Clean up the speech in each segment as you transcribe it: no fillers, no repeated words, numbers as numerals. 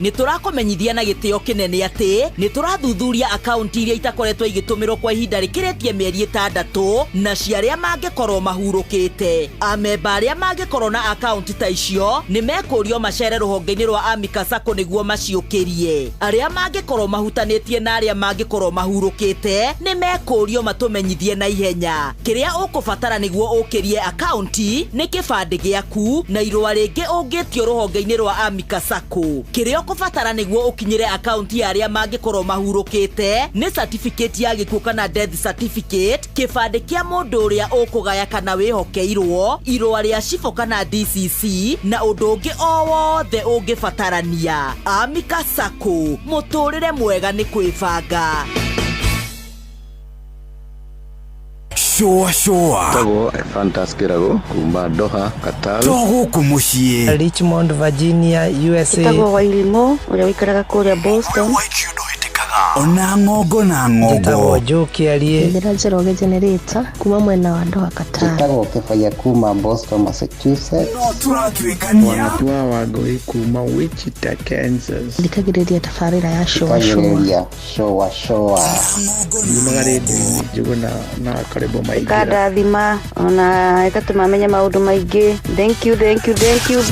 Nĩ tũrakũmenyithia na gĩtĩo kĩnene atĩ nĩ tũrathuthuria akaunti iria itakoretwo igĩtũmĩrwo kwa ihinda rĩkĩrĩtie mĩeri 6 na cia arĩa mangĩkorwo mahurũkĩte. Amemba arĩa mangĩkorwo na akaunti ta icio nĩ mekũrio macere rũhonge-inĩ rwa Amika Sacco nĩguo maciũkĩrie. Arĩa mangĩkorwo mahutanĩtie na arĩa mangĩkorwo mahurũkĩte nĩ mekũrio matũmenyithie na ihenya. Kĩrĩa ũkũbatara nĩguo ũkĩrie akaunti nĩ kĩbandĩ gĩaku na irũa rĩngĩ ũngĩtio rũhonge-inĩ rwa Amika Sacco. Kĩrĩa ũkũbatara nĩguo ũkinyĩre akaunti ya arĩa mangĩkorwo mahurũkĩte nĩ certificate ya gĩkuũ kana death certificate, kĩbandĩ kĩa mũndũ ũrĩa ũkũgaya kana wĩhokeirwo, irũa rĩa cibũ kana DCC na ũndũ ũngĩ o wothe ũngĩbatarania. Amika Sacco, mũtũrĩre mwega nĩ kwĩbanga. Shũa shũa. Njĩtagwo Ephantus Kĩragũ kuma Doha, Qatar. To gũkũ mũciĩ. Richmond, Virginia, USA. Njĩtagwo Wairimũ ũrĩa ũikaraga kũrĩa Boston. Ona ng'ongo na ng'ongo. Njĩtagwo Joe Kĩarie. Njĩra Njoroge Generator kuma mwena wa Doha, Qatar. Njĩtagwo Kĩbaya kuma Boston, Massachusetts. No tũratuĩkania. Wanatua Wangũi kuma Wichita, Kansas. Thikagĩrĩria tabarĩra ya Shũa Shũa. Thikagĩrĩria Shũa Shũa. Yumaga rĩndiũ-inĩ Njũgũna na Karĩbo Maingĩra. Ĩkandathima ona ĩgatũma menye maũndũ maingĩ. Thank you, thank you, thank you.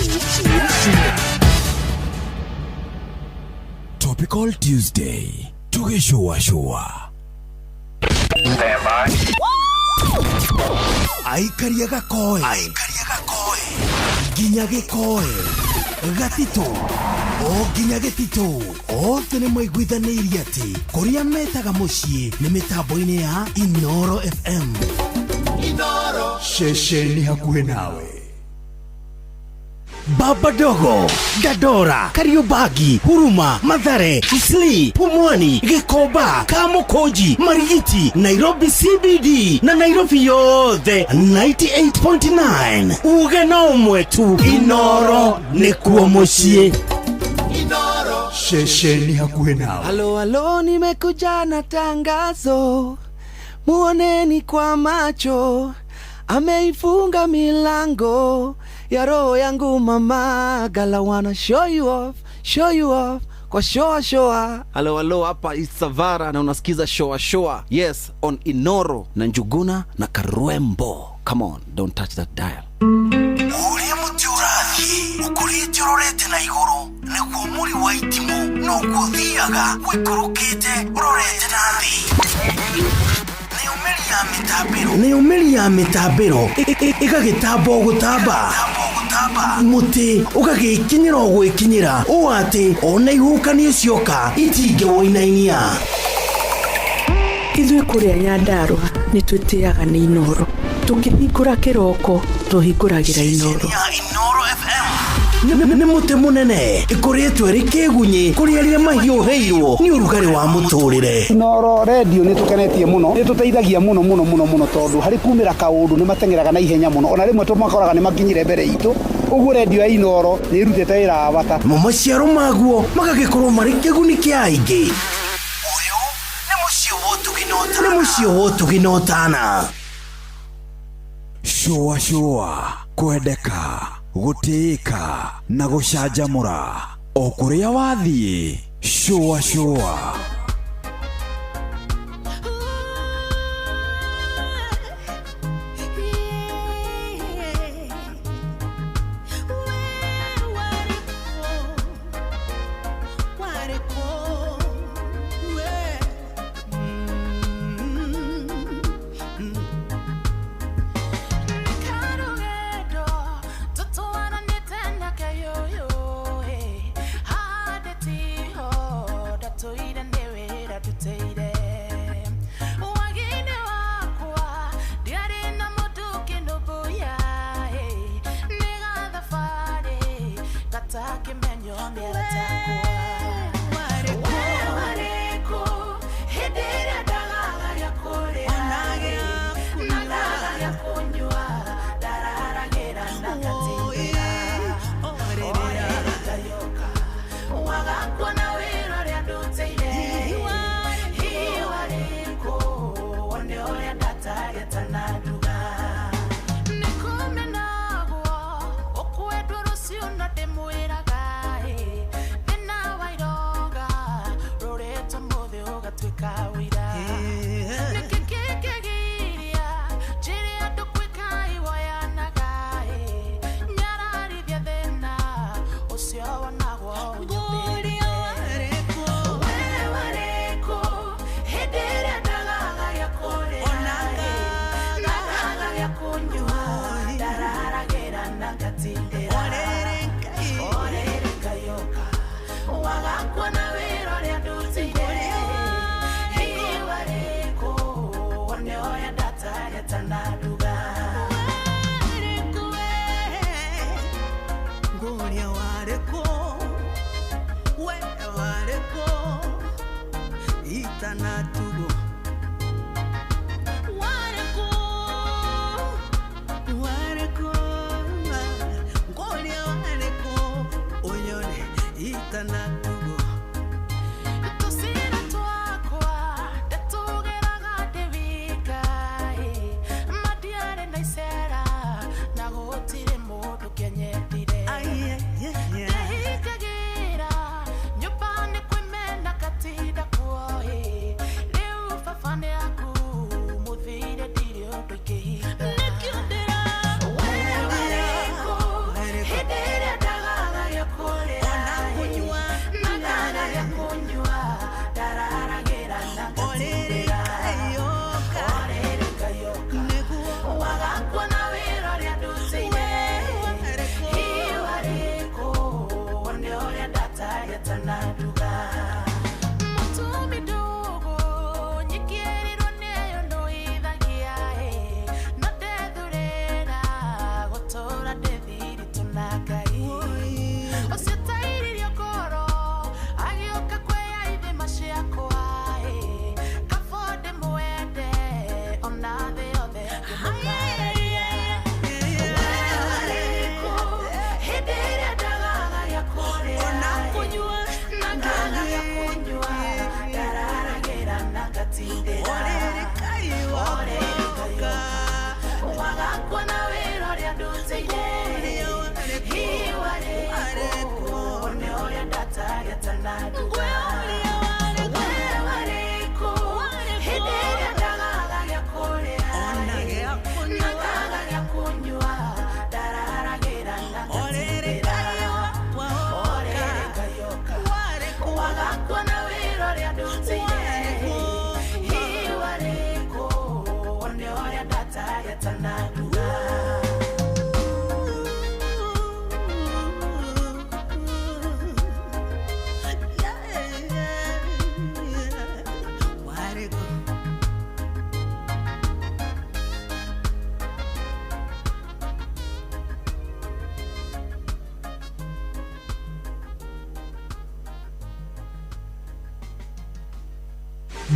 Topical Tuesday tũgĩcũacũa. Aikaria gakoe nginya gĩkoe gatitũ o nginya gĩtitũ othe nĩ maiguithanĩirie atĩ kũrĩa metaga mũciĩ nĩ mĩtambo-inĩ ya Inoro FM. Inoro ceceni hakuhĩ nawe. Baba Dogo, Dandora, Kariobangi, Huruma, Mathare, Isli, Pumwani, Gikomba, Kamukunji, Marigiti, Nairobi CBD na Nairobi yothe 98.9. Uge no ũmwe tu, Inoro nĩkuo mũciĩ. Ceceni hakuhĩ nawe. Halo halo, nimekuja na tangazo, muoneni kwa macho, ameifunga milango ya roho yangu mama, gala wanna show you off, show you off kwa shoa shoa. Halo halo, hapa Isavara na unasikiza shoa shoa, yes, on Inoro na Njuguna na Karwembo. Come on, don't touch that dial. Ũrĩa mũtĩ ũrathiĩ ũkũrĩte ũrorete na igũrũ nĩguo mũri wa itimũ noguo ũthiaga ũikũrũkĩte ũrorete na thĩ. Nayo mĩri ya mĩtambĩro ĩgagĩtamba o gũtamba, mũtĩ ũgagĩkinyĩra o gwĩkinyĩra ũũ atĩ ona ihuhũkanio cioka itingĩwũinainia. Ithuĩ kũrĩa Nyandarũa nĩ twĩtĩaga nĩ Inoro. Tũkĩhingũra kĩroko tũhingũragĩra Inoro. Inoro FM nĩ mũtĩ mũnene ĩkũrĩtwo ĩrĩ kĩgunyĩ kũrĩ arĩa mahiũhĩirwo nĩ ũrugarĩ wa mũtũrĩre. Inoro redio nĩ tũkenetie mũno, nĩ tũteithagia mũno mũno mũno mũno tondũ harĩ kumĩra kaũndũ nĩ mateng'eraga na ihenya mũno, ona rĩmwe tũmakoraga nĩ makinyire mbere itũ. Ũguo redio ya Inoro nĩ ĩrutĩte wĩra wa bata. Mo maciaro maguo magagĩkorwo marĩ kĩguni kĩa aingĩ. Ũyũ nĩ mũciĩ wa ũtugi na ũtana. Shũa shũa, kwendeka, gũtĩĩka na gũcanjamũra o kũrĩa wathiĩ. Shũa shũa.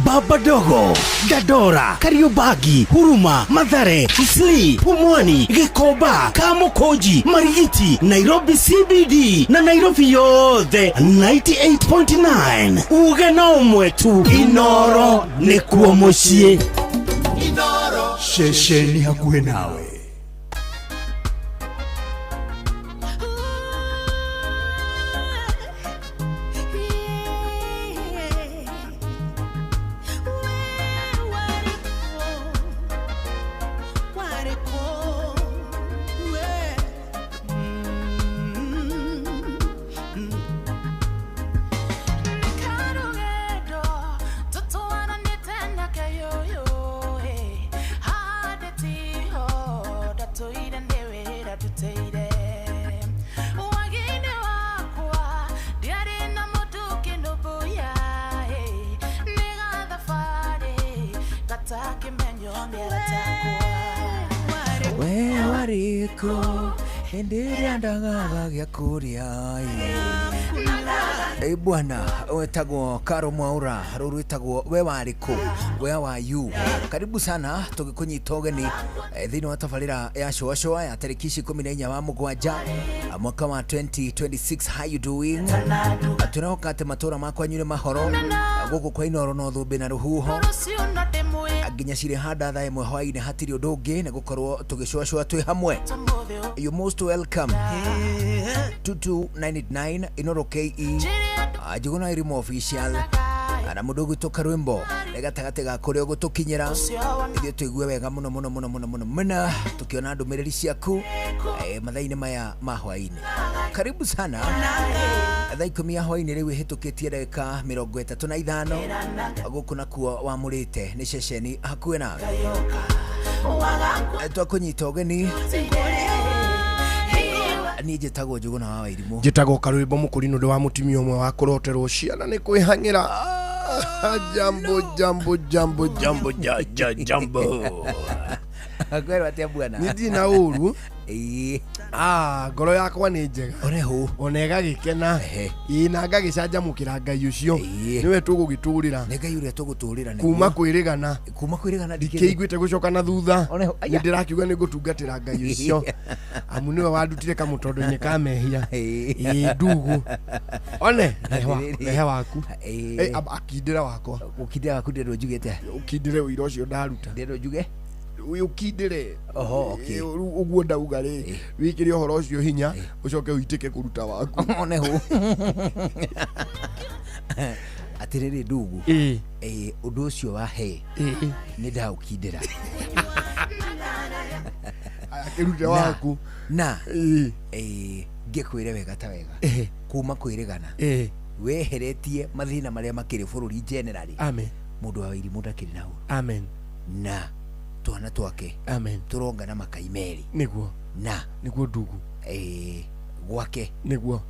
Baba Dogo, Dandora, Kariobangi, Huruma, Mathare, Isli, Pumwani, Gikomba, Kamukunji, Marigiti, Nairobi CBD na Nairobi yothe 98.9. Uge no ũmwe tu, Inoro nĩkuo mũciĩ. Ceceni hakuhĩ nawe. Bwana wetagwo Karo Mwaura, ruru wetagwo we wariko, where were you? Karibu sana tugikunyita ugeni thiini wa tabarira ya Shũa Shũa ya tariki ici 14 wa mugwanja mwaka wa 2026. How you doing? Tunahoka ati matura makwa nyure mahoro guku kwa Inoro no thumbi na ruhuho nginya cirĩ handa thaa ĩmwe hwainĩ hatirĩ ũndũ ũngĩ nĩ gũkorwo tũgĩcũacũa twĩ hamwe. You most welcome. 22989 Inoro KE Njuguna Irimo official. Na mũndũ ũgwĩtwo Karwĩmbo nĩ gatagatĩ ga kũrĩa ũgũtũkinyĩra ithuĩ tũigue wega mũno mũno mũno mũno mũno mũno tũkĩona ndũmĩrĩri ciaku mathaa-inĩ maya ma hwaĩ-inĩ. Karibu sana. Thaa 10 ya hwaĩ-inĩ rĩu ĩhĩtũkĩtie ndagĩka 35 gũkũ nakuo wamũrĩte nĩ ceceni hakuhĩ nawe. Twakũnyita ũgeni niĩ njĩtagwo Njũgũna wa Wairimũ. Njĩtagwo Karwĩmbo Mũkũrinũ ndĩ wa mũtumia ũmwe wa kũroterwo ciana nĩ kwĩhang'ĩra. Jambo jambo jambo jambo ja ja jambo. Kwĩrwo atĩa bwana? Niĩ ndirĩ na ũru. Ngoro yakwa nĩ njega. Oreho. Ona ĩgagĩkena. Ĩĩ na ngagĩcanjamũkĩra Ngai ũcio. Nĩwe tũgũgĩtũrĩra. Nĩ Ngai ũrĩa tũgũtũrĩra nĩguo. Kuma kwĩrĩgana. Kuma kwĩrĩgana ndikĩiguĩte gũcoka na thutha. Nĩ ndĩrakiuga nĩ ngũtungatĩra Ngai ũcio. Amu nĩwe wandutire kamũtondo-inĩ ka mehia. Ĩĩ ndugu. One, rehe waku. Akindĩra wakwa. Gũkindĩra waku ndĩrwo njugĩte. Ũkindĩre ũira ũcio ndaruta. Ndĩrwo njuge. Ũkindĩre. Oho, okay. Ũguo ndauga rĩ, wĩkĩre ũhoro ũcio hinya, ũcoke ũitĩke kũruta waku. One hũ. Atĩrĩrĩ ndugu. Ũndũ ũcio wa he. Nĩ ndaũkindĩra. Akĩrute waku. Na ngĩkwĩre wega ta wega. Kuma kwĩrĩgana. Weheretie mathĩna marĩa makĩrĩ bũrũri generally. Amen. Mũndũ wa Wairimũ ndakĩrĩ na ũru. Amen. Na twana twake. Amen. Tũrongana makai merĩ. Nĩguo. Na nĩguo ndugu. Gwake. Nĩguo.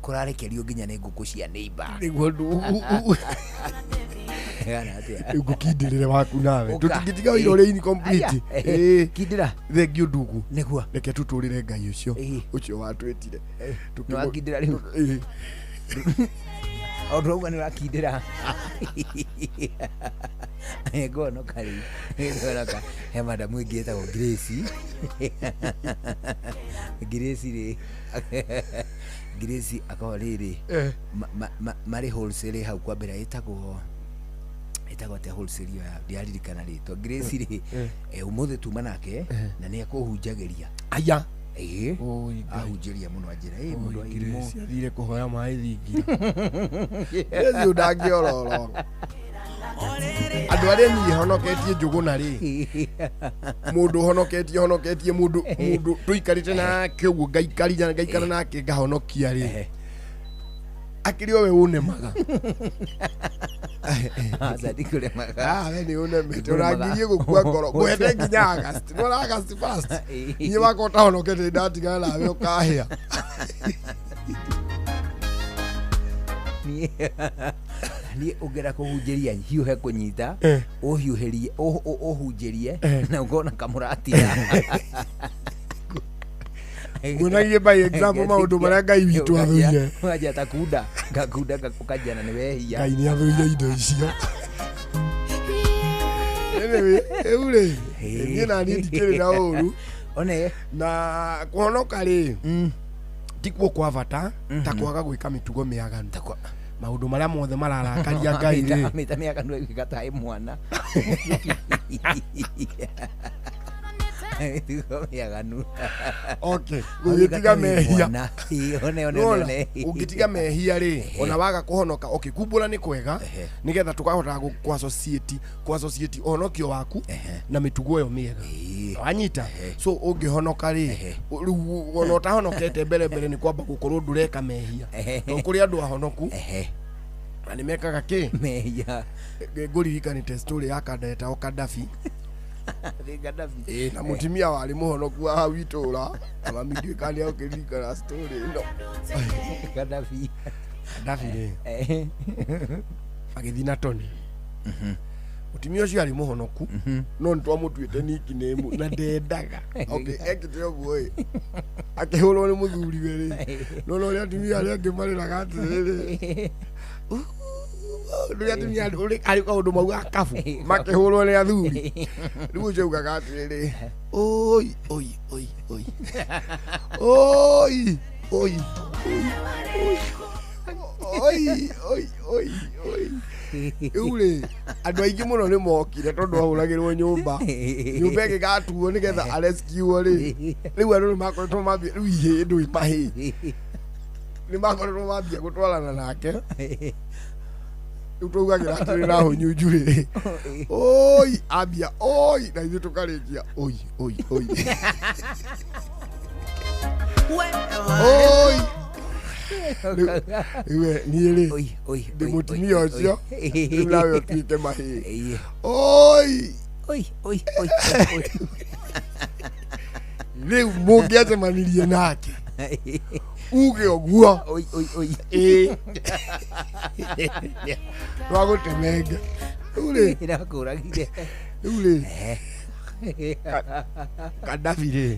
Kũrarekerio nginya nĩ ngũkũ cia neighbor. Nĩguo ndugu. Ngũkindĩrĩre waku nawe. Tũtingĩtiga ũira ũrĩa incomplete. Kindĩra. Thengiũ ndugu. Nĩguo. Reke tũtũrĩre Ngai ũcio. Ũcio watwĩtire. Nĩwakindĩra rĩu. O ndũrauga nĩũrakindĩra. Ngonoka rĩu. Ngonoka. He madamu ĩngĩ ĩtagwo Grace. Grace rĩ. Grace akorwo rĩrĩ. Marĩ wholesale hau kwa mbere ĩtagwo atĩa wholesale ĩyo yao ndiaririkana rĩtwa. Grace rĩ ũmũthĩ tuma nake na nĩ ekũhunjagĩria. Aya. Ahunjĩria mũno anjĩra mũndũ wa Irimũ. Grace athire kũhoya maĩ thingira. Grace ndangĩororo. Andũ arĩa niĩ honoketie Njũgũna rĩ, mũndũ honoketie mũndũ tũikarĩte nake ũguo ngaikara nake ngahonokia rĩ, akĩrĩ o we ũnemaga. We nĩ ũnemete ũrangirie gũkua ngoro ngũhete nginya August. Nĩwona August first niĩ wakwa ũtahonokete ndatigana nawe ũkahĩa. Niĩ ũngĩenda kũhunjĩria hiũhe kũnyita ũhiũhĩrie ũhunjĩrie na ũkona kamũratina. Muonagie by example maũndũ marĩa Ngai witũ athũire. Ũkanjia ta kunda gakunda ũkanjia na nĩ wehia. Ngai nĩ athũire indo icio. Anyway, rĩu rĩ niĩ na niĩ ndikĩrĩ na ũru. One. Na kũhonoka rĩ tikuo kwa bata ta kwaga gwĩka mĩtugo mĩaganu. Maũndũ marĩa mothe mararakaria Ngai rĩ. Mĩta mĩaganu ĩgwĩka ta mwana. Mĩtugo mĩaganu. Okay, ũngĩtiga mehia. Ũngĩtiga mehia rĩ, ona waga kũhonoka, okay, kumbũra nĩ kwega nĩgetha tũkahota kũ-associate ũhonokio waku na mĩtugo ĩyo mĩega. Wanyita? So ũngĩhonoka rĩ, rĩu ona ũtahonokete mbere mbere nĩ kwamba gũkorwo ndũreka mehia. Tondũ kũrĩ andũ ahonoku na nĩ mekaga kĩ? Mehia. Ngũririkanĩte story ya kanda etagwo Kadafi. Na mũtumia warĩ mũhonoku wa hau itũra na mami ndiũĩ kana nĩagũkĩririkana story ĩno. Kadafi. Kadafi rĩ agĩthiĩ na Tony. Mũtumia ũcio arĩ mũhonoku no nĩ twamũtuĩte nickname na ndendaga. Okay, ekĩte ũguo ĩ akĩhũrwo nĩ mũthuriwe rĩ, no ũrĩa atumia arĩa angĩ marĩraga atĩrĩrĩ, rĩrĩa atumia arĩ kaũndũ maugaga kabu makĩhũrwo nĩ athuri, rĩu ũcio augaga atĩrĩrĩ, oi oi oi oi oi oi oi oi oi oi. Rĩu rĩ andũ aingĩ mũno nĩ mokire tondũ ahũragĩrwo nyũmba nyũmba ĩngĩgatuo nĩgetha arescuo rĩ, rĩu andũ nĩ makoretwo mambia rĩu ihĩĩ ndũĩ mahĩĩ nĩ makoretwo mambia gũtwarana nake. Rĩu twaugagĩra atĩrĩ na hũnyunju rĩ, oi ambia oi, na ithuĩ tũkarĩkia oi oi oi oi. Rĩu we, niĩ rĩ ndĩ mũtumia ũcio, rĩu nawe ũtuĩke mahĩĩ. Oi oi oi oi oi. Rĩu mũngĩacemanirie nake uge ũguo, oi oi oi, ĩĩ twagũtemenge rĩu rĩ. Ĩrakũragire. Rĩu rĩ, Kadafi rĩ,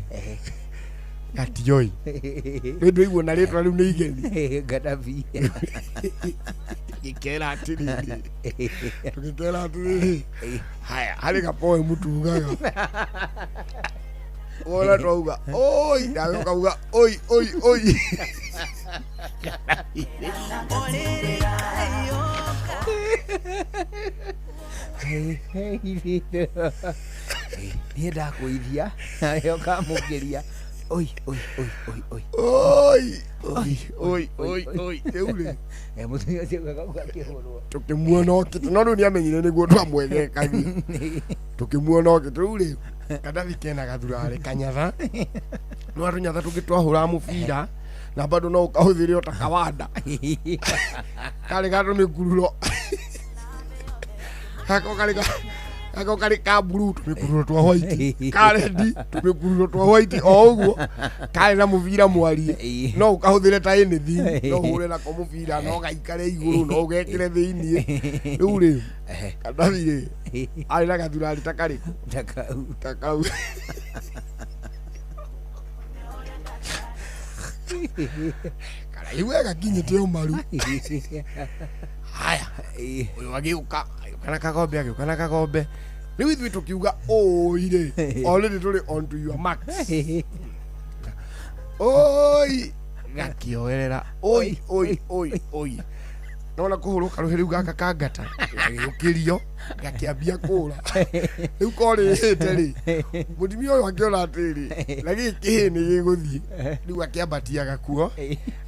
gatioi nĩ ndwaigua na rĩtwa rĩu nĩ igeni. Gadafi. Gĩkera atĩrĩrĩ, tũgĩkera atĩrĩrĩ, haya harĩ gapoe mũtugaga wona twauga oi, nawe ũkauga oi oi oi. Niĩ ndakũithia nawe ũkamũkĩria oi oi oi oi oi. Oi oi oi oi oi. Rĩu rĩ, Mũtumia ũcio akauga akĩhũrwo. Tũkĩmuona okĩte, no rĩu nĩamenyire nĩguo twamwegekagia. Tũkĩmuona okĩte, rĩu rĩ, Kadafi kena gathurarĩ kanyatha, no atũnyatha tũngĩ twahũraga mũbira na bado no ũkahũthĩre o ta kawanda karĩ ga tũmĩkururo gako karĩ gako karĩ ka blue, tũmĩkururo twa white, ka red, tũmĩkururo twa white, o ũguo karĩ na mũbira mwarie, no ũkahũthĩre ta anything, no ũhũre nako mũbira, no gaikare igũrũ, no ũgekĩre thĩiniĩ. Rĩu rĩ, Kadafi rĩ, arĩ na gathurari ta karĩkũ? Ta kau. Ta kau. Karaihu gakinyĩte o maru. Haya, ũyũ agĩũka, agĩũka na kagombe, agĩũka na kagombe. Rĩu ithuĩ tũkiuga oi rĩ, already tũrĩ on to your marks, oi, gakĩoerera oi oi oi oi. Nona kũhũrwo karũhĩ rĩu gaka kangata gagĩũkĩrio, gakĩambia kũra. Rĩu korĩhĩte rĩ, mũtumia ũyũ akĩona atĩrĩ, na gĩkĩ kĩhĩ nĩ gĩgũthiĩ. Rĩu akĩambatia gakuo,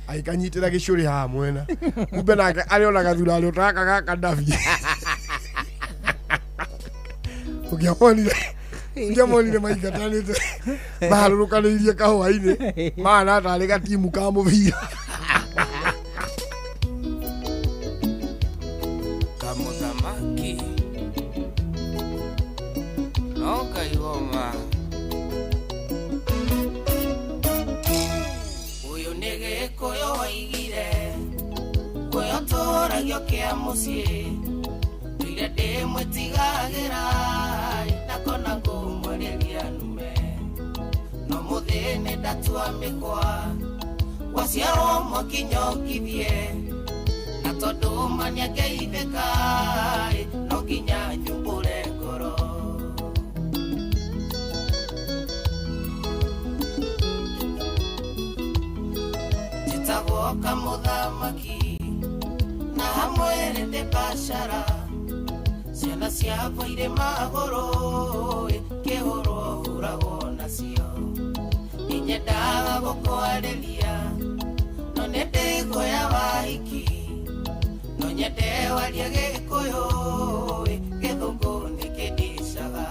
agĩkanyitĩra gĩcũrĩ haha mwena, kumbe nake arĩ ona gathurarĩ ta gaka ga Kadafi. Ũngĩamonire maingatanĩte maharũrũkanĩirie kahũa-inĩ, mahana tarĩ gatimu ka mũbira. Kamũthamaki no kaigoma ũyũ nĩ Gĩkũyũ waigire kũyũ tũragio kĩa mũciĩ ndũire ndĩmwĩtigagĩra ndakona ngũmwarĩria nume no mũthĩ nĩ ndatua mĩkwa waciarwo mwakinyokithie na tondũ maniangeithĩka no nginya nyumbũre ngoro. Njĩtagwo kamũthamaki na hamwe ndĩ bacara, ciana ciakwa irĩ magũrũ, kĩhũrwo hũragwo nacio. Inyendaga gũkwarĩria no nĩ ndĩkuoya wahiki, no nyende warie Gĩkũyũ, gĩthũngũ nĩ kĩndicaga.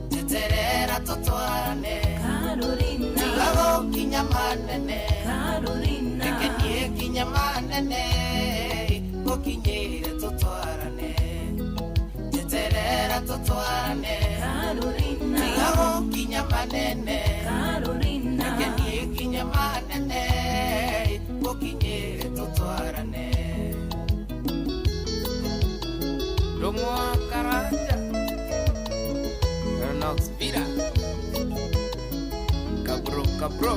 Njeterera tũtwarane, tiga gũkinya manene, reke niĩ nginye manene, gũkinyĩre tũtwarane. Njeterera tũtwarane, tiga gũkinya manene, reke niĩ nginye manene, gũkinyĩre tũtwarane. Ndũng'wa Karanja, Nox Vida, Kabro Kabro.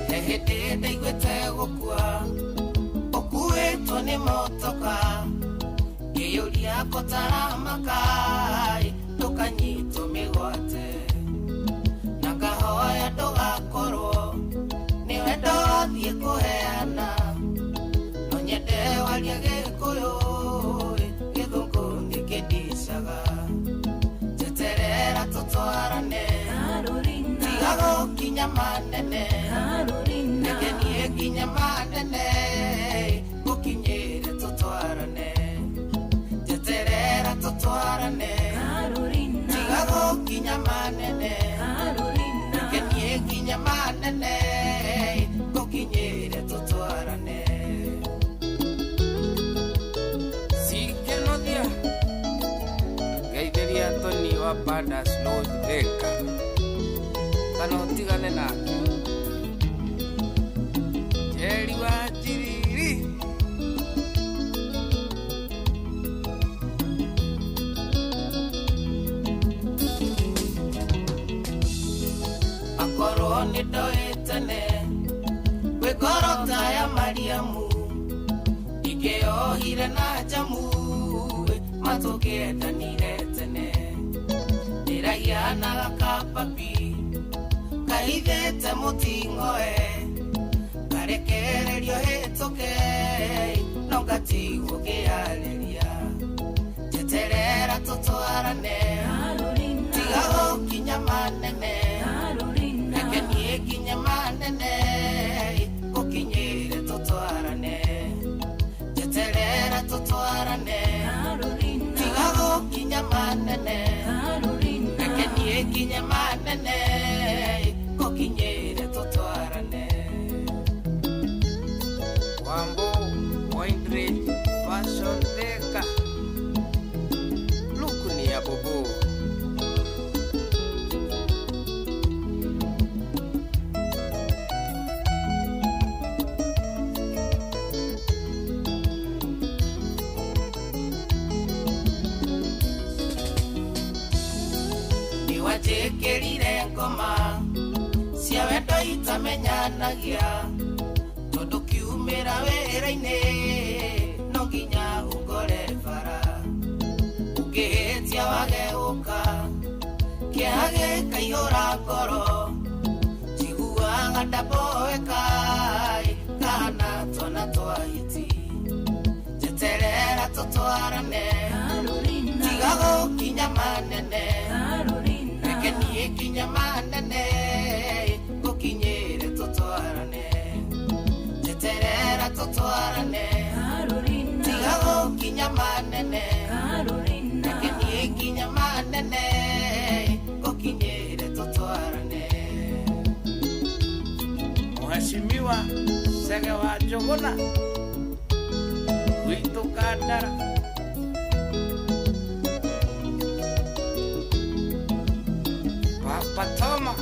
He hĩndĩ ndaiguĩte gũkua ũkuĩtwo nĩ motoka, ngĩyũria kotaramaka ndũkanyitwo mĩgwate, na ngahoya ndũgakorwo nĩwe ndathiĩ kũheana, no nyende warie Gĩkũyũ. wa Bandas Lodge Thika kana ũtigane nake. Njeri wa Njiriri. Akorwo nĩ ndoĩ tene kwĩ ngoro ta ya Mariamu ingĩohire na njamu matũkĩendanire tene ndĩrahianaga kababi kahithĩte mũting'oe karekererio hĩtũke no ngatigwo ngĩarĩria njeterera tũtwarane tiga gũkinya manene reke niĩ nginye manene gũkinyĩre tũtwarane njeterera tũtwarane tiga gũkinya manene reke niĩ nginye manene gũkinyĩre tũtwarane. Wambo Windridge Fashion Thika luku ni ya bobo. Niwanjĩkĩrire ngoma cia wendo itamenyanagia tondũ kiumĩra wĩra-inĩ no nginya ũngore bara ũngĩhĩtia wage gũka kĩeha gĩkaihũra ngoro njiguaga ndamboeka kana twana twa hiti njeterera tũtwarane tiga gũkinya manene reke niĩ nginye manene gũkinyĩre tũtwarane njeterera tũtwarane tiga gũkinya manene reke niĩ nginye manene gũkinyĩre tũtwarane. Mheshimiwa Sege wa Njuguna witũ Kandara. Papa Toma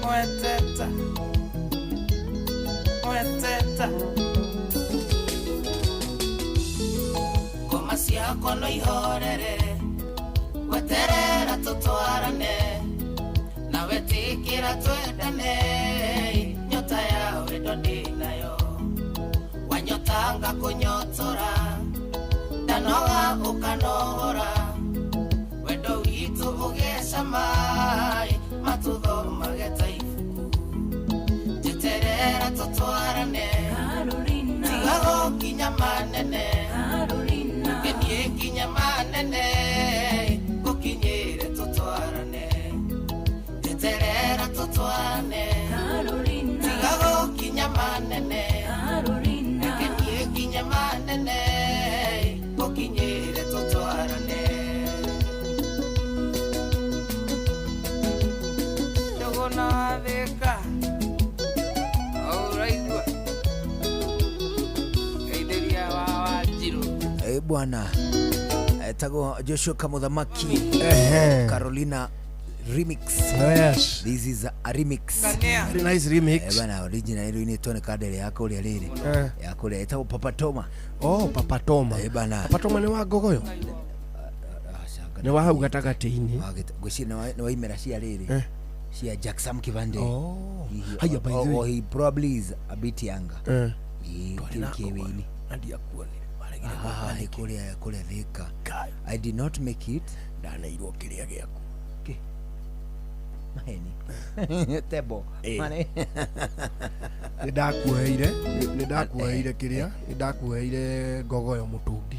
Mweteta Mweteta ngoma ciakwa no ihorere weterera tũtwarane na wetĩkĩra twendane nyota ya wendo ndĩnayo wanyotanga kũnyotora ndanoga ũkanohora wendo witũ ũgĩcama matuthomage ta ibuku njeterera tũtwarane tiga gũkinya manene reke niĩ nginye manene gũkinyĩre tũtwarane njeterera tũtwarane tiga gũkinya manene reke niĩ nginye manene gũkinyĩre tũtwarane. Njuguna wa Thika ũraigua geithĩria wa Wanjirũ. Bwana etagwo Joshua Kamuthamaki Carolina remix. Yes. This is a remix. Very nice remix. Bwana original ĩro inĩtwo nĩ kandere ya kũrĩa rĩrĩ ya kũrĩa ĩtagwo Papa Toma. Oh, Papa Toma. Bana Papa Toma nĩ wa Ngogoyo. Nĩ wa hau gatagatĩ-inĩ. Ngwĩciria nĩ wa imera cia rĩrĩ cia Jackson Kivande. Oh. Haya, by the way. Or he probably is a bit younger. Kĩwĩini. Na ndiakuonire. Kũrĩa Thika. I did not make it. Ndaneirwo kĩrĩa gĩaku. Maheni. Tebo. Mane. Nĩndakuoheire kĩrĩa, nĩndakuoheire ngogoyo mũtũngi.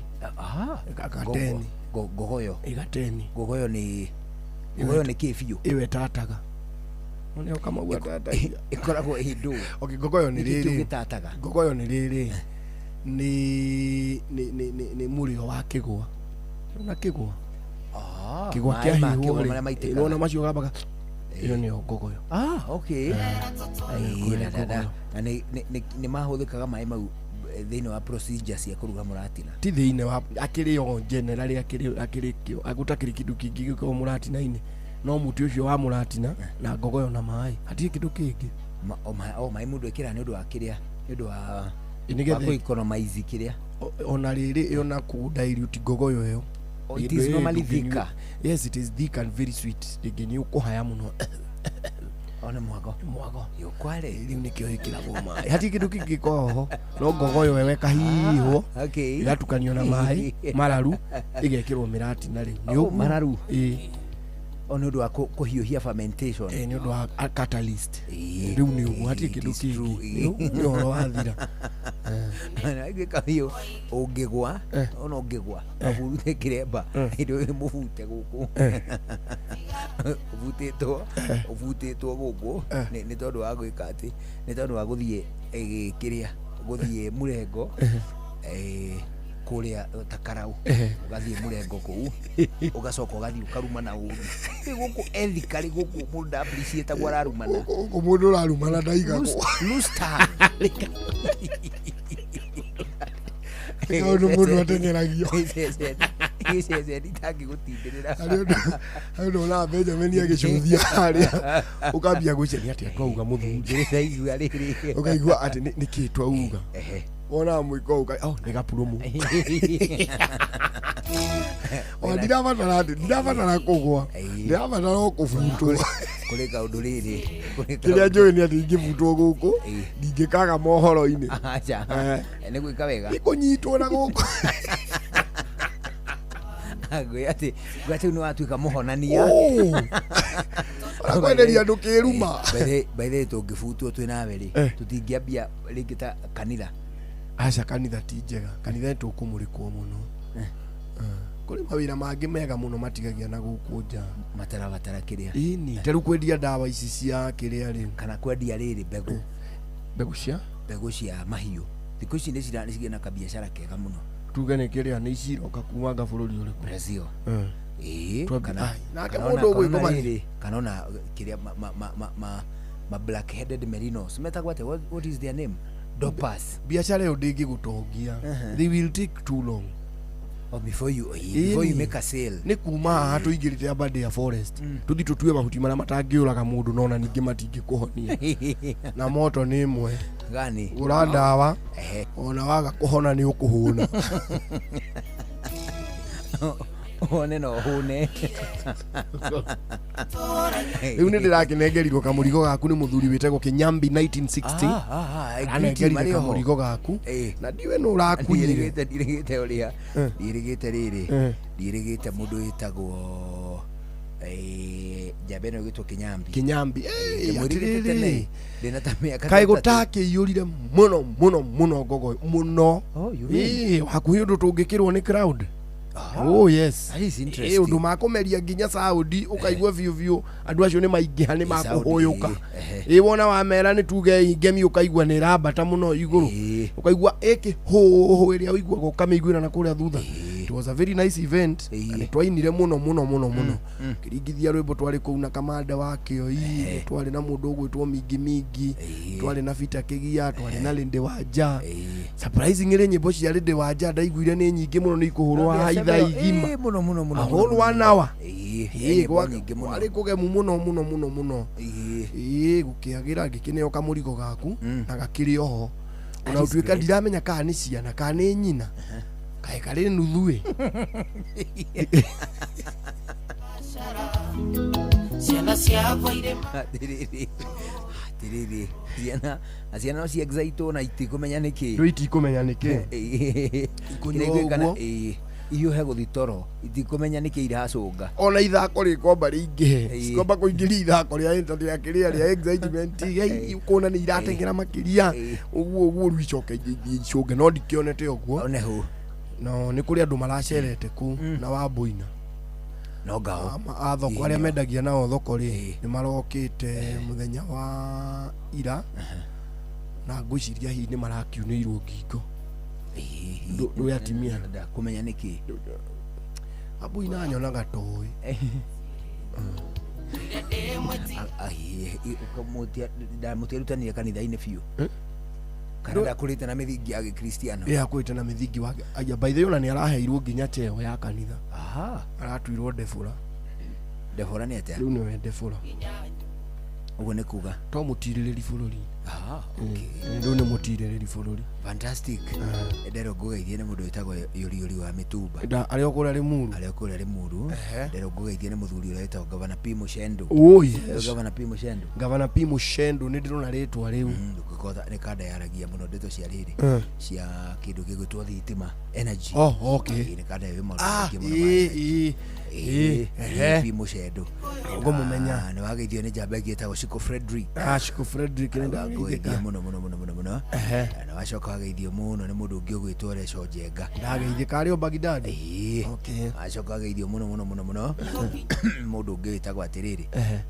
Gateni. Ngogoyo. Gateni. Ngogoyo nĩ ngogoyo nĩ kĩ biũ? Ĩwe tataga. Nĩ ũkamau atataga. Ĩkoragwo ĩ ndũ. Okay, ngogoyo nĩ rĩrĩ. Gĩtataga. Ngogoyo nĩ rĩrĩ. Nĩ mũrĩo wa kĩgwa. Nĩ kĩgwa. Kĩgwa kĩahĩhwo rĩ. Nĩwona macio gambaga. Ĩyo nĩyo ngogoyo. Okay. Na nĩ mahũthĩkaga maĩ mau Thĩinĩ wa procedure cia kũruga mũratina. Ti thĩinĩ wa akĩrĩ o generally, akĩrĩ kĩo gũtakĩrĩ kĩndũ kĩngĩ gĩkoragwo mũratina-inĩ, no mũtĩ ũcio wa mũratina na ngogoyo na maĩ, hatirĩ kĩndũ kĩngĩ. O maĩ mũndũ ekĩraga nĩ ũndũ wa kĩrĩa, nĩ ũndũ wa Ĩ, nĩgetha- wa kũ-economize kĩrĩa. Ona rĩrĩ ona kũ dilute ngogoyo ĩyo. Oh, it Ĩndũ is ĩyo normally ndũngĩnyua. thicker. Yes, it is thick and very sweet. Rĩngĩ nĩ ũkũhaya mũno. Ona mwago. Mwago. Yũkware. Rĩu nĩkĩo ĩkĩragwo maĩ, hatirĩ kĩndũ kĩngĩ gĩkoragwo ho no ngogoyo ĩyo ĩkahihwo, Okay. ĩgatukanio na maĩ mararu, ĩgekĩrwo mĩratina rĩu nĩ Oh, ũguo. mararu. Ĩĩ. O nĩ ũndũ wa kũhiũhia fermentation. Ĩĩ, nĩ ũndũ wa a catalyst. Ĩĩ. Rĩu nĩ ũguo, hatirĩ It kĩndũ is true. kĩngĩ. Nĩ ũguo, nĩ ũhoro wathira. Gwĩka biũ ũngĩgwa, ona ũngĩgwa ũhurute kĩremba hĩndĩ ĩyo mũbute gũkũ, ũbutĩtwo gũkũ nĩ tondũ wa gwĩka atĩ nĩ tondũ wa gũthiĩ kĩrĩa gũthiĩ mũrengo, kũrĩa ta karau, ũgathiĩ mũrengo kũu, ũgacoka ũgathiĩ ũkarumana ũru. Rĩu gũkũ ethically gũkũ mũndũ nda appreciate ararumana. Gũkũ mũndũ ũrarumana ndaigagwo. Loose tongue. Kaũndũ mũndũ ateng'eragio. Gĩceceni itangĩgũtindĩrĩra. Harĩ ũndũ wonaga Benjamin agĩcuthia harĩa, ũkambia gwĩciria atĩa twauga mũthuri. Ndĩraigua rĩrĩ. Ũkaigua atĩ nĩkĩ twauga, wonaga mũiko ũka, oh, nĩ gapurumu. O ndirabatara atĩ ndirabatara kũgwa, ndirabatara o kũbutwo. Kũrĩ kaũndũ rĩrĩ, kũrĩ Kĩrĩa kaũndũ. njũĩ nĩ atĩ ingĩbutwo gũkũ ndingĩkaga mohoro-inĩ. Aca. Nĩ gwĩka wega. Ikũnyitwo na gũkũ. Ngwĩ atĩ rĩu nĩ watuĩka mũhonania. Ũrakwenderia andũ kĩruma. By the way, tũngĩbutwo twĩ nawe rĩ, tũtingĩambia rĩngĩ ta kanitha. Aca, kanitha ti njega, kanitha nĩ tũkũmũrĩkwo mũno. Kũrĩ mawĩra mangĩ mega mũno matigagia na gũkũ nja. Matarabatara kĩrĩa. Ĩni, ta rĩu kwendia ndawa ici cia kĩrĩa rĩ. Kana kwendia rĩrĩ mbegũ. Mbegũ cia? Mbegũ cia mahiũ thikũ ici nĩ cigĩa na kabiacara kega mũno. Tuge nĩ kĩrĩa nĩ ici iroka kuma nga bũrũri ũrĩkũ? Brazil. Ĩĩ, kana Ai, nake kana mũndũ ona ũgwĩkoma rĩrĩ, kana ona kĩrĩa ma black headed merinos metagwo atĩa? What is their name? Dorpers. Biacara ĩyo ndĩngĩgũtongia. They will take too long. Oh, before you Ĩni. make a sale. Nĩ kuma haha tũingĩrĩte Aberdare Forest, tũthiĩ tũtue mahuti marĩa matangĩũraga mũndũ nona ningĩ matingĩkũhonia, na moto nĩ ĩmwe. Gani? Gũra ndawa, ona waga kũhona nĩ ũkũhũna. One no hũne. Rĩu nĩ ndĩrakĩnengerirwo kamũrigo gaku nĩ mũthuri wĩtagwo Kĩnyambi 1960. Ah, ah, ah, Aranengerire marĩ oho. kamũrigo gaku na ndiwe nũ ũrakuire. Ndirĩgĩte ũrĩa ndirĩgĩte rĩrĩ, ndirĩgĩte mũndũ wĩtagwo njamba ĩno ĩgĩtwo Kĩnyambi. Kĩnyambi. Ndĩmwĩrĩgĩte tene. Atĩrĩrĩ. Ndĩna ta mĩaka Kaĩ ta ĩtatũ. gũtakĩiyũrire mũno mũno mũno ngogoyo mũno. Oh, you really? Ĩĩ, hakuhĩ ũndũ tũngĩkĩrwo nĩ crowd. Oh yes. That is Ĩĩ, interesting. ũndũ makũmeria nginya saudi ũkaigua biũ biũ andũ acio nĩ maingĩha, nĩ makũhũyũka. Ĩĩ, Ĩ, wona wamera nĩ tuge ngemi, ũkaigua nĩ ĩrambata mũno igũrũ, ũkaigua ĩkĩ hũhũ ĩrĩa ũiguaga ũkamĩiguĩra na kũrĩa thutha. It was a very nice event na nĩ twainire mũno mũno mũno mũno, kĩringithia rwĩmbo twarĩ kũu na kamanda wa kĩoi, nĩ twarĩ na mũndũ ũgwĩtwo Mingi Mingi, twarĩ na Bita Kĩgia, twarĩ na Lĩndĩ Wanja. Surprisingly, nyĩmbo cia Lĩndĩ Wanja ndaiguire nĩ nyingĩ mũno, nĩ ikũhũrwo haha ithaa igima. Ĩĩ, mũno mũno mũno. A whole one hour. Ĩĩ, Ĩĩ, nyĩmbo nyingĩ mũno. kwarĩ kũgemu mũno mũno mũno mũno. Ĩĩ, gũkĩagĩra ngĩkĩneo kamũrigo gaku na gakĩrĩ oho ona That is ũtuĩka great. ndiramenya kana nĩ ciana kana nĩ nyina, kaĩ karĩ nuthu ĩ. Ciana ciakwa irĩ Atĩrĩrĩ, atĩrĩrĩ, ciana na ciana no ciexaitwo na itikũmenya nĩkĩ. Rĩu itikũmenya nĩkĩ. Kĩrĩa igwĩka ĩĩ, ihiũhe gũthi toro itikũmenya nĩkĩ iracũnga. Ona ithako rĩkwamba rĩingĩhe, cikwamba kũingĩria ithako rĩa rĩa kĩrĩa rĩa excitement, kuona nĩ irateng'era makĩria ũguo ũguo, rĩu icoke ithiĩ icũnge, no ndikĩonete ũguo. One hũ. No nĩ kũrĩ andũ maracerete kũu na wambũina. No ngao. A thoko arĩa mendagia nao thoko rĩ, nĩ marokĩte mũthenya wa ira na ngwĩciria hihi nĩ marakiunĩirwo ngingo. Ndũĩ atimia. Kũmenya nĩkĩ. Wambũina nyonaga toĩ. Ndamũtiarutanire kanitha-inĩ biũ. Kana ndakũrĩte na mĩthingi ya gĩkristiano. Ĩ akũrĩte na mĩthingi wa aya. By the way, ona nĩ araheirwo nginya cheo ya kanitha. Aha. Aratuirwo ndebũra. Ndebũra nĩ atĩa? Rĩu nĩwe ndebũra. Ũguo nĩ kuga to mũtirĩrĩri bũrũri. Aha, okay. Rĩu nĩ mũtirĩrĩri bũrũri. Fantastic. Nderwo ngũgeithie nĩ mũndũ wĩtagwo Yũriyũri wa Mĩtumba. Arĩa o kũrĩa Limuru. Arĩa o kũrĩa Limuru. Nderwo ngũgeithie nĩ mũthuri ũrĩa wĩtagwo Gavana P Mũchendu. Oh, yes. Gavana P Mũchendu. Gavana P Mũchendu, nĩ ndĩrona rĩtwa rĩu. Ũngĩkorwo nĩ kanda yaragia mũno ndeto cia rĩrĩ cia kĩndũ gĩgwĩtwo thitima, energy. Oh, okay. Ĩĩ, nĩ kanda ĩyo maũndũ Ah, maingĩ mũno ma ĩĩ, energy. ĩĩ, ĩĩ, Ĩĩ, ehe. P Mũchendu. Ngũmũmenya. Nĩ wageithio nĩ njamba ĩngĩ ĩtagwo Shiko Frederick. Ah, Shiko Frederick nĩ Ngũgeithia ndageithĩka. mũno mũno mũno mũno mũno. Ehe. Na wacoka wageithio mũno nĩ mũndũ ũngĩ ũgwĩtwo Reco Njenga. Ndageithĩka arĩ o Baghdad. Ĩĩ. Okay. Wacoka wageithio mũno mũno mũno mũno mũndũ ũngĩ wĩtagwo atĩrĩrĩ, Ehe.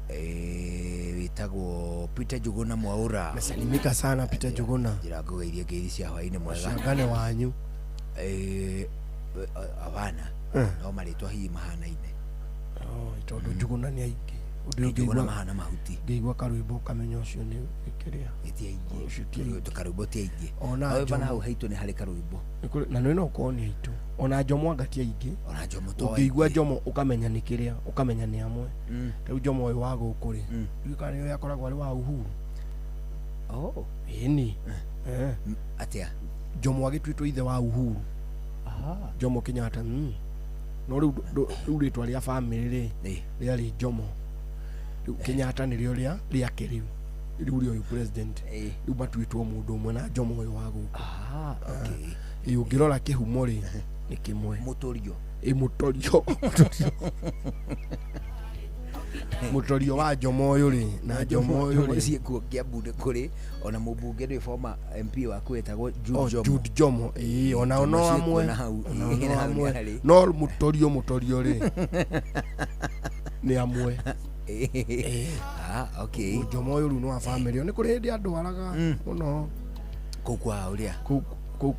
wĩtagwo Peter Njuguna Mwaura. Mesalimika sana Peter Njuguna. Njĩra ngũgeithie ngeithi cia hwaĩ-inĩ mwega. Cangane wanyu. Abana no marĩtwa hihi mahanaine. Oh, tondũ Njuguna nĩ aingĩ. Ũndũ Njuguna ũngĩigua mahana mahuti. Ngĩigua karwĩmbo ũkamenya ũcio nĩ kĩrĩa. Ti aingĩ. Ũcio ti aingĩ. Karwĩmbo ti aingĩ. Ona However, Njomo. na hau haitũ nĩ harĩ karwĩmbo. Na nĩ no ũkorwo nĩ aitũ. Ona Njomo anga ti aingĩ. Ona Njomo to Ũngĩigua Njomo ũkamenya nĩ kĩrĩa, ũkamenya nĩ amwe. Rĩu Njomo ũyũ wa gũkũ rĩ, ndiũĩ kana nĩwe akoragwo arĩ wa Uhuru. Oh. Ĩni. Atĩa? Njomo agĩtuĩtwo ithe wa Uhuru. Aha. Jomo Kenyatta. No rĩu rĩu rĩtwa rĩa family rĩ rĩarĩ Jomo. Rĩu Kenyatta nĩrĩo rĩa rĩake rĩu. Rĩu rĩa ũyũ president. Rĩu matuĩtwo mũndũ ũmwe na Jomo ũyũ wa gũkũ. Ah, okay. Ĩ ũngĩrora kĩhumo rĩ nĩ kĩmwe. Mũtũrio. Ĩ mũtorio. Mũtorio wa Jomo ũyũ rĩ na Jomo ũyũ rĩ. Ciĩkuo Kiambu nĩ kũrĩ ona mũmbunge nĩ former MP waku wĩtagwo Jude Oh, Jomo. Jude Jomo. Ĩĩ, ona Jomo no ciĩkuo amwe. na hau. Ona Ĩĩ, no na hau nĩ amwe. harĩ. No mũtorio mũtorio rĩ nĩ amwe. Ah, okay. Jomo ũyũ rĩu nĩ wa family. Nĩ kũrĩ hĩndĩ andwaraga mũno. Kũu kwa ũrĩa? Kũu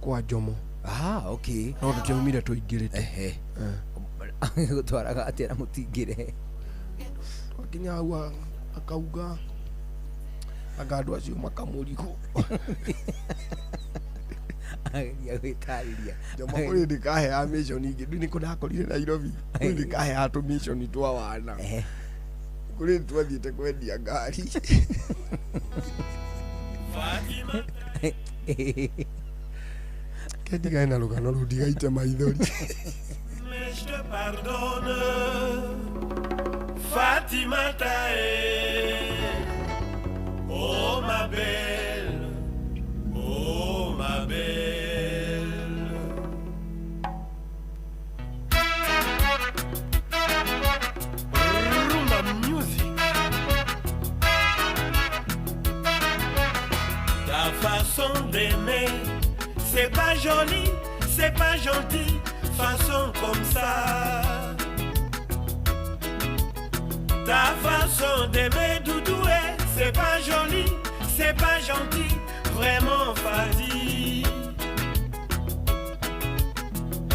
kwa Jomo. Ah, okay. No tũtiaumire tũingĩrĩte. Ehe. Gũtwaraga atĩa na mũtingĩre? Twakinya hau akauga anga andũ acio makamũrigwo. Ageria gwĩtarĩria. Jomo kũrĩ hĩndĩ kaheaga mission ingĩ. Ndiũĩ nĩkũ ndakorire Nairobi. Kũrĩ hĩndĩ kaheaga tũmicioni twa wana. Kũrĩ hĩndĩ twathiĩte kwendia ngari. Kendigane na rũgano rũu ndigaite maithori. Mais je te pardonne, Fatima Tae. Oh ma belle, oh ma belle. Rumba music. Ta façon d'aimer, c'est pas joli, c'est pas gentil, façon comme ça. Ta façon d'aimer Doudoué, c'est pas joli, c'est pas gentil, vraiment Fadi.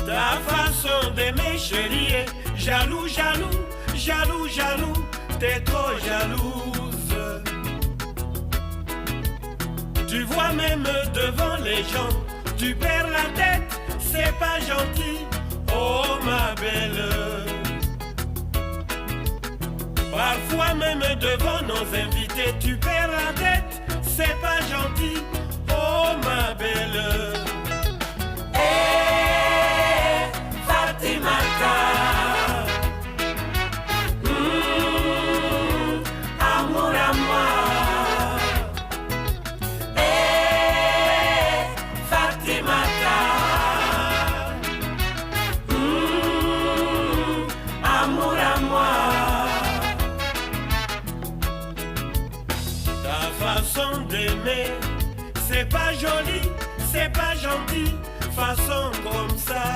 Ta façon d'aimer chérie, jaloux, jaloux, jaloux, jaloux, t'es trop jalouse. Tu vois même devant les gens, tu perds la tête, c'est pas gentil, oh ma belle. Parfois même devant nos invités, tu perds la tête, c'est pas gentil, oh ma belle. Eh, Fatimata. Amour à moi. Eh, Fatimata. Amour à moi. Ta façon d'aimer, c'est pas joli, c'est pas gentil, façon comme ça.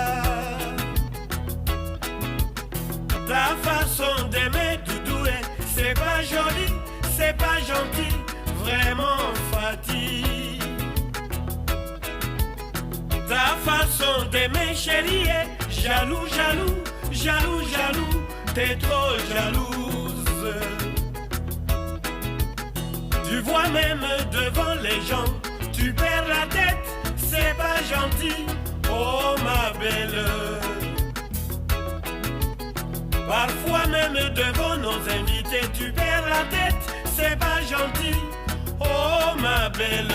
Ta façon d'aimer Doudoué, c'est pas joli, c'est pas gentil, vraiment fatigue. Ta façon d'aimer chérie, jaloux, jaloux, jaloux, jaloux, t'es trop jalouse. Tu vois même devant les gens, tu Tu perds la tête, c'est pas gentil. Oh ma belle. Parfois même devant nos invités, tu perds la tête, c'est pas gentil. Oh ma belle.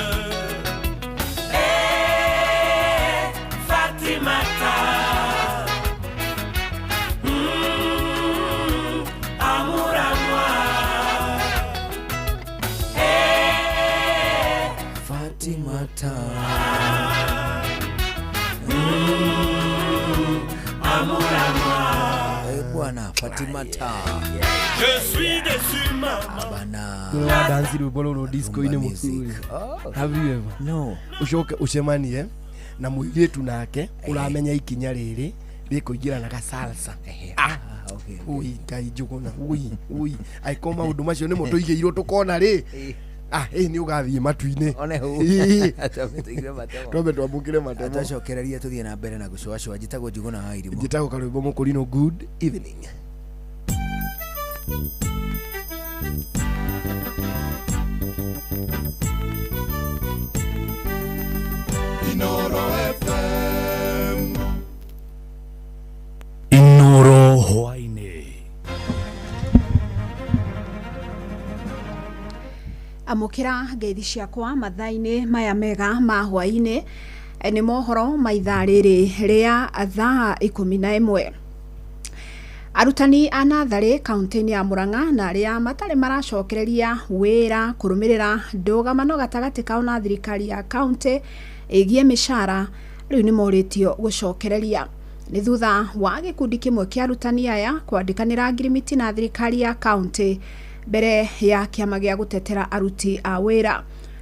Hey, Fatimata. Amour à moi. Hey, Fatimata. Amour à moi. Bwana Fatimata. Je suis déçu mama. Bana. Wa dance rwimbo rũrũ disco-inĩ mũthuri. Have you ever? No. Ucoke ucemanie na mũirĩtu nake ũramenya ikinya rĩrĩ rĩkũingĩra na gasalsa. Ah, okay. Ui, Ngai Njũgũna. Ui, ui. Angĩkorwo maũndũ macio nĩmo tũigĩirwo tũkona rĩ. Ah, ĩ nĩ ũgathiĩ matu-inĩ. One hau. Ĩ. Twambe matemo. Twambe twamũkĩre matemo. Twacokereria tũthiĩ na mbere na gũcũacũa. Njĩtagwo Njũgũna wa Irimũ. Njĩtagwo Karwĩmbo Mũkũrinũ. Good evening. Inoro FM. Inoro hwaini. Amũkĩra ngeithi ciakwa mathaa-inĩ maya mega ma hwaĩ-inĩ nĩ mohoro ma ithaa rĩrĩ rĩa thaa 11. Arutani a natharĩ kaunti-inĩ ya Murang'a na arĩa matarĩ maracokereria wĩra kũrũmĩrĩra ndũgamano gatagatĩ kao na thirikari ya kaunti ĩgiĩ mĩcara rĩu nĩ morĩtio gũcokereria. Nĩ thutha wa gĩkundi kĩmwe kĩa arutani aya kwandĩkanĩra ngirimiti na thirikari ya kaunti mbere ya kĩama gĩa gũtetera aruti a wĩra.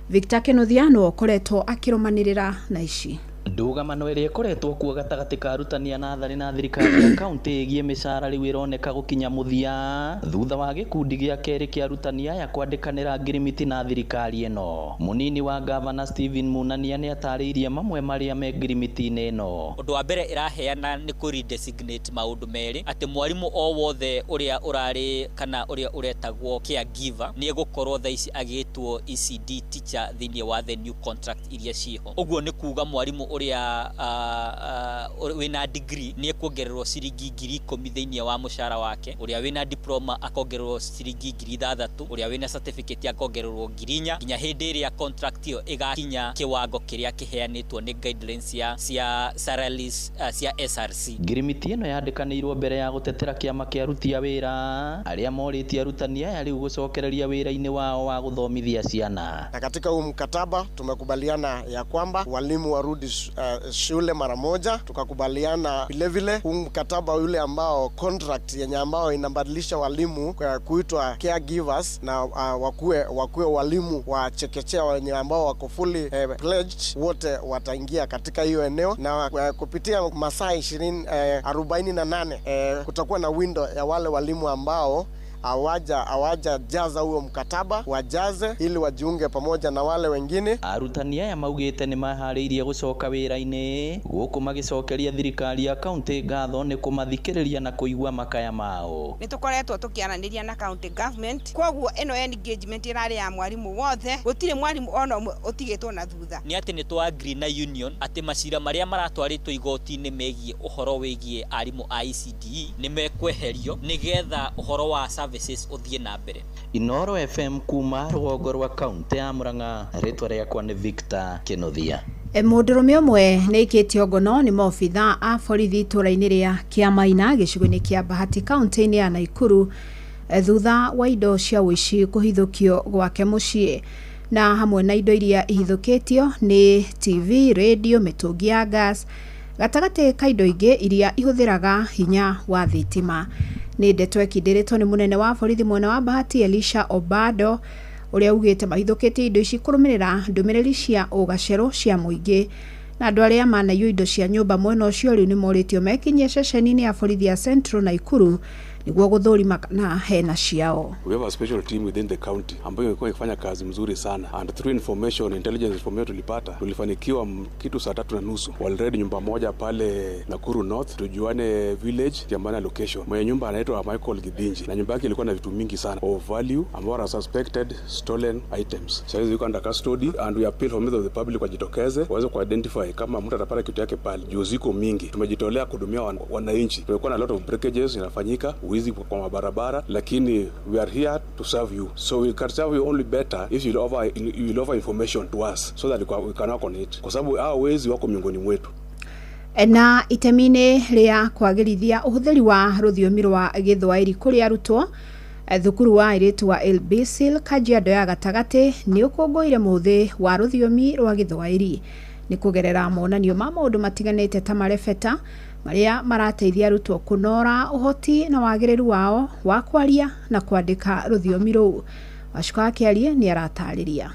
Victor Kinuthia nĩwe ũkoretwo akĩrũmanĩrĩra na ici. Ndũgamano ĩrĩa ĩkoretwo kuo gatagatĩ ka arutani a natharĩ na thirikari ya kaunti ĩgiĩ mĩcara rĩu ĩroneka gũkinya mũthia thutha wa gĩkundi gĩa kerĩ kĩa arutani aya kwandĩkanĩra ngirimiti na thirikari ĩno. Mũnini wa gavana Stephen Munania nĩ atarĩirie mamwe marĩa me ngirimiti-inĩ ĩno. Ũndũ wa mbere ĩraheana nĩ kũ redesignate maũndũ merĩ, atĩ mwarimũ o wothe ũrĩa ũrarĩ kana ũrĩa ũretagwo caregiver nĩ egũkorwo thaa ici agĩtwo ECD teacher thĩinĩ wa the new contract iria ciĩho. Ũguo nĩ kuga mwarimũ ũrĩa wĩna degree nĩ ekuongererwo ciringi 10,000 thĩinĩ wa mũcara wake, ũrĩa wĩna diploma akongererwo ciringi 6,000, ũrĩa wĩna certificate akongererwo 4,000 nginya hĩndĩ ĩrĩa contract ĩyo ĩgakinya kĩwango kĩrĩa kĩheanĩtwo nĩ guidelines cia salaries cia SRC. Ngirimiti ĩno yandĩkanĩirwo mbere ya gũtetera kĩama kĩa aruti a wĩra arĩa morĩtie arutani aya rĩu gũcokereria wĩra-inĩ wao wa gũthomithia ciana. Na katika huu mkataba tumekubaliana ya kwamba walimu warudi shule mara moja. Tukakubaliana vile vile huu mkataba yule ambao contract yenye ambao inabadilisha walimu kuitwa caregivers na wakue walimu wa chekechea wenye ambao wako fully pledged, wote wataingia katika hiyo eneo, na kupitia masaa 48 kutakuwa na window ya wale walimu ambao hawaja jaza huo mkataba, wajaze ili wajiunge pamoja na wale wengine. Arutani aya maugĩte nĩ maharĩirie gũcoka wĩra-inĩ gũkũ magĩcokeria thirikari ya kaunti ngatho nĩ kũmathikĩrĩria na kũigua makaya mao. Nĩ tũkoretwo tũkĩaranĩria na county government, koguo ĩno engagement ĩrarĩ ya mwarimũ wothe, gũtirĩ mwarimũ ona ũmwe ũtigĩtwo na thutha. Nĩ atĩ nĩ twa agree na union atĩ macira marĩa maratwarĩtwo igoti-inĩ megiĩ ũhoro wĩgiĩ arimũ a ECDE nĩ mekweherio nĩgetha ũhoro wa services ũthiĩ na mbere. Inoro FM kuma rũgongo rwa kaunti ya Murang'a, rĩtwa rĩakwa nĩ Victor Kinuthia. Mũndũrũme ũmwe nĩ aikĩtio ngono nĩ maobitha a borithi itũũra-inĩ rĩa Kĩamaina gĩcigo-inĩ kĩa Bahati kaunti-inĩ ya Naikuru thutha wa indo cia ũici kũhithũkio gwake mũciĩ, na hamwe na indo iria ihithũkĩtio nĩ TV, radio, mĩtũngi ya gas gatagatĩ ka indo ingĩ iria ihũthĩraga hinya wa thitima. Nĩ ndeto ĩkindĩrĩtwo nĩ mũnene wa borithi mwena wa Bahati Elisha Obado ũrĩa ugĩte mahithũkĩtie indo ici kũrũmĩrĩra ndũmĩrĩri cia ũgacerũ cia mũingĩ, na andũ arĩa manaiywo indo cia nyũmba mwena ũcio rĩu nĩ morĩtio mekinyie ceceni-inĩ ya borithi ya Central Naikuru Nĩguo gũthũrima kana hena ciao. We have a special team within the county ambayo imekuwa ikifanya kazi mzuri sana, and through information, intelligence information tulipata, tulifanikiwa kitu saa 3:30 walred nyumba moja pale Nakuru North, Tujuane village, Kiambana location. Mwenye nyumba anaitwa Michael Gidinji na nyumba yake ilikuwa na vitu mingi sana of value ambao are suspected stolen items. Sasa hizi yuko under custody and we appeal for members of the public wajitokeze waweze kuidentify kama mtu atapata kitu yake pale, juu ziko mingi. Tumejitolea kuhudumia wananchi. Tumekuwa na lot of breakages inafanyika, wizi kwa mabarabara, lakini we are here to serve you, so we can serve you only better if you offer information to us so that we can work on it, kwa sababu hao wezi wako miongoni mwetu. Na itemi-inĩ rĩa kwagĩrithia ũhũthĩri wa rũthiomi rwa Gĩthwaĩri kũrĩ arutwo, thukuru wa airĩtu wa Ilbisil Kajiado ya gatagatĩ nĩ ũkũngũĩire mũthĩ wa rũthiomi rwa Gĩthwaĩri nĩ kũgerera monanio ma maũndũ matiganĩte ta marebeta marĩa marateithia arutwo kũnora ũhoti na wagĩrĩru wao wa kwaria na kwandĩka rũthiomi rũu. Wacuka wa Kĩarie nĩ aratarĩria.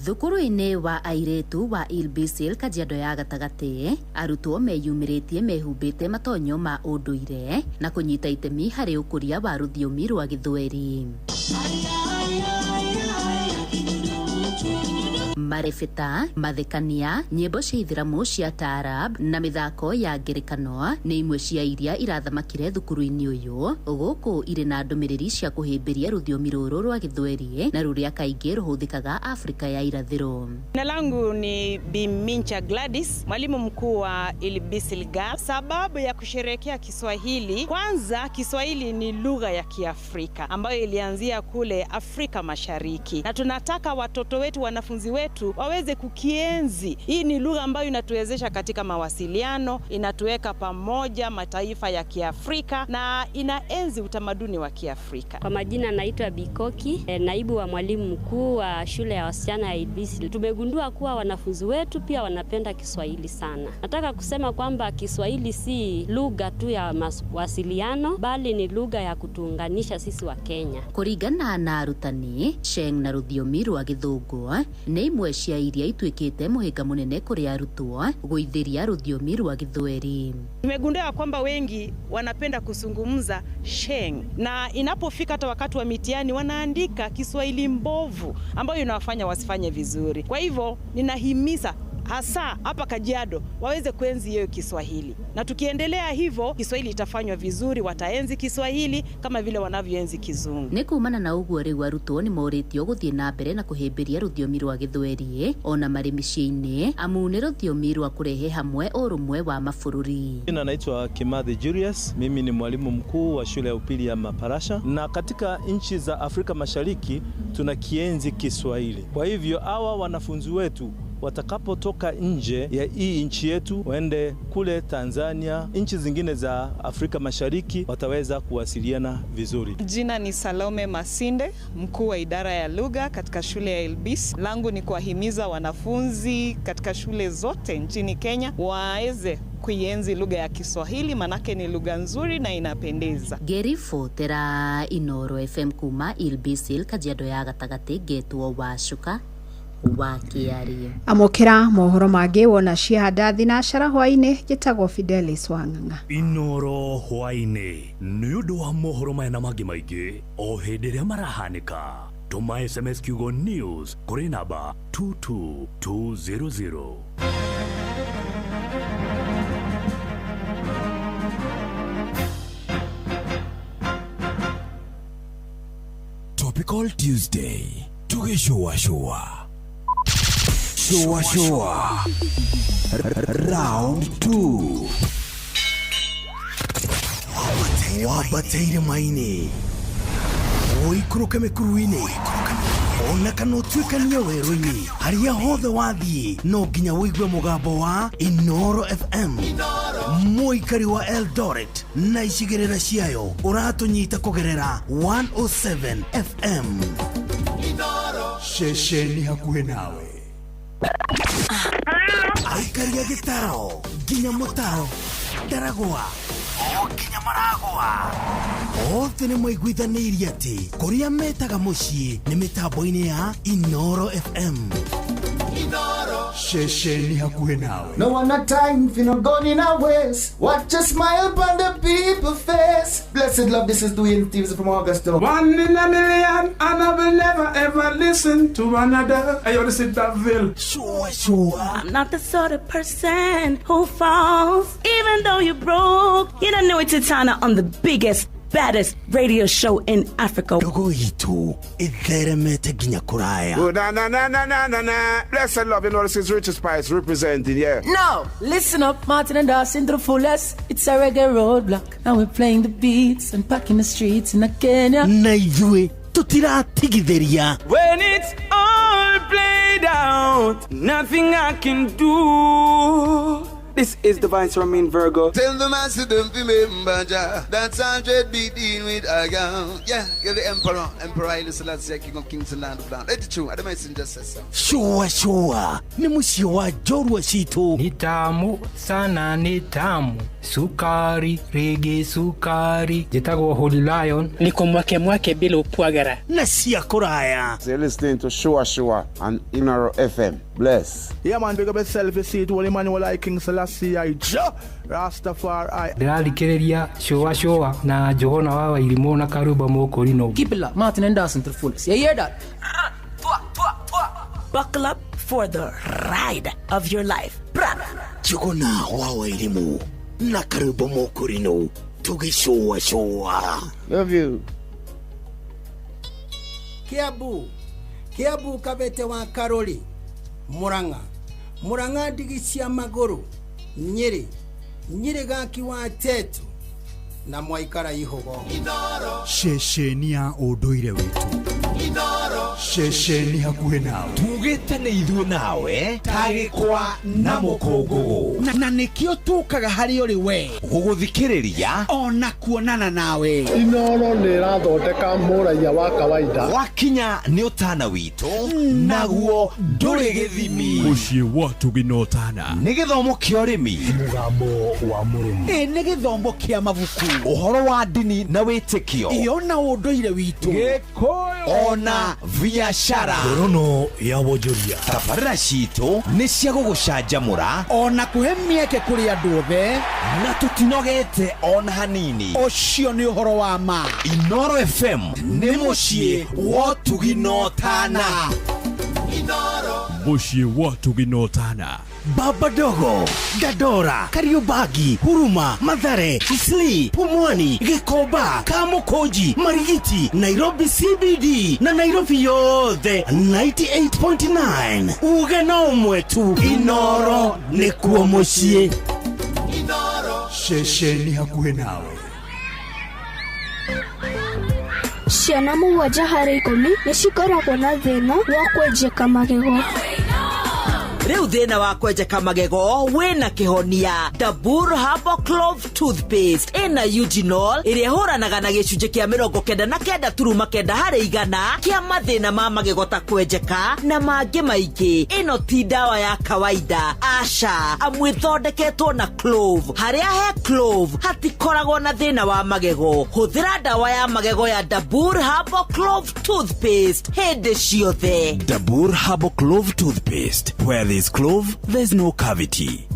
Thukuru-inĩ wa airĩtu wa Ilbisil Kajiado ya gatagatĩ, arutwo meyumĩrĩtie mehumbĩte matonyo ma ũndũire na kũnyita itemi harĩ ũkũria wa rũthiomi rwa Gĩthweri. Marebeta, mathekania, nyĩmbo cia ithĩramu cia taarab na mĩthako ya ngerekano nĩ imwe cia iria irathamakire thukuru-inĩ ũyũ, gũkũ irĩ na ndũmĩrĩri cia kũhĩmbĩria rũthiomi rũrũ rwa Gĩthweri na rũrĩa kaingĩ rũhũthĩkaga Afrika ya Irathĩro. Jina langu ni Bimincha Gladys, mwalimu mkuu wa Ilbisil Girls. Sababu ya kusherehekea Kiswahili, kwanza Kiswahili ni lugha ya Kiafrika ambayo ilianzia kule Afrika Mashariki, na tunataka watoto wetu, wanafunzi wetu waweze kukienzi. Hii ni lugha ambayo inatuwezesha katika mawasiliano, inatuweka pamoja mataifa ya Kiafrika na inaenzi utamaduni wa Kiafrika. Kwa majina naitwa Bikoki, naibu wa mwalimu mkuu wa shule ya wasichana ya Ilbisil. Tumegundua kuwa wanafunzi wetu pia wanapenda Kiswahili sana. Nataka kusema kwamba Kiswahili si lugha tu ya mawasiliano, bali ni lugha ya kutuunganisha sisi wa Kenya. Kũringana na arutani, Sheng na rũthiomi rwa Gĩthũngũ nĩ imwe cia iria ituĩkĩte mũhĩnga mũnene kũrĩ arutwo gũithĩria rũthiomi rwa Gĩthweri. Tumegundua kwamba wengi wanapenda kuzungumza Sheng, na inapofika hata wakati wa mitihani wanaandika Kiswahili mbovu ambayo inawafanya wasifanye vizuri. Kwa hivyo ninahimiza hasa hapa Kajiado waweze kuenzi hiyo Kiswahili, na tukiendelea hivyo Kiswahili itafanywa vizuri, wataenzi Kiswahili kama vile wanavyoenzi Kizungu. Nĩ kumana na ũguo rĩu arutwo nĩ morĩtio gũthiĩ na mbere na kũhĩmbĩria rũthiomi rwa Gĩthweri ona marĩ mĩciĩ-inĩ, amu nĩ rũthiomi rwa kũrehe hamwe ũrũmwe wa mabũrũri. Jina naitwa Kimathi Julius, mimi ni mwalimu mkuu wa shule ya upili ya Maparasha, na katika nchi za Afrika Mashariki tuna kienzi Kiswahili. Kwa hivyo hawa wanafunzi wetu watakapotoka nje ya hii nchi yetu waende kule Tanzania, nchi zingine za Afrika Mashariki, wataweza kuwasiliana vizuri. Jina ni Salome Masinde, mkuu wa idara ya lugha katika shule ya Ilbis. Langu ni kuwahimiza wanafunzi katika shule zote nchini Kenya waweze kuienzi lugha ya Kiswahili, manake ni lugha nzuri na inapendeza. Ngĩribotera Inoro FM kuma Ilbisil Kajiado ya gatagatĩ, ngetwo Wacuka wa Kĩarie. Amũkĩra mohoro mangĩ wona ciahanda thinacara hwaĩ-inĩ. Njĩtagwo Fidelis Wang'ang'a. Inoro hwaĩ-inĩ nĩ ũndũ wa mohoro maya na mangĩ maingĩ o hĩndĩ ĩrĩa marahanĩka, tũma SMS kiugo news kũrĩ namba 22200. Topical Tuesday tugĩcũacũa shua round 2 wambateire maini ũikũrũke mĩkuru-inĩ ona kana ũtuĩkanie werũ-inĩ, harĩa hothe wathiĩ no nginya ũigue mũgambo wa Inoro FM. Mũikari wa Eldoret na icigĩrĩra ciayo ũratũnyita kũgerera 107 FM. Ceceni hakuhĩ nawe, aikaria gĩtaro nginya mũtaro ndaragwa o nginya maragwa othe nĩ maiguithanĩirie atĩ kũrĩa metaga mũciĩ nĩ mĩtambo-inĩ ya Inoro FM. Inoro. Ceceni hakuhĩ nawe. No one a time for no gun in a waste. Watch a smile upon the people face. Blessed love, this is Dwayne Stevens from Augusta. One in a million, and I will never ever listen to another. Hey, yo, this is Daville. Sure, sure. I'm not the sort of person who falls, even though you're broke. You don't know it's Titana on the biggest, baddest radio show in Africa. Ndogo itũ ĩtheremete nginya kũraya. Oh, na na na na na na na. Blessed love, you know, this is Richard Spice representing, yeah. No, listen up, Martin and Dawson to the fullest. It's a reggae roadblock, and we're playing the beats and packing the streets in Kenya. Na ithuĩ tũtiratigithĩria. When it's all played out, nothing I can do. This is the Vice Romain Virgo. Tell the master don't remember Jah. That's 100 beat in with a gun. Yeah, you're the emperor. Emperor Haile Selassie, King of Kings and Land of Land. Let it true. The messenger says so. Sure, sure. Nĩ mũciĩ wa njorua citũ. Ni tamu sana, ni tamu sukari rigi sukari. Njĩtagwo Holy Lion. Niko mwake mwake bila upwagara na cia kũraya. So you're listening to Shua Shua on Inaro FM. Bless. Yeah, man, big up yourself. You see it, Holy Emmanuel I, King Selassie I, Jah Rastafari. Ndĩrathikĩrĩria Shua Shua na Johana wa Wairimũ na Karumba Mũkũrinũ. Keep it locked, Martin and Dawson to the fullest. You hear that? Buckle up for the ride of your life. Njuguna wa Wairimũ na Karumba Mũkũrinũ tũgĩcũa cũa. Love you. Kiambu, Kiambu kabete wa Karori, Murang'a, Murang'a ndigi cia magũrũ, Nyĩrĩ, Nyĩrĩ gaki wa Tetu na mwaikara ihũgo. Ceceni ya ũndũire witũ. Ceceni hakuhĩ nawe. Tugĩte nĩ ithuĩ nawe tagĩkwa na mũkũngũgũ na nĩkĩo tũkaga harĩ ũrĩ we gũgũthikĩrĩria ona kuonana nawe. Inoro nĩ ĩrathondeka mũraiya wa kawaida. Wakinya nĩ ũtana witũ naguo ndũrĩ gĩthimi. Mũciĩ wa Tugina Ũtana. Nĩ gĩthomo kĩa ũrĩmi. Mũgambo wa mũrĩmi. Ĩ nĩ gĩthomo kĩa mabuku. Ũhoro wa ndini na wĩtĩkio. Ĩ ona ũndũire witũ. Gĩkũyũ ona biashara. Ngorono ya wonjoria. Tabarĩra citũ nĩ cia gũgũcanjamũra ona kũhe mĩeke kũrĩ andũ othe na tũtinogete ona hanini. Ũcio nĩ ũhoro wa ma. Inoro FM nĩ mũciĩ wa ũtugi na ũtana. Mũciĩ wa ũtugi na ũtana. Baba Dogo, Dandora, Kariobangi, Huruma, Mathare, Isli, Pumwani, Gikomba, Kamukunji, Marigiti, Nairobi CBD na Nairobi yothe 98.9. Uge na ũmwe tu, Inoro nĩkuo mũciĩ. Ceceni hakuhĩ nawe. Ciana 7 harĩ 10 nĩ cikoragwo na thĩna wa kwenjeka magego. Rĩu thĩna wa kwenjeka magego wĩna kĩhonia. Dabur Herbal Clove Toothpaste ĩna eugenol ĩrĩa ĩhũranaga na gĩcunjĩ kĩa 99.9 harĩ igana kĩa mathĩna ma magego ta kwenjeka na mangĩ maingĩ. Ĩno ti ndawa ya kawaida, aca, amu ĩthondeketwo na clove. Harĩa he clove hatikoragwo na thĩna wa magego. Hũthĩra ndawa ya magego ya Dabur Herbal Clove Toothpaste hĩndĩ ciothe. Dabur Herbal Clove Toothpaste. Where there's clove, there's no cavity.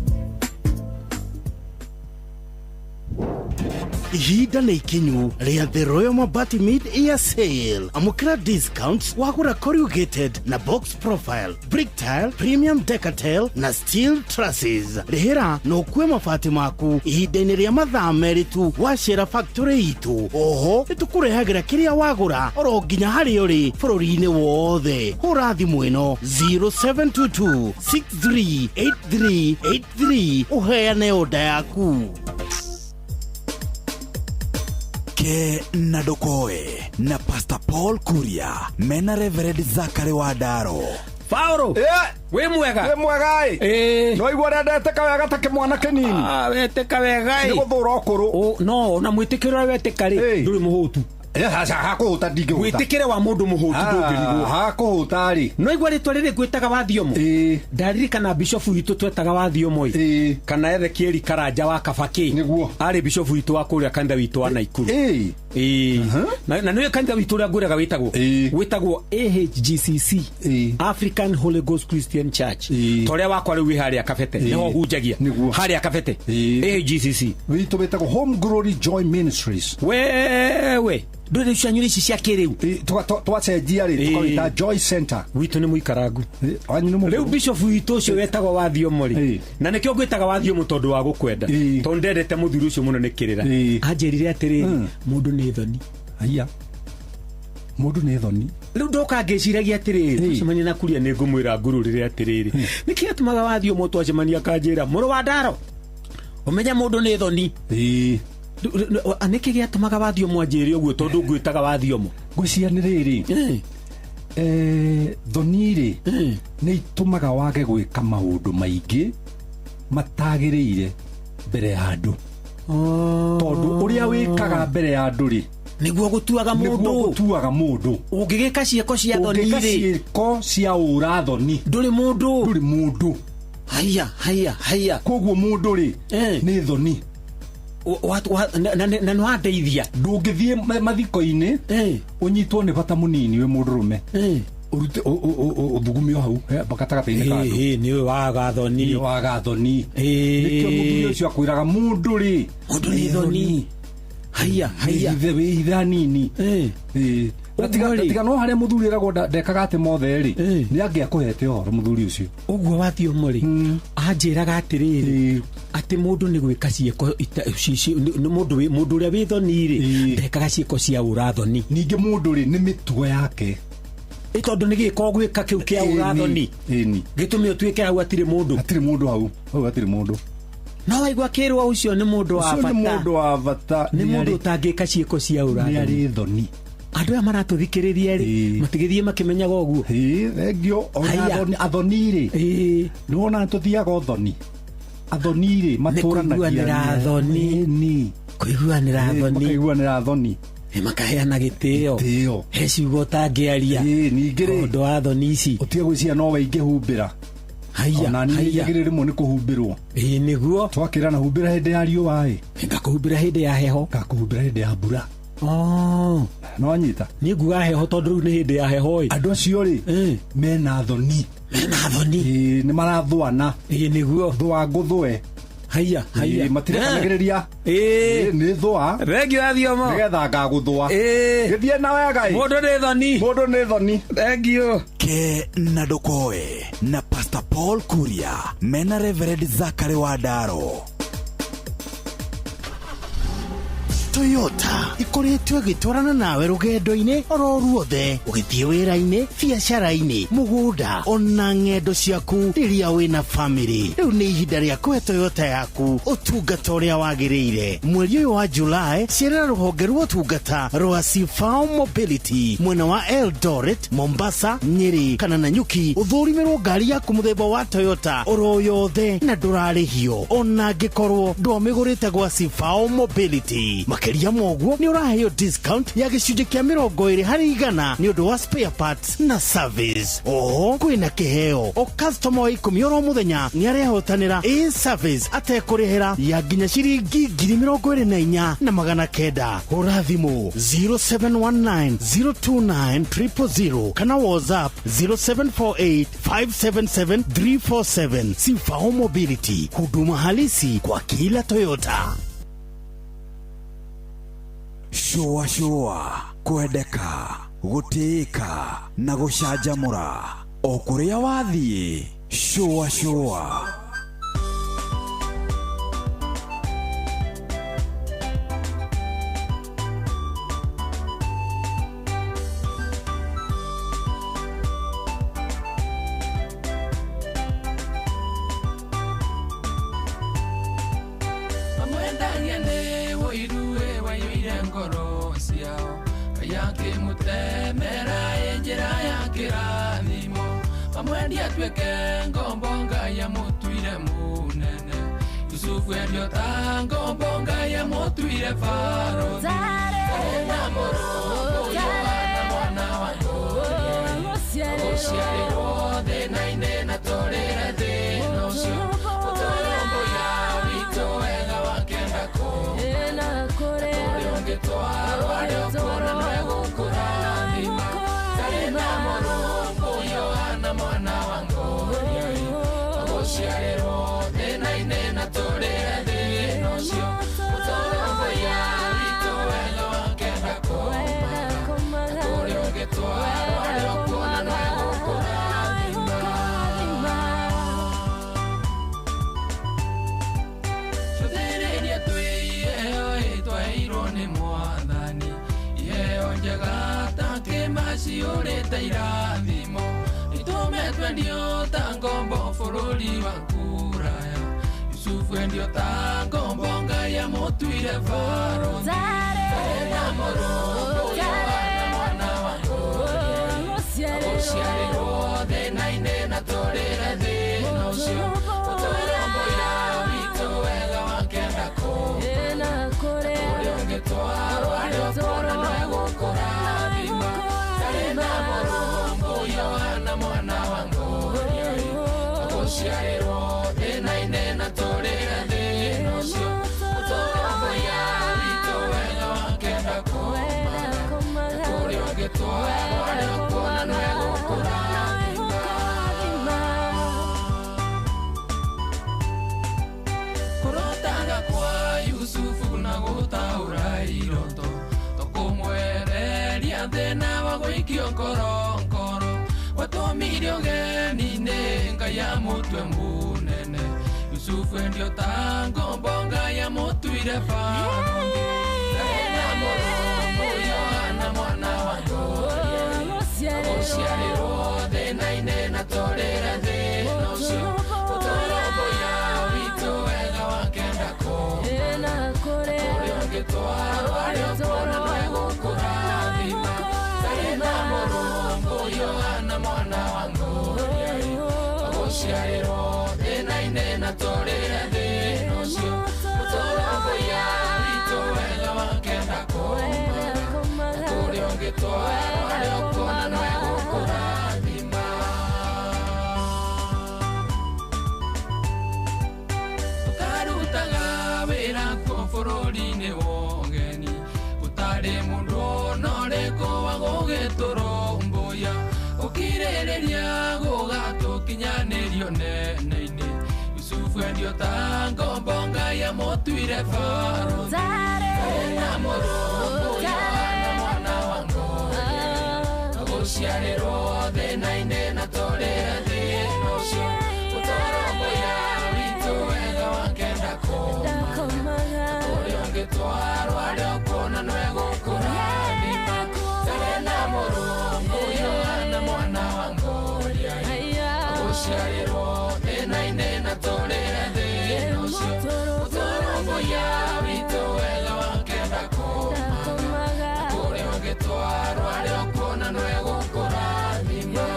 Ihinda nĩ ikinyu rĩa The Royal Mabati Mid-Year Sale. Amũkĩra discounts wagũra corrugated na box profile, brick tile, premium decatile na steel trusses. Rĩhĩra na ũkue mabati maku ihinda-inĩ rĩa mathaa 2 tu wacera factory itũ. Oho nĩtũkũrehagĩra kĩrĩa wagũra oro nginya harĩa ũrĩ bũrũri-inĩ wothe. Hũra thimũ ĩno 0722 638383 ũheane oda yaku. Ke na Ndokoe na Pastor Paul Kuria mena Reverend Zachary Wandaro. Paul, wĩ mwega? Wĩ mwega ĩ. No igua ũrĩa ndetĩka wega ta kĩmwana kĩnini. Wetĩka wega ĩ. Nĩ gũthũra ũkũrũ. No, na mwĩtĩkĩro ũrĩa wetĩka rĩ, ndũrĩ mũhũtu. Hakũhũta ndingĩhũta. Wĩtĩkĩre wa mũndũ mũhũtu ndũngĩrigwo. Hakũhũta rĩ. No igua rĩtwa rĩrĩ ngwĩtaga wa Thiomo. Ndaririkana bishofu witũ twetaga wa Thiomo ĩ. Kana Ezekieli Karanja wa Kabakĩ. Nĩguo. Arĩ bishofu witũ wa kũrĩa kanitha witũ wa Naikuru. Na nä kanitha witå å rä a ngwä raga wä AHGCC, African Holy Ghost Christian Church, ta å rä a wakwa rä u wä harä a Kabete nä ho hunjagia harä a Kabete AHGCC. Witũ wĩtagwo Home Glory Joy Ministries. Wewe ndå cianyu ici cia kä rä u twacenjia rä tũkawĩta Joy Center. Witũ nĩ mũikarangu. Rĩu bishop witũ ũcio wetagwo Wathiomo rĩ, na nĩkĩo ngwĩtaga Wathiomo tondũ wa gũkwenda, tondũ ndendete mũthuri ũcio mũno nĩ kĩrĩra. Anjĩrire atĩrĩrĩ, mũndũ nĩ thoni. Aya, mũndũ nĩ thoni. Rĩu ndoka ngĩciragia atĩrĩrĩ, twacemania na Kuria nĩ ngũmwĩra ngurũrĩre atĩrĩrĩ, nĩkĩ gĩatũmaga Wathiomo twacemania akanjĩra mũrũ wa Ndaro ũmenye mũndũ nĩ thoni. Nĩkĩ gĩatũmaga Wathiomo anjĩre ũguo tondũ ngwĩtaga Wathiomo? Ngwĩciria nĩ rĩrĩ, thoni rĩ nĩ itũmaga wage gwĩka maũndũ maingĩ matagĩrĩire mbere ya andũ, tondũ ũrĩa wĩkaga mbere ya andũ rĩ nĩguo gũtuaga mũndũ, nĩguo gũtuaga mũndũ. Ũngĩgĩka ciĩko cia thoni rĩ, ũngĩka ciĩko cia ũra thoni, ndũrĩ mũndũ, ndũrĩ mũndũ. Haya haya haya, koguo mũndũ rĩ nĩ thoni. Na nĩ wandeithia. Ndũngĩthiĩ mathiko-inĩ ũnyitwo nĩ bata mũnini wĩ mũndũrũme, ũrute ũthugume o hau gatagatĩ-inĩ ka andũ. Nĩ waga thoni, nĩ waga thoni. Nĩkĩo mũthuri ũcio akwĩraga mũndũ rĩ, mũndũ nĩ thoni. Haya haya, wĩhithe hanini. Tiga no harĩa mũthuri eragwo ndekaga atĩ mothe rĩ, nĩ angĩakũhete ũhoro mũthuri ũcio. Ũguo Wathiomo rĩ anjĩraga atĩrĩrĩ, atĩ mũndũ nĩ gwĩka ciĩko mũndũ ũrĩa wĩ thoni rĩ ndekaga ciĩko cia ũra thoni. Ningĩ mũndũ rĩ nĩ mĩtugo yake, tondũ nĩ gĩko gwĩka kĩu kĩa ũra thoni gĩtũme ũtuĩke hau hatirĩ mũndũ, hatirĩ mũndũ hau, hau hatirĩ mũndũ. No waigua kĩrwo ũcio nĩ mũndũ wa bata, nĩ mũndũ wa bata, nĩ mũndũ ũtangĩka ciĩko cia ũra thoni, nĩ arĩ thoni. Andũ aya maratũthikĩrĩria rĩ matigĩthiĩ makĩmenyaga ũguo. Thengio. Ona athoni rĩ nĩ wona tũthiaga ũthoni, athoni rĩ matũranagia thoni, kũiguanĩra thoni, makaiguanĩra thoni, makaheana gĩtĩo, he ciugo ũtangĩaria. Ningĩ rĩ ũndũ wa thoni ici ũtige gwĩciria no we ingĩhumbĩra. Haya ona niĩ njagĩrĩire rĩmwe nĩ kũhumbĩrwo. Nĩguo twakĩrana humbĩra hĩndĩ ya riũa ĩ, ngakũhumbĩra hĩndĩ ya heho, ngakũhumbĩra hĩndĩ ya mbura. No wanyita niĩ nguga heho tondũ rĩu nĩ hĩndĩ ya heho ĩ. Andũ acio rĩ mena thoni, mena thoni, nĩ marathũana. Nĩguo thũa ngũthũe. Haya haya, matirekanagĩrĩria. Nĩ thũa. Thengio Wathiomo, nĩgetha ngagũthũa. Gĩthiĩ na wega ĩ, mũndũ nĩ thoni, mũndũ nĩ thoni. Thengio. Ke na Ndũkoe na Pastor Paul Kuria mena Reverend Zachary wa Ndaro. Toyota ikoretwo ĩgĩtwarana nawe rũgendo-inĩ oro ruothe, ũgĩthiĩ wĩra-inĩ, biacara-inĩ, mũgũnda ona ng'endo ciaku rĩrĩa wĩna famĩlĩ. Rĩu nĩ ihinda rĩa kũhe Toyota yaku ũtungata ũrĩa wagĩrĩire. Mweri ũyũ wa Julai, cerera rũhonge rwa ũtungata rwa Sifao Mobility mwena wa Eldoret, Mombasa, Nyeri kana Nanyuki, ũthũrimĩrwo ngari yaku mũthemba wa Toyota oro yothe na ndũrarĩhio ona angĩkorwo ndwamĩgũrĩte gwa Sifao Mobility. Makĩria moguo nĩ ũraheo discount ya gĩcunjĩ kĩa 20 harĩ 100 nĩ ũndũ wa spare parts na service. Oho kwĩna kĩheo o customer wa 10 oro mũthenya nĩ arehotanĩra a service atekũrĩhĩra ya nginya ciringi 24,900. Hũra thimũ 0719 029 000 kana WhatsApp 0748 577 347. Sifao Mobility, huduma halisi kwa kila Toyota. Shua shua, kwendeka, gũtĩĩka na gũcanjamũra o kũrĩa wathiĩ. Shua shua. Wega wakenda kũ ciyũrĩte irathimo Itumetwe ndio ta ngombo bũrũri wa kũraya Yusufu endio ta ngombo Ngai amũtuire barũthi Ndarĩ na mũrũmbũiya Yohana mwana wa ngũria Agũciarĩrwo thĩna-inĩ na tũrĩre thĩna ũcio Ũtũrũmbũiya witũ wega wakenda kũmaga Kũrĩa ũngĩtwarwo harĩa ũkuona no egũkũrathima Ndarĩ na mũrũmbũiya Yohana mwana wa ngũria Agũciarĩrwo thĩna-inĩ na tũrĩre thĩna ũcio Ũtũrũmbũiya witũ wega wakenda kũmaga Kũrĩa ũngĩtwarwo harĩa ũkuona no egũkũrathima Kũrotaga kwa Yusufu na gũtaũra iroto Tũkũmwereria thĩna wa gũikio ngorongoro Watũmire ũgeni-inĩ Ngai amũtue mũnene Yusufu endio ta ngombo Ngai amũtuire barũthi Ndarĩ na mũrũmbũiya Yohana mwana wa ngũria Agũciarĩrwo thĩna-inĩ na tũrĩre thĩna ũcio Ũtũrũmbũiya witũ wega wakenda kũmaga Kũrĩa ũngĩtwarwo harĩa ũkuona no egũkũrathima Ndarĩ na mũrũmbũiya Yohana mwana wa ngũria Agũciarĩrwo thĩna-inĩ na tũrĩre thĩna ũcio Ũtũrũmbũiya witũ wega wakenda kũmaga Kũrĩa ũngĩtwarwo harĩa ũkuona no egũkũrathima Tũkarutaga wĩra kuo bũrũri-inĩ wa ũgeni Gũtarĩ mũndũ ona ũrĩkũ wa gũgĩtũrũmbũiya Gũkirĩrĩria gũgatũkinyanĩrio nene-inĩ Yusufu endio ta ngombo Ngai amũtuire barũthi Ndarĩ na mũrũmbũiya Yohana mwana wa ngũria Agũciarĩrwo thĩna-inĩ na tũrĩre thĩna ũcio Ũtũrũmbũiya witũ wega wakenda kũmaga Kũrĩa ũngĩtwarwo harĩa ũkuona no egũkũrathima Ndarĩ na mũrũmbũiya Yohana mwana wa ngũria Agũciarĩrwo thĩna-inĩ na tũrĩre thĩna ũcio Ũtũrũmbũiya witũ wega wakenda kũmaga Kũrĩa ũngĩtwarwo harĩa ũkuona no egũkũrathima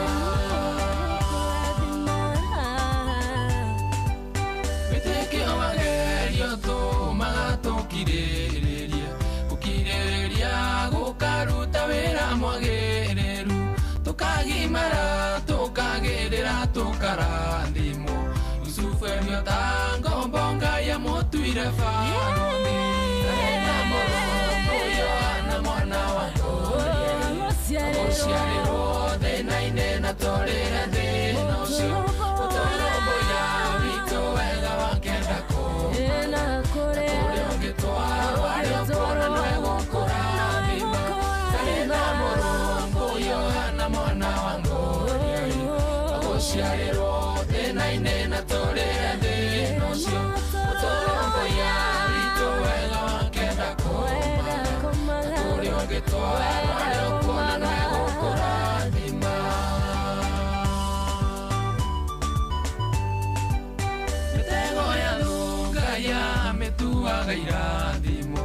Wĩtĩkio wagerio tũmaga tũkirĩrĩrie Gũkirĩrĩria gũkaruta wĩra mwagĩrĩru Tũkagimara tũkagĩrĩra tũkarathimwo Yusufu endio ta ngombo Ngai amũtuire barũthi Ndarĩ na mũrũmbũiya Yohana mwana wa ngũria Agũciarĩrwo thĩna-inĩ na tũrĩre thĩna ũcio Ũtũrũmbũiya witũ wega wakenda kũmaga Kũrĩa ũngĩtwarwo harĩa ũkuona no egũkũrathima Ndarĩ na mũrũmbũiya Yohana mwana wa ngũria Agũciarĩrwo thĩna-inĩ na tũrĩre thĩna ũcio Ũtũrũmbũiya witũ wega wakenda kũmaga Kũrĩa ũngĩtwarwo harĩa ũkuona no egũkũrathima Mĩtego ya thũ Ngai amĩtuaga irathimo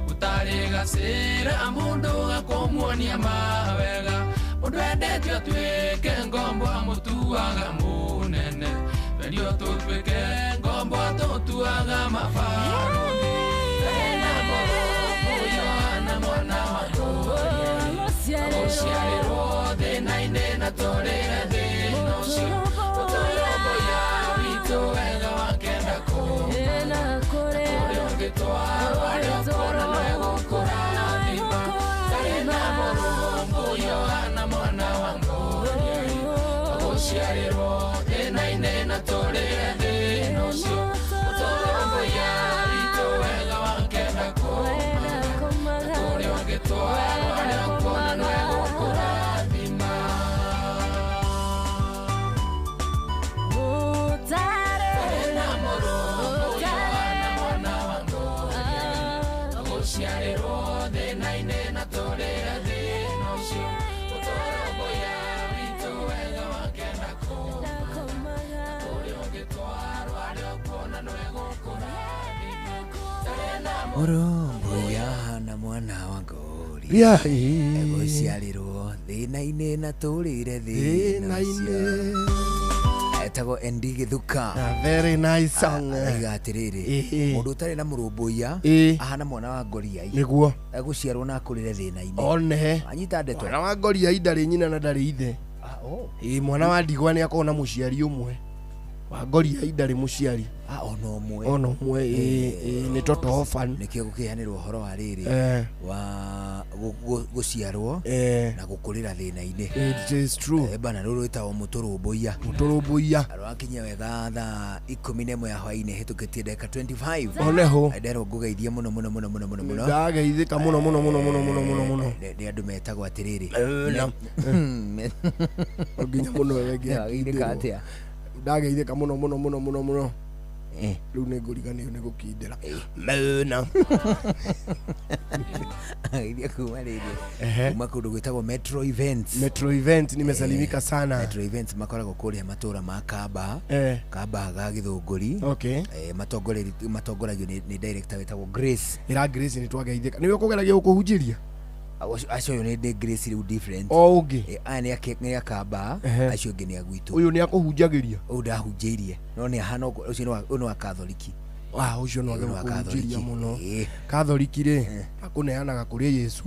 Gũtarĩ gacĩra mũndũ gakũmuonia mawega Mũndũ endete atuĩke ngombo amũtuaga mũnene Twendio tũtuĩke ngombo atũtuaga mabarũthi Ndarĩ na mũrũmbũiya Yohana mwana wa ngũria Agũciarĩrwo thĩna-inĩ na tũrĩre thĩna ũcio Ũtũrũmbũiya witũ wega wakenda kũmaga Kũrĩa ũngĩtwarwo harĩa ũkuona no egũkũrathima Ndarĩ na mũrũmbũiya Yohana mwana wa ngũria Agũciarĩrwo thĩna-inĩ na tũrĩre thĩna ũcio Ũtũrũmbũiya witũ wega wakenda kũmaga Kũrĩa ũngĩtwarwo harĩa ũkuona no egũkũrathima Ndarĩ na mũrũmbũiya Yohana mwana wa ngũria Mũrũmbũiya na mwana wa ngori Ria, egũciarĩrwo thĩna-inĩ na tũrĩre thĩna Thĩna-inĩ. ũcio. Etagwo ND Gĩthuka. A very nice song. Araiga atĩrĩrĩ, Ĩĩ. mũndũ ũtarĩ na mũrũmbũiya Ĩĩ. ahana mwana wa ngoriai. Nĩguo. Egũciarwo na akũrĩre thĩna-inĩ. One. Anyita ndeto. Mwana wa ngoriai ndarĩ nyina na ndarĩ ithe. Ĩĩ, mwana wa ndigwa nĩ akoragwo na mũciari ũmwe. Wa ngoriai ndarĩ mũciari. Ona ũmwe. Ona ũmwe, ĩĩ, ĩĩ, nĩ toto orphan. Nĩkĩo gũkĩheanĩrwo ũhoro wa rĩrĩ Eh. wa gũciarwo Eh. na gũkũrĩra thĩna-inĩ. It is true. Eh, bana rũrũ rwĩtagwo mũtũrũmbũiya. Mũtũrũmbũiya. Rwakinyia wega thaa 11 ya hwaĩ-inĩ hĩtũkĩtie ndagĩka 25. Oneho. Nderwo ngũgeithie mũno mũno mũno mũno mũno mũno. Ndageithĩka mũno mũno mũno mũno mũno mũno mũno. Nĩ andũ metagwo atĩrĩrĩ. Na. Nginya mũno we Wageithĩka atĩa? Ndageithĩka mũno mũno mũno mũno mũno. Rĩu nĩ ngũriganĩrwo nĩ gũkindĩra. Mena. Geithia kuma rĩrĩ. Ehe. Kuma kũndũ gwĩtagwo Metro Events. Metro Events nimesalimika sana. Metro Events makoragwo kũrĩa matũra ma Kamba. Eh. Kamba ga Gĩthũngũri. Okay. Eh, matongoragio nĩ director wĩtagwo Grace. Ĩra Grace nĩ twageithĩka. Nĩwe ũkũgeragia gũkũhunjĩria? Acio ũyũ nĩ Grace rĩu different. O ũngĩ? Eh, aya nĩ a Kamba, Ehe. acio angĩ nĩ a gwitũ. Ũyũ nĩ akũhunjagĩria? Ũyũ ndahunjĩirie. No nĩ ahana ũguo, ũcio ũyũ nĩ wa Katholiki. Ah, ũcio no age Ũyũ nĩ wa gũkũhunjĩria Katholiki. mũno. Ĩĩ. Katholiki rĩ, akũneanaga kũrĩ Yesu.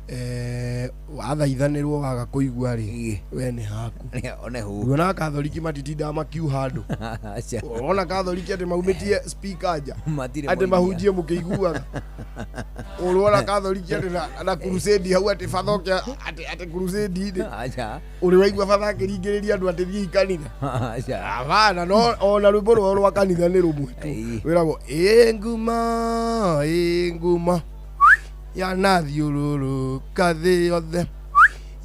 Eh, wathaithanĩrwo waga kũigua rĩ, we nĩ haku. Oneho. Nduonaga Katholiki matitindaga makiuha andũ. Aca. Ũrona Katholiki atĩ maumĩtie speaker nja. Matirĩ Atĩ moimia. mahunjie mũkĩiguaga. Ũrona Katholiki atĩ na crusade hau atĩ batha oke atĩ crusade-inĩ. Aca. Ũrĩ waigua batha akĩringĩrĩria andũ atĩ thiĩi kanitha. Aca. Hapana, no ona rwĩmbo rwao rwa kanitha nĩ rũmwe tu. Wĩragwo ĩ nguma ĩ nguma yanathiũrũrũka thĩ yothe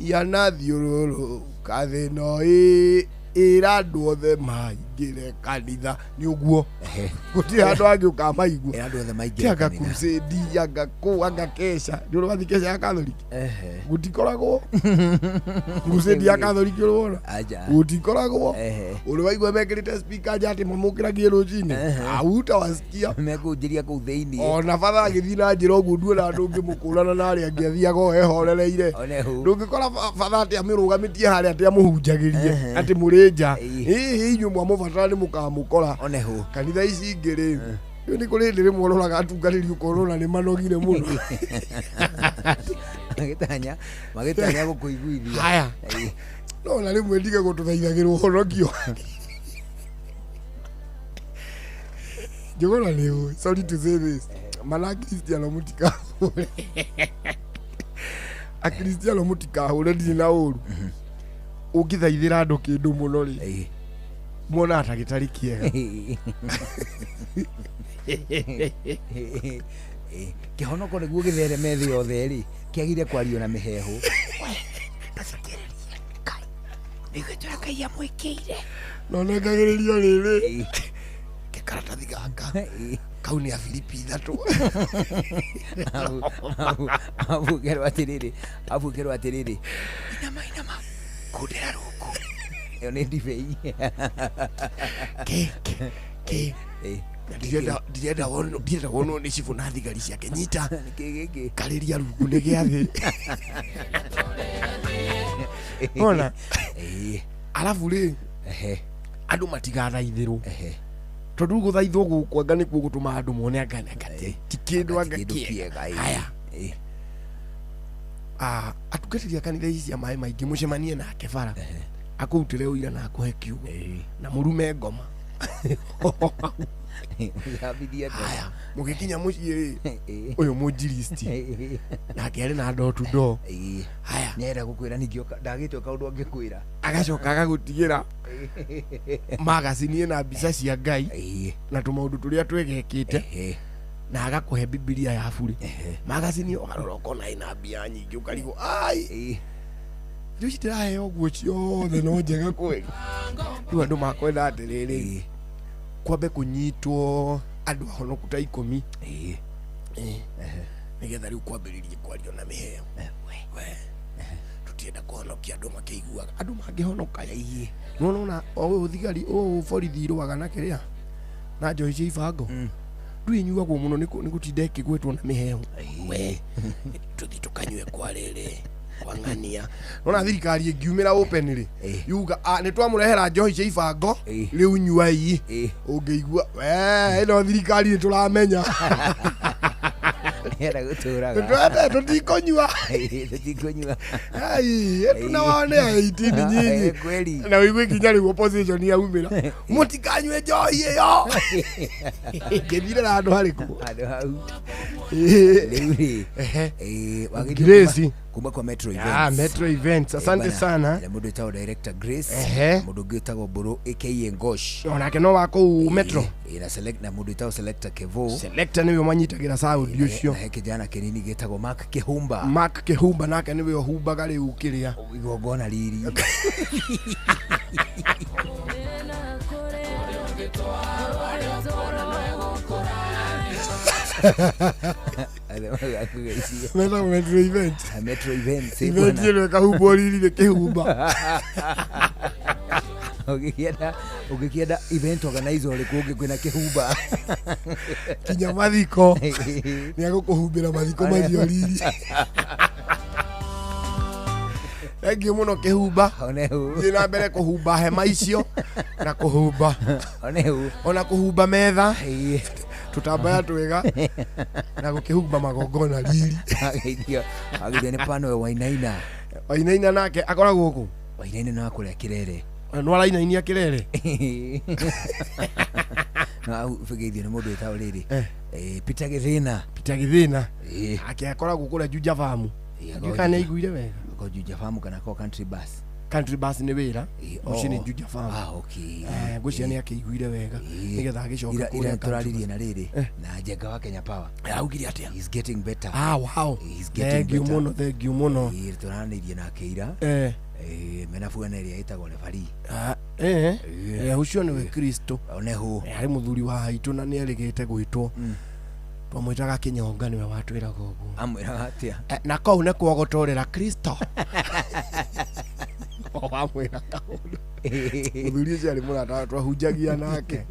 yanathiũrũrũka thĩ no ĩ ĩra andũ othe maingĩre kanitha nĩ ũguo gũtirĩ handũ hangĩ ũkamaigua Ĩra andũ othe maingĩre Ti anga kanitha. crusade anga kũ anga kesha nĩ ũrĩ wathiĩ kesha ya Katholiki Ehe. gũtikoragwo crusade ya Katholiki ũrĩ wona Aca. gũtikoragwo Ehe. ũrĩ waigua mekĩrĩte speaker nja atĩ mamũkĩragie rũcinĩ hautawasikia Mekũhunjĩria kũu thĩinĩ. ona batha agĩthiĩ na njĩra ũguo nduona ndũngĩmũkũrana na arĩa angĩ athiaga o ehorereire Oneho. ndũngĩkora batha atĩ amĩrũgamĩtie harĩa atĩ amũhunjagĩrie atĩ mũrĩ nja ĩĩ inyuĩ mwamũbatara nĩ mũkamũkora Oneho. kanitha ici ingĩ rĩ rĩu nĩ kũrĩ hĩndĩ rĩmwe ũroraga atungatĩri ũkorona nĩ manogire mũno Magĩtanya magĩtanya gũkũiguithia. Haya. No na rĩmwe ndige gũtũthaithagĩrwo ũhonokio njũgũna nĩ ũĩ sorry to say this mana akristiano mũtikahũre akristiano mũtikahũre ndirĩ na ũru ũngĩthaithĩra andũ kĩndũ mũno rĩ muonaga ta gĩtarĩ kĩega Kĩhonoko nĩguo gĩthereme thĩ yothe rĩ kĩagire kwario na mĩheehũ. Nĩguo Ngai amwĩkĩire no nengagĩrĩrio rĩrĩ gĩkaratathi gaka kau nĩ a Filipi 3 Abu kerwo atĩrĩrĩ abu kerwo atĩrĩrĩ inama inama kundĩra rungu ĩyo nĩ ndibei. Kĩ kĩ Na ndirenda wonwo nĩ cibũ na thigari ciake nyita karĩria rungu nĩ gĩathĩ ona arabu rĩ andũ matigathaithĩrwo tondũ rĩu gũthaithwo gũkũ anga nĩkuo gũtũmaga andũ mone anga anga ti kĩndũ anga kĩega haya Ah, atungatĩri a kanitha ici cia maĩ maingĩ mũcemanie nake bara akũrutĩre ũira na akũhe kiugo na mũrume ngoma Mũthambithie ngoma. haya mũgĩkinya mũciĩ rĩ ũyũ mũnjiristi nake arĩ na door to door Haya. Nĩarenda gũkwĩra ningĩ ndagĩte kaũndũ angĩkwĩra. agacoka agagũtigĩra magacini ĩna mbica cia Ngai na tũmaũndũ tũrĩa twegekĩte na agakũhe bibilia ya burĩ magacini ũkarora ũkona ĩna mbia nyingĩ ũkarigwo ai indo ici ndĩraheo ũguo ciothe no njega kweli rĩu andũ makwenda atĩrĩrĩ kwambe kũnyitwo andũ ahonoku ta 10 nĩgetha rĩu kwambĩrĩrie kwario na mĩheo We, tũtienda kũhonokia andũ makĩiguaga andũ mangĩhonoka nĩwona ona o ũyũ thigari ũyũ borithi irũaga na kĩrĩa na njohi cia ibango Ndũĩ ĩnyuagwo mũno nĩ gũtinda ĩkĩgwetwo na mĩhehu. We tũthiĩ tũkanyue kwa rĩrĩ kwa ng'ania. Nona thirikari ĩngiumĩra open rĩ, yuga, "Ah, nĩ twamũrehera njohi cia ibango, rĩu nyuai." Ũngĩigua we ĩno thirikari nĩ tũramenya. Nĩenda gũtũraga. Tũtwende tũtikũnyua. Tũtikũnyua. Ai, tunawaonea 18 nyinyi. Kweli. Na ũigue nginya rĩu opposition yaumĩra, mũtikanyue njohi ĩyo. Ngĩthire na handũ harĩkũ? Handũ hau. Rĩu rĩ, wagĩrĩirwo Grace. kuma kwa Metro Ah, Events. Metro Events, asante Bana, sana. Na mũndũ wĩtagwo director Grace, Ehe. na mũndũ ũngĩ wĩtagwo Mbũrũ aka Ngosh. Onake no wa kũu Metro. Na select na mũndũ wĩtagwo selector Kevo. Selector nĩwe manyitagĩra sound ũcio. Na he kijana kĩnini gĩtagwo Mark Kĩhumba. Mark Kĩhumba nake nĩwe ũhumbaga rĩu kĩrĩa igongona riri. Metagwo Metro Events. Metro Events. Event ĩno ĩkahumbwo riri nĩ Kĩhumba. Ũngĩkĩenda event organizer ũrĩkũ ũngĩ kwĩna Kĩhumba? Kinya mathiko nĩ agũkũhumbĩra mathiko macio riri. Thengiũ mũno Kĩhumba. Thiĩ na mbere kũhumba hema icio na kũhumba ona kũhumba metha tũtambaya twega na gũkĩhumba magongona riri. Ageithio nĩ pano Wainaina. Wainaina nake akoragwo kũ? Wainaina nĩ wa kũrĩa Kĩrere. No arainainia Kĩrere. No ageithio nĩ mũndũ wĩtagwo rĩrĩ, Peter Gĩthĩna. Peter Gĩthĩna ake akoragwo kũrĩa Juja Farm. Ndiũĩ kana nĩ aiguire wega. Ko Juja Farm kana ko Country Bus? Country Bus nĩ wĩra, mũciĩ nĩ oh. Juja Farm. Ah, okay. Ngwĩciria nĩ akĩiguire wega nĩgetha agĩcoka Ira kũrĩa ira Country tũraririe Bus. na rĩrĩ na Njenga wa Kenya Power. Augire atĩa? He's getting better. Ah, wow. He's getting Thank you better. mũno, thank you mũno. Tũranĩirie nake ira. Mena buana ĩrĩa ĩtagwo referee. Ah, ũcio nĩwe Kristo. Onehu. Arĩ mũthuri wa haitũ na nĩ erĩgĩte gwĩtwo. Twamwĩtaga Kĩnyonga, nĩwe watwĩraga ũguo. Amwĩraga atĩa? Na kũu nĩkuo gũtũrĩra Kristo. Wamwĩra kaũndũ. Mũthuri ũcio arĩ mũrata twahunjagia nake.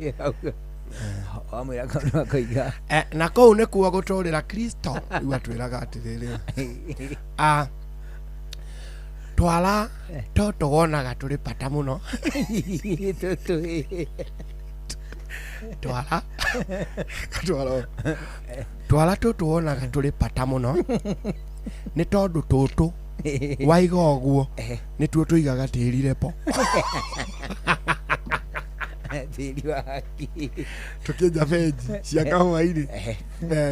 Wamwĩra kaũndũ akoiga. Na kũu nĩkuo gũtũrĩra Kristo. Rĩu atwĩraga atĩrĩrĩ, ah, twara tũtũ wonaga tũrĩ bata mũno. Tũtũ. Twara twara twara tũtũ wonaga tũrĩ bata mũno nĩ tondũ tũtũ waiga ũguo nĩtuo tũigaga tĩri repo. Tĩri wa haki. Tũkĩenja benji cia kahũa-inĩ,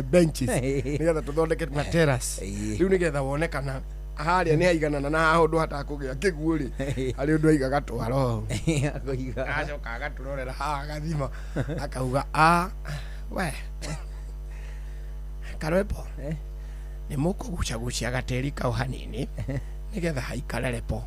benches, nĩgetha tũthondeke na terrace rĩu nĩgetha wone kana harĩa nĩ haiganana na haha ũndũ hatakũgĩa kĩguũ rĩ, harĩ ũndũ aigaga twaro hau. Akoiga. Agacoka agatũrorera haha agathima akauga, a we karwembo nĩ mũkũgucagucia gatĩri kau hanini nĩgetha haikare repo.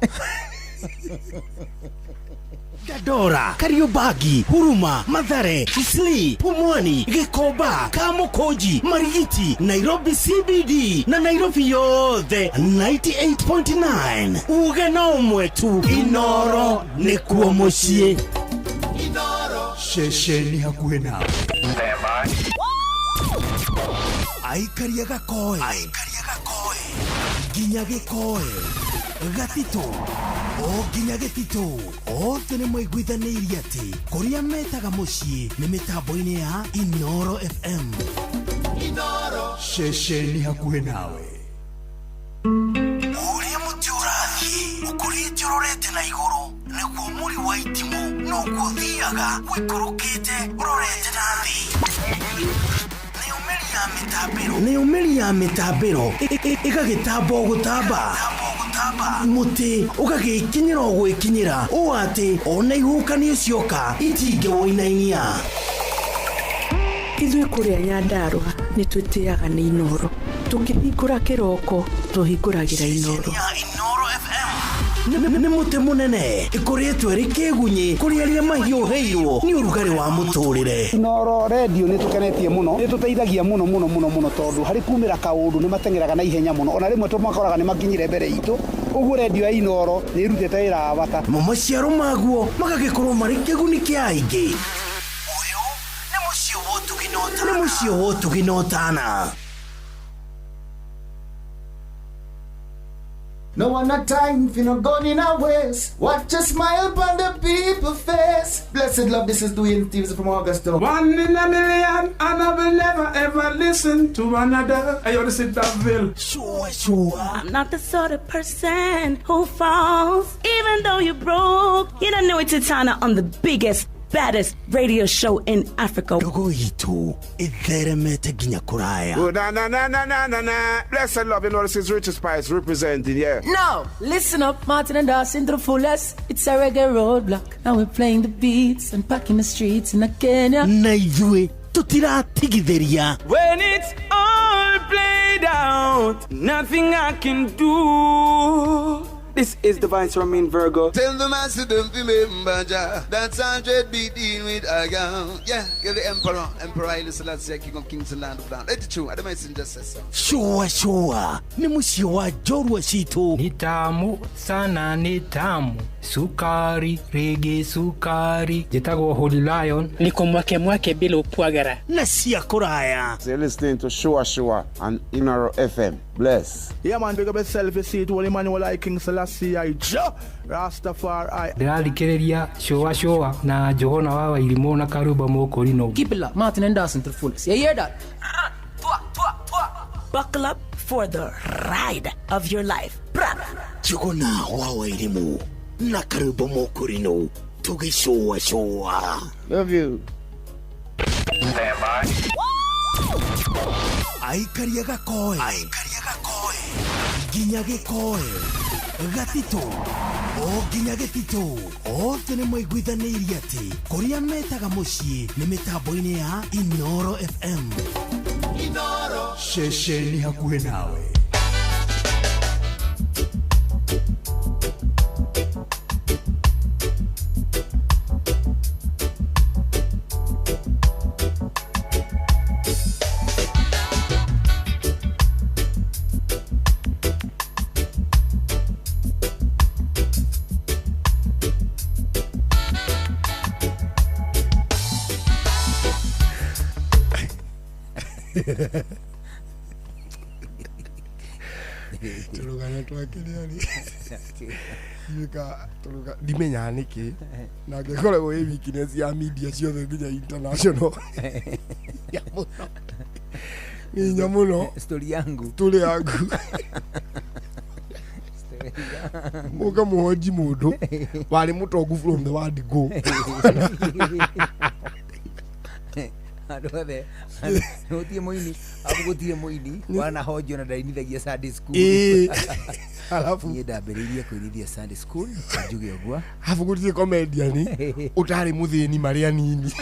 Dandora, Kariobangi, Huruma, Mathare, Isli, Pumwani, Gikomba, Kamukunji, Marigiti, Nairobi CBD na Nairobi yothe 98.9. Uge na ũmwe tu, Inoro nĩkuo mũciĩ. Ceceni hakuhĩ nawe. Aikaria gakoe nginya gĩkoe gatitũ o nginya gĩtitũ othe nĩ maiguithanĩirie atĩ kũrĩa metaga mũciĩ nĩ mĩtambo-inĩ ya Inoro FM. Ceceni hakuhĩ nawe. Ũrĩa mũtĩ ũrathiĩ ũkũrĩte ũrorete na igũrũ nĩguo mũri wa itimũ noguo ũthiaga ũikũrũkĩte ũrorete na thĩ. Nĩyo mĩri ya mĩtambĩro ĩgagĩtamba o gũtamba, mũtĩ ũgagĩkinyĩra o gwĩkinyĩra ũũ atĩ ona ihuhũkanio cioka itingĩwũinainia. Ithuĩ kũrĩa Nyandarũa nĩ twĩtĩaga nĩ Inoro. Tũkĩhingũra kĩroko tũhingũragĩra Inoro. Nĩ mũtĩ mũnene ĩkũrĩtwo ĩrĩ kĩgunyĩ kũrĩ arĩa mahiũhĩirwo nĩ ũrugarĩ wa mũtũrĩre. Inoro redio nĩ tũkenetie mũno, nĩ tũteithagia mũno mũno mũno mũno tondũ harĩ kumĩra kaũndũ nĩ mateng'eraga na ihenya mũno, ona rĩmwe tũmakoraga nĩ makinyire mbere itũ. Ũguo redio ya Inoro nĩ ĩrutĩte wĩra wa bata. Namo maciaro maguo magagĩkorwo marĩ kĩguni kĩa aingĩ. Nĩ mũciĩ wa ũtugi na ũtana. No one a time for no gun in a waist. Watch a smile upon the people face. Blessed love, this is Dwayne Stevens from Augusta. One in a million, and I will never ever listen to another. Hey, yo, this is Daville. Sure, sure. I'm not the sort of person who falls, even though you're broke. You don't know it's Titana on the biggest, baddest radio show in Africa. Ndogo itũ ĩtheremete nginya kũraya. Oh, na na na na na na na. Blessed love, you know this is Richard Spice representing, yeah. Now, listen up, Martin and Dawson to the fullest. It's a reggae roadblock. Now we're playing the beats and packing the streets in Kenya. Na ithuĩ tũtiratigithĩria. When it's all played out, nothing I can do. This is the Vice Romain Virgo. Tell the master don't remember Jah. That's 100 beat in with a gun. Yeah, get the Emperor, Emperor Haile Selassie, King of Kings and Land of Land. Let it true, I messenger says so. Sure, sure. Nĩ mũciĩ wa njorua citũ. Ni tamu sana, ni tamu sukari, rege sukari. Njĩtagwo Holy Lion. Niko mwake mwake bila upwagara. Na cia kũraya. So you're listening to Shua Shua on Inoro FM. Bless. Yeah, man, big up yourself. You see it, Holy Emmanuel, I King Selassie, I Jah Rastafari. Ndĩrathikĩrĩria Shua Shua na Johana wa Wairimũ na Karuba Mũkũrinũ. Keep it locked, Martin and Dawson to the fullest. You hear that? Buckle up for the ride of your life. Bra. Njuguna wa Wairimũ na Karuba Mũkũrinũ tũgĩcũa cũa. Love you. Stand by. Aikaria gakoe. Nginya gĩkoe. Gatitũ. O nginya gĩtitũ. Othe nĩ maiguithanĩirie atĩ kũrĩa metaga mũciĩ nĩ mĩtambo-inĩ ya Inoro FM. Inoro. Ceceni hakuhĩ nawe. Tũrũgano twakĩrĩa rĩ tũrũga ndimenyaga nĩkĩ na ngĩkoragwo ĩ weakness ya media ciothe nginya international ya mũno nĩ hinya mũno story yangu story yangu mũka mũhonji mũndũ warĩ mũtongu from the word go. Andũ othe gũtirĩ mũini abu gũtirĩ mũini wanahonjio na ndainithagia Sunday school. Alafu niĩ ndambĩrĩirie kũinithia Sunday school njuge ũguo. Alafu gũtirĩ comedian ũtarĩ mũthĩni marĩ anini.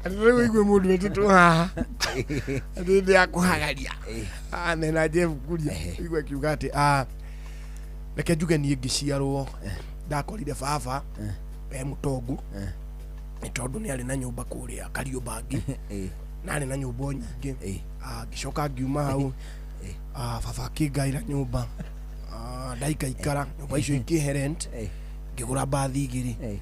Andũ rĩu igue mũndũ wetĩtwo haha atĩ ndĩ akũhagaria nena Jeff Kuria igue akiuga atĩ reke njuge niĩ ngĩciarwo ndakorire baba e mũtongu nĩ tondũ nĩ arĩ na nyũmba kũrĩa Kariobangi na arĩ na nyũmba nyingĩ. Ngĩcoka ngiuma hau baba akĩngaĩra nyũmba ndaikaikara nyũmba icio ikĩhe rent ngĩgũra mbathi igĩrĩ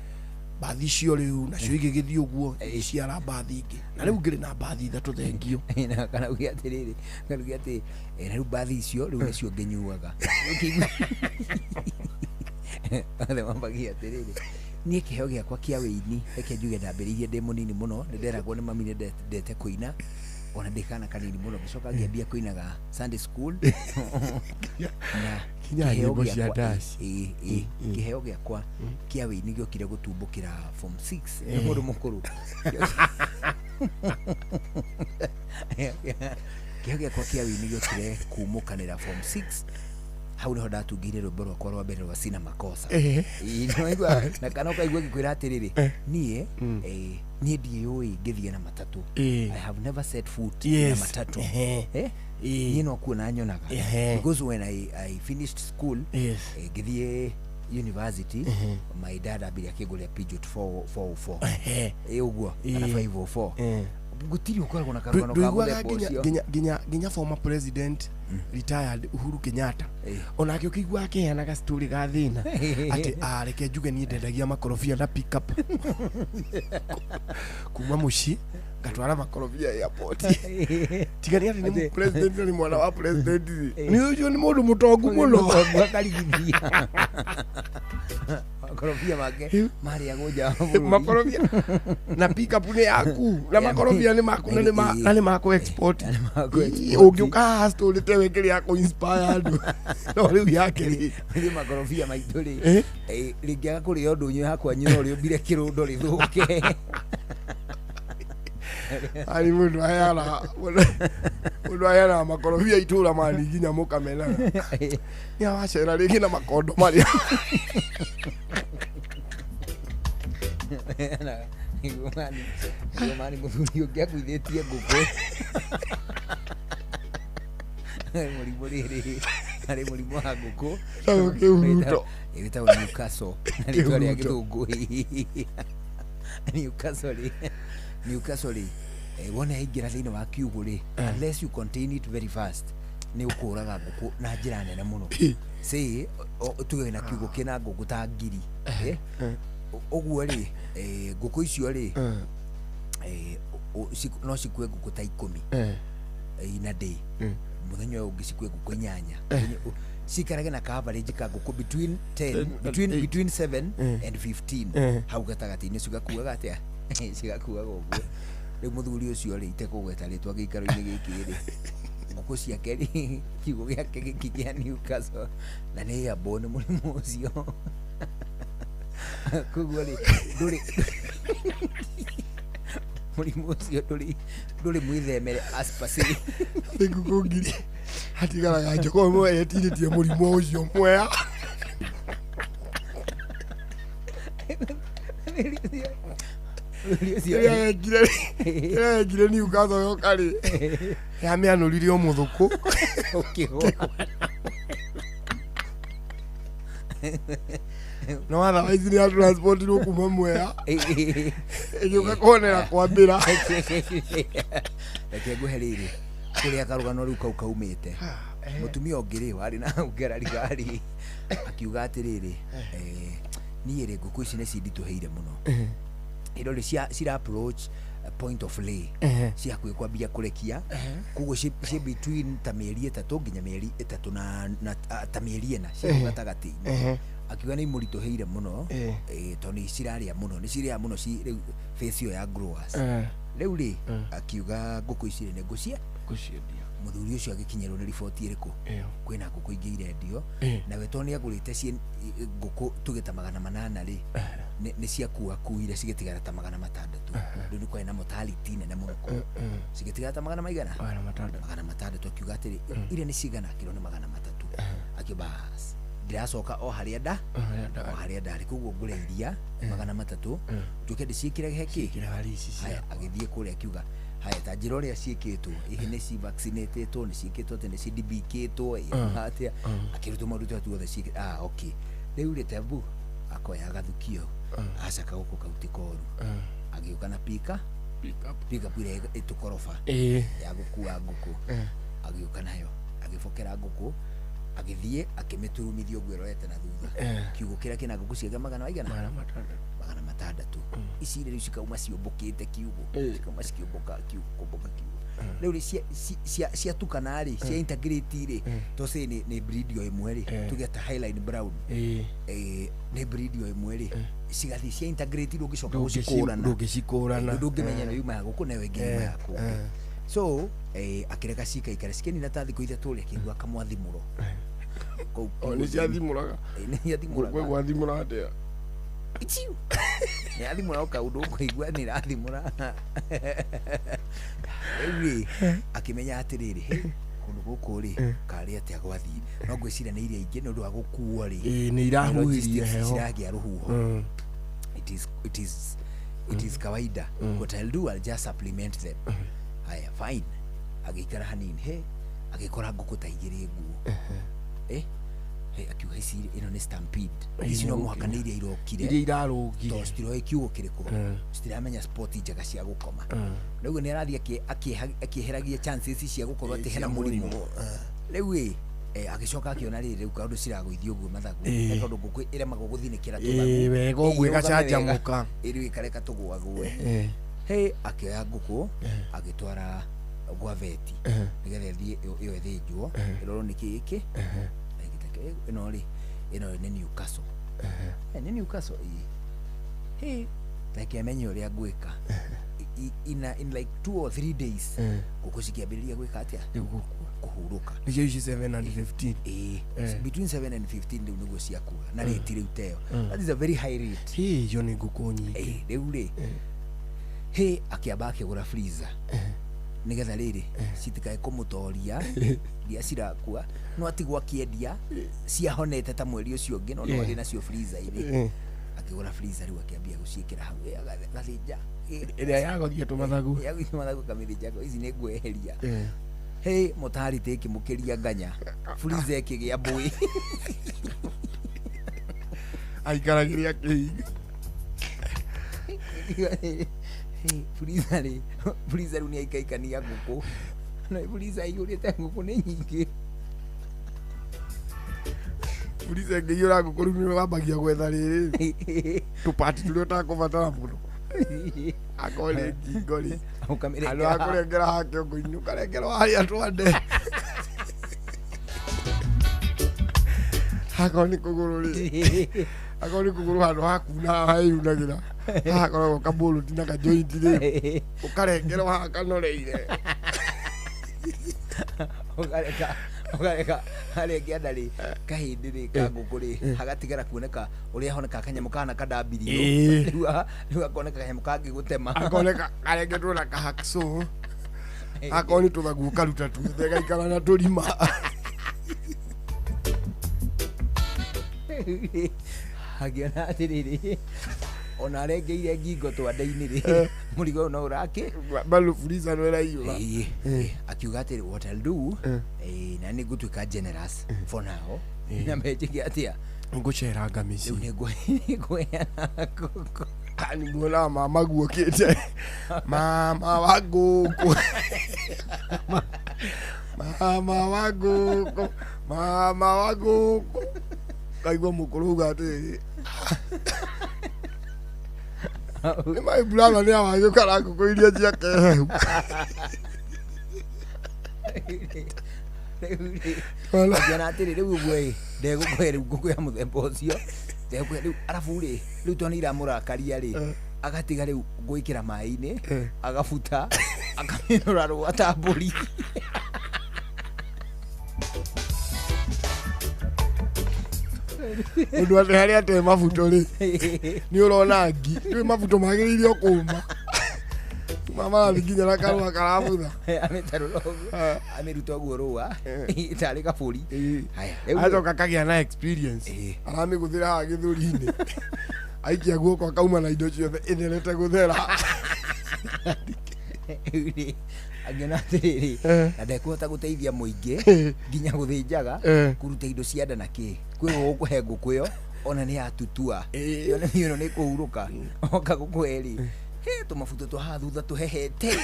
mbathi icio rĩu nacio igĩgĩthiĩ ũguo igĩciara mbathi ingĩ na rĩu ngĩrĩ na mbathi ithatũ thengio. Kana uge atĩrĩrĩ kana uge atĩ na rĩu mbathi icio rĩu nĩcio ngĩnyuaga othe mambagia atĩrĩrĩ niĩ kĩheo gĩakwa kĩa wĩini reke njuge ndambĩrĩirie ndĩ mũnini mũno nĩ nderagwo nĩ mami nĩ ndete kũina ona ndĩ kana kanini mũno ngĩcoka ngĩambia kũinaga Sunday school na nyĩmbo cia dash. Kĩheo gĩakwa kĩa wĩini gĩokire gũtumbũkĩra form 6 nĩ mũndũ mũkũrũ. Kĩheo gĩakwa kĩa wĩini gĩokire kumũkanĩra form 6 hau niho ndatungire rwĩmbo rwakwa rwa mbere rwa Sina Makosa. Na kana ũkaigua ngĩkwĩra atĩrĩrĩ niĩ niĩ ndiũĩ ngĩthiĩ na matatũ. I have never set foot in a matatu. Niĩ no kuona nyonaga because when I finished school ngĩthiĩ university my dad ambire akĩngũrĩra Peugeot 404 ũguo kana 504 Gũtirĩ ũkoragwo na karũgano ka Ndũiguaga mũthemba nginya ũcio. nginya nginya nginya former president retired Uhuru Kenyatta, onake ũkĩigua akĩheanaga story ga thĩna atĩ, "Ah, reke njuge niĩ ndendagia makorobia na pick up kuma mũciĩ ngatwara makorobia airport." Tiga nĩ atĩ nĩ president na nĩ mwana wa president rĩ, nĩ ũcio nĩ mũndũ mũtongu mũno. Mũtongu akarigithia makorobia make marĩagwo nja wa bũrũri. Makorobia na pick up nĩ yaku na makorobia nĩ maku na nĩ maku export. Ũngĩũka haha story tewe kĩrĩa ya kũ-inspire andũ, no rĩu yake rĩ, Ithuĩ makorobia maitũ rĩ, rĩngĩaga kũrĩo ndũnyũ yakwanyu no rĩũmbire kĩrũndo rĩthũke. Ari mũndũ aheanaga makorobia itũra mani nginya mũkamenaga nĩ awacera rĩngĩ na makondo marĩa. Nĩguo mani mũthuri ũngĩ akuithĩtie ngũkũ. Harĩ mũrimũ rĩrĩ, harĩ mũrimũ wa ngũkũ Wĩtagwo kĩhuruto. Wĩtagwo Newcastle na rĩtwa rĩa Kĩhuruto. gĩthũngũ. Newcastle rĩ, Newcastle rĩ, wona yaingĩra thĩinĩ wa kiugũ rĩ, unless you contain it very fast, nĩ ũkũraga ngũkũ na njĩra nene mũno. Say tuge wĩna kiugũ kĩna ngũkũ ta 1000, ũguo rĩ, ngũkũ icio rĩ, no cikue ngũkũ ta 10 in a day. Mũthenya ũyũ ũngĩ cikue ngũkũ 8. Cikarage na coverage ka ngũkũ between 10 10 between and between 7 and 15. Hau gatagatĩ-inĩ cigakuaga atĩa? Cigakuaga ũguo. Rĩu mũthuri ũcio rĩ, itekũgweta rĩtwa gĩikaro-inĩ gĩkĩ rĩ, ngũkũ ciake rĩ, kiugũ gĩake gĩkĩ kĩa Newcastle na nĩ airborne mũrimũ ũcio. Koguo rĩ, ndũrĩ mũrimũ ũcio, ndũrĩ mwĩthemere as per se. Nĩ ngũkũ 1000 hatigaraga njoko ĩmwe yetirĩtie mũrimũ ũcio mwea. Mũthuri ũcio Kĩrĩa yekire Newcastle yoka rĩ, yamĩanũrire o mũthũkũ. Ũkĩgwa. No otherwise nĩ ya transportirwo kuma Mwea ĩgĩũka kuonera kwambĩra. Reke ngũhe rĩrĩ kũrĩa karũgano rĩu kau kaumĩte. Mũtumia ũngĩ rĩ, warĩ na ngerarigarĩ, akiuga atĩrĩrĩ, niĩ rĩ, ngũkũ ici nĩ cinditũhĩire mũno. Ĩno rĩ, cira approach a point of lay, cihakuhĩ kwambia kũrekia. Koguo ci between ta mĩeri 3 nginya mĩeri 3 na ta mĩeri 4, ci hau gatagatĩ-inĩ. Akiuga nĩ imũritũhĩire mũno, tondũ nĩ cirarĩa mũno, nĩ cirĩaga mũno ci rĩu phase ĩyo ya growers. Rĩu rĩ, akiuga ngũkũ ici rĩ, nĩ ngũcia ngũciendia. Mũthuri ũcio agĩkinyĩrwo nĩ riboti ĩrĩkũ? Ĩyo. Kwĩna ngũkũ ingĩ irendio. Nawe tondũ nĩ agũrĩte ciĩ ngũkũ tuge ta 800 rĩ, nĩ ciakuakuire cigĩtigara ta 600. Rĩu nĩ kwarĩ na mortality nene mũno kũu, cigĩtigara ta magana maigana? 600. 600. Akiuga atĩrĩ, iria nĩ cigana? Akĩrwo nĩ 300. Akiuga bas, ndĩracoka o harĩa nda harĩa ndarĩ. O harĩa ndarĩ. Koguo ngũre iria 300, njoke ndĩciĩkĩre heki. Ciĩkĩre harĩ ici Haya, ciakwa. Agĩthiĩ kũrĩa akiuga, haya, ta njĩra ũrĩa ciĩkĩtwo, hihi nĩ civaccinatĩtwo, nĩ ciĩkĩtwo atĩ nĩ cidibikĩtwo atĩa? Akĩrutwo maũndũ tũrĩa tuothe ciĩkĩ. Ah, okay, rĩu rĩ, tebu akoya gathukio acaka gũkũ kauti koru, agĩũka na pika pickup ĩrĩa ĩtũkoroba ya gũkua ngũkũ. Agĩũka nayo, agĩbokera ngũkũ, agĩthiĩ akĩmĩturumithia ũguo ĩrorete na thutha, kiugũ kĩrĩa kĩna ngũkũ ciake magana maigana? 600. 600. Ici rĩu cikauma ciũmbũkĩte kiugũ, cikauma cikĩũmbũka kiugũ, kũmbũka kiugũ. Rĩu rĩ, ciatukana rĩ, cia integrate rĩ, to say nĩ breed o ĩmwe rĩ, tuge ta Highline Brown, nĩ breed o ĩmwe rĩ, cigathiĩ cia integrate, ndũngĩcoka gũcikũrana. Ndũngĩcikũrana. Ndũngĩmenya ĩno yuma ya gũkũ na ĩyo ĩngĩ yuma ya kũngĩ. So akĩreka cikaikara cikenina ta thikũ 3 rĩ, akĩigua kamwathimũro kũu. O nĩ ciathimũraga? Nĩ ciathimũraga. Ngũkũ ĩgwathimũra atĩa? Ichiu. Nĩ athimũra o kaũndũ ũkũigua nĩ irathimũra. Rĩu rĩ, akĩmenya atĩrĩrĩ, "Hĩ, kũndũ gũkũ rĩ, karĩ atĩa gwathiĩ?" No ngwĩciria nĩ iria ingĩ nĩ ũndũ wa gũkuo rĩ, Ĩĩ, nĩ irahuhirie logistics heho. ciragĩa rũhuho. It is kawaida. What I'll do, I'll just supplement them. Haya, fine. Agĩikara hanini, he, agĩkora ngũkũ ta 2 nguo. Hey, akiuga ici ĩno nĩ stampede, ici no mũhaka nĩ iria irokire, Iria irarũgire. Tondũ citiroĩ kiugo kĩrĩkũ, citiramenya spot njega cia gũkoma. Rĩu nĩ arathiĩ akĩeheragia chances cia gũkorwo atĩ hena Cia mũrimũ. mũrimũ, Rĩu ĩ agĩcoka akĩona rĩrĩ, rĩu kaũndũ ciragũithia ũguo mathagu, he kaũndũ ngũkũ ĩremagwo gũthinĩkĩra tũthagu. Wega ũguo Ĩ, ĩrũgame ĩgacanjamũka. wega. Ĩ, rĩu ĩkareka tũgũagũe. He akĩoya ngũkũ agĩtwara gwa veti nĩgetha ĩthiĩ ĩyo ĩthĩnjwo, ĩrorwo nĩkĩ gĩkĩ. Ĩgĩteke, ĩno rĩ, ĩno nĩ Newcastle. Nĩ Newcastle, ĩ he reke menye ũrĩa ngwĩka. In like 2 or 3 days, ngũkũ cikĩambĩrĩria gwĩka atĩa? Kũhurũka. Nĩcio ici 7 and 15. Ĩ, between 7 and 15 rĩu nĩguo ciakua na rate rĩu teyo. That is a very high rate. Icio nĩ ngũkũ nyingĩ. Rĩu rĩ, he akĩamba akĩgũra freezer nĩgetha rĩrĩ citikae kũmũtoria iria cirakua, no atigwo akĩendia ciahonete ta mweri ũcio ũngĩ, no no arĩ nacio freezer-inĩ. Akĩgũra freezer, rĩu akĩambia gũciĩkĩra hau. Agathĩnja. Ĩrĩa yagothia tũmathagu. Yagothia mathagu, akamĩthĩnja, ici nĩ ngweheria. He mortality ĩkĩmũkĩria nganya, freezer ĩkĩgĩa mbũĩ. Aikaragĩria kĩhinga. Hey, freezer rĩ, freezer rĩu nĩ aikaikania ngũkũ, na freezer ĩiyũrĩte ngũkũ nĩ nyingĩ. Freezer ĩngĩiyũra ngũkũ, rĩu nĩ wambagia gwetha rĩrĩ tũpati tũrĩa ũtakũbatara mũno, akorwo nĩ ngingo rĩ, Ũkamĩrengera. handũ ha kũrengera haha kĩongo-inĩ, ũkarengerwo harĩa twande, akorwo nĩ kũgũrũ rĩ, akorwo nĩ kũgũrũ, handũ ha kuna haha ĩyunagĩra haha koragwo kamũrũti na kajointi rĩ, ũkarengerwo haha kanoreire. Ũkareka harĩa kĩanda rĩ, kahĩndĩ rĩ ka ngũkũ rĩ, hagatigara kuoneka ũrĩa honeka kanyamũ kahana kadambirio. Rĩu akoneka kanyamũ kangĩgũtema. Akoneka karengetwo na kahakso, akorwo nĩ tũthagu ũkaruta tuothe, gaikara na tũrima. Akĩona atĩrĩrĩ, ona arengeire ngingo twanda-inĩ rĩ, mũrigo ũyũ no ũrakĩ bado freezer no ĩraiyũra. Akiuga atĩrĩ, what I'll do, na nĩ ngũtuĩka generous for now, na menjĩke atĩa? Ngũceranga mĩciĩ. Rĩu nĩ ngũheana ngũkũ. Nĩ muonaga mama guokĩte, mama wa ngũkũ, mama wa ngũkũ, mama wa ngũkũ, kaigua mũkũrũ uga atĩrĩrĩ, nĩ my brother nĩ awagĩũkara ngũkũ iria ciake hehu. Akiona atĩrĩ, rĩu ũguo ĩ, ndegũkũhe rĩu ngũkũ ya mũthemba ũcio, ndegũkũhe rĩu. Arabu rĩ, rĩu tondũ nĩ iramũrakaria rĩ, agatiga rĩu gwĩkĩra maĩ-inĩ, agabuta, akamĩnũra rũa ta mbũri. Ũndũ atĩ harĩa ate mabuto rĩ, nĩ ũrona ngi ndũĩ mabuto magĩrĩire o kũma mamarathiĩ nginya na karũa karabutha. Amĩtarũra ũguo, amĩruta ũguo rũa tarĩ kabũri. Haya, rĩu Acoka kagĩa na experience, aramĩgũthĩra haha gĩthũri-inĩ, aikia guoko akauma na indo ciothe ĩtherete gũthera. Rĩu rĩ, angĩona atĩrĩrĩ, na ndekũhota gũteithia mũingĩ nginya gũthĩnjaga, kũruta indo cia nda na kĩ, kwĩ gũkũhe ngũkũ ĩyo ona nĩ yatutua, yone ĩno nĩ kũhurũka, oka gũkũhe rĩ, he tũmabuto twa haha thutha tũhehete.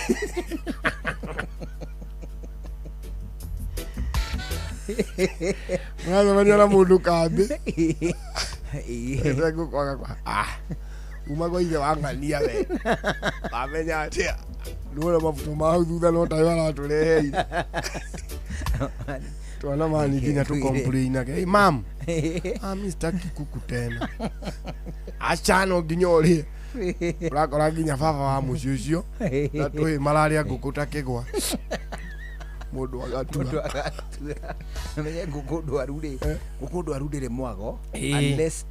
Mũracemania na mũndũ kambĩ ete ngũkũ, agakwa, ah, uma kwa ithe wa ng'ania, we wamenya atĩa nĩwona mabuto ma hau thutha no tayo aratũreheire twana mani nginya tũcomplainage, hey, mam, mami, sitaki kuku tena, aca no nginya ũrĩe. Ũrakora nginya baba wa mũciĩ ũcio na tũhĩ mararĩa ngũkũ ta kĩgwa, mũndũ agatua. Mũndũ agatua. Menye ngũkũ ndwaru rĩ, ngũkũ ndwaru ndĩrĩ mwago, unless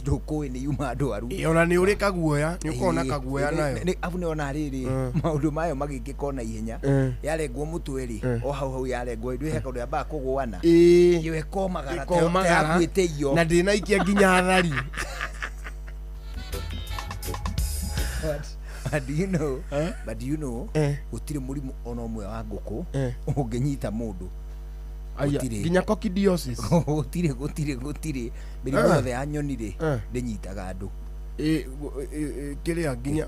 ndũkũĩ nĩ yuma ndwaru. Ĩ, ona nĩ ũrĩ kaguoya, nĩ ũkoragwo na kaguoya nayo. Abu nĩ ona rĩrĩ, maũndũ mayo magĩkĩka ona ihenya. Yarengwo mũtwe rĩ, o hau hau yarengwo, ndwĩ kaũndũ yambaga kũgũana, ĩyo ĩkomagara ta Ĩkomagara. yakuĩte iyo. Na ndĩnaikia nginya athari. But do you know, but do you know, gũtirĩ mũrimũ ona ũmwe wa ngũkũ ũngĩnyita mũndũ. Aya, Gũtirĩ. nginya coccidiosis Gũtirĩ, gũtirĩ, gũtirĩ. Mĩrimũ Eh. yothe ya nyoni rĩ, Eh. ndĩnyitaga andũ. Kĩrĩa nginya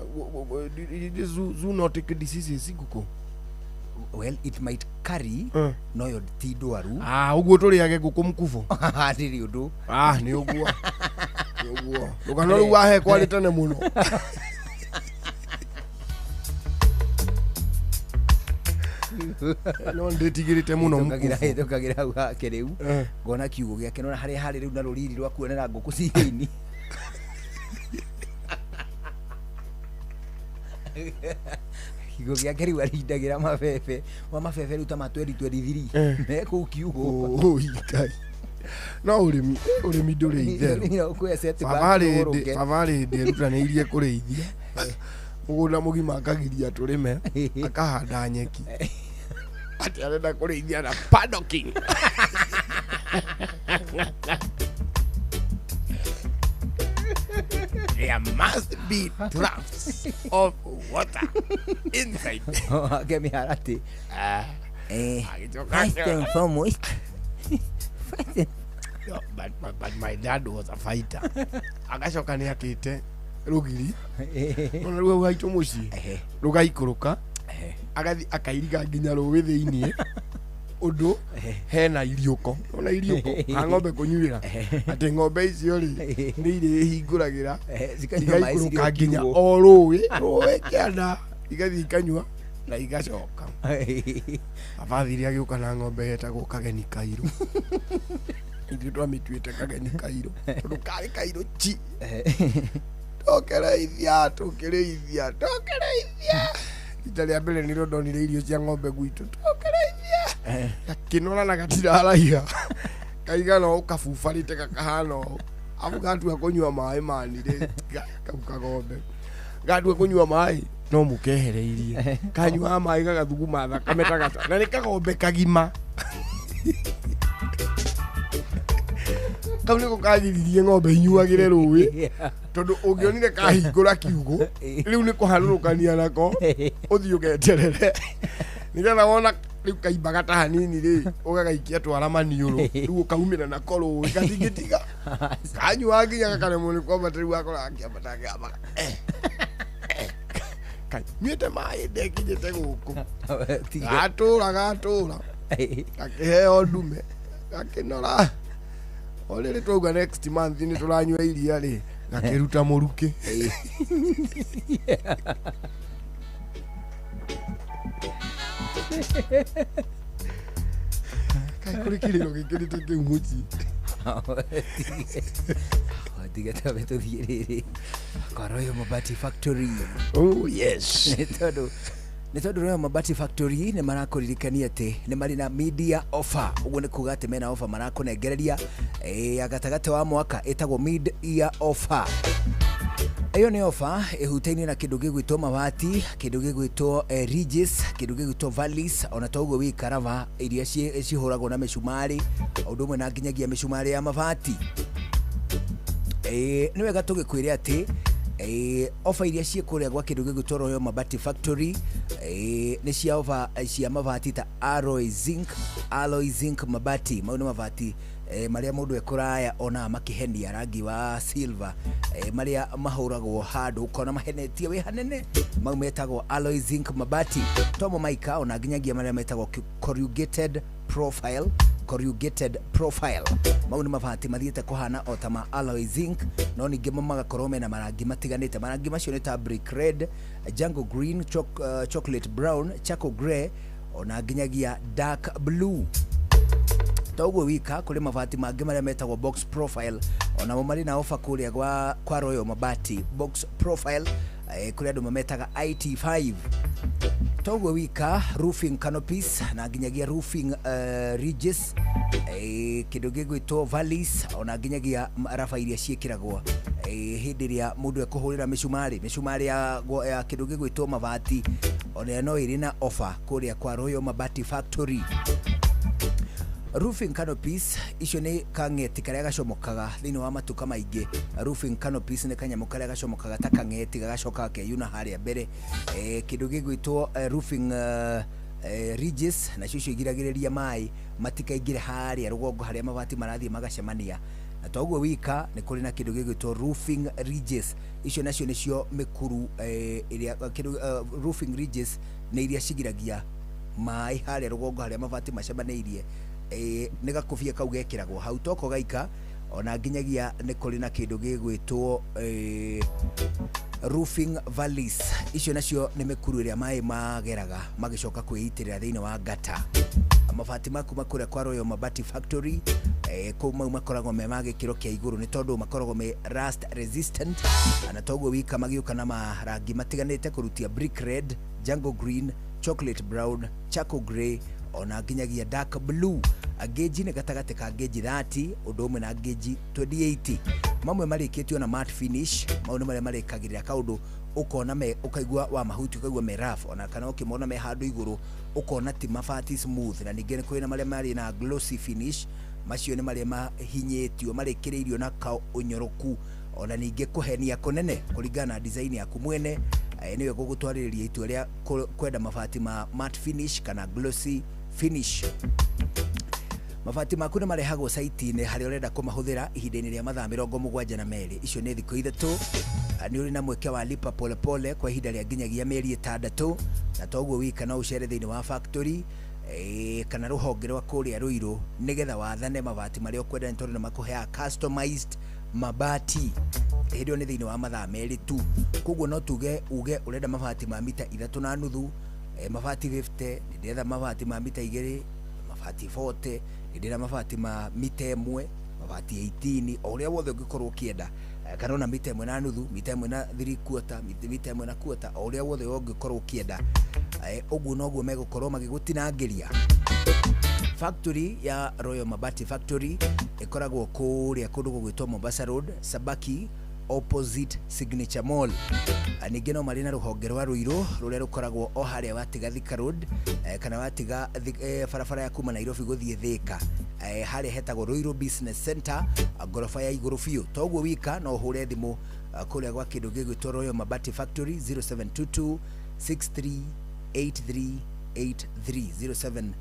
zoonotic diseases ngũkũ. Well, it might carry, no yo ti ndwaru. Ah, ũguo tũrĩage ngũkũ mkubũ. Ndĩrĩ ũndũ. Ah, nĩ ũguo, nĩ ũguo. Rũgano rũu wahe kwarĩ tene mũno. No ndĩtigĩrĩte mũno mkubũ. Hĩtũkagĩra hau hake rĩu, ngona kiugo gĩake, nona harĩa harĩ rĩu na rũriri rwa kuonera ngũkũ ciĩ-inĩ. Kiugo gĩake rĩu arindagĩra mabebe wa mabebe rĩu ta ma 2023 me kũu kiugo. Oi, Ngai. No ũrĩmi, ũrĩmi ndũrĩ itherũ. Ũkuoya setback Baba arĩ hĩndĩ, ũgũrũke. baba arĩ hĩndĩ erutanĩirie kũrĩithia mũgũnda mũgima, akagiria tũrĩme, akahanda nyeki, atĩ arenda kũrĩithia na paddocking. There must be troughs of water inside. Wake mĩharatĩ. Agĩcoka First and foremost. No, but my dad was a fighter. Agacoka nĩ akĩte rũgiri ona rũu hau haitũ mũciĩ, rũgaikũrũka, agathiĩ akairiga nginya rũĩ thĩiniĩ, ũndũ hena iriũko, ona iriũko ha ng'ombe kũnyuĩra, atĩ ng'ombe icio rĩ nĩ irĩhingũragĩra, Cikanyua maĩ cirĩ igaikũrũka o nginya kiugũ. o rũĩ, rũĩ kĩanda, igathiĩ ikanyua na igacoka. Abathire agĩũka na ng'ombe yetagwo Kageni Kairũ. Ithuĩ twamĩtuĩte Kageni Kairũ tondũ karĩ kairũ chi. Tũkĩrĩithia, tũkĩrĩithia, tũkĩrĩithia. Rita rĩa mbere nĩrĩo ndonire irio cia ng'ombe gwitũ. Tũkĩrĩithia, gakĩnora na gatiraraiha, kaigana ũũ, kabubarĩte, gakahana ũũ. Abu gatua kũnyua maĩ manire, kau kagombe gatua kũnyua maĩ no mũkehereirie, kanyuaga maĩ gagathuguma thakame ta gata, na nĩ kagombe kagima. Kau nĩko kagiririe ng'ombe inyuagĩre rũĩ, tondũ ũngĩonire kahingũra kiugũ rĩu nĩ kũharũrũkania nako ũthiĩ ũgeterere, nĩgetha wona rĩu kaimbaga ta hanini rĩ, ũgagaikia twara maniũrũ, rĩu ũkaumĩra nako rũĩ gatingĩtiga kanyua nginya gakaremwo nĩ kwambata. Rĩu akora gakĩambata, gakĩambaga kanyuĩte maĩ ndekinyĩte gũkũ. Gatũra, gatũra, gakĩheo ndume, gakĩnora. O rĩrĩ twauga next month nĩ tũranyua iria rĩ, gakĩruta mũrukĩ. Kaĩ kũrĩ kĩrĩro gĩkĩrĩte kĩu mũciĩ? Tiga twambe tũthiĩ rĩrĩ kwa Royal Mabati Factory. Oh yes. Nĩ tondũ Royal Mabati Factory nĩ marakũririkania atĩ nĩ marĩ na media offer. Ũguo nĩ kuga atĩ mena offer marakũnengereria ya gatagatĩ wa mwaka, ĩtagwo mid year offer. Ĩyo nĩ ofa ĩhutainie na kĩndũ gĩgwĩtwo mabati, kĩndũ gĩgwĩtwo ridges, kĩndũ gĩgwĩtwo valleys, ona to ũguo wika, raba iria cihũragwo na mĩcumarĩ, o ũndũ ũmwe na nginyagia mĩcumarĩ ya mabati. Nĩ wega tũgĩkwĩre atĩ ofa iria ciĩ kũrĩa gwa kĩndũ gĩgwĩtwo Royal Mabati Factory nĩ cia ofa cia mabati ta alloy zinc, alloy zinc mabati. Mau nĩ mabati marĩa mũndũ ekũraya onaga makĩhenia rangi wa silver, marĩa mahũragwo handũ ũkona mahenetie wĩ hanene, mau metagwo alloy zinc mabati. Tomo maika ona nginyagia marĩa metagwo corrugated profile, corrugated profile. Mau nĩ mabati mathiĩte kũhana o ta ma alloy zinc, no ningĩ mo magakorwo mena marangi matiganĩte. Marangi macio nĩ ta brick red, jungle green, chocolate brown, charcoal grey, ona nginyagia dark blue. To ũguo wika, kũrĩ mabati mangĩ marĩa metagwo box profile, onamo marĩ na ofa kũrĩa kwa Royal Mabati. Box profile, kũrĩ andũ mametaga IT5. To ũguo wika, roofing canopies na nginyagia roofing ridges, kĩndũ gĩgwĩtwo valleys, ona nginyagia raba iria ciĩkĩragwo hĩndĩ ĩrĩa mũndũ ekũhũrĩra mĩcumarĩ, mĩcumarĩ ya kĩndũ gĩgwĩtwo mabati, ona no ĩrĩ na offer kũrĩa kwa Royal Mabati Factory. Roofing canopies icio nĩ kang'eti karĩa gacomokaga thĩinĩ wa matuka maingĩ. Roofing canopies nĩ kanyamũ karĩa gacomokaga ta kang'eti, gagacoka gakeyuna harĩa mbere. Kĩndũ gĩgwĩtwo roofing Ridges nacio icio igiragĩrĩria maĩ matikaingĩre harĩa rũgongo harĩa mabati marathiĩ magacemania. Na to ũguo wika, nĩ kũrĩ na kĩndũ gĩgwĩtwo roofing ridges. Icio nacio nĩcio mĩkuru ĩrĩa kĩndũ roofing ridges nĩ iria cigiragia maĩ harĩa rũgongo harĩa mabati macemanĩirie. Nĩ gakũbia kau gekĩragwo hau toko gaika. Ona nginyagia nĩ kũrĩ na kĩndũ gĩgwĩtwo roofing valleys. Icio nacio nĩ mĩkuru ĩrĩa maĩ mageraga magĩcoka kwĩitĩrĩra thĩinĩ wa ngata. Mabati maku makũrĩa kwa Royal Mabati Factory, kũu mau makoragwo me ma gĩkĩro kĩa igũrũ nĩ tondũ makoragwo me rust resistant. Na toguo wika, magĩũka na marangi matiganĩte kũrutia brick red, jungle green, chocolate brown, charcoal grey, ona nginyagia dark blue. Gauge nĩ gatagatĩ ka gauge 30 ũndũ ũmwe na gauge 28. Mamwe marĩkĩtio na matte finish. Mau nĩ marĩa marĩkagĩrĩra kaũndũ ũkona me ũkaigua wa mahuti, ũkaigua me rough, ona kana ũkĩmona me handũ igũrũ ũkona ti mabati smooth. Na ningĩ nĩ kũrĩ na marĩa marĩ na glossy finish. Macio nĩ marĩa mahinyĩtio, marĩkĩrĩirio na kaũnyoroku, ona ningĩ kũhenia kũnene kũringana na design yaku mwene. Nĩwe gũgũtwarĩrĩria itua rĩa kwenda mabati ma matte finish kana glossy finish. Mabati maku nĩ marehagwo site-inĩ harĩa ũrenda kũmahũthĩra ihinda-inĩ rĩa mathaa 72. Icio nĩ thikũ 3. Nĩ ũrĩ na mweke wa lipa polepole kwa ihinda rĩa nginyagia mĩeri 6. Na toguo wika, no ũcere thĩinĩ wa factory kana rũhonge rwa kũrĩa Rũirũ nĩgetha wathane mabati marĩa ũkwenda, nĩ tondũ nĩ makũheaga customized mabati. Hĩndĩ ĩyo nĩ thĩinĩ wa mathaa 2 tu. Koguo no tuge uge ũrenda mabati ma mita 3.5, mabati 50, nĩ ndĩretha mabati ma mita 2, mabati 40, nĩ ndĩrenda mabati ma mita 1, mabati 18, o ũrĩa wothe ũngĩkorwo ũkĩenda, kana ona mita 1.5, mita 1.75, mita 1.25, o ũrĩa wothe ũngĩkorwo ũkĩenda. Ũguo noguo megũkorwo magĩgũtinangĩria. Factory ya Royal Mabati Factory ĩkoragwo kũrĩa kũndũ gũgwĩtwo Mombasa Road, Sabaki, opposite Signature Mall. Ningĩ no marĩ na rũhonge rwa Ruiru rũrĩa rũkoragwo o harĩa watiga Thika Road, kana watiga barabara ya kuma Nairobi gũthiĩ Thika, harĩa hetagwo Ruiru Business Center, ngoroba ya igũrũ biũ. Toguo wika, no ũhũre thimũ kũrĩa gwa kĩndũ gĩgwĩtwo Royal Mabati Factory 0722 638383,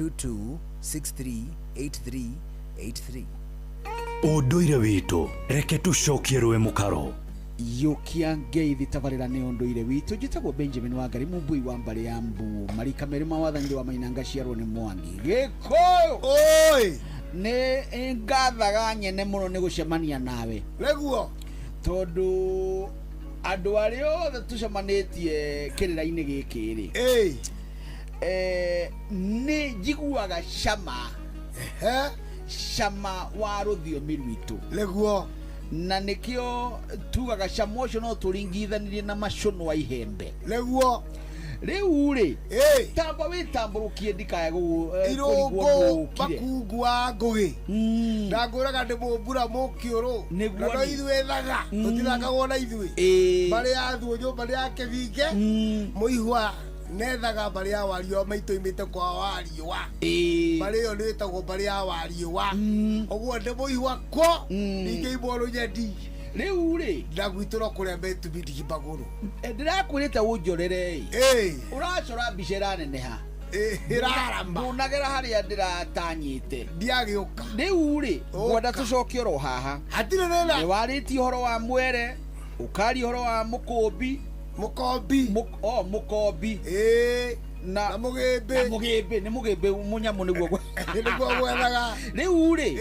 0722 638383. Ũndũire witũ, reke tũcokie rũĩ mũkaro. Yũkia ngeithi. Tabarĩra nĩ ũndũire witũ. Njĩtagwo Benjamin Wangari, mũmbui wa mbarĩ ya mbu, marika merĩ ma wathani wa Mainanga, ciarwo nĩ Mwangi Gĩkũyũ. Oi. Nĩ ngathaga nyene mũno nĩ gũcemania nawe. Nĩguo. Tondũ andũ arĩa othe tũcemanĩtie kĩrĩra-inĩ gĩkĩ rĩ, nĩ njiguaga cama cama wa rũthiomi rwitũ. Nĩguo. Na nĩkĩo tugaga cama ũcio no tũringithanirie na macũnũ wa ihembe. Nĩguo. Rĩu rĩ, tamba wĩtambũrũkie ndikae Irũngũ. Kũrigwo nũũkire. Makungu wa ngũgĩ, ndangũraga ndĩ mũmbura mũkĩũrũ. Nĩguo. Na no ithuĩ thaga tũtithakagwo na ithuĩ. Mbarĩ ya thuũ, mbarĩ ya kĩbinge mũihwa nethaga, mbarĩ ya Wariũa maitũ imĩte kwa Wariũa. Mbarĩ ĩyo nĩ ĩtagwo mbarĩ ya Wariũa. Ũguo ndĩ mũihwa kwo ningĩ imwe rũnyendi. Rĩu rĩ, na gwitũ no kũrĩa metumindigi magũrũ. Ndĩrakwĩrĩte ũnjorere ĩ, ũracora mbica ĩraneneha. Ĩrarama. Ndũnagera harĩa ndĩratanyĩte. Ndiagĩũka. Rĩu rĩ, ngwenda tũcoke oro haha. Hatirĩ thĩna. Nĩ warĩtie ũhoro wa mwere, ũkaria ũhoro wa mũkũmbi. Mũkombi. O mũkombi. Na mũgĩmbĩ. Na mũgĩmbĩ nĩ mũgĩmbĩ mũnyamũ nĩguo. Nĩguo gwethaga. Rĩu rĩ,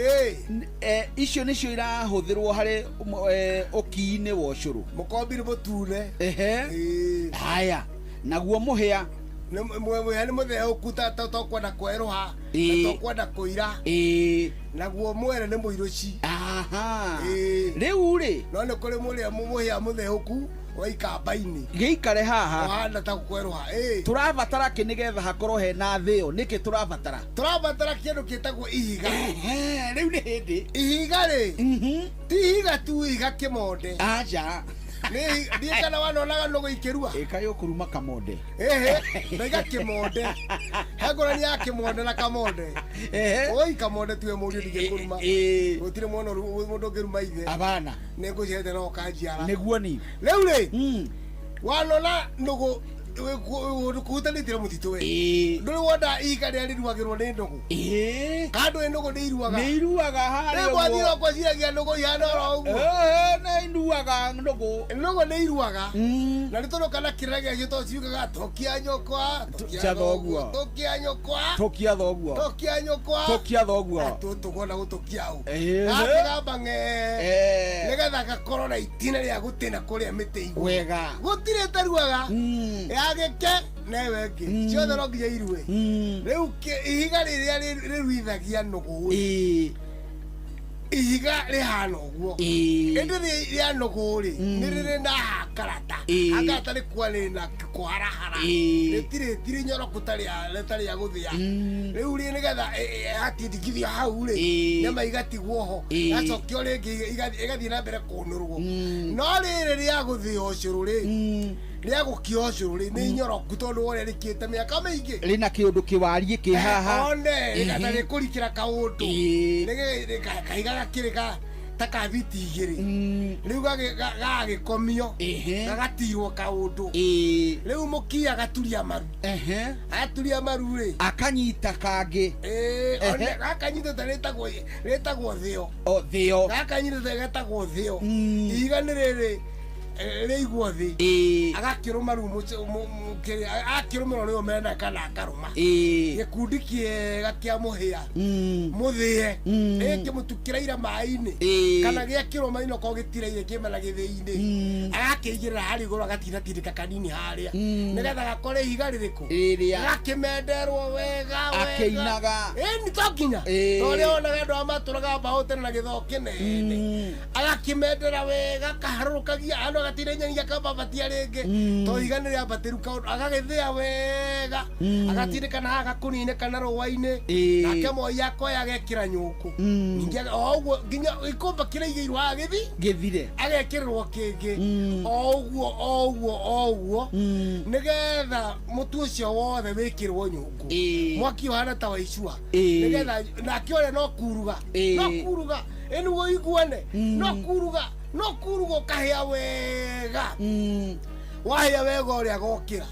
icio nĩcio irahũthĩrwo harĩ ũkii-inĩ wa ũcũrũ. Mũkombi nĩ mũtune. Ehe, haya, naguo mũhĩa? Mũhĩa nĩ mũtheũku, tokwenda kwerũha na tokwenda kũira. Naguo mwere nĩ mũirũci. Aha. Rĩu rĩ, no nĩ kũrĩ mũrĩa mũhĩa mũtheũku wa ikamba-inĩ. Gĩikare haha. Ũhana ta kwerũha. Tũrabatara kĩ nĩgetha hakorwo hena thĩo? Nĩkĩ tũrabatara? Tũrabatara kĩndũ kĩtagwo ihiga. Rĩu nĩ hĩndĩ Ihiga rĩ, ti ihiga tu, ihiga kĩmonde. Aca. Ndiĩ kana wanonaga nũgũ ikĩrua. Ĩkaĩ ũkũruma kamonde. Ĩhĩ, ndaiga kĩmonde. He ngũrani ya kĩmonde na kamonde. Oi, kamonde tiwe mũriũ, ndingĩkũruma. Gũtirĩ mwana mũndũ ũngĩruma ithe. Abana. Nĩ ngũciarĩte na ũkanjiara. Nĩguo ni. Rĩu rĩ, wanona nũgũ Kũhutanĩtie na mũtitũ we ndũrĩ wona ihiga rĩrĩa rĩruagĩrwo nĩ nũgũ kana ndũĩ nũgũ nĩ iruaga Nĩ iruaga harĩa Rĩu ũguo. mwathire ũkwĩciragia nũgũ ihana oro ũguo Nĩ iruaga nũgũ. Nũgũ nĩ iruaga na nĩ tondũ kana kĩrĩra gĩacio to ciugaga tokia nyũkwa tokia Cia thoguo. tokia nyũkwa Tokia thoguo. Tokia nyũkwa. Tokia thoguo. Tũkuona gũtũkia ũ Ĩĩ. gakĩgamba ng'ee Eh. nĩgetha gakorwo na itina rĩa gũtĩna kũrĩa mĩtĩ igũrũ Wega. Gũtirĩ ĩtaruaga ya gĩke na ĩyo ĩngĩ ciothe no nginya irue. Rĩu ihiga rĩrĩa rĩruithagia nũgũ rĩ, ihiga rĩhana ũguo ĩndĩ rĩa nũgũ rĩ nĩ rĩrĩ na hakarata. Hakarata nĩ kuwa rĩ na kũharahara rĩtirĩ tirĩ nyoroku ta rĩa gũthĩa. Rĩu rĩ nĩgetha yatindikithio hau rĩ nyama igatigwo ho yacokio rĩngĩ ĩgathiĩ na mbere kũnũrwo. No rĩrĩ rĩa gũthĩa ũcũrũ rĩ rĩa gũkia ũcũrũ rĩ nĩ nyoroku tondũ worĩa rĩkĩte mĩaka mĩingĩ Rĩna kĩũndũ kĩwariĩ kĩ haha. One rĩgata rĩkũrikĩra kaũndũ kahiga gakĩrĩ ka ta ka biti igĩrĩ rĩu gagagĩkomio gagatirwo kaũndũ. Rĩu mũkia agaturia maru aturia maru rĩ akanyita kangĩ. One gakanyitĩte rĩtagwo thĩo. O thĩo. Gakanyitĩte getagwo thĩo. Ihiga nĩ rĩrĩ rĩigwo thĩ agakĩrũma rĩu akĩrũmĩrwo nĩo mena kana akarũma gĩkundi kĩega kĩa mũhĩa mũthĩe ĩkĩmũtu kĩraira maĩ-inĩ kana gĩakĩrwo maĩ-inĩ okorwo gĩtiraire kĩmena gĩthĩi-inĩ agakĩigĩrĩra harĩa igũrũ agatindatindĩka kanini harĩa nĩgetha gakore ihiga rĩrĩkũ Rĩrĩa. gakĩmenderwo wega wega. Akĩinaga. Ĩni to nginya torĩa wonaga andũ aya matũraga mbaũ tene na gĩthoo kĩnene agakĩmendera wega akaharũrũkagia andũ agatinda nyeni akambabatia rĩngĩ to ihiga nĩ rĩambatĩru kaũndũ agagĩthĩa wega agatindĩka na haha gakũnia-inĩ kana rũa-inĩ nake moi akoya agekĩra nyũngũ ningĩ o ũguo nginya gĩkomba kĩrĩa igĩirwo haha gĩthi Gĩthire. agekĩrĩrwo kĩngĩ o ũguo o ũguo o ũguo nĩgetha mũtu ũcio wothe wĩkĩrwo nyũngũ mwaki ũhana ta wa icua nĩgetha nake ũrĩa no kuruga no kuruga ĩnĩguo iguane no kuruga no kuruga ũkahĩa wega wahĩa wega ũrĩa agokĩra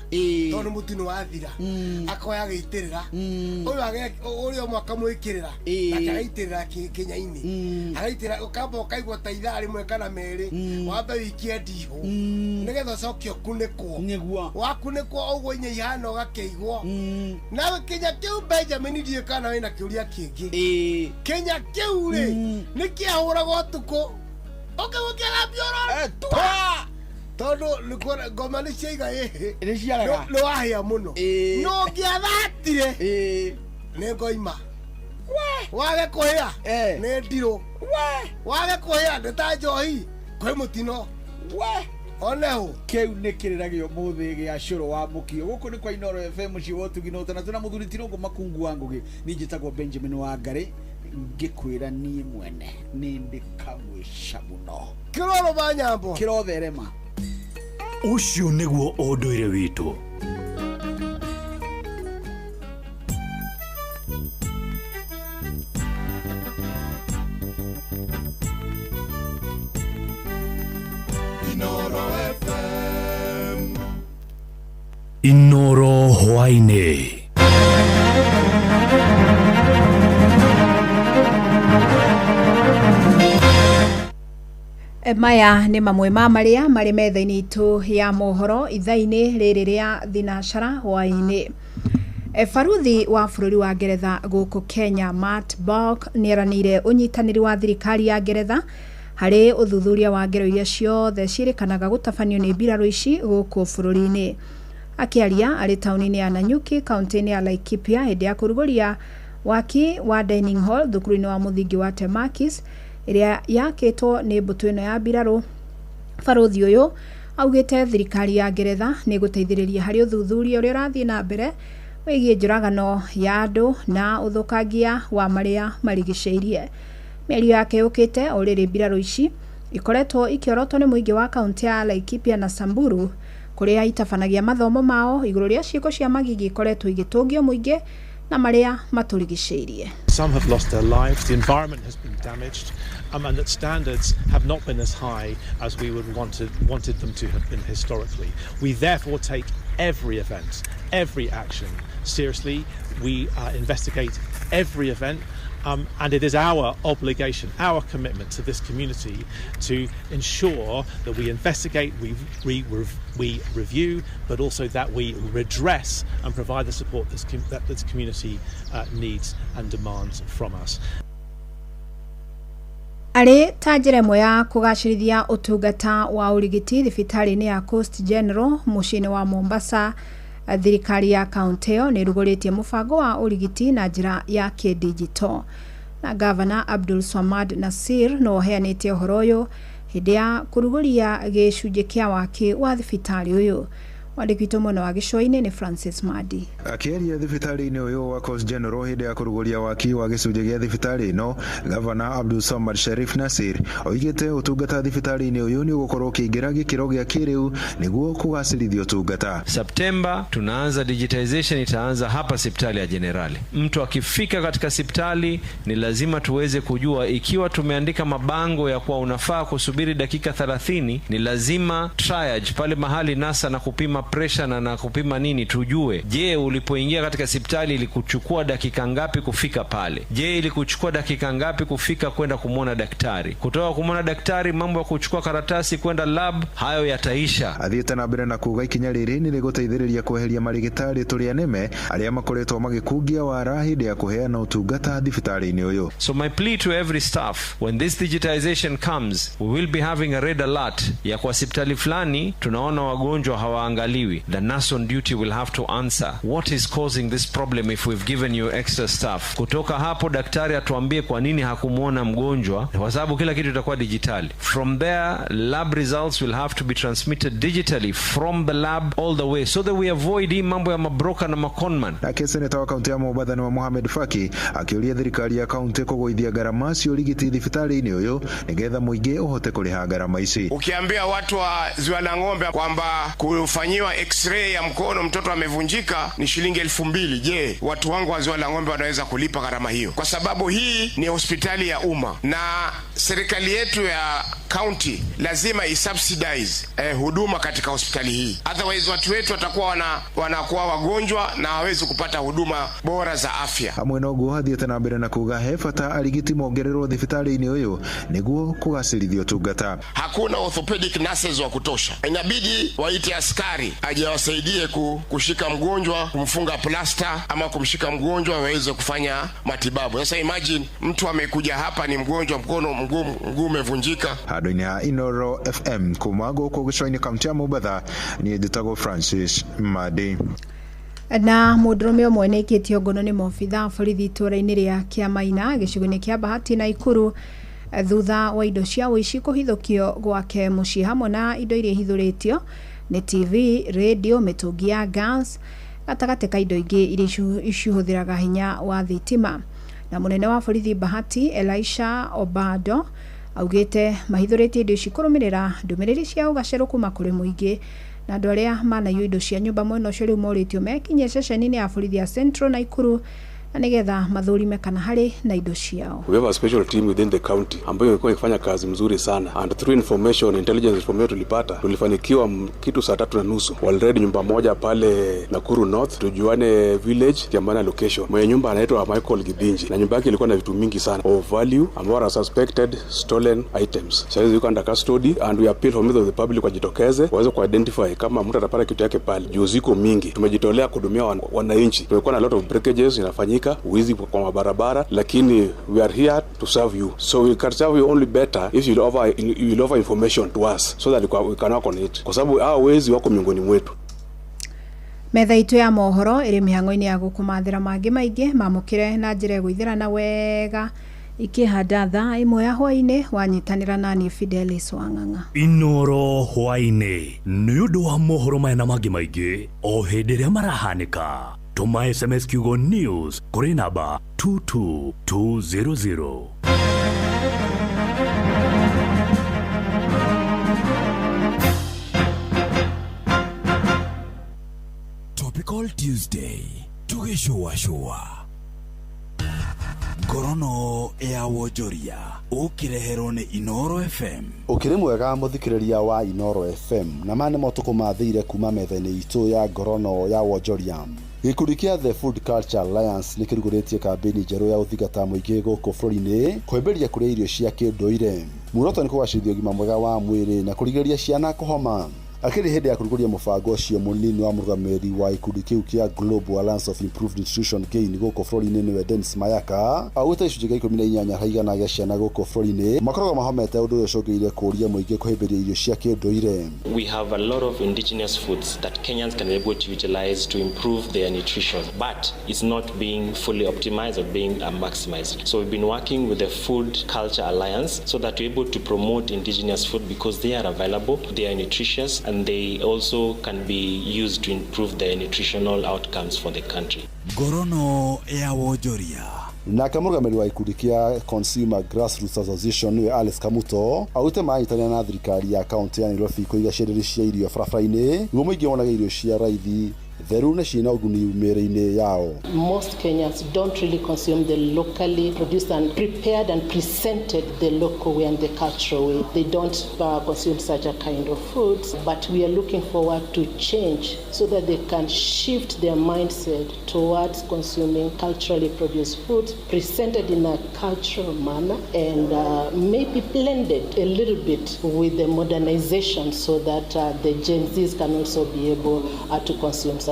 tondũ mũtu nĩ wathira akoya agĩitĩrĩra ũyũ ũrĩa ũmwe akamwĩkĩrĩra nake agaitĩrĩra kĩnya-inĩ agaitĩrĩra ũkamba ũkaigua ta ithaa rĩmwe kana merĩ wambe wĩikie ndihũ nĩgetha ũcoke ũkunĩkwo nĩguo wakunĩkwo ũguo inya ihana ũgakĩigwo nawe kĩnya kĩu Benjamin ndiũĩ kana wĩna kĩũria kĩngĩ kĩnya kĩu rĩ nĩ kĩahũragwo ũtukũ ũkĩgũkĩgambia ũrora tondũ ngoma nĩ ciaiga ĩhĩ Nĩ ciaraga. Nĩ wahĩa mũno no ũngĩathatire nĩ ngoima wage kũhĩa nĩ ndirũ wage kũhĩa nĩ ta njohi kwĩ mũtino oneho Kĩu nĩ kĩrĩra gĩa ũmũthĩ gĩa cũrũ wa mũkio gũkũ nĩ kwa Inoro FM mũciĩ wa ũtugi na ũtana twĩna mũthuri Tirũngũ Makungu wa Ngũgĩ niĩ njĩtagwo Benjamin Wangari ngĩkwĩra niĩ mwene nĩ ndĩ kamwĩca mũno Kĩroro ma nyambo kĩrotherema. Ũcio nĩguo ũndũire witũ. Inoro FM. Inoro hwaĩ-inĩ. Maya nĩ mamwe ma marĩa marĩ metha-inĩ itũ ya mohoro ithaa-inĩ rĩrĩ rĩa thinacara hwaĩ-inĩ. Baruthi wa bũrũri wa Ngeretha gũkũ Kenya Matt Burke nĩeranĩire ũnyitanĩri wa thirikari ya Ngeretha harĩ ũthuthuria wa ngero iria ciothe ciĩrĩkanaga gũtabanio nĩ mbirarũ ici gũkũ bũrũri-inĩ. Akĩaria arĩ taũni-inĩ ya Nanyuki kaunti-inĩ ya Laikipia hĩndĩ ya kũrugũria waki wa dining hall thukuru-inĩ wa mũthingi wa Temakis ĩrĩa yakĩtwo nĩ mbũtũ ĩno ya mbirarũ. Baruthi ũyũ augĩte thirikari ya Ngeretha nĩ ĩgũteithĩrĩria harĩ ũthuthuria ũrĩa ũrathiĩ na mbere wĩgiĩ njũragano ya andũ na ũthũkangia wa marĩa marigicĩirie. Mĩario yake yũkĩte o rĩrĩ mbirarũ ici ikoretwo ikĩorotwo nĩ mũingĩ wa kaunti ya Laikipia na Samburu kũrĩa itabanagia mathomo mao igũrũ rĩa ciĩko cia magigi ikoretwo igĩtũngio mũingĩ na marĩa matũrigicĩirie. Some have lost their lives, the environment has been damaged, and that standards have not been as high as we would wanted them to have been historically. We therefore take every event, every action seriously. We investigate every event, and it is our obligation, our commitment to this community to ensure that we investigate, we review, but also that we redress and provide the support that this community needs and demands from us. Arĩ ta njĩra ĩmwe ya kũgacĩrithia ũtungata wa ũrigiti thibitarĩ-inĩ ya Coast General mũciĩ-inĩ wa Mombasa, thirikari ya kaunti ĩyo nĩ ĩrugũrĩtie mũbango wa ũrigiti na njĩra ya kĩndijito. Na gavana Abdul Swamad Nasir no ũheanĩte ũhoro ũyũ hĩndĩ ya kũrugũria gĩcunjĩ kĩa waki wa thibitarĩ ũyũ. Mwandĩki witũ mwena wa gĩcũa-inĩ nĩ Francis Madi. Akĩaria thibitarĩ-inĩ ũyũ wa Coast General hĩndĩ ya kũrugũria waki wa gĩcunjĩ gĩa thibitarĩ ĩno, gavana Abdul Samad Sharif Nasir oigĩte ũtungata thibitarĩ-inĩ ũyũ nĩ ũgũkorwo ũkĩingĩra gĩkĩro gĩa kĩrĩu nĩguo kũgacĩrithia ũtungata. Septemba tunaanza digitization, itaanza hapa hospitali ya Generali. Mtu akifika katika hospitali ni lazima tuweze kujua ikiwa tumeandika mabango ya kuwa unafaa kusubiri dakika 30, ni lazima triage pale mahali nasa na kupima pressure na kupima nini, tujue je, ulipoingia katika hospitali ilikuchukua dakika ngapi kufika pale? Je, ilikuchukua dakika ngapi kufika kwenda kumwona daktari? Kutoka kumwona daktari, mambo ya kuchukua karatasi kwenda lab, hayo yataisha. Athiĩte na mbere na kuga ikinya rĩrĩ nĩ rĩgũteithĩrĩria kweheria marigitari tũrĩa nĩme arĩa makoretwo magĩkungia wara hĩndĩ ya kũheana ũtungata thibitarĩ-inĩ ũyũ. So my plea to every staff, when this digitization comes, we will be having a red alert ya kwa hospitali fulani tunaona wagonjwa hawaangaliwi. The nurse on duty will have to answer what is causing this problem if we've given you extra staff. Kutoka hapo daktari atuambie kwa nini hakumuona mgonjwa, kwa sababu kila kitu itakuwa digitali. From there, lab results will have to be transmitted digitally from the lab all the way so that we avoid hii mambo ya mabroka na maconman. Nake seneta wa kaunti ya Mombatha nĩwe Mohamed Faki akĩũria thirikari ya kaunti kũgũithia ngarama cia ũrigiti thibitarĩ-inĩ ũyũ nĩgetha mũingĩ ũhote kũrĩha ngarama ici. Ukiambia watu wa Ziwa la Ng'ombe kwamba kufanyiwa x-ray ya mkono mtoto amevunjika ni shilingi 2000, je, watu wangu wa Ziwa la Ng'ombe wanaweza kulipa gharama hiyo? Kwa sababu hii ni hospitali ya umma na serikali yetu ya county lazima isubsidize huduma katika hospitali hii, otherwise watu wetu watakuwa wanakuwa wagonjwa na hawawezi kupata huduma bora za afya. Hamwe na ũguo athiĩte na mbere na kuga he bata arigiti mongererwo thibitarĩ-inĩ ũyũ nĩguo kũgacĩrithia ũtungata. Hakuna orthopedic nurses wa kutosha, inabidi waite askari aje awasaidie kushika mgonjwa, kumfunga plasta ama kumshika mgonjwa waweze kufanya matibabu. Sasa imagine mtu amekuja hapa ni mgonjwa, mkono mguu umevunjika. Handũ-inĩ ha Inoro FM kuma gũkũ gĩcũa-inĩ kaunti ya Mombatha, niĩ njĩtagwo Francis Madi. Na mũndũrũme ũmwe nĩ aikĩtio ngono nĩ maobitha borithi itũũra-inĩ rĩa Kĩamaina gĩcigo-inĩ kĩa Bahati na Nakuru thutha wa indo cia ũici kũhithũkio gwake mũciĩ hamwe na indo iria ihithũrĩtio nĩ TV, radio, mĩtũngi ya gas gatagatĩ ka indo ingĩ iria cihũthĩraga hinya wa thitima. Na mũnene wa borithi Bahati Elisha Obado augĩte mahithũrĩtie indo ici kũrũmĩrĩra ndũmĩrĩri cia ũgacerũ kuma kũrĩ mũingĩ na andũ arĩa manaiywo indo cia nyũmba mwena ũcio rĩu morĩtio mekinye ceceni-inĩ ya borithi ya Central Nakuru na nĩgetha mathũrime kana harĩ na indo ciao. We have a special team within the county ambayo imekuwa ikifanya kazi mzuri sana, and through information, intelligence information tulipata, tulifanikiwa kitu saa 3:30 walred nyumba moja pale Nakuru North, tujuane village Kiambana location. Mwenye nyumba anaitwa Michael Gidinji na nyumba yake ilikuwa na vitu mingi sana of value ambao are suspected stolen items. Sasa yuko under custody and we appeal for members of the public wajitokeze waweze kuidentify kama mtu atapata kitu yake pale. Juu ziko mingi, tumejitolea kuhudumia wananchi. Tumekuwa na lot of breakages inafanyika, wizi kwa mabarabara, lakini we are here to serve you, so we can serve you only better if you offer information to us so that we can work on it, kwa sababu hao wezi wako miongoni mwetu. Metha itu ya mohoro iri mihango-inĩ ya gũkũmathĩra mangĩ maingĩ mamũkĩre na njĩra ĩgũithĩrana wega ikĩhanda thaa 1 ya hwaĩ-inĩ wanyitanĩra nani Fidelis Wang'ang'a. Inoro hwaĩ-inĩ nĩ ũndũ wa mohoro maya na mangĩ maingĩ o hĩndĩ ĩrĩa marahanĩka. Tũma SMS kiugo news kũrĩ namba 22200. Topical Tuesday tugĩcũacũa. Ngorono ya wonjoria ũkĩreherwo nĩ Inoro FM. Ũkĩrĩ mwega mũthikĩrĩria wa Inoro FM, na maya nĩmo tũkũmathĩire kuma metha-inĩ itũ ya ngorono ya wonjoria. Gĩkundi kĩa The Food Culture Alliance nĩ kĩrugũrĩtie kambĩini njerũ ya gũthingata mũingĩ gũkũ bũrũri-inĩ kũhĩmbĩria kũrĩa irio cia kĩndũire. Muoroto nĩ kũgacĩrithia ũgima mwega wa mwĩrĩ na kũrigĩrĩria ciana kũhoma. Akĩrĩ hĩndĩ ya kũrugũria mũbango ũcio, mũnini wa mũrũgamĩrĩri wa gĩkundi kĩu kĩa Global Alliance of Improved Nutrition GAIN gũkũ bũrũri-inĩ, nĩwe Dennis Mayaka, augĩte gĩcunjĩ kĩa 18 harĩ igana gĩa ciana gũkũ bũrũri-inĩ makoragwo mahomete, ũndũ ũrĩa ũcũngĩrĩirie kũũria mũingĩ kũhĩmbĩria irio cia kĩndũire. We have a lot of indigenous foods that Kenyans can be able to utilize to improve their nutrition, but it's not being fully optimized or being maximized. So we've been working with the Food Culture Alliance so that we're able to promote indigenous food because they are available, they are nutritious, and they also can be used to improve the nutritional outcomes for the country. Ngorono ya wonjoria. Nake mũrũgamĩrĩri wa gĩkundi kĩa Consumer Grassroots Association, nĩwe Alex Kamuto, augĩte maranyitanĩra na thirikari ya kaunti ya Nairobi kũiga cienderio cia irio barabara-inĩ nĩguo mũingĩ wonage irio cia raithi, theru na ciĩna ũguni mĩĩrĩ-inĩ yao. Most Kenyans don't really consume the locally produced and prepared and presented the local way and the cultural way. They don't consume such a kind of foods, but we are looking forward to change so that they can shift their mindset towards consuming culturally produced foods presented in a cultural manner and maybe blended a little bit with the modernization so that the Gen Zs can also be able to consume such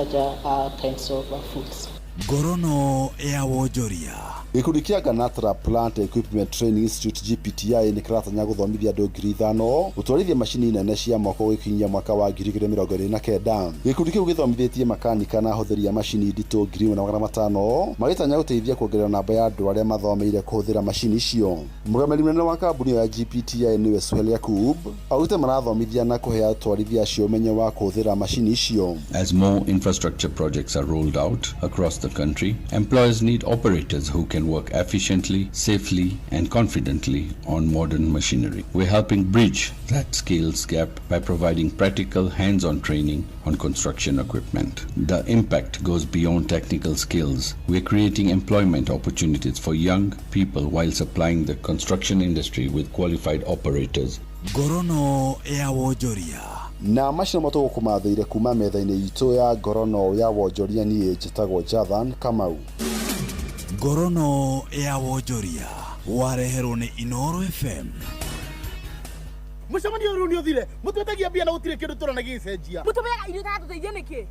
kinds of foods. Ngorono ya wonjoria. Gĩkundi kĩa Ganatra Plant Equipment Training Institute GPTI nĩ kĩratanya gũthomithia andũ 5,000 gũtwarithia macini nene cia moko gũkinyia mwaka wa 2029. Gĩkundi kĩu gĩthomithĩtie makanika na ahũthĩri a macini nditũ 1,500, magĩtanya gũteithia kuongerera namba ya andũ arĩa mathomeire kũhũthĩra macini icio. Mũrũgamĩrĩri mũnene wa kambuni ĩyo ya GPTI, nĩwe Suhel Yakub, augĩte marathomithia na kũhe atwarithia acio ũmenyo wa kũhũthĩra macini icio. As more infrastructure projects are rolled out across the country, employers need operators who can work efficiently, safely, and confidently on modern machinery. We're helping bridge that skills gap by providing practical hands-on training on construction equipment. The impact goes beyond technical skills. We're creating employment opportunities for young people while supplying the construction industry with qualified operators. Ngorono ya wonjoria. Na macio nĩmo tũgũkũmathĩire kuma metha-inĩ itũ ya ngorono ya wonjoria. Niĩ njĩtagwo Jathan Kamau. Ngorono ya wonjoria wareherwo nĩ Inoro FM. Mũcemanio ũyũ nĩ ũthire, mũtwetagia mbia na gũtirĩ kĩndũ tũrona gĩgĩcenjia. Mũtũmeaga irio itatũteithia nĩkĩ?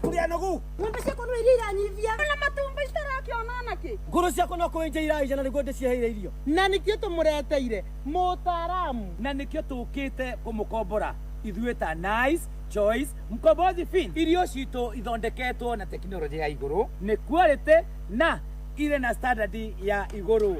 Tũrĩ anogu. Ng'ombe ciakwa no iria iranyivia na matumbĩ citarakĩona nakĩ. Ngũrũ ciakwa no kũenja iraija na nĩguo ndĩciheire irio. Na nĩkĩo tũmũreteire mũtaaramu. Na nĩkĩo tũkĩte kũmũkombora ithuĩ ta Nice Choice Mkombozi Feed. Irio citũ ithondeketwo na tekinoronjĩ ya igũrũ, nĩ quality na irĩ na standard ya igũrũ.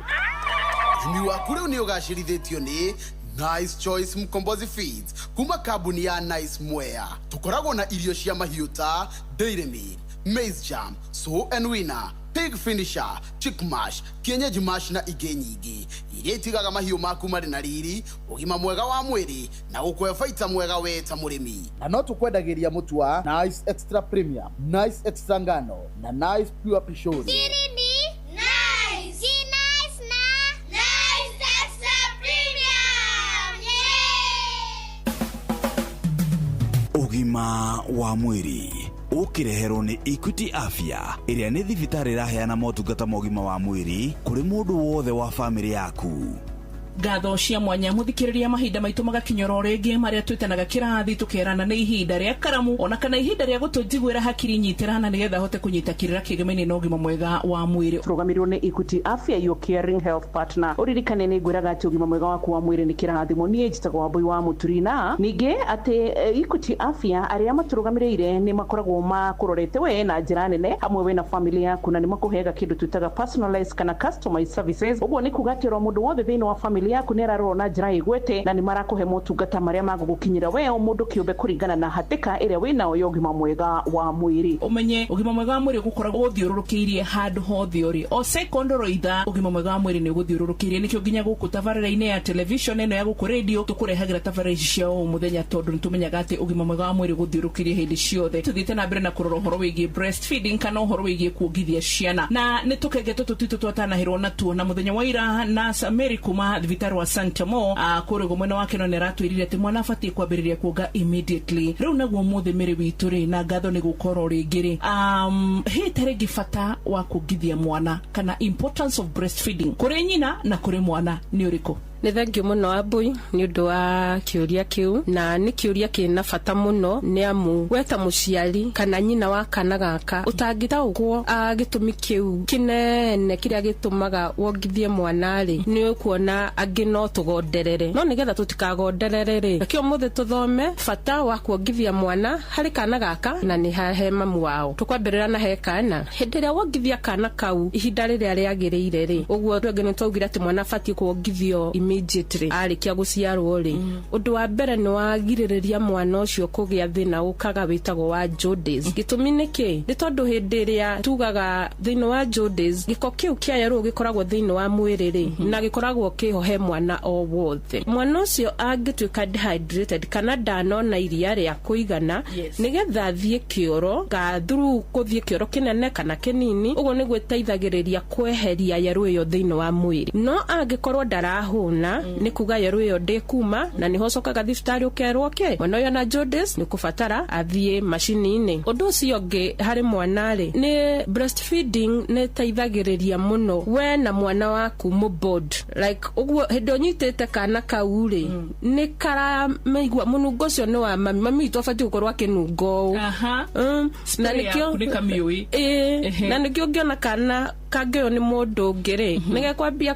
Ũrĩmi waku rĩu nĩ ũgacĩrithĩtio nĩ Nice Choice Mkombozi Feeds kuma kambuni ya Nice Mwea. Tũkoragwo na irio cia mahiũ ta Dairy Meal, Maize Jam, Sow and Winner, Pig Finisher, Chick Mash, Kienyeji Mash na ingĩ nyingĩ iria itigaga mahiũ maku marĩ na riri, ũgima mwega wa mwĩrĩ na gũkũhe baita mwega we ta mũrĩmi. Na no tũkwendagĩria mũtu wa Nice Extra Premium, Nice Extra Ngano na Nice Pure Pishori. Siri ni Nice. Si Nice na Nice Extra Premium. Yeah! Ũgima wa mwĩrĩ ũkĩreherwo nĩ Equity Afya, ĩrĩa nĩ thibitarĩ ĩraheana motungata ma ũgima wa mwĩrĩ kũrĩ mũndũ wothe wa bamĩrĩ yaku. Ngatho cia mwanya muthikiriria, mahinda maitu magakinyora o ringi maria twitanaga kirathi tukerana ni ihinda ria karamu ona kana ihinda ria gutujiguira hakiri nyitirana nigetha hote kunyita kirira kigemene na ugima mwega wa mwiri. Turugamirwo ni Equity Afya, your caring health partner. Uririkane ni ngwiraga ati ugima mwega waku wa mwiri ni kirathimo. Nie njitagwo Wambui wa Muturina. Ningi ati Equity Afya aria maturugamiriire ni makoragwo makurorete we na njira nene hamwe we na family yaku, na ni makuheaga kindu twitaga personalized kana customized services. Uguo ni kuga ati ro mundu wothe thiini wa family family yaku nĩ ĩrarorwo na njĩra ĩgwete na nĩ marakũhe motungata marĩa magũgũkinyĩra we o mũndũ kĩũmbe kũringana na hatĩka ĩrĩa wĩnayo ya ũgima mwega wa mwĩrĩ. Ũmenye ũgima mwega wa mwĩrĩ ũgũkoragwo ũthiũrũrũkĩirie handũ hothe ũrĩ o second oro ithaa, ũgima mwega wa mwĩrĩ nĩ ũgũthiũrũrũkĩirie. Nĩkĩo nginya gũkũ tabarĩra-inĩ ya television ĩno ya gũkũ radio tũkũrehagĩra tabarĩra ici cia o mũthenya, tondũ nĩtũmenyaga atĩ ũgima mwega wa mwĩrĩ ũgũthiũrũrũkĩirie hĩndĩ ciothe. Tũthiĩte na mbere na kũrora ũhoro wĩgiĩ breastfeeding kana ũhoro wĩgiĩ kuongithia ciana, na nĩ tũkenge tũtũ twitũ twatanahĩrwo natuo na mũthenya wa ira Nurse Mary kuma thibitarĩ wa Santa Mo kũrĩa mwena wake no nĩ aratwĩrire atĩ mwana abatiĩ kwambĩrĩria kuonga immediately. Rĩu naguo mũthĩ Mary witũ rĩ, na ngatho nĩ gũkorwo rĩngĩ rĩ, hĩ ta rĩngĩ bata wa kuongithia mwana kana importance of breastfeeding kũrĩ nyina na kũrĩ mwana nĩ ũrĩkũ? Nĩ thengio mũno Ambui nĩ ũndũ wa kĩũria kĩu, na nĩ kĩũria kĩna bata mũno, nĩ amu we ta mũciari kana nyina wa kana gaka ũtangĩtaũkwo gĩtũmi kĩu kĩnene kĩrĩa gĩtũmaga wongithie mwana rĩ, nĩ ũkuona angĩ no tũgonderere. No nĩgetha tũtikagonderere rĩ, reke ũmũthĩ tũthome bata wa kuongithia mwana harĩ kana gaka na nĩ he mamu wao. Tũkwambĩrĩra na he kana. Hĩndĩ ĩrĩa wongithia kana kau ihinda rĩrĩa rĩagĩrĩire rĩ, ũguo rĩngĩ nĩ twaugire atĩ mwana abatiĩ kuongithio immediately arĩkia gũciarwo rĩ, ũndũ wa mbere nĩ wagirĩrĩria mwana ũcio kũgĩa thĩna ũkaga wĩtagwo wa jaundice. Gĩtũmi nĩ kĩ? Nĩ tondũ hĩndĩ ĩrĩa tugaga thĩinĩ wa jaundice, gĩko kĩu kĩa yerũ gĩkoragwo thĩinĩ wa mwĩrĩ rĩ, na gĩkoragwo kĩho he mwana o wothe. Mwana ũcio angĩtuĩka dehydrated kana ndanona iria rĩa kũigana, nĩgetha athiĩ kĩoro ka through kũthiĩ kĩoro kĩnene kana kĩnini, ũguo nĩguo ĩteithagĩrĩria kweheria yerũ ĩyo thĩinĩ wa mwĩrĩ. No angĩkorwo ndarahũna, nĩ kuga yerũ ĩyo ndĩkuma, na nĩho ũcokaga thibitarĩ ũkerwo ke mwana ũyũ na jaundice nĩ kũbatara athiĩ macini-inĩ. Ũndũ ũcio ũngĩ harĩ mwana rĩ, nĩ breastfeeding nĩ ĩteithagĩrĩria mũno we na mwana waku mũbond, like ũguo hĩndĩ ũnyitĩte kana kau rĩ, nĩ karamaigua mũnungo ũcio nĩ wa mami, mami witũ abatiĩ gũkorwo akĩnunga ũũ. Na nĩkĩo na nĩkĩo ũngĩona kana kangĩoywo nĩ mũndũ ũngĩ rĩ, nĩgekwambia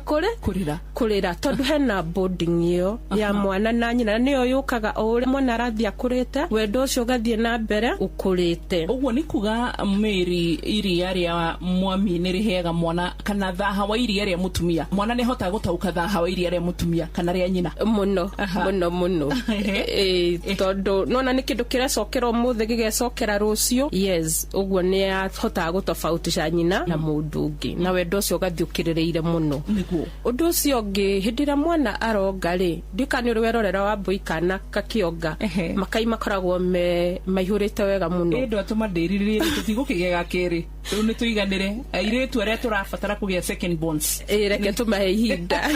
kũrĩra tondũ hena bonding ĩyo ya mwana na nyina, nĩyo yũkaga o ũrĩa mwana arathiĩ akũrĩte, wendo ũcio ũgathiĩ na mbere ũkũrĩte. Ũguo nĩ kuga Mary, iria rĩa mwami nĩ rĩheaga mwana kana thaha wa iria rĩa mũtumia, mwana nĩ ahotaga gũtaũka thaha wa iria rĩa mũtumia kana rĩa nyina mũno mũno mũno, tondũ nona nĩ kĩndũ kĩrecokera ũmũthĩ gĩgecokera rũciũ. Yes, ũguo nĩ ahotaga gũtofautisha nyina na mũndũ ũngĩ, na wendo ũcio ũgathiĩ ũkĩrĩrĩire mũno. Ũndũ ũcio ũngĩ, hĩndĩ ĩrĩa mwana aronga rĩ, ndika nĩ ũrĩ werorera Wambui kana kakĩonga, makai makoragwo me maihũrĩte wega mũno. Ĩ ndwatũma ndĩrirĩrie tũtigũkĩgĩa ga kerĩ, rĩu nĩ tũiganĩre airĩtu arĩa tũrabatara kũgĩa second borns. Ĩ reke tũmahe ihinda.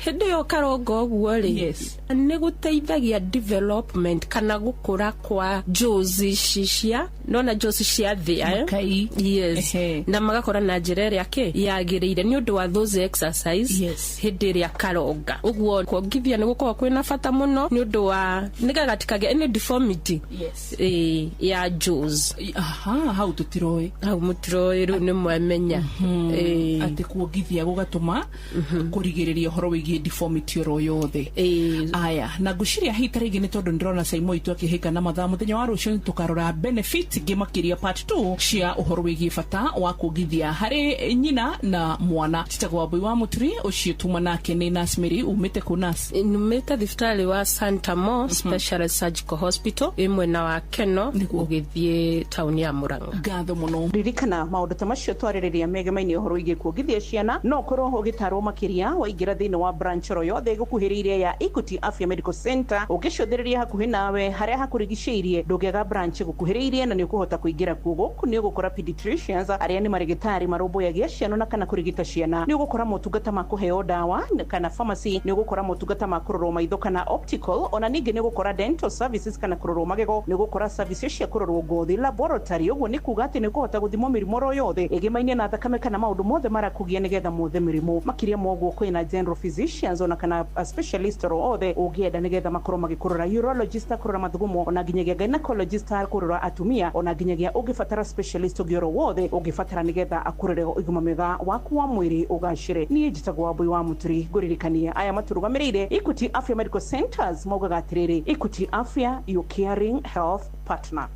Hĩndĩ ĩyo karonga ũguo rĩ, nĩ gũteithagia development kana gũkũra kwa jaws ici cia nona jaws cia thĩa. Yes, na magakora na njĩra ĩrĩa kĩ yagĩrĩire nĩ ũndũ wa those exercise hĩndĩ ĩrĩa karonga. Ũguo kuongithia nĩ gũkoragwo kwĩna bata mũno nĩ ũndũ wa nĩgetha gatikagĩe any deformity ya jaws. Aha, hau tũtiroĩ, hau mũtiroĩ, rĩu nĩ mwamenya atĩ kuongithia gũgatũma kũrigĩrĩria ũhoro wĩgiĩ deformity oro yothe. Aya, na ngwĩciria hihi ta rĩngĩ nĩ tondũ ndĩrona Saimo itũ akĩhĩka na mathaa, mũthenya wa rũciũ tũkarora benefit ingĩ makĩria part 2 cia ũhoro wĩgiĩ bata wa kuongithia harĩ nyina na mwana. Titagwo Wambui wa Mũturi, ũcio tuma nake nĩ Nurse Mary. Umĩte kũ Nurse? Numĩte thibitarĩ wa Santa Mo Specialist Surgical Hospital ĩ mwena wa Keno ũgĩthiĩ taũni ya Murang'a. Ngatho mũno. Ririkana maũndũ ta macio twarĩrĩria megemainĩ ũhoro wĩgiĩ kuongithia ciana, no ũkorwo ũgĩtarwo makĩria waingĩra thĩinĩ wa branch oro yothe ĩgũkuhĩrĩirie ya Equity Afya Medical Center. Ũngĩcũthĩrĩria hakuhĩ nawe harĩa hakũrigicĩirie, ndũngĩaga branch ĩgũkuhĩrĩirie na nĩ ũkũhota kũingĩra kuo. Gũkũ nĩ ũgũkora pediatricians arĩa nĩ marĩgĩtarĩ marũmbũyagia ciana na kana kũrigita ciana, nĩ ũgũkora motungata ma kũheo ndawa kana pharmacy, nĩ ũgũkora motungata ma kũrorwo maitho kana optical, ona ningĩ nĩ ũgũkora dental services kana kũrorwo magego, nĩ ũgũkora services cia kũrorwo ngothi laboratory. Ũguo nĩ kuga atĩ nĩ ũkũhota gũthimwo mĩrimũ oro yothe ĩgĩmainie na thakame kana maũndũ mothe marakũgia nĩgetha mothe mĩrimũ. Makĩria ma ũguo kwĩna general physicians ona kana specialist oro othe ũngĩenda nĩgetha makorwo magĩkũrora, urologist akũrora mathugumo, ona nginyagia gynecologist akũrora atumia, ona nginyagia ũngĩbatara specialist ũngĩ oro wothe ũngĩbatara nĩgetha akũrore ũgima mwega waku wa mwĩrĩ ũgacĩre. Niĩ njĩtagwo Wambui wa Mũturi, ngũririkania aya matũrũgamĩrĩire Equity Afya Medical Centers maugaga atĩrĩrĩ, Equity Afya, your caring health partner.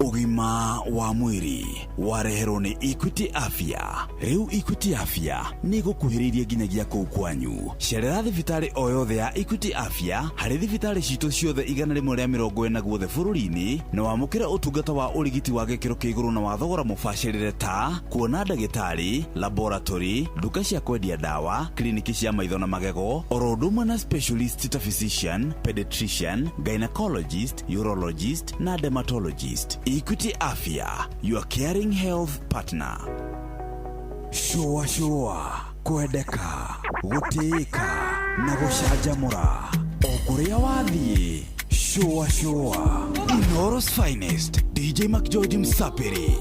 Ũgima wa mwĩrĩ wareherwo nĩ Equity Afya. Rĩu Equity Afya nĩ ĩgũkuhĩrĩirie nginyagia kũu kwanyu. Cerera thibitarĩ o yothe ya Equity Afya harĩ thibitarĩ citũ ciothe 140 guothe bũrũri-inĩ na wamũkĩre ũtungata wa ũrigiti wa gĩkĩro kĩa igũrũ na wa thogora mũbacĩrĩre ta kuona ndagĩtarĩ, laboratory, nduka cia kwendia ndawa, kliniki cia maitho na magego, oro ũndũ ũmwe na specialist ta physician, pediatrician, gynecologist, urologist na dermatologist. Equity Afya, your caring health partner. Shua shua, kwendeka, gũtĩĩka na gũcanjamũra o kũrĩa wathiĩ. Shua shua, Inooro's finest, DJ McGeorge Msapiri.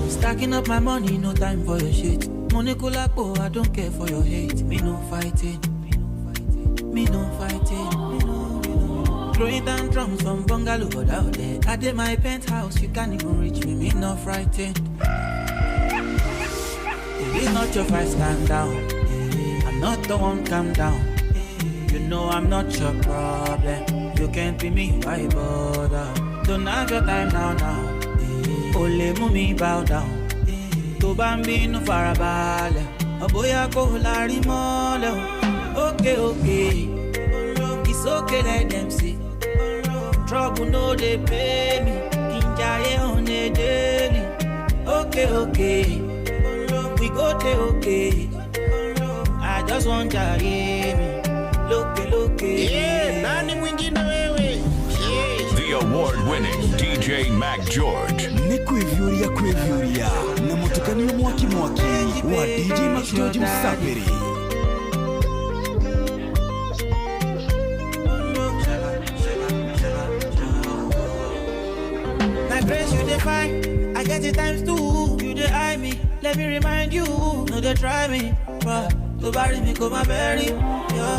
Stacking up my money, no time for your shit. Money kulapo, I don't care for your hate. Me no fighting, me no fighting. Throwing tantrums from bungalow out there. I did my penthouse, you can't even reach me. Me no frightened. It is not your fight, stand down. I'm not the one, calm down. You know I'm not your problem. You can't be me, why bother? Don't have your time now, now. Ole mumi bow down. Tó bá ń bínú farabalẹ̀, ọ̀bóyá kò lárí mọ́lẹ̀ o. Okay, okay, it's okay, let them see. Trouble no dey pay me, kí n jayé on a daily. Okay, okay, we go dey okay. I just want jayé mi, lókè lókè. Yeah, nani mwingine wewe? The award-winning DJ Mac George. Nĩ kwĩviũria kwĩviũria na mũtukanio mwaki mwaki wa DJ McGeorge Msapiri. Na grace you dey find, I get it times two. You dey eye me, let me remind you. No dey try me, but to bury me go my bury. Yeah.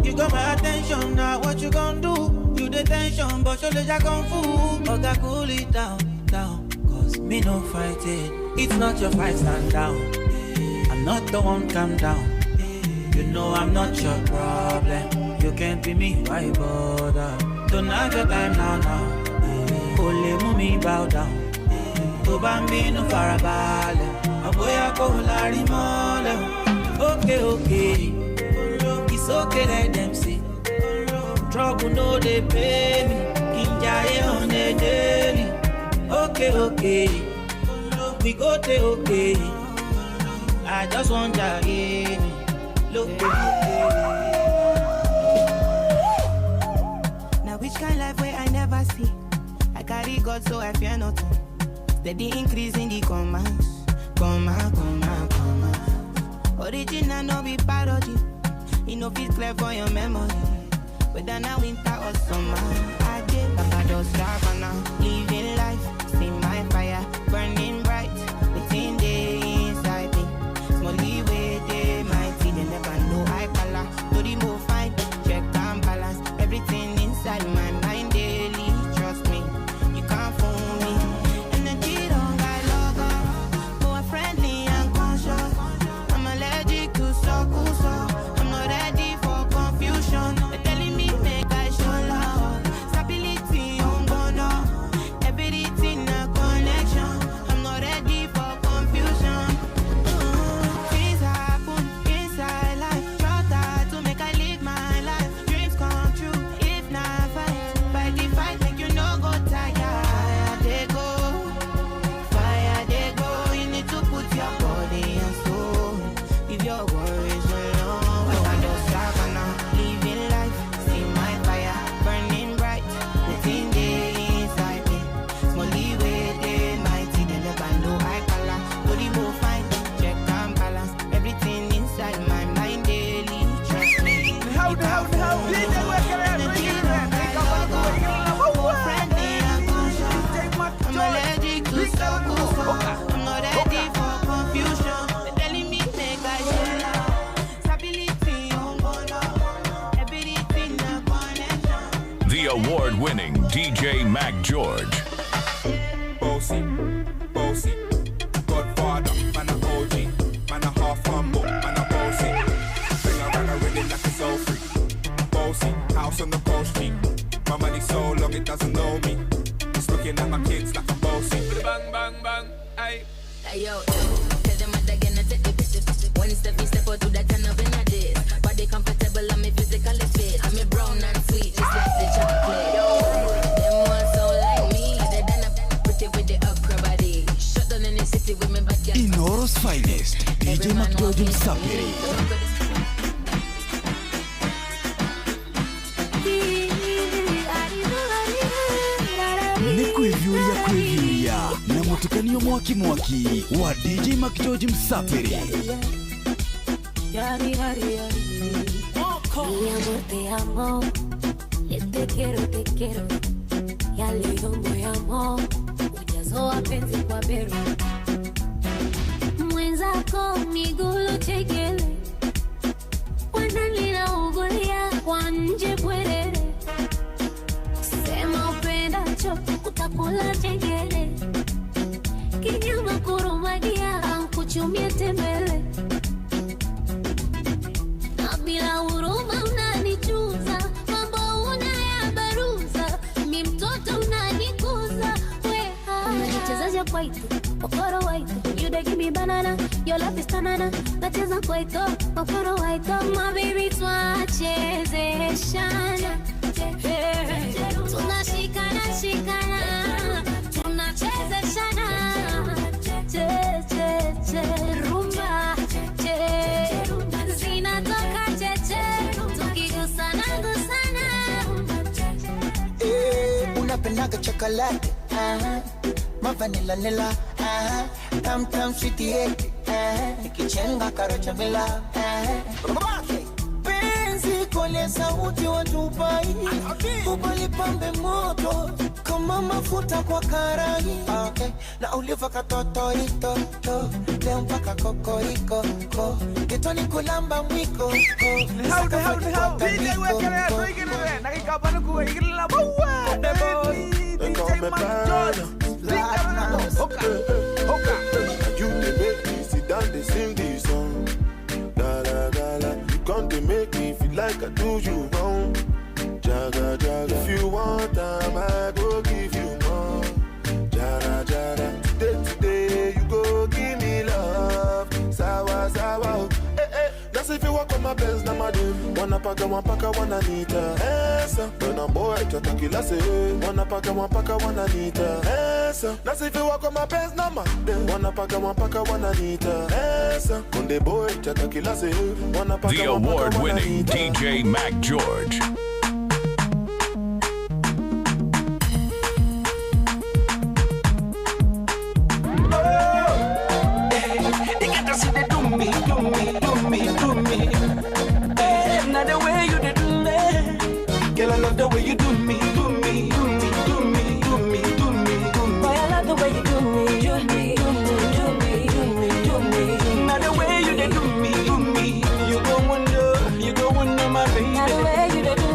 You got my attention now, what you gon' do? You the tension, but show the kung fu. Oga, cool it down, down. Cause me no fighting. It's not your fight, stand down. I'm not the one, calm down. You know I'm not your problem. You can't be me, why bother? Don't have your time now, now. Ole mumi bow down. Tó bá ń bínú farabalẹ̀, ọ̀bóyá kò lárí mọ́lẹ̀ o. Okay, okay, it's okay, let them see. Trouble no dey pay me, kí n jayé on a daily. Okay, okay, we go dey okay. I just want jayé mi, lókè lókè. Now which kind life where I never see? I carry God so I fear nothing. Steady increase in the commas, comma, comma, comma. Original no be parody. You no fit clear for your memory. Whether na winter or summer, I get Barbados savannah. Living life, see my fire burning bright. Within day inside me, small leeway they mighty. They never know I color. To the move fine, check and balance everything inside my mind daily. Trust me, you can't fool me. Energy don't got logo, more friendly and conscious. I'm allergic to so. I'm not ready for confusion. They're telling me make I show love. Stability on gonna, everything a connection. I'm not ready for confusion. Things happen inside life. Try to make I live my life. Dreams come true. If not fight, fight the fight, make you no go tired. Fire they go, fire they go. You need to put your body and soul. If your worries alone, Barbados savannah, living life. See my fire burning bright. Within day inside me, small leeway they mighty. They never know I color. To the move fine, check and balance everything inside my mind daily. Trust me. You can't fool me. Energy don't got logo. More friendly and conscious. I'm allergic to so. I'm not ready for confusion. They're telling me make I show love. Stability on gonna, everything a connection. The award-winning DJ Mac George. Bossy, bossy, Godfather, man a OG, man a half farmer. it doesn't know me. It's looking at my kids like I'm bossy. Bang, bang, bang, ayy. Hey, yo, tell them what they're gonna take the piss. One step, you step out to that turn up in a this. Body comfortable, I'm a physically fit. I'm a brown and sweet, just like the chocolate. Them ones so like me, they done up pretty with the okra body. Shut down in the city with me back. Inoro's finest, DJ McGeorge Msafiri. Nĩ kwĩviũria kwĩviũria na mũtukanio mwaki mwaki wa DJ McGeorge Msafiri. Mi amor, te amo, te quiero, te quiero. Ya leo moyamo, ujazo wapenzi kwa bero. Mwenzako migulu chekele, wananina ugulia kwa nje bwerere. Sema upendacho, utakula chengele. Kinyama kurumagia, ankuchumie tembele. Bila huruma unanichuza, mambo unayabaruza, mi mtoto unanikuza, weha. Unanichezaje kwaito, okoro waito, you dey give me banana, your love is tanana. Nacheza kwaito, okoro waito, my baby twachezeshana. Tunashikana shikana, tunachezeshana. Che che che rumba, che zinatoka cheche, tukigusana gusana. Unapendaga chocolate, ma vanilla nila, tam tam sweetie, nikichenga karocha mila. Penzi kole sauti wa Dubai, kubali pambe moto kama mafuta kwa karai. Okay, na uliva katoto ito to leo mpaka kokoriko ko getoni kulamba mwiko ko. How DJ wekelea tuigirire na kikabanu kuigirira bawa. DJ McGeorge Hoka hoka. You dey make me sit down dey sing this song. La la la la, you come to make me feel like I do you wrong. Jaga jaga, if you want time, I go give you more. Jara jara, today today you go give me love. Sawa sawa, eh eh. That's if you walk on my Benz, na my dude. Wanna paka, one paka, one Anita. Eh sir, when I'm boy, chataki say. Wanna paka, one paka, one Anita. Eh sir, that's if you walk on my Benz, na my dude. Wanna paka, one paka, one Anita. Eh sir, when the boy, chataki say. Wanna paka, The award-winning DJ Mac George. The way you do me, do me, do me, do me, do me, do me, do me. Boy, I love the way you do me, do me, do me, do me, do me, do me. Now the way you do me, you go wonder, you go wonder, my baby. Now the way you do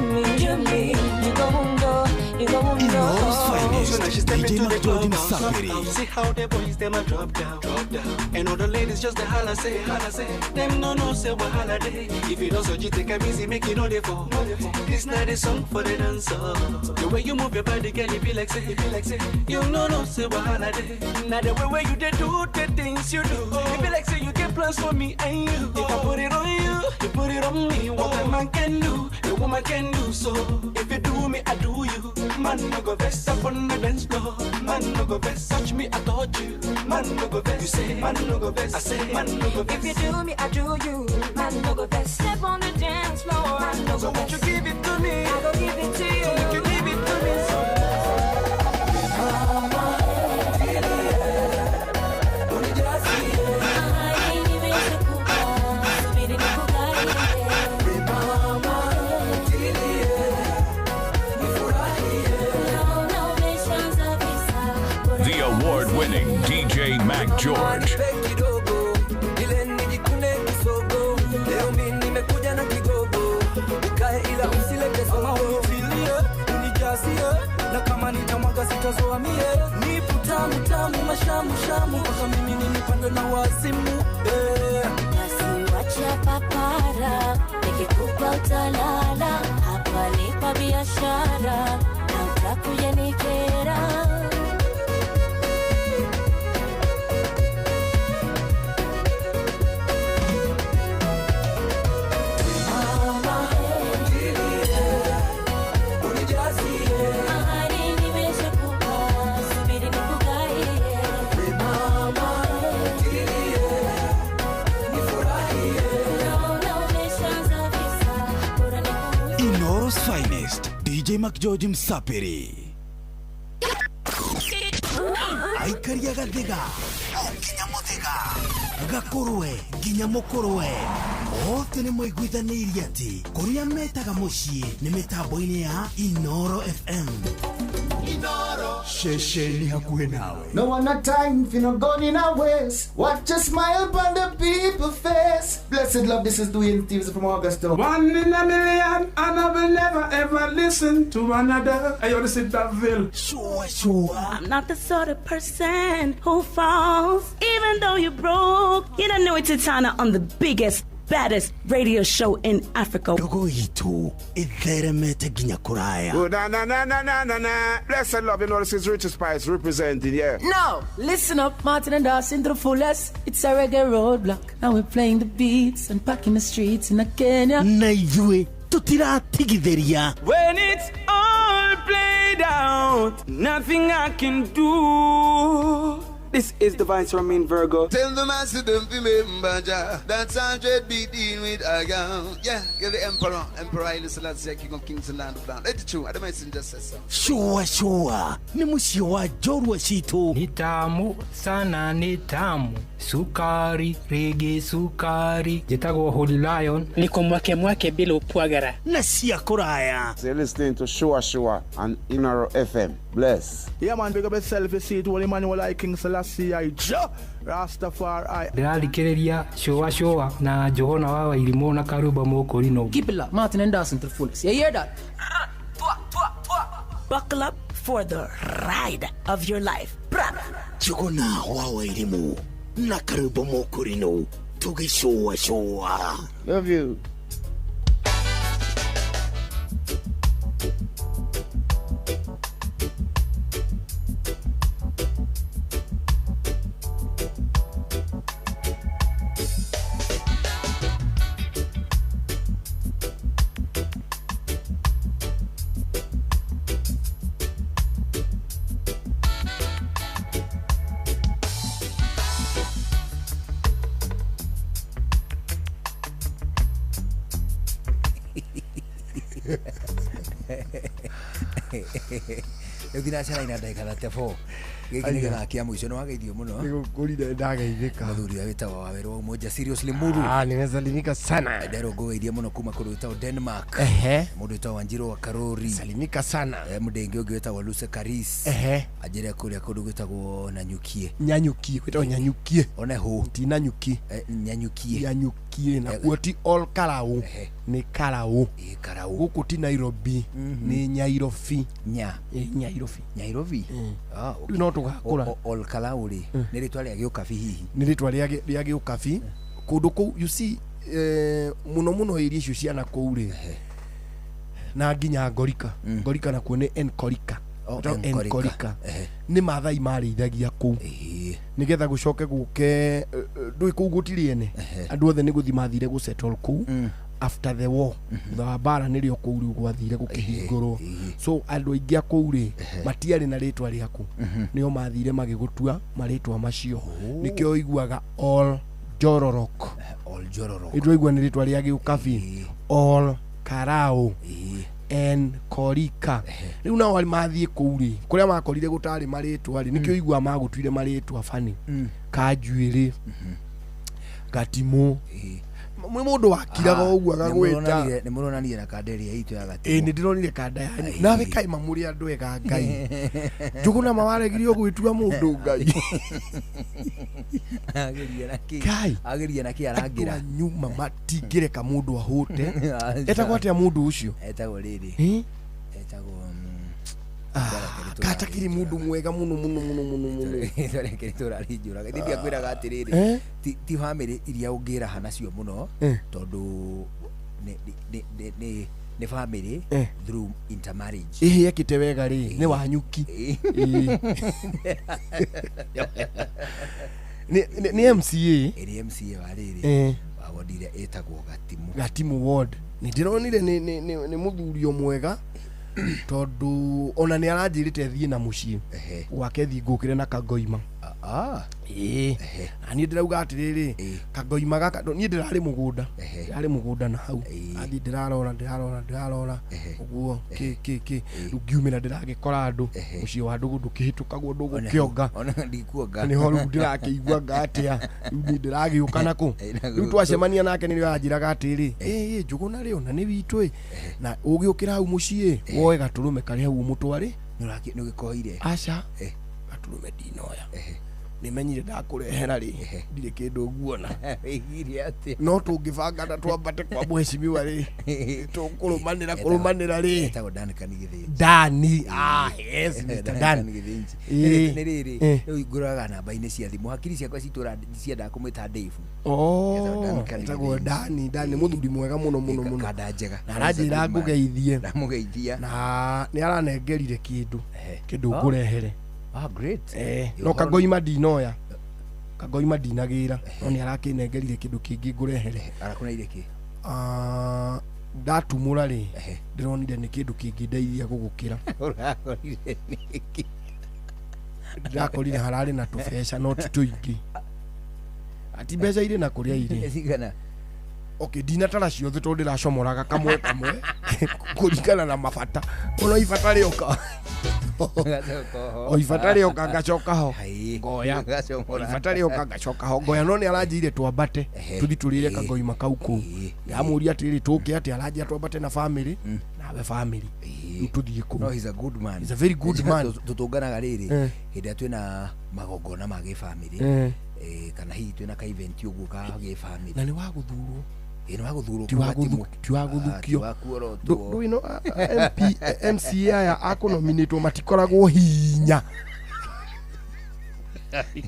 me, you go wonder, you go wonder. Inoro's finest, DJ McGeorge Msafiri. See how the boys them a drop down, and all the ladies just the holla say, them no no say wahala day. If you don't so you take a busy, make you know they fall. This night is song for the dancer. The way you move your body, girl, it be like say, you know no say wahala day. Now the way you dey do the things you do, it be like say you get plans for me and you. If I put it on you, you put it on me. What a man can do, a woman can do. So if you do me, I do you. Man no go vex up on the dance floor. Man no go vex, touch me, I touch you. Man no go vex, you say. Man no go vex, I say. Man no go vex. If you do me, I do you. Man no go vex, step on the dance floor. Man no go so vex. Won't you give it to me? I go give it to you. So make you give it to me. So mama, The award-winning DJ Mac George. Na kama nitamwaga sitazoa mie nipu tamu tamu mashamu shamu mpaka mimi nipandwe na wazimu Nasiwacha papara nikikupa utalala hapa ni pa biashara na Shakuyenikera. Ahadi nimeshakupa, subiri nikugaie. Naona umeshaanza visa, bora nikuuze. Inoro's finest DJ McGeorge Msapiri aikaria gathiga o nginya muthiga gakurwe nginya mukurwe othe nĩ maiguithanĩirie atĩ kũrĩa metaga mũciĩ nĩ mĩtambo-inĩ ya Inoro FM. Ceceni hakuhĩ nawe. No one a time for no gun in a waste. Watch a smile upon the people face. Blessed love, this is Dwayne Stevens from Augusta. One in a million, and I will never ever listen to another. I ought to sit that bill. Sure, sure. I'm not the sort of person who falls, even though you're broke. You don't know it's Titana on the biggest, baddest radio show in Africa. Ndogo itu itheremete nginya kuraya. Oh, na na na na na na na. Blessed love, you know this is Richie Spice representing, yeah. Now, listen up, Martin and Dawson to the fullest. It's a reggae roadblock. Now we're playing the beats and packing the streets in Kenya. Na ithuĩ tutiratigithĩria. When it's all played out, nothing I can do. This is the Vice Romain Virgo. Tell the master don't remember Jah. That's 100 beat in with a gun. Yeah, get the Emperor, Emperor Haile Selassie, King of Kings and Land of Land. Let it true. I the messenger says so. Sure, sure. Nĩ mũciĩ wa njorua citũ. Ni tamu sana, ni tamu sukari rege sukari. Njĩtagwo Holy Lion. Niko mwake mwake bila upwagara. Na cia kũraya. So you're listening to Shua Shua on Inoro FM. Bless. Yeah, man, big up yourself. You see it, Holy Emmanuel, I King Selassie, I Jah Rastafari. Ndĩrathikĩrĩria Shua Shua na Johana wa Wairimũ na Karuba Mũkũrinũ. Keep it locked, Martin and Dawson to the fullest. You hear that? Buckle up for the ride of your life. Njuguna wa Wairimũ na Karuba Mũkũrinũ tũgĩcũa cũa. Love you. Rĩu thinacara ina ndagĩka 34 gĩkĩ nĩ gĩthaa kĩa mũico nĩ wageithio mũno. Nĩgũkũrire ndageithĩka. Mũthuri ũrĩa wĩtagwo Wawerũ wa Umoja seriously Muru. Ah, nimesalimika sana. Nderwo ngũgeithie mũno kuma kũndũ gwĩtagwo Denmark. Ehe. Mũndũ wĩtagwo Wanjirũ wa Karori. Salimika sana. Mũndũ ũngĩ wĩtagwo Luce Karis. Ehe. Anjĩre kũrĩa kũndũ gwĩtagwo Nanyukie. Nyanyukie gwĩtagwo Nyanyukie. One hũ. Ti Nanyuki. Nyanyukie. Nyanyukie na kuo ti all Karau. Nĩ Karau. Ĩ Karau. Gũkũ ti Nairobi. Nĩ Nyairobi. Nya. Nyairobi. Nyairobi. Ah, okay. Rĩu no tũgakũra. Ol Karau rĩ nĩ rĩtwa rĩa gĩũkabi hihi. Nĩ rĩtwa rĩa gĩũkabi. Kũndũ kũu you see mũno mũno irio icio ciana kũu rĩ na nginya Ngorika. Ngorika nakuo nĩ Enkorika. Enkorika. Nĩ Maathai marĩithagia kũu nĩgetha gũcoke gũke ndũĩ kũu gũtirĩ ene andũ othe nĩ gũthiĩ mathire gũ settle kũu after the war thutha wa mbara nĩrĩo kũu rĩu gwathire gũkĩhingũrwo so andũ aingĩ a kũu rĩ matiarĩ na rĩtwa rĩaku nĩo mathire magĩgũtua marĩtwa macio nĩkĩo ũiguaga Ol Njororok. Ol Njororok nĩtwaigua nĩ rĩtwa rĩa gĩũkabi. Ol Karau en Korika. Rĩu nao mathiĩ kũu rĩ kũrĩa makorire gũtarĩ marĩtwa rĩ nĩkĩo ũiguaga magũtuire marĩtwa bani Kanjuĩrĩ Gatimũ nĩ mũndũ wakiraga ũguo agagwĩta. Nĩ mũronanire na kanda ĩrĩa itũ ya Gatimũ. Ĩĩ nĩ ndĩronire kanda yanyu nawe kaĩ mamũrĩ andũ ega Ngai Njũgũna mawaregirio gwĩtua mũndũ Ngai ageria ageria na kĩ arangĩra andũ anyu matingĩreka mũndũ ahũte. Etagwo atĩa mũndũ ũcio? Etagwo rĩrĩ etagwo katakiri mundu mwega muno muno muno muno muno reke tũrarinjũraga ithe ndiakwĩraga atĩrĩrĩ ti family iria ũngĩraha nacio mũno tondũ nĩ Nĩ family Eh. through intermarriage. Ĩhĩ ekĩte wega rĩ nĩ wanyuki. Ĩĩ. Nĩ MCA. Ĩrĩ MCA wa rĩrĩ Eh. wa ward ĩrĩa ĩtagwo Gatimu. Gatimu ward nĩ ndĩronire nĩ mũthuri o mwega tondũ ona nĩ aranjĩrĩte thiĩ na mũciĩ gwake thiĩ ngũkĩre na kangoima. Ĩĩ, na niĩ ndĩrauga atĩrĩrĩ, kangoima gaka niĩ ndĩrarĩ mũgũnda, ndĩrarĩ mũgũnda na hau athiĩ ndĩrarora ndĩrarora ndĩrarora ũguo kĩ kĩ kĩ, rĩu ngiumĩra ndĩragĩkora andũ mũciĩ wa ndũgũ ndũkĩhĩtũkagwo ndũgũkĩonga. Ona ndikuonga. Nĩho rĩu ndĩrakĩigua nga atĩa rĩu niĩ ndĩragĩũka nakũ. Rĩu twacemania nake nĩrĩo anjĩraga atĩrĩ, ĩ njũgũ narĩo na nĩ witũ ĩ, na ũgĩũkĩra hau mũciĩ woe gatũrũme karĩ hau ũmũtware. Nĩũgĩkoire? Aca, gatũrũme ndinoya, nĩmenyire ndakũrehera rĩ ndirĩ kĩndũ nguona. Wĩigire atĩa? No tũngĩbanga na twambate kwa mheshimiwa rĩ tũkũrũmanĩra kũrũmanĩra rĩ. Etagwo Duncan Gĩthĩnji. Dani, ah yes, Mr. Dan. Duncan Gĩthĩnji. Ĩĩ. Nĩ rĩrĩ, Eh. rĩu ngũraga namba-inĩ cia thimũ, hakiri ciakwa citũra ciendaga kũmwĩta Dave. Oh, Etagwo Duncan etagwo Gĩthĩnji. Dani. Dani nĩ mũthuri mwega mũno mũno mũno. Kanda njega. Na aranjĩra ngũgeithie. Ndamũgeithia. Na nĩ aranengerire kĩndũ kĩndũ Ah. ngũrehere. Ah, great. Eh, Ĩ, no ũhoro- kangoima ndinoya, kangoima ndinagĩra, no nĩ arakĩnengerire kĩndũ kĩngĩ ngũrehere. Arakũneire kĩ? Ah, ndatumũra rĩ ndĩronire nĩ kĩndũ kĩngĩndeithia gũgũkĩra. Ũrakorire nĩkĩ? Ndĩrakorire hararĩ na tũbeca no ti tũingĩ, ati mbeca irĩ na kũrĩa irĩ. Cigana? Okay, ndinatara ciothe tondũ ndĩracomoraga kamwe kamwe kũringana na mabata, ona ibata rĩoka, o ibata rĩoka ngacoka ho ngoya, o ibata rĩoka ngacoka ho ngoya, no nĩ aranjĩire twambate tũthi tũrĩre kangoima kau kũu. Ndamũria atĩrĩrĩ, tũke atĩa? Aranjĩra twambate na family nawe family rĩu tũthiĩ kũu. No, he's a good man. He's a very good man. Tũtũnganaga rĩrĩ Eh. hĩndĩ ĩrĩa twĩna magongona ma gĩbamĩrĩ, Eh. kana hihi twĩna ka event ũguo ka gĩbamĩrĩ. Na nĩ wa gũthurwo. Ĩ, nĩ wa gũthurwo Ti wa kuma gũthu- Gatimu. ti wa Ah, ti gũthukio. wa kuorotwo. Ndũĩ no MP MCA aya akũnominĩtwo matikoragwo hinya.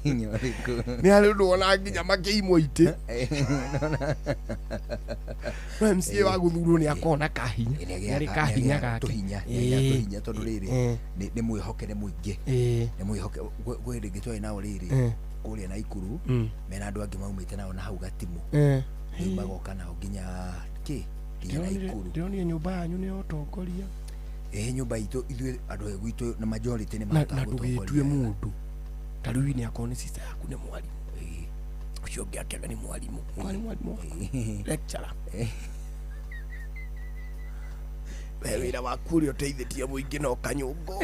Hinya ũrĩkũ? Nĩ harĩ ũndũ wona nginya makĩimwo itĩ, no MCA wa gũthurwo nĩ akona kahinya, nĩ arĩ kahinya gake. Tũhinya, Ĩĩ. tũhinya tondũ rĩrĩ Eh. nĩ mwĩhoke nĩ mũingĩ. Ĩĩ. Nĩ mwĩhoke kwĩ hĩndĩ ĩngĩ twarĩ nao rĩrĩ Eh. kũrĩa Naikuru, mena andũ angĩ maumĩte nao na hau Gatimu. Eh. Rĩu magoka nao nginya kĩ nginya Naikuru. Ndĩronire nyũmba yanyu nĩ ya ũtongoria. Ĩ, nyũmba itũ ithuĩ andũ a gwitũ na majority nĩ na mahotaga na ndũgĩtue gũtongoria. mũndũ ta rĩu nĩ akorwo nĩ sister yaku nĩ mwarimũ, ũcio ũngĩ akĩaga nĩ mwarimũ, Ũka nĩ mwarimũ waku, lecturer, we wĩra waku ũrĩa ũteithĩtie mũingĩ no kanyũngũ.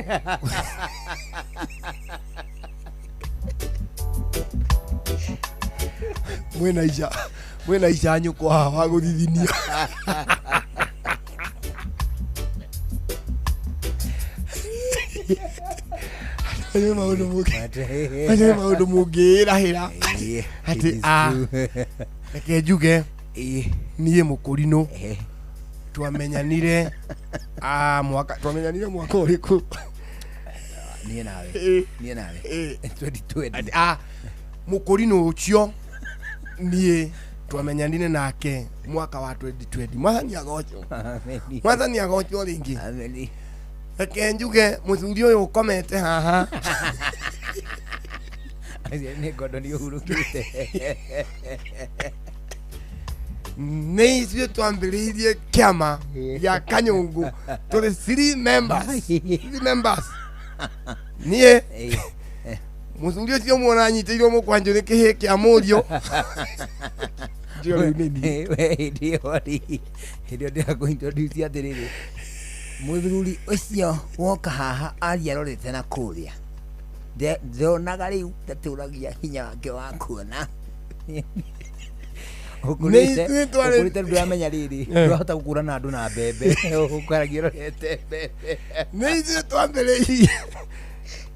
Mwĩna ica, mwĩna ica nyũkwa haha wa gũthithinia. Nĩ maũndũ mũngĩ, nĩ maũndũ mũngĩĩrahĩra atĩ it is a true. Reke njuge niĩ mũkũrinũ twamenyanire mwaka twamenyanire mwaka ũrĩkũ? Niĩ nawe. Ĩ. Niĩ nawe. Ĩ. 2020. Mũkũrinũ ũcio niĩ twamenyanire nake mwaka wa 2020. Mwathani agocwo, mwathani agocwo rĩngĩ. Reke njuge mũthuri ũyũ ũkomete haha Nĩ ngondo nĩ ũhurũkĩte. Nĩ ithuĩ twambĩrĩirie kĩama gĩa kanyũngũ tũrĩ three members, three members, niĩ mũthuri ũcio muona anyitĩirwo mũkwanjũ nĩ kĩhĩ kĩa mũriũ. Ndio rĩu nĩ niĩ. We hĩndĩ ĩyo rĩ, hĩndĩ ĩyo ndĩrakũintroduce atĩrĩrĩ, mũthuri ũcio woka haha aria arorete na kũrĩa, ndonaga rĩu ndatũragia hinya wake wa kuona. Nĩ ithuĩ twarĩ- Ũkũrĩte rĩu ndũramenya rĩrĩ, Eh. ndũrahota gũkũrana andũ na mbembe, ũkaragia ũrorete mbembe. Nĩ ithuĩ twambĩrĩirie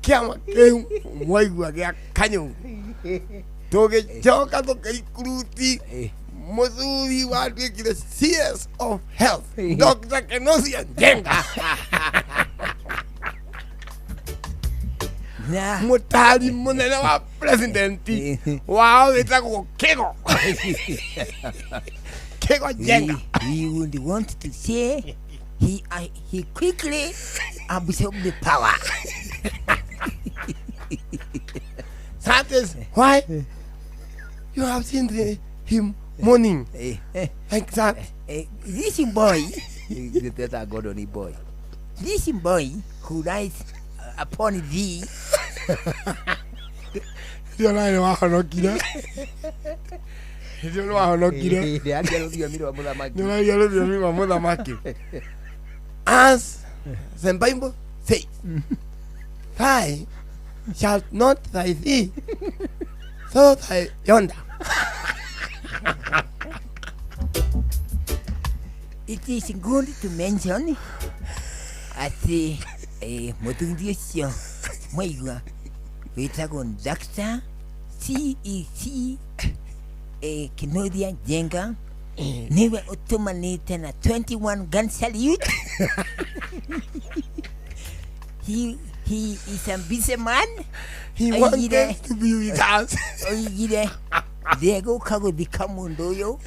kĩama kĩu mwaigua gĩa kanyũngũ, tũgĩcoka tũkĩrikuruti mũthuri watuĩkire CS of health, Dr. Kenosia Njenga, mũtari mũnene wa president wao wĩtagwo Kĩgo Kĩgo Njenga. We would want to say He quickly absorbed the power. That is why you have seen him mourning like that. This boy, boy, this boy who rides upon thee. Nĩ wahonokire. Nĩ wahonokire. Nĩaria rũthiomi rwa mũthamaki. Nĩũraria rũthiomi rwa mũthamaki. As the Bible says, thou shalt not thy thee, so thy yonder. It is good to mention atĩ mũthuri ũcio mwaigua wĩtagwo Dr. CEC Kĩnuthia Njenga nĩwe ũtũmanĩte na 21 gun salute. He is a busy man. He wanted to be with us. Oigire ndegũka gũthika mũndũ ũyũ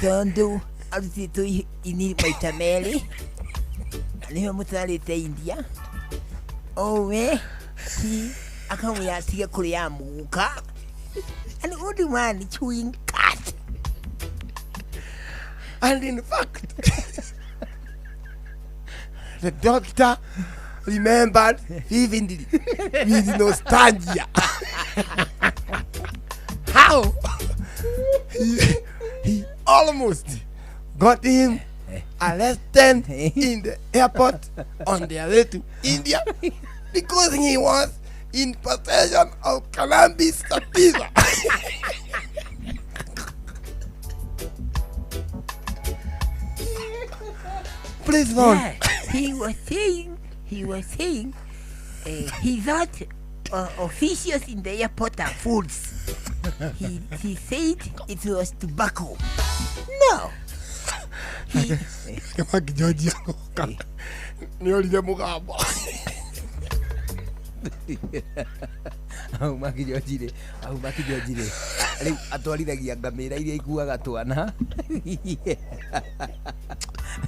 tondũ arutĩtwo ini maita merĩ nĩwe mũtwarĩte India owe he akamwĩra atige kũrĩa mũka. An old man chewing cat. And in fact, the doctor remembered vividly with nostalgia how he almost got him arrested in the airport on their way to India because he was in possession of cannabis sativa. Please don't. Yeah, he was saying he thought officials in the airport are fools. He said it was tobacco. No. George nĩorire mũgambo. Au makĩnjonjire rĩu atwarithagia ngamĩra iria ikuaga twana.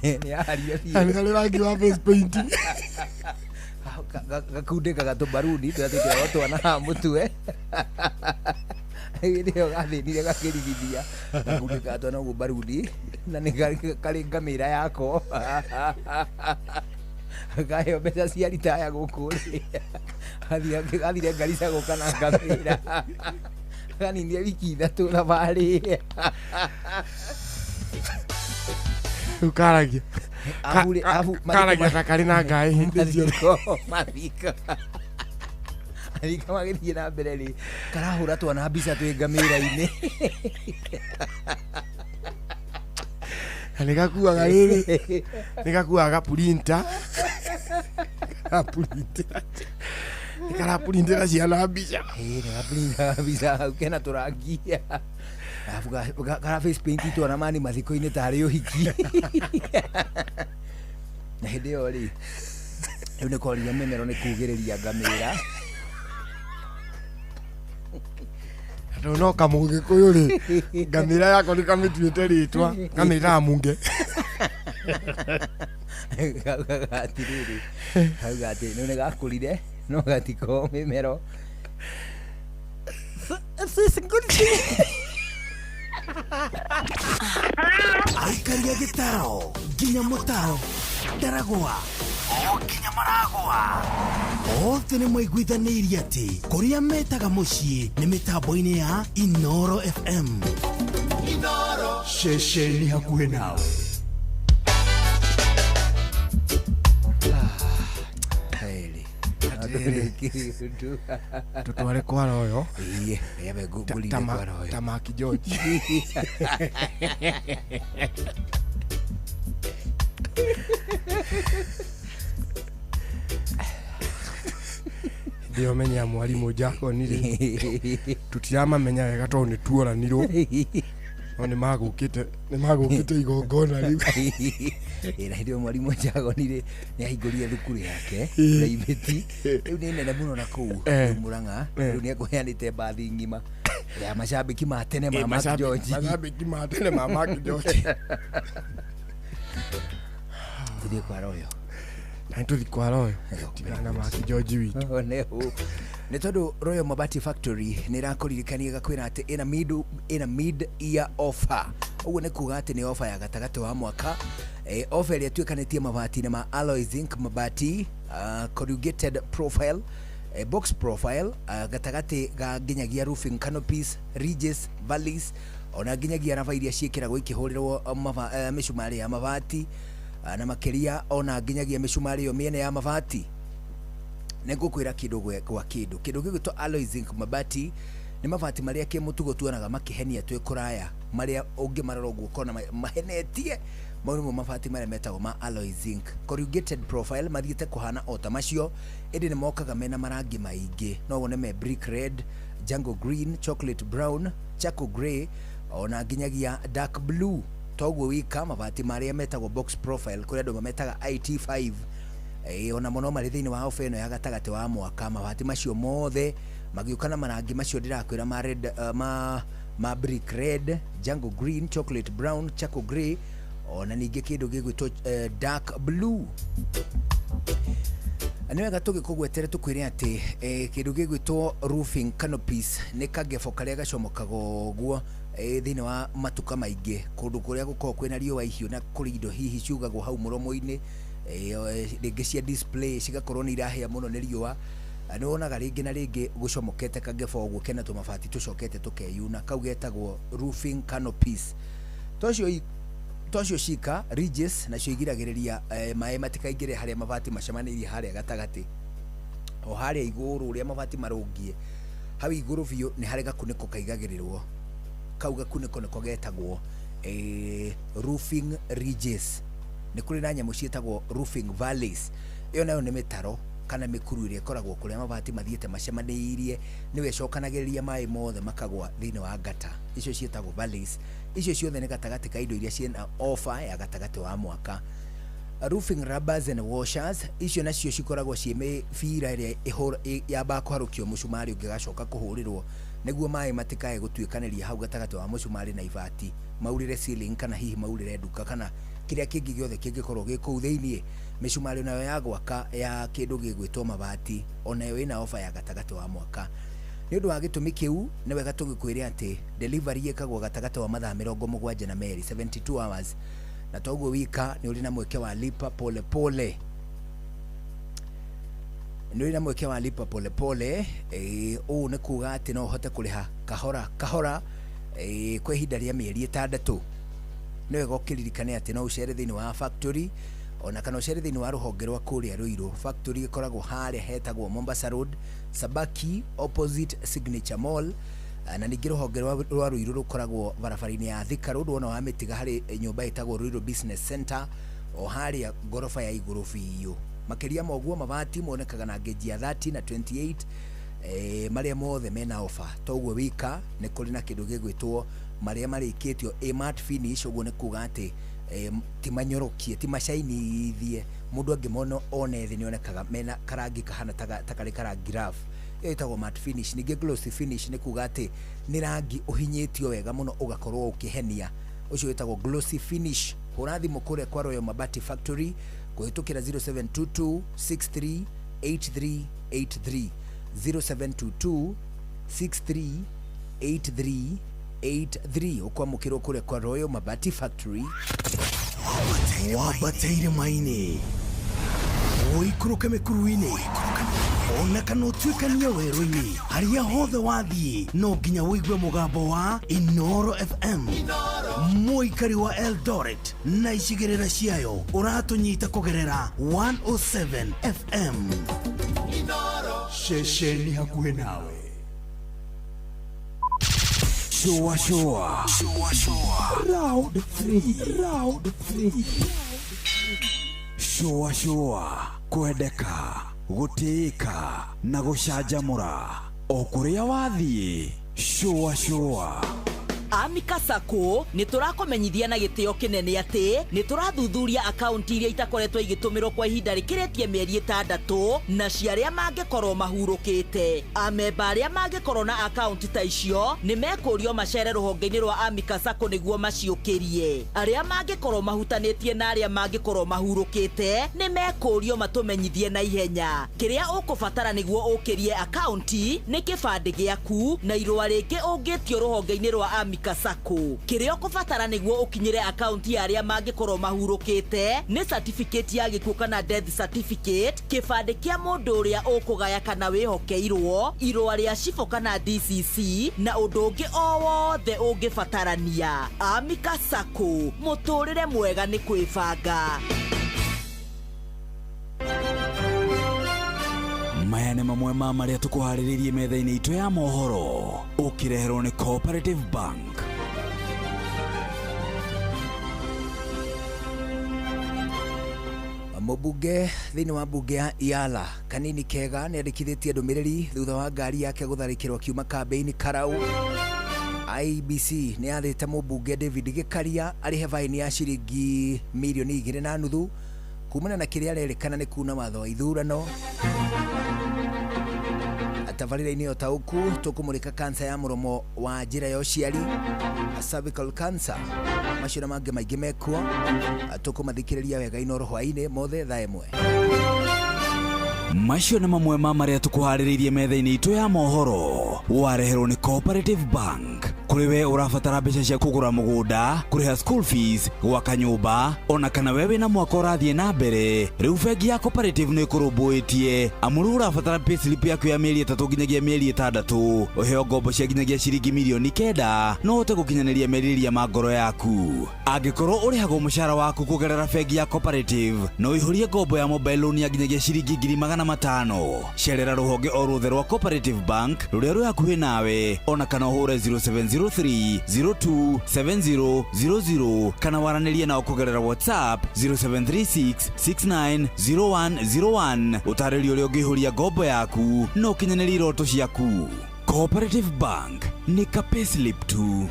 Nĩ aharia biũ. Na nĩ harĩ rangi wa face painting. Gakundĩkaga tũmbaruni tũrĩa twĩkĩragwo twana haha mũtwe. Hĩndĩ ĩyo gathĩnire gakĩrigithia gakundĩkaga twana ũguo mbaruni na nĩ karĩ ngamĩra yako. Kaheo mbeca cia ritaya gũkũ rĩ gathire Garissa gũka na ngamĩra ganinire wiki ithatũ thabarĩ. Rĩu karagia karagia ta karĩ na ngaĩ hĩndĩ ciothe. Mathiko magĩthiĩ na mbere rĩ karahũra twana mbica twĩ ngamĩra-inĩ. Na nĩ gakuaga rĩrĩ nĩ gakuaga gapurinta nĩ karapurintĩra ciana mbica. Nĩ gapurintaga mbica hau kena tũrangi arabu kara face paint twana mani mathiko-inĩ tarĩ ũhiki. Na hĩndĩ ĩyo rĩ rĩu nĩ korire mĩmero nĩ kugĩrĩria ngamĩra. Tondũ no kamũgĩkũyũ rĩ ngamĩra yako nĩ kamĩtuĩte rĩtwa kamĩtaga munge. Gaugaga atĩrĩrĩ gauga atĩ rĩu nĩ gakũrire no gatiko mĩmero. Aikaria gĩtaro nginya mũtaro ndaragwa o nginya maragwa othe nĩ maiguithanĩirie atĩ kũrĩa metaga mũciĩ nĩ mĩtambo-inĩ ya Inoro FM. Inoro ceceni hakuhĩ nawe. Tutware kwara ũyũ ta Maki George. Ndio menya mwarimũ Jackson rĩ tũtiramamenya wega tondũ nĩ tuoranirwo no nĩ magũkĩte igongona rĩu. Na hĩndĩ ĩyo mwarimũ Jackson rĩ nĩ ahingũrire thukuru yake private rĩu nĩ nene mũno na kũu Murang'a rĩu nĩ ekũheanĩte mbathi ng'ima ya macambĩki ma tene ma Mark George. Macambĩki ma tene ma Mark George. Tũthiĩ kwa Royal. Na nĩtũthiĩ kwa Royal. Tigana na Maki George witũ. Nĩ tondũ Royal Mabati Factory nĩ ĩrakũririkania ĩgakwĩra atĩ ĩna mid year offer. Ũguo nĩ kuga atĩ nĩ offer ya gatagatĩ wa mwaka. Offer ĩrĩa ĩtuĩkanĩtie mabati-inĩ ma alloy zinc mabati, corrugated profile, box profile, gatagatĩ ga nginyagia roofing canopies, ridges, valleys, ona nginyagia raba iria ciĩkĩragwo ikĩhũrĩrwo mĩcumarĩ ya mabati, na makĩria ona nginyagia mĩcumarĩ ĩyo mĩene ya mabati. Nĩ ngũkwĩra kĩndũ gwa kĩndũ gĩgwĩtwo alloy zinc mabati nĩ mabati marĩa kĩmũtugo tuonaga makĩhenia twĩ kũraya, marĩa ũngĩmarora ũguo ũkona mahenetie. Mau nĩmo mabati marĩa metagwo ma alloy zinc. Corrugated profile mathiĩte kũhana o ta macio, ĩndĩ nĩ mokaga mena marangi maingĩ. No wone me brick red, jungle green, chocolate brown, charcoal grey, ona nginyagia dark blue. Toguo wika mabati marĩa metagwo box profile, kũrĩa andũ mametaga IT5, ona mũno marĩ thĩinĩ wa ofa ĩno ya gatagatĩ wa mwaka. Mabati macio mothe magĩũka na marangi macio ndĩrakwĩra ma red, ma brick red, jungle green, chocolate brown, charcoal grey, ona ningĩ kĩndũ gĩgwĩtwo dark blue. Nĩ wega tũgĩkũgwetere tũkwĩre atĩ kĩndũ gĩgwĩtwo roofing canopies nĩ kagebo karĩa gacomokaga ũguo thĩinĩ wa matuka maingĩ, kũndũ kũrĩa gũkoragwo kwĩna riũa ihiũ na kũrĩ indo hihi ciugagwo hau mũromo-inĩ, rĩngĩ cia display cigakorwo nĩ irahĩa mũno nĩ riũa. Nĩ wonaga rĩngĩ na rĩngĩ gũcomokete kagebo ũguo kena tũmabati tũcokete tũkeyuna, kau getagwo roofing canopies. Tocio cika ridges nacio igiragĩrĩria maĩ matikaingĩre harĩa mabati macemanĩirie harĩa gatagatĩ, o harĩa igũrũ ũrĩa mabati marũngiĩ hau igũrũ biũ nĩ harĩ gakunĩko kaigagĩrĩrwo, kau gakunĩko nĩko getagwo roofing ridges. Nĩ kũrĩ na nyamũ ciĩtagwo roofing valleys, ĩyo nayo nĩ mĩtaro kana mĩkuru ĩrĩa ĩkoragwo kũrĩa mabati mathiĩte macemanĩirie, nĩwe ĩcokanagĩrĩria maĩ mothe makagwa thĩinĩ wa ngata, icio ciĩtagwo valleys. Icio ciothe nĩ gatagatĩ ka indo iria ciĩna offer ya gatagatĩ wa mwaka. Roofing rubbers and washers, icio nacio cikoragwo ciĩ mĩbira ĩrĩa yambaga kũharũkio mũcumarĩ ũngĩgacoka kũhũrĩrwo nĩguo maĩ matikae gũtuĩkanĩria hau gatagatĩ wa mũcumarĩ na ibati, maurĩre ceiling kana hihi maurĩre nduka kana kĩrĩa kĩngĩ gĩothe kĩngĩkorwo gĩ kũu thĩiniĩ. Mĩcumarĩ nayo ya gwaka ya kĩndũ gĩgwĩtwo mabati onayo ĩna ofa ya gatagatĩ wa mwaka. Nĩ ũndũ wa gĩtũmi kĩu nĩ wega tũgĩkwĩre atĩ delivery ĩkagwo gatagatĩ wa mathaa 72, 72 hours, na toguo wika nĩ ũrĩ na mweke wa lipa pole pole. Nĩ ũrĩ na mweke wa lipa pole pole, ũũ nĩ kuga atĩ no ũhote kũrĩha kahora kahora, kwa ihinda rĩa mĩeri 6. Nĩ wega ũkĩririkane atĩ no ũcere thĩinĩ wa factory ona kana ũcere thĩinĩ wa rũhonge rwa kũrĩa Ruiru. Factory ĩkoragwo harĩa hetagwo Mombasa Road, Sabaki, opposite Signature Mall, na ningĩ rũhonge rwa Ruiru rũkoragwo barabara-inĩ ya Thika Road, wona wa mĩtiga harĩ nyũmba ĩtagwo Ruiru Business Center, o harĩa ngoroba ya igũrũ biũ. Makĩria ma ũguo mabati monekaga na ngeji ya 30 na 28, marĩa mothe mena ofa. Toguo wika nĩ kũrĩ na kĩndũ gĩgwĩtwo marĩa marĩkĩtio a matte finish, ũguo nĩ kuga atĩ ti manyorokie, ti macainithie, mũndũ angĩmona one thĩ nĩonekaga mena karangi kahana ta karĩ karangi rough, ĩyo ĩtagwo matte finish. Ningĩ glossy finish nĩ kuga atĩ nĩ rangi ũhinyĩtio wega mũno ũgakorwo ũkĩhenia, ũcio wĩtagwo glossy finish. Hũra thimũ kũrĩa kwa Royal Mabati Factory kũhĩtũkĩra 0722 63 8383, 0722 63 8383, ũkwamũkĩrwo kũrĩa kwa Royal Mabati Factory. Wambate irĩma-inĩ, ũikũrũke mĩkuru-inĩ, ona kana ũtuĩkanie werũ-inĩ, harĩa hothe wathiĩ no nginya ũigue mũgambo wa Inooro FM. Mũikari wa Eldoret na icigĩrĩra ciayo ũratũnyita kũgerera 107 FM. Ceceni hakuhĩ nawe. Shua shua. Shua shua. Round 3. Round 3. Shua shua. Kwendeka, gũtĩĩka na gũcanjamũra o kũrĩa wathiĩ. Shua shua. Amika Sacco nĩ tũrakũmenyithia na gĩtĩo kĩnene atĩ nĩ tũrathuthuria akaunti iria itakoretwo igĩtũmĩrwo kwa ihinda rĩkĩrĩtie mĩeri 6 na cia arĩa mangĩkorwo mahurũkĩte. Amemba arĩa mangĩkorwo na akaunti ta icio nĩ mekũrio macere rũhonge-inĩ rwa Amika Sacco nĩguo maciũkĩrie. Arĩa mangĩkorwo mahutanĩtie na arĩa mangĩkorwo mahurũkĩte nĩ mekũrio matũmenyithie na ihenya. Kĩrĩa ũkũbatara nĩguo ũkĩrie akaunti nĩ kĩbandĩ gĩaku na irũa rĩngĩ ũngĩtio rũhonge-inĩ rwa Amika Sacco. Kĩrĩa ũkũbatara nĩguo ũkinyĩre akaunti ya arĩa mangĩkorwo mahurũkĩte nĩ certificate ya gĩkuũ kana death certificate, kĩbandĩ kĩa mũndũ ũrĩa ũkũgaya kana wĩhokeirwo, irũa rĩa cibũ kana DCC na ũndũ ũngĩ o wothe ũngĩbatarania. Amika Sacco, mũtũrĩre mwega nĩ kwĩbanga. Maya nĩ mamwe ma marĩa tũkũharĩrĩirie metha-inĩ itũ ya mohoro ũkĩreherwo nĩ Cooperative Bank. Mũmbunge thĩinĩ wa mbunge ya Iala Kanini Kega nĩ andĩkithĩtie ndũmĩrĩri thutha wa ngari yake gũtharĩkĩrwo akiuma kambĩini Karau. IEBC nĩ yathĩte mũmbunge David Gĩkaria arĩhe baini ya ciringi mirioni 2.5 kumana na kĩrĩa arerĩkana nĩ kuna watho wa ithurano. Tabarĩra-inĩ ya ũtaũku tũkũmũrĩka kansa ya mũromo wa njĩra ya ũciari, cervical cancer, macio na mangĩ maingĩ mekuo tũkũmathikĩrĩria wega Inooro hwaĩ-inĩ mothe thaa 1. Macio nĩ mamwe ma marĩa tũkũharĩrĩirie metha-inĩ itũ ya mohoro wareherwo nĩ Cooperative Bank. Kũrĩ we ũrabatara mbeca cia kũgũra mũgũnda, kũrĩha school fees, gwaka nyũmba, ona kana we wĩna mwaka ũrathiĩ na mbere, rĩu bengi ya Cooperative nĩ ĩkũrũmbũĩtie. Amu rĩu ũrabatara payslip yaku ya mĩeri 3 nginyagia mĩeri 6, ũheo ngombo cia nginyagia ciringi mirioni 9 no ũhote gũkinyanĩria merirĩria ma ngoro yaku. Angĩkorwo ũrĩhagwo mũcara waku kũgerera bengi ya Cooperative, no ũihũrie ngombo ya mobile loan ya nginyagia ciringi 500,000. Cerera rũhonge o ruothe rwa Cooperative Bank rũrĩa rwĩ hakuhĩ nawe, ona kana ũhũre 0703 02 7000 kana waranĩrie nao kũgerera WhatsApp 0736 690101 ũtarĩrie ũrĩa ũngĩihũria ngombo yaku na ũkinyanĩrie iroto ciaku. Cooperative Bank nĩ ka payslip tu.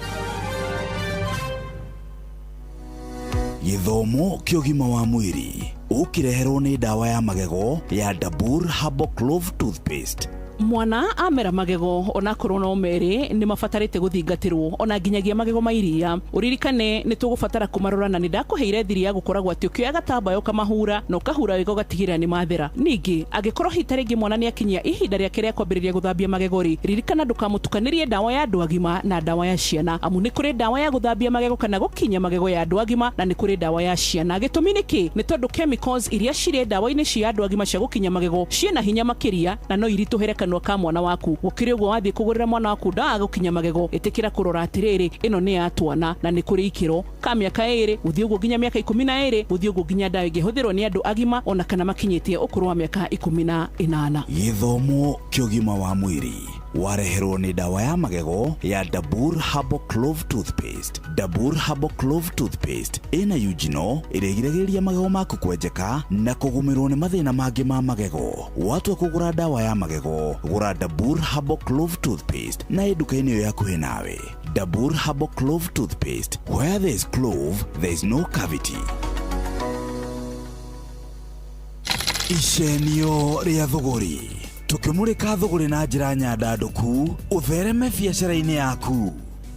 Gĩthomo kĩa ũgima wa mwĩrĩ ũkĩreherwo nĩ ndawa ya magego ya Dabur Herbal Clove Toothpaste. Mwana amera magego onakorwo no merĩ nĩ mabatarĩte gũthingatĩrwo ona nginyagia magego ma iria. Ũririkane nĩ tũgũbatara kũmarora na nĩ ndakũheire thiri ya gũkoragwo atĩ ũkĩoya gatambaya ũkamahura na ũkahura wega ũgatigĩrĩra nĩ mathera. Ningĩ angĩkorwo hita rĩngĩ mwana nĩ akinyia ihinda rĩake rĩa kwambĩrĩria gũthambia magego rĩ, ririkana ndũkamũtukanĩrie ndawa ya andũ agima na ndawa ya ciana, amu nĩ kũrĩ ndawa ya gũthambia magego kana gũkinya magego ya andũ agima na nĩ kũrĩ ndawa ya ciana. Gĩtũmi nĩ kĩ? Nĩ tondũ chemicals iria cirĩ ndawa-inĩ cia andũ agima cia gũkinya magego ciĩna hinya makĩria na no iritũhĩre kanua ka mwana waku. Gũkĩrĩ ũguo wathiĩ kũgũrĩra mwana waku ndawa ya gũkinya magego, ĩtĩkĩra kũrora atĩrĩrĩ, ĩno nĩ ya twana na nĩ kũrĩ ikĩro ka mĩaka 2 gũthiĩ ũguo nginya mĩaka 12 gũthiĩ ũguo nginya ndawa ĩngĩhũthĩrwo nĩ andũ agima ona kana makinyĩtie ũkũrũ wa mĩaka 18. Gĩthomo kĩa ũgima wa mwĩrĩ wareherwo nĩ ndawa ya magego ya Dabur Herbal Clove Toothpaste. Dabur Herbal Clove Toothpaste ĩna eugenol ĩrĩa ĩgiragĩrĩria magego maku kwenjeka na kũgũmĩrwo nĩ mathĩna mangĩ ma magego. Watua kũgũra ndawa ya magego, gũra Dabur Herbal Clove Toothpaste na ĩ nduka-inĩ ĩyo hakuhĩ nawe. Dabur Herbal Clove Toothpaste, where there is clove, there is no cavity. Icenio rĩa thũgũrĩ tũkĩmũrĩka thũgũrĩ na njĩra nyandandũku ũthereme biacara-inĩ yaku.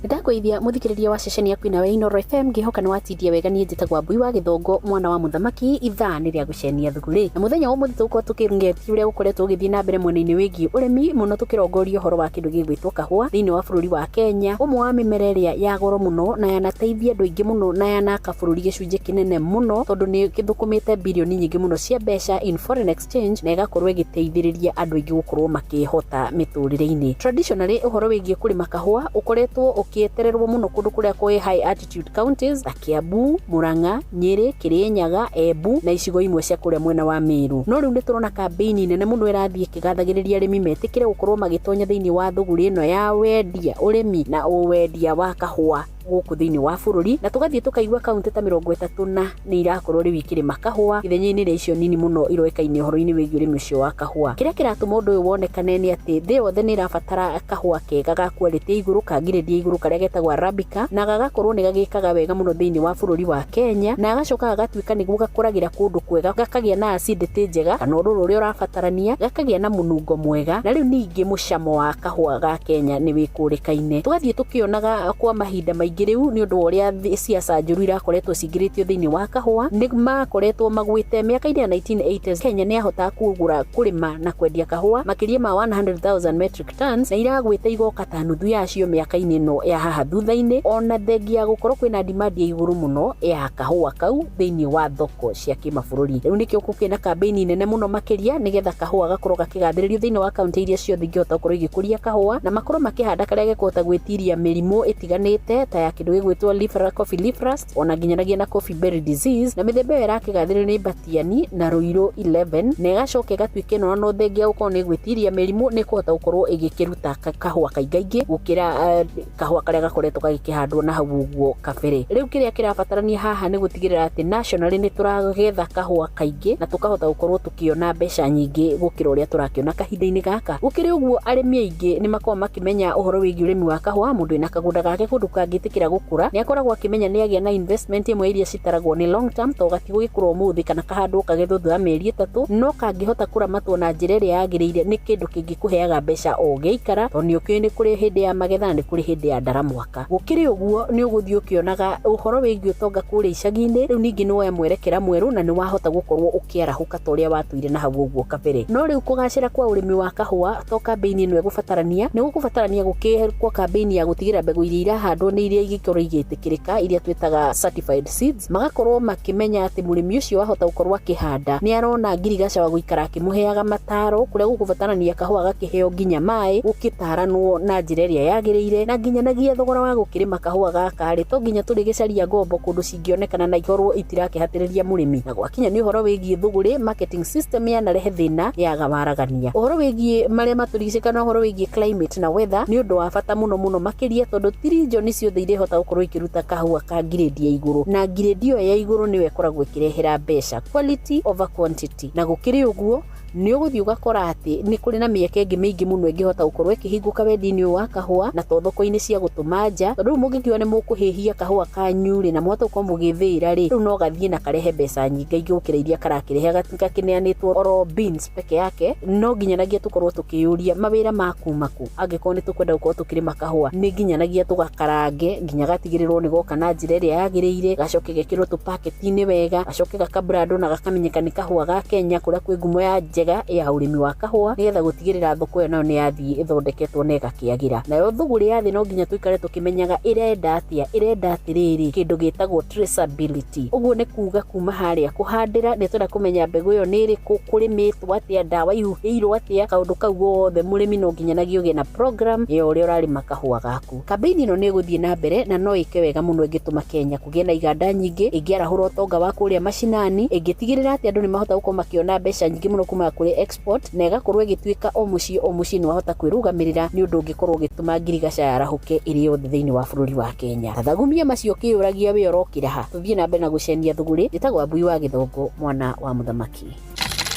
Ndakũithia mũthikĩrĩria wa ceceni yaku nawe Inooro FM ngĩhoka nĩ watindia wega. Niĩ njĩtagwo Mbui wa Gĩthongo mwana wa mũthamaki. Ithaa nĩ rĩa gũcenia thũgũrĩ na mũthenya wa ũmũthĩ tũgũkorwo tũkĩng'etia ũrĩa gũkoretwo ũgĩthiĩ na mbere mwena-inĩ wĩgiĩ ũrĩmi mũno, tũkĩrongoria ũhoro wa kĩndũ gĩgwĩtwo kahũa thĩinĩ wa bũrũri wa Kenya, ũmwe wa mĩmera ĩrĩa ya goro mũno na yanateithia andũ aingĩ mũno na yanaka bũrũri gĩcunjĩ kĩnene mũno, tondũ nĩ gĩthũkũmĩte birioni nyingĩ mũno cia mbeca in foreign exchange na ĩgakorwo ĩgĩteithĩrĩria andũ aingĩ gũkorwo makĩhota mĩtũrĩre-inĩ. Traditionally ũhoro wĩgiĩ kũrĩma kahũa ũkoretwo ũkĩetererwo mũno kũndũ kũrĩa kwĩ high altitude counties ta Kiambu, Murang'a, Nyĩrĩ, Kĩrĩnyaga, Embu na icigo imwe cia kũrĩa mwena wa Meru. No rĩu nĩ tũrona kambĩini nene mũno ĩrathiĩ ĩkĩgathagĩrĩria arĩmi metĩkĩre gũkorwo magĩtonya thĩinĩ wa thũgũrĩ ĩno ya wendia, ũrĩmi na ũwendia wa kahũa. gũkũ thĩinĩ wa bũrũri, na tũgathiĩ tũkaigua kaunti ta 30 na nĩ irakorwo rĩu ikĩrĩma kahũa ithenya-inĩ rĩa icio nini mũno iroĩkaine ũhoro-inĩ wĩgiĩ ũrĩmi ũcio wa kahũa. Kĩrĩa kĩratũma ũndũ ũyũ wonekane nĩ atĩ thĩ yothe nĩ ĩrabatara kahũa kega ga quality ya igũrũ, ka grade ya igũrũ, karĩa getagwo Arabica, na gagakorwo nĩ gagĩkaga wega mũno thĩinĩ wa bũrũri wa Kenya, na gagacoka gagatuĩka nĩguo gakũragĩra kũndũ kwega, gakagĩa na acidity njega kana ũrũrũ ũrĩa ũrabatarania, gakagĩa na mũnungo mwega, na rĩu ningĩ mũcamo wa kahũa ga Kenya nĩ wĩkũrĩkaine. Tũgathiĩ tũkĩonaga kwa mahinda maingĩ rĩu nĩ ũndũ wa ũrĩa siasa njũru irakoretwo cingĩrĩtio thĩinĩ wa kahũa, nĩ makoretwo magwĩte mĩaka-inĩ ya 1980s Kenya nĩ yahotaga kũgũra, kũrĩma na kwendia kahũa makĩria ma 100,000 metric tons, na iragwĩte igoka ta nuthu yacio mĩaka-inĩ ĩno ya haha thutha-inĩ, ona thengia ya gũkorwo kwĩna demand ya igũrũ mũno ya kahũa kau thĩinĩ wa thoko cia kĩmabũrũri. Rĩu nĩkĩo gũkĩna kambĩini nene mũno makĩria nĩgetha kahũa gakorwo gakĩgathĩrĩrio thĩinĩ wa kaunti iria ciothe ingĩhota gũkorwo igĩkũria kahũa, na makorwo makĩhanda karĩa gekũhota gwĩtiria mĩrimũ ĩtiganĩte ta ya kĩndũ gĩgwĩtwo coffee leaf rust, ona nginyanagia na coffee berry disease, na mĩthemba ĩyo ĩrakĩgathĩrĩrio nĩ Batiani na Ruiru 11, na ĩgacoka ĩgatuĩka ĩno no thengia gũkorwo nĩ gwĩtiria mĩrimũ nĩ kũhota gũkorwo ĩgĩkĩruta kahũa kaingaingĩ gũkĩra kahũa karĩa gakoretwo gagĩkĩhandwo na hau ũguo kabere. Rĩu kĩrĩa kĩrabatarania haha nĩ gũtigĩrĩra atĩ nationally nĩ tũragetha kahũa kaingĩ na tũkahota gũkorwo tũkĩona mbeca nyingĩ gũkĩra ũrĩa tũrakĩona kahinda-inĩ gaka. Gũkĩrĩ ũguo arĩmi aingĩ nĩ makoragwo makĩmenya ũhoro wĩgiĩ ũrĩmi wa kahũa. Mũndũ wĩna kagũnda gake kũndũ kangĩtĩkĩra gũkũra nĩ akoragwo akĩmenya nĩ agĩa na investment ĩmwe iria citaragwo nĩ long term, to gatigũgĩkũra ũmũthĩ kana kahandwo kagethwo thutha wa mĩeri 3, no kangĩhota kũramatwo na njĩra ĩrĩa yagĩrĩire nĩ kĩndũ kĩngĩkũheaga mbeca o gĩaikara, tondũ nĩ ũkĩũĩ nĩ kũrĩ hĩndĩ ya magetha na nĩ kũrĩ hĩndĩ ya ndaramwaka. Gũkĩrĩ ũguo nĩ ũgũthiĩ ũkĩonaga ũhoro wĩgiĩ ũtonga kũrĩa icagi-inĩ rĩu ningĩ nĩ woya mwerekera mwerũ na nĩ wahota gũkorwo ũkĩarahũka ta ũrĩa watũire na hau ũguo kabere. No rĩu kũgacĩra kwa ũrĩmi wa kahũa to kambĩini ĩno ĩgũbatarania, nĩ gũkũbatarania gũkĩkwo kambĩini ya gũtigĩrĩra mbegũ iria irahandwo nĩ iria ingĩkorwo igĩtĩkĩrĩka, iria twĩtaga certified seeds, magakorwo makĩmenya atĩ mũrĩmi ũcio wahota gũkorwo akĩhanda nĩ arona ngirigaca wa gũikara akĩmũheaga mataro, kũrĩa gũkũbatarania kahũa gakĩheo nginya maĩ gũkĩtaranwo na njĩra ĩrĩa yagĩrĩire, na nginyanagia thogora wa gũkĩrĩma kahũa gaka rĩ to nginya tũrĩgĩcaria ngombo kũndũ cingĩonekana na ikorwo itirakĩhatĩrĩria mũrĩmi. Na gwakinya nĩ ũhoro wĩgiĩ thũgũrĩ, marketing system yanarehe thĩna yaga waragania. Ũhoro wĩgiĩ marĩa matũrigicĩka na ũhoro wĩgiĩ climate na weather nĩ ũndũ wa bata mũno mũno makĩria, tondũ ti region ciothe irĩhota gũkorwo ikĩruta kahũa ka grade ya igũrũ, na grade ĩyo ya igũrũ nĩyo ĩkoragwo ĩkĩrehera mbeca, quality over quantity. Na gũkĩrĩ ũguo nĩ ũgũthiĩ ũgakora atĩ nĩ kũrĩ na mĩeke ĩngĩ mĩingĩ mũno ĩngĩhota gũkorwo ĩkĩhingũka wendi-inĩ ũyũ wa kahũa, na to thoko-inĩ cia gũtũma nja, tondũ rĩu mũngĩkiuga nĩ mũkũhĩhia kahũa kanyu rĩ na mũhote gũkorwo mũgĩthĩĩra rĩ, rĩu no gathiĩ na karehe mbeca nyingĩ ingĩ gũkĩra iria karakĩrehe gakĩneanĩtwo oro beans peke yake. No nginyanagia tũkorwo tũkĩyũria mawĩra ma kuma kũ angĩkorwo nĩ tũkwenda gũkorwo tũkĩrĩma kahũa, nĩ nginyanagia tũgakarange nginya gatigĩrĩrwo nĩ goka na njĩra ĩrĩa yagĩrĩire, gacoke gekĩrwo tũpaketi-inĩ wega, gacoke gakabrandwo na gakamenyeka nĩ kahũa ga Kenya kũrĩa kwĩ ngumo ya njega ya ũrĩmi wa kahũa, nĩgetha gũtigĩrĩra thoko ĩyo nayo nĩ yathiĩ ĩthondeketwo na ĩgakĩagĩra. Nayo thũgũrĩ ya thĩ no nginya tũikare tũkĩmenyaga ĩrenda atĩa, ĩrenda atĩrĩrĩ kĩndũ gĩtagwo traceability. Ũguo nĩ kuga kuma harĩa kũhandĩra nĩ twenda kũmenya mbegũ ĩyo nĩ ĩrĩkũ, kũrĩmĩtwo atĩa, ndawa ihuhĩirwo atĩa, kaũndũ kau gothe mũrĩmi no nginyanagia ũgĩe na program ya ũrĩa ũrarĩma kahũa gaku. Kambĩini ĩno nĩ ĩgũthiĩ na mbere na no ĩke wega mũno ĩngĩtũma Kenya kũgĩe na iganda nyingĩ, ĩngĩarahũra ũtonga wa kũrĩa macinani, ĩngĩtigĩrĩra atĩ andũ nĩ mahota gũkorwo makĩona mbeca nyingĩ mũno kuma kũrĩ export, na ĩgakorwo ĩgĩtuĩka o mũciĩ nĩ wahota kwĩrũgamĩrĩra, nĩ ũndũ ũngĩkorwo ũgĩtũma ngirigaca yarahũke ĩrĩ yothe thĩinĩ wa bũrũri wa Kenya. Tathagumia macio ũkĩyũragia wĩ orokĩra ha. Tũthiĩ na mbere na gũcenia thũgũrĩ. Njĩtagwo Ambui wa Gĩthongo, mwana wa mũthamaki.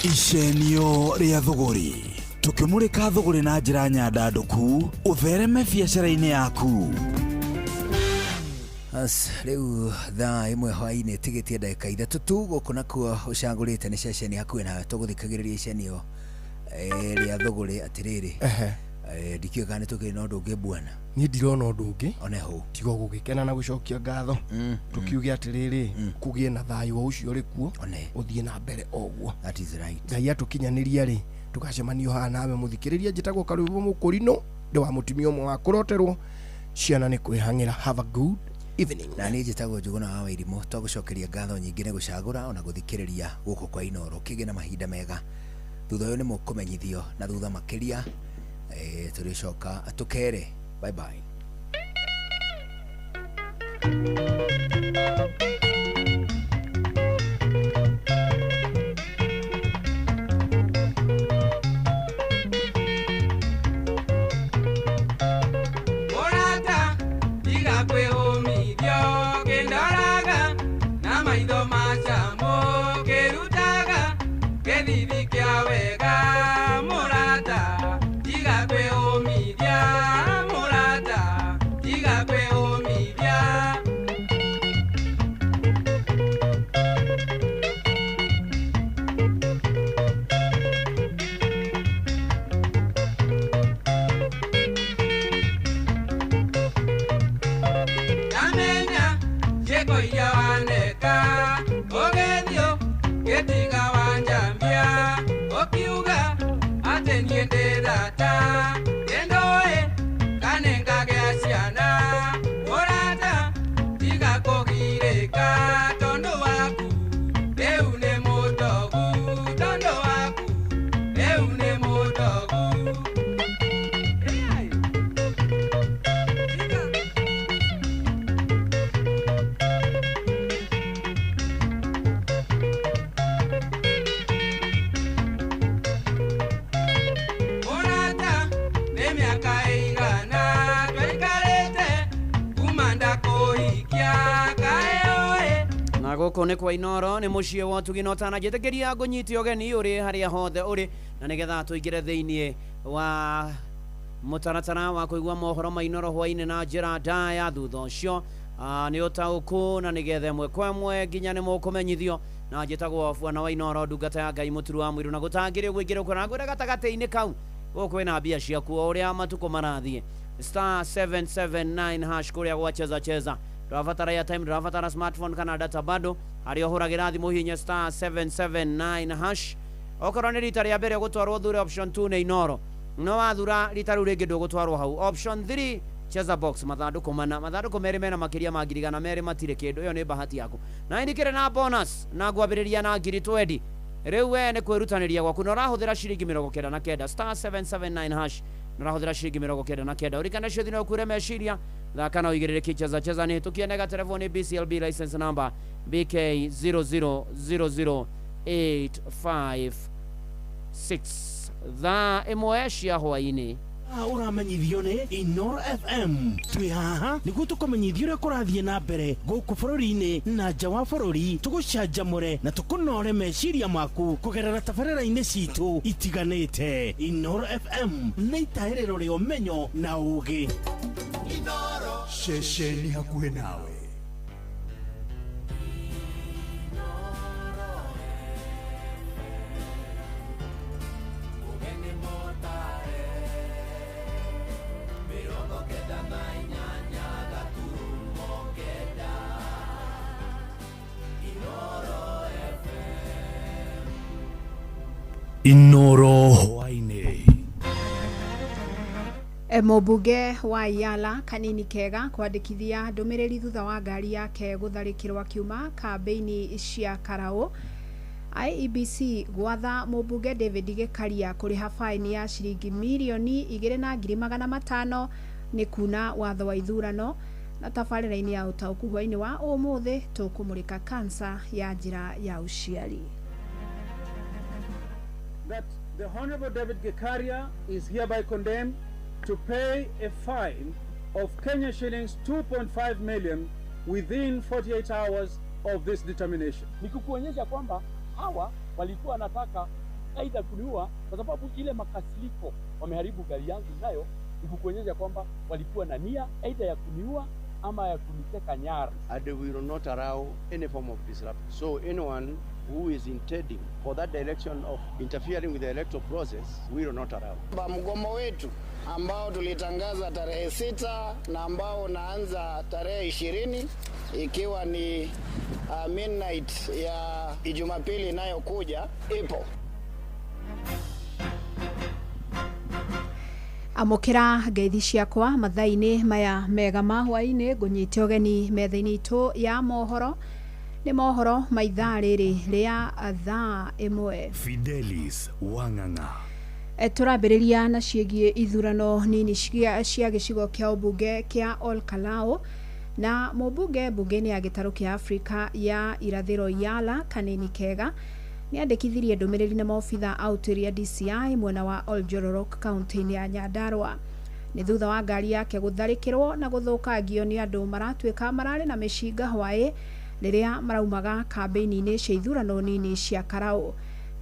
Icenio rĩa thũgũrĩ, tũkĩmũrĩka thũgũrĩ na njĩra nyandandũku, ũthereme biacara-inĩ yaku. As rĩu thaa 1 hwaĩ-inĩ tigĩtie ndagĩka 3 tu gũkũ nakuo ũcagũrĩte nĩ ceceni hakuhĩ nawe tũgũthikagĩrĩria icenio rĩa thũgũrĩ. Atĩrĩrĩ, ndikĩũĩ kana nĩ tũkĩrĩ na ũndũ ũngĩ bwana. Niĩ ndirona ũndũ ũngĩ oneho tiga gũgĩkena na gũcokia ngatho, tũkiuge atĩrĩrĩ kũgĩe na thayũ o ũcio ũrĩ kuo ũthiĩ na mbere o ũguo. That is right. Ngai atũkinyanĩria rĩ tũgacemanio haha nawe mũthikĩrĩria. Njĩtagwo Karwĩmbo Mũkũrinũ, ndĩ wa mũtumia ũmwe wa kũroterwo ciana nĩ kwĩhang'ĩra. Have a good evening. Na niĩ njĩtagwo Njũgũna wa Wairimu, twagũcokeria ngatho nyingĩ nĩ gũcagũra ona gũthikĩrĩria gũkũ kwa Inooro. Kĩgĩe na mahinda mega. Thutha ũyũ nĩ mũkũmenyithio na thutha makĩria tũrĩcoka tũkere. Bye bye. Morata, diga kwe homi. Ciĩko iria waneka ũgĩthiĩ gĩtiga wanjambia ũkiuga atĩ niĩ ndĩ thata kĩndũĩ kana ngagĩa ciana mũrata tiga kũgirĩka tondũ waku rĩu nĩ mũtogu tondũ waku rĩu nĩ mũtogu. Mũrata nĩ mĩaka ĩigana twaikarĩte kuma ndakũhikia kaĩ ũĩ Na gũkũ nĩ kwa Inoro nĩ mũciĩ wa ũtugi na ũtananjĩtĩkĩria ngũnyite ũgeni ũrĩ harĩa hothe ũrĩ na nĩgetha tũingĩre thĩiniĩ wa mũtaratara wa kũigua mohoro ma Inoro hwainĩ na njĩra ndaya. Thutha ũcio nĩ ũtaũku na nĩgetha ĩmwe kwa ĩmwe nginya nĩ mũkũmenyithio na njĩtagwo bwana wa Inoro ndungata ya Ngai mũturu wa mũiru na gũtangĩrĩ ũguo ingĩrĩ ũkora ngwĩra gatagatĩ-inĩ kau gũkũ kwĩna mbia ciaku o ũrĩa matukũ marathiĩ star 779 hash kũrĩa gwa cheza cheza ndũrabatara airtime ndũrabatara smartphone kana data bado harĩa ũhũragĩra thimũ hihinya star 779 hash okorwo nĩ rita rĩa mbere ũgũtwarwo thure option 2 nĩ Inoro no wathura rita rĩu rĩngĩ ndũgũtwarwo hau option 3 cheza box mathandũkũ mana mathandũkũ merĩ mena makĩria ma 100,000 matirĩ kĩndũ ĩyo nĩ bahati yaku na ndikĩrĩ na bonus na ngwambĩrĩria na 20,000 rĩu we nĩ kwĩrutanĩria gwaku na ũrahũthĩra ciringi 99 star 779 hash na ũrahũthĩra ciringi 99 ũrikane ciothe no ũkuĩre meciria thaka na ũigĩrĩrĩki cheza cheza nĩ hĩtũkie nega terebo nĩ BCLB license number BK 0000856 thaa 1 cia hwainĩ. Ũramenyithio nĩ Inoro FM twĩ haha nĩguo tũkũmenyithia ũrĩa kũrathiĩ na mbere gũkũ bũrũri-inĩ na nja wa bũrũri tũgũcanjamũre na tũkũnore meciria maku kũgerera tabarĩra-inĩ citũ itiganĩte. Inoro FM nĩ itahĩrĩro rĩa ũmenyo na ũũgĩ. Ceceni hakuhĩ nawe. Inoro hwainĩ. Mũmbunge wa Yala Kanini Kega kwandĩkithia ndũmĩrĩri thutha wa ngari yake gũtharĩkĩrwo akiuma kambĩini cia Karau. IEBC gwatha mũmbunge David Gĩkaria kũrĩha faini ya ciringi 2,500,000 nĩ kuna watho wa ithurano. Na tabarĩra-inĩ ya ũtaũku hwainĩ wa ũmũthĩ tũkũmũrĩka kansa ya njĩra ya ũciari. That the Honorable David Gikaria is hereby condemned to pay a fine of Kenya shillings 2.5 million within 48 hours of this determination. Ni kukuonyesha kwamba hawa walikuwa wanataka aidha kuniua kwa sababu ile makasiriko wameharibu gari yangu nayo, ni kukuonyesha kwamba walikuwa na nia aidha ya kuniua ama ya kuniteka nyara. And we will not allow any form of disruption. So anyone who is intending for that direction of interfering with the electoral process, we will not allow. Mgomo wetu ambao tulitangaza tarehe 6 na ambao unaanza tarehe 20 ikiwa ni midnight ya Jumapili inayokuja ipo. Amũkĩra ngeithi ciakwa mathaa-inĩ maya mega ma hwaĩ-inĩ ngũnyite ũgeni metha-inĩ itũ ya mohoro nĩ mohoro ma ithaa rĩrĩ rĩa thaa 1. Fidelis Wang'ang'a. Tũrambĩrĩria na ciĩgiĩ ithurano nini cia gĩcigo kĩa ũmbunge kĩa Ol Kalou na mũmbunge mbunge-inĩ ya gĩtarũ kĩa Afrika ya irathĩro Yala Kanini Kega nĩandĩkithirie ndũmĩrĩri na maobitha a ũtuĩria DCI mwena wa Oljororok kaunti-inĩ ya Nyandarua. Nĩ thutha wa ngari yake gũtharĩkĩrwo na gũthũkangio nĩ andũ maratuĩka mararĩ na mĩcinga hwaĩ rĩrĩa maraumaga kambĩini-inĩ cia ithurano nini cia Karau.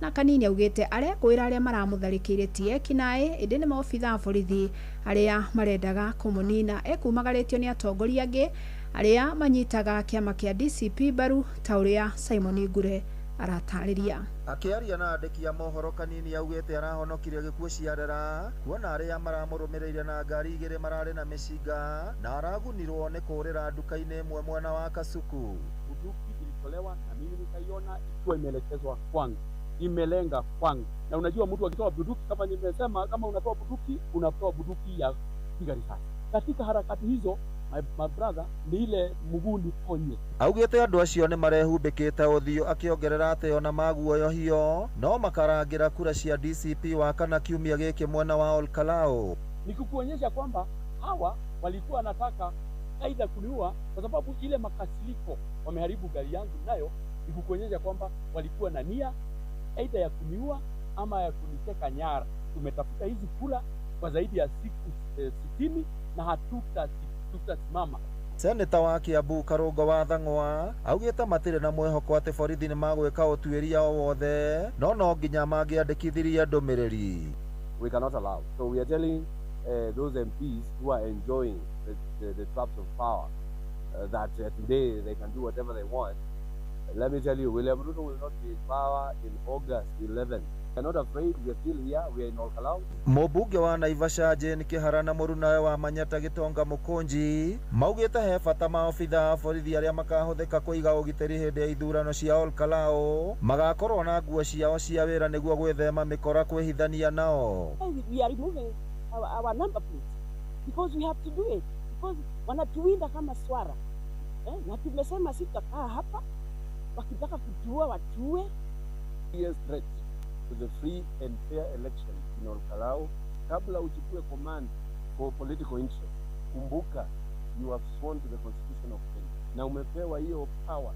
Na Kanini augĩte arekwĩra arĩa maramũtharĩkĩire ti ekinaĩ ĩndĩ nĩ maobitha a borithi arĩa marendaga kũmũnina. Ekumagarĩtio nĩ atongoria angĩ arĩa manyitaga kĩama kĩa DCP mbaru ta ũrĩa Simon Ngure Aratarĩria. Akĩaria na andĩki a mohoro Kanini augĩte arahonokire gĩkuũ ciarera kuona arĩa maramũrũmĩrĩire na ngari igĩrĩ mararĩ na mĩcinga na aragunirwo nĩ kũũrĩra nduka-inĩ ĩmwe mwena wa Kasuku. Bunduki ilitolewa na mimi nikaiona ikiwa imeelekezwa kwangu, imelenga kwangu. Na unajua mtu akitoa bunduki, kama nimesema, kama unatoa bunduki, unatoa bunduki ya kupiga risasi. Katika harakati hizo my brother, ni ile mguu niponye. Augĩte andũ acio nĩ marehumbĩkĩte ũthiũ, akĩongerera atĩ ona maguoyohio no makarangĩra kura cia DCP wa kana kiumia gĩkĩ mwena wa Olkalau. Nikukuonyesha kwamba hawa walikuwa wanataka aidha kuniua kwa sababu ile makasiriko wameharibu gari yangu nayo, nikukuonyesha kwamba walikuwa na nia aidha ya kuniua ama ya kuniteka nyara. Tumetafuta hizi kura kwa zaidi ya siku 60 na hatutasimama. Seneta wa Kiambu Karungo wa Thang'wa augĩte matirĩ na mwĩhoko atĩ borithi nĩ magwĩka ũtuĩria o wothe no nginya mangĩandĩkithirie ndũmĩrĩri. We cannot allow. So we are telling those MPs who are enjoying the traps of power that today they can do whatever they want. Let me tell you, William Ruto will not be in power in August 11. We are not afraid. We are still here. We are in Olkalau. Mũmbunge wa Naivasha Jane Kihara na mũrunawe wa Manyata Gitonga Mũkũnji maugĩte he bata maobitha a borithi arĩa makahũthĩka kũiga ũgitĩri hĩndĩ ya ithurano cia Olkalau magakorwo na nguo ciao cia wĩra nĩguo gwĩthema mĩkora kwĩhithania nao. We are removing our number plates because we have to do it because wanatuwinda kama swara na tumesema sitakaa hapa, wakitaka kutuua watuue. Serious threat to the free and fair election in Olkalau. Kabla uchukue command for political interest, kumbuka you have sworn to the Constitution of Kenya na umepewa hiyo power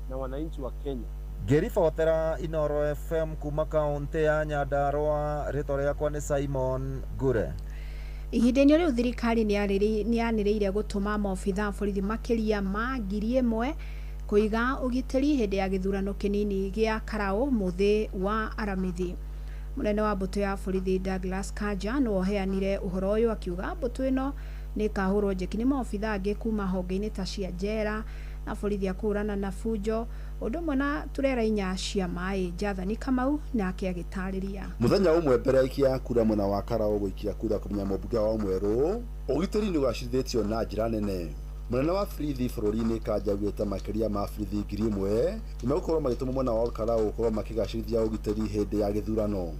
na wananchi wa Kenya. Ngĩribotera Inoro FM kuma kaunti ya Nyandarua, rĩtwa rĩakwa nĩ Simon Ngure. Ihinda-inĩ rĩu thirikari nĩ yanĩrĩire gũtũma maobitha a borithi makĩria ma 1,000 kũiga ũgitĩri hĩndĩ ya gĩthurano kĩnini gĩa Karau mũthĩ wa Aramithi. Mũnene wa mbũtũ ya borithi Douglas Kanja nĩwe ũheanire ũhoro ũyũ akiuga mbũtũ ĩno nĩ ĩkahũrwo njeki nĩ maobitha angĩ kuma honge-inĩ ta cia njera na borithi a kũhũrana na bunjo ũndũ ũmwe na turera inya cia maĩ. Jathani Kamau nake agĩtarĩria. Mũthenya ũmwe mbere ya aikia kura mwena wa Karau gũikia kura kũmenya mũmbunge wao mwerũ, ũgitĩri nĩ ũgacĩrithĩtio na njĩra nene. Mũnene wa borithi bũrũri-inĩ Kanja augĩte makĩria ma borithi 1,000 nĩmegũkorwo magĩtũmwo mwena wa Olkalau gũkorwo makĩgacĩrithia ũgitĩri hĩndĩ ya gĩthurano.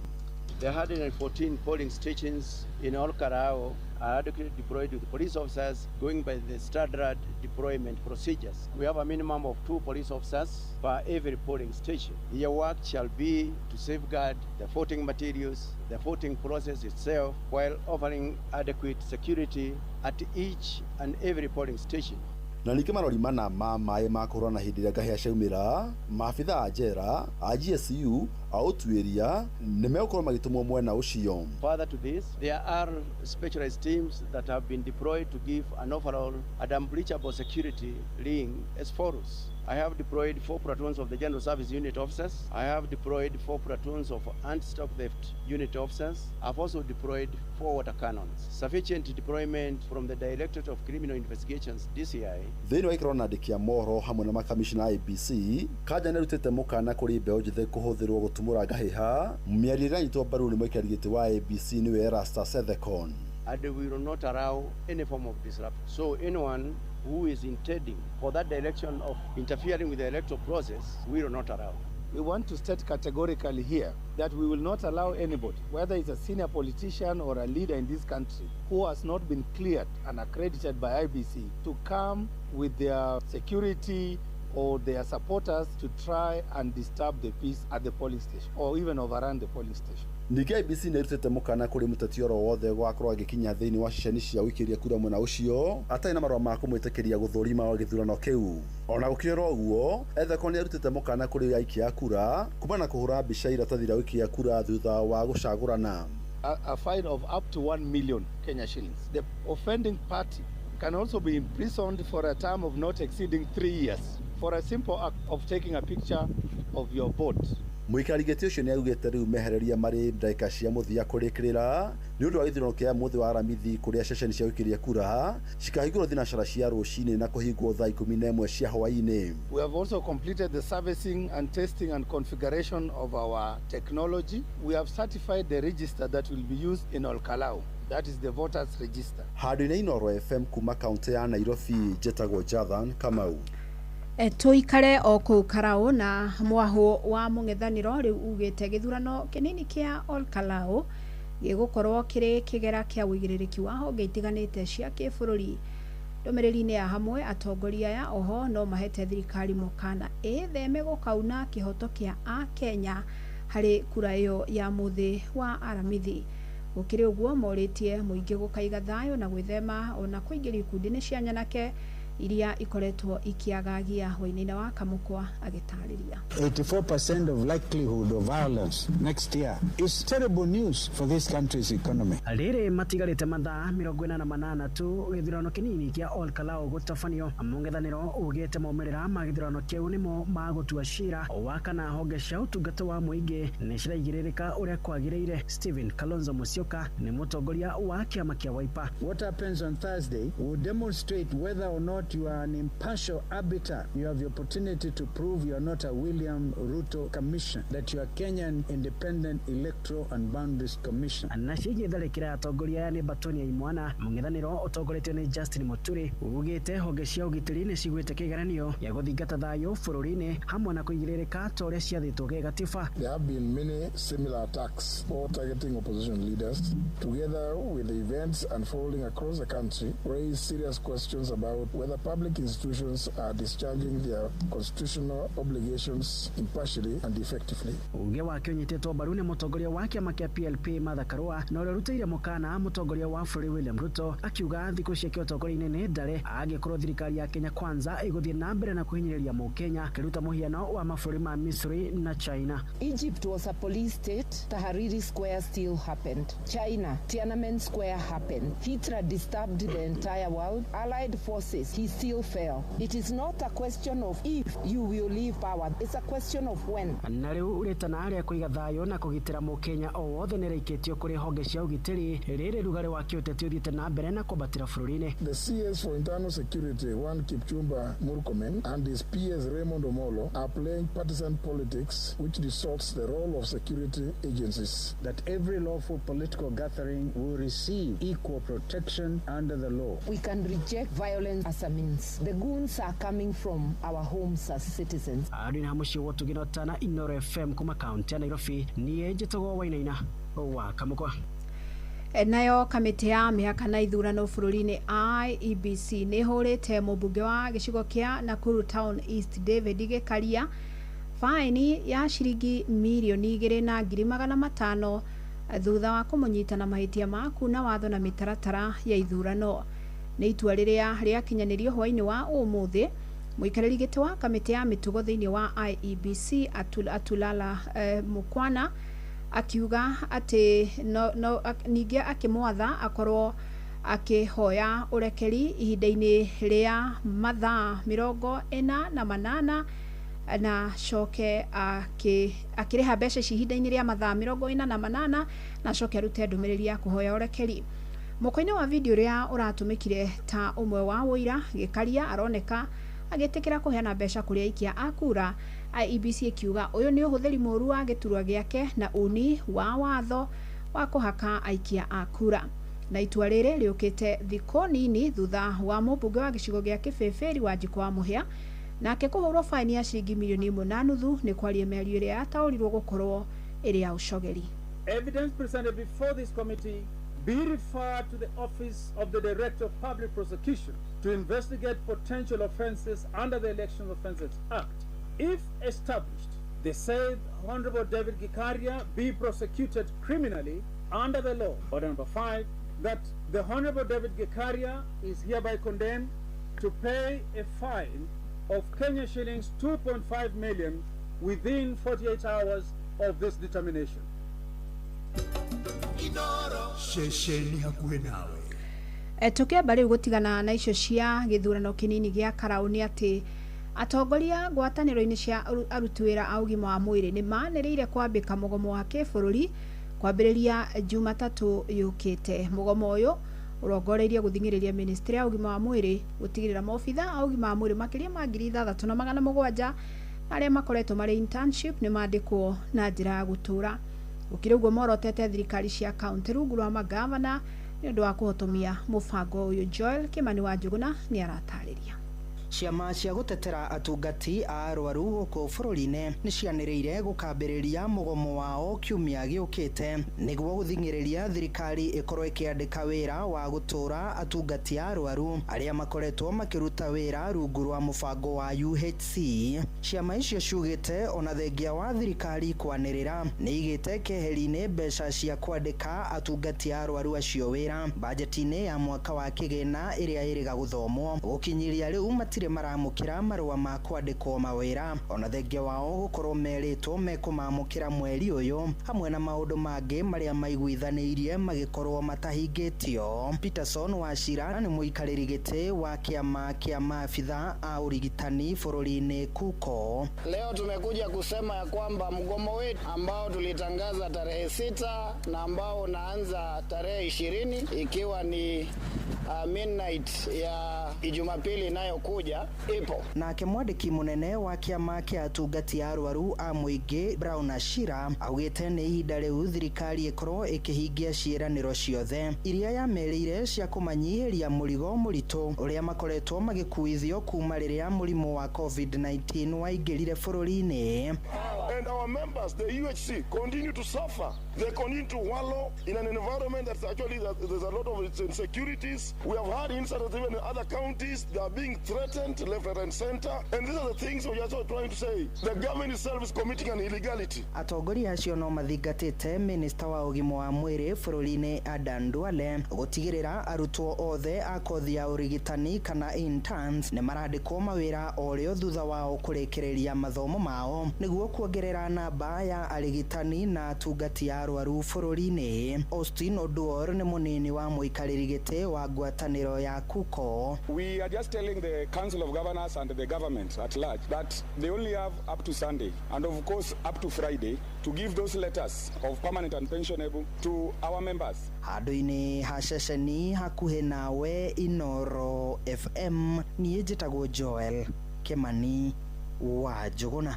The 114 polling stations in Olkalau are adequately deployed with police officers going by the standard deployment procedures. We have a minimum of 2 police officers per every polling station. Their work shall be to safeguard the voting materials, the voting process itself, while offering adequate security at each and every polling station. Na ningĩ marori mana ma maĩ ma kũhũrana hĩndĩ ĩrĩa ngahĩha ciaumĩra, maabitha a njera, a GSU, a ũtuĩria nĩmegũkorwo magĩtũmwo mwena ũcio. Further to this, there are specialized teams that have been deployed to give an overall and unbreachable security ring as follows. I have deployed 4 platoons of the General Service Unit officers. I have deployed 4 platoons of anti-stock theft unit officers. I've also deployed 4 water cannons. Sufficient deployment from the Directorate of Criminal Investigations, DCI. Thĩinĩ wa ikaro na andĩki a mohoro hamwe na makamishna a IEBC, Kanja nĩarutĩte mũkana kũrĩ mbeũ njĩthĩ kũhũthĩrwo gũtumũra ngahĩha. Mĩario ĩrĩa ĩranyitwo mbaru nĩ mũikari gĩtĩ wa IEBC nĩwe Erastus Ethekon. And we will not allow any form of disruption. So anyone who is intending for that direction of interfering with the electoral process, we will not allow. We want to state categorically here that we will not allow anybody, whether it's a senior politician or a leader in this country, who has not been cleared and accredited by IEBC to come with their security or their supporters to try and disturb the peace at the polling station or even overrun the polling station. Ningĩ IEBC nĩrutĩte mũkana kũrĩ mũteti oro wothe gũgakorwo agĩkinya thĩinĩ wa ceceni cia gũikĩria kura mwena ũcio atarĩ na marũa ma kũmwĩtĩkĩria gũthũrima gĩthurano kĩu. Ona gũkĩrĩ ũguo, Ethekon nĩarutĩte mũkana kũrĩ aikia a kura kumana na kũhũra mbica iratathi rĩa gũikia kura thutha wa gũcagũrana. A fine of up to 1 million Kenya shillings. The offending party can also be imprisoned for a term of not exceeding 3 years for a simple act of taking a picture of your vote. Mũikarĩri gĩtĩ ũcio nĩaugĩte rĩu mehereria marĩ ndagĩka cia mũthia kũrĩkĩrĩra nĩ ũndũ wa gĩthurano kĩa mũthĩ wa Aramithi kũrĩa ceceni cia gũikĩria kura cikahingũrwo thinacara cia rũcinĩ na kũhingwo thaa 11 cia hwaĩ-inĩ. We have also completed the servicing and testing and configuration of our technology. We have certified the register that will be used in Olkalou. That is the voters register. Handũ-inĩ Inooro FM kuma kaunti ya Nairobi njĩtagwo Jathan Kamau. Tũikare o kũu Karau na mwahũ wa mũng'ethanĩro rĩu ugĩte gĩthurano kĩnini kĩa Olkalou gĩgũkorwo kĩrĩ kĩgera kĩa ũigĩrĩrĩki wa honge itiganĩte cia kĩbũrũri. Ndũmĩrĩri-inĩ ya hamwe atongoria aya oho no mahete thirikari mũkana ĩtheme gũkauna kĩhoto kĩa akenya harĩ kura ĩyo ya mũthĩ wa Aramithi. Gũkĩrĩ ũguo morĩtie mũingĩ gũkaiga thayũ na gwĩthema ona kũingĩrio ikundi-inĩ cia nyanake iria ikoretwo ikiagagia. Wainaina wa Kamũkwa agĩtarĩria. 84% of likelihood of violence next year is terrible news for this country's economy. Rĩrĩ matigarĩte mathaa 48 tu gĩthurano kĩnini kĩa Olkalou gũtabanio. Mũng'ethanĩro ugĩte maumĩrĩra ma gĩthurano kĩu nĩmo magũtua cira wa kana honge cia ũtungata wa mũingĩ nĩ ciraigĩrĩrĩka ũrĩa kwagĩrĩire. Stephen Kalonzo Musyoka nĩ mũtongoria wa kĩama kĩa Wiper. What happens on Thursday will demonstrate whether or not you are an impartial arbiter. You have the opportunity to prove you are not a William Ruto commission, that you are Kenyan Independent Electoral and Boundaries Commission. Na ciĩgiĩ tharĩkĩra ya atongoria aya nĩ Batoni ya Imwana. Mũng'ethanĩro ũtongoretio nĩ Justin Muturi ugĩte honge cia ũgitĩri nĩ cigwĩte kĩgeranio gĩa gũthingata thayũ bũrũri-inĩ hamwe na kũigĩrĩrĩka ta ũrĩa ciathĩtwo gĩgatiba. There have been many similar attacks, all targeting opposition leaders, together with the events unfolding across the country, raise serious questions about whether public institutions are discharging their constitutional obligations impartially and effectively. Uge wake ũnyitĩtwo mbaru nĩ mũtongoria wa kĩama kĩa PLP Martha Karua na ũrĩa ũrutĩire mũkana mũtongoria wa bũrũri William Ruto akiuga thikũ ciake ũtongoria-inĩ nĩ ndare angĩkorwo thirikari ya Kenya Kwanza ĩgũthiĩ na mbere na kũhinyĩrĩria mũkenya, akĩruta mũhiano wa mabũrũri ma Misri na China. Egypt was a police state. Tahrir Square still happened. China, Tiananmen Square happened. Hitler disturbed the entire world. Allied forces, he still fell. It is not a question of if you will leave power. It's a question of when. Na rĩu rĩtana rĩa kũiga thayũ na kũgitĩra mũkenya o wothe nĩ rĩikĩtio kũrĩ honge cia ũgitĩri rĩrĩ rugarĩ wa kĩũteti ũthiĩte na mbere na kwambatĩra bũrũri-inĩ. The CS for Internal Security, one Kipchumba Murkomen, and his PS Raymond Omolo are playing partisan politics which distorts the role of security agencies. That every lawful political gathering will receive equal protection under the law. We can reject violence as a means. The goons are coming from our homes as citizens. Andũ na mũciĩ wa Ũtugĩ na Inooro FM kuma kaunti ya Nairobi niĩ njĩtagwo Wainaina wa Kamũkwa. Nayo kamĩtĩ ya mĩhaka na ithurano bũrũri-inĩ IEBC nĩ ĩhũrĩte mũmbunge wa gĩcigo kĩa Nakuru Town East David Gĩkaria faini ya ciringi 2,500,000 thutha wa kũmũnyita na mahĩtia ma kuna watho na mĩtaratara ya ithurano. Nĩ itua rĩrĩa rĩakinyanĩrio hwaĩ-inĩ wa ũmũthĩ. Mũikarĩri gĩtĩ wa kamĩtĩ ya mĩtugo thĩinĩ wa IEBC Atulala Mukwana akiuga atĩ no ningĩ akĩmwatha akorwo akĩhoya ũrekeri ihinda-inĩ rĩa mathaa 48 na coke akĩrĩha mbeca ici ihinda-inĩ rĩa mathaa 48 na coke arute ndũmĩrĩri ya kũhoya ũrekeri. Mũko-inĩ wa video ũrĩa ũratũmĩkire ta ũmwe wa ũira, Gĩkaria aroneka agĩtĩkĩra kũheana mbeca kũrĩ aikia a kura. IEBC ĩkiuga ũyũ nĩ ũhũthĩri mũũru wa gĩturwa gĩake na uni wa watho wa kũhaka aikia a kura. Na itua rĩrĩ rĩũkĩte thikũ nini thutha wa mũmbunge wa gĩcigo gĩa Kĩbĩbĩri Wanjikũ wa Mũhĩa nake kũhũrwo faini ya ciringi 1.5 million nĩ kwaria mĩario ĩrĩa yataũrirwo gũkorwo ĩrĩ ya ũcogeri. Evidence presented before this committee be referred to the Office of the Director of Public Prosecutions to investigate potential offences under the Election Offences Act. If established, the said Honorable David Gikaria be prosecuted criminally under the law. Order number 5, that the Honorable David Gikaria is hereby condemned to pay a fine of Kenya shillings 2.5 million within 48 hours of this determination. Ceceni hakuhĩ nawe. Tũkĩamba rĩu gũtigana na icio cia gĩthurano kĩnini gĩa Karau nĩ atĩ Atongoria ngwatanĩro-inĩ cia aruti wĩra a ũgima wa mwĩrĩ nĩ manĩrĩire kwambĩka mũgomo wa kĩbũrũri kwambĩrĩria Jumatatũ yũkĩte. Mũgomo ũyũ ũrongoreirie gũthing'ĩrĩria ministry ya ũgima wa mwĩrĩ gũtigĩrĩra maobitha a ũgima wa mwĩrĩ makĩria ma 6700 arĩa makoretwo marĩ internship nĩ mandĩkwo na njĩra ya gũtũra. Gũkĩrĩ ũguo morotete thirikari cia kaunti rungu rwa magavana nĩ ũndũ wa kũhotomia mũbango ũyũ. Joel Kimani wa Njuguna nĩ aratarĩria. Ciama cia gũtetera atungati a arwaru gũkũ bũrũri-inĩ nĩ cianĩrĩire gũkambĩrĩria mũgomo wao kiumia gĩũkĩte nĩguo gũthing'ĩrĩria thirikari ĩkorwo ĩkĩandĩka wĩra wa gũtũra atungati a arwaru arĩa makoretwo makĩruta wĩra rungu rwa mũbango wa UHC. Ciama icio ciugĩte ona thengia wa thirikari kwanĩrĩra nĩ igĩte keheri-inĩ mbeca cia kwandĩka atungati a arwaru acio wĩra bajeti-inĩ ya mwaka wa kĩgĩna ĩrĩa ĩrĩga gũthomwo. Gũkinyĩria rĩu matirĩ maramũkĩra marũa ma kwandĩkwo mawĩra ona thengia wao gũkorwo merĩtwo mekũmamũkĩra mweri ũyũ hamwe na maũndũ mangĩ marĩa maiguithanĩirie magĩkorwo matahingĩtio. Peterson Wachira nĩ mũikarĩri gĩtĩ wa kĩama kĩa maabitha a ũrigitani bũrũri-inĩ KUKO. Leo tumekuja kusema ya kwamba mgomo wetu ambao tulitangaza tarehe 6 na ambao unaanza tarehe 20 ikiwa ni midnight ya Jumapili inayokuja ipo. Nake mwandĩki mũnene wa kĩama kĩa atungati a arwaru a mũingĩ Brown Ashira augĩte nĩ ihinda rĩu thirikari ĩkorwo ĩkĩhingia ciĩranĩro ciothe iria yamerĩire cia kũmanyihĩria mũrigo mũritũ ũrĩa makoretwo magĩkuithio kuma rĩrĩa mũrimũ wa COVID-19 waingĩrire bũrũri-inĩ. And our members, the UHC, continue to suffer. They continue to wallow in an environment that's actually, that there's a lot of insecurities. We have had incidents even in other counties. They are being threatened left, right, and center. And these are the things we are also trying to say. The government itself is committing an illegality. Atongoria acio no mathingatĩte minista wa ũgima wa mwĩrĩ bũrũri-inĩ Adan Duale gũtigĩrĩra arutwo othe a kothi ya ũrigitani kana interns nĩ marandĩkwo mawĩra o rĩo thutha wao kũrĩkĩrĩria mathomo mao nĩguo kuongerera namba ya arigitani na atungati a arwaru bũrũri-inĩ. Austin Oduor nĩ mũnini wa mũikarĩri gĩtĩ wa ngwatanĩro ya KUKO. We are just telling the Council of Governors and the government at large that they only have up to Sunday and of course up to Friday to give those letters of permanent and pensionable to our members. Handũ-inĩ ha ceceni hakuhĩ nawe Inoro FM, niĩ njĩtagwo Joel Kimani wa Njũgũna.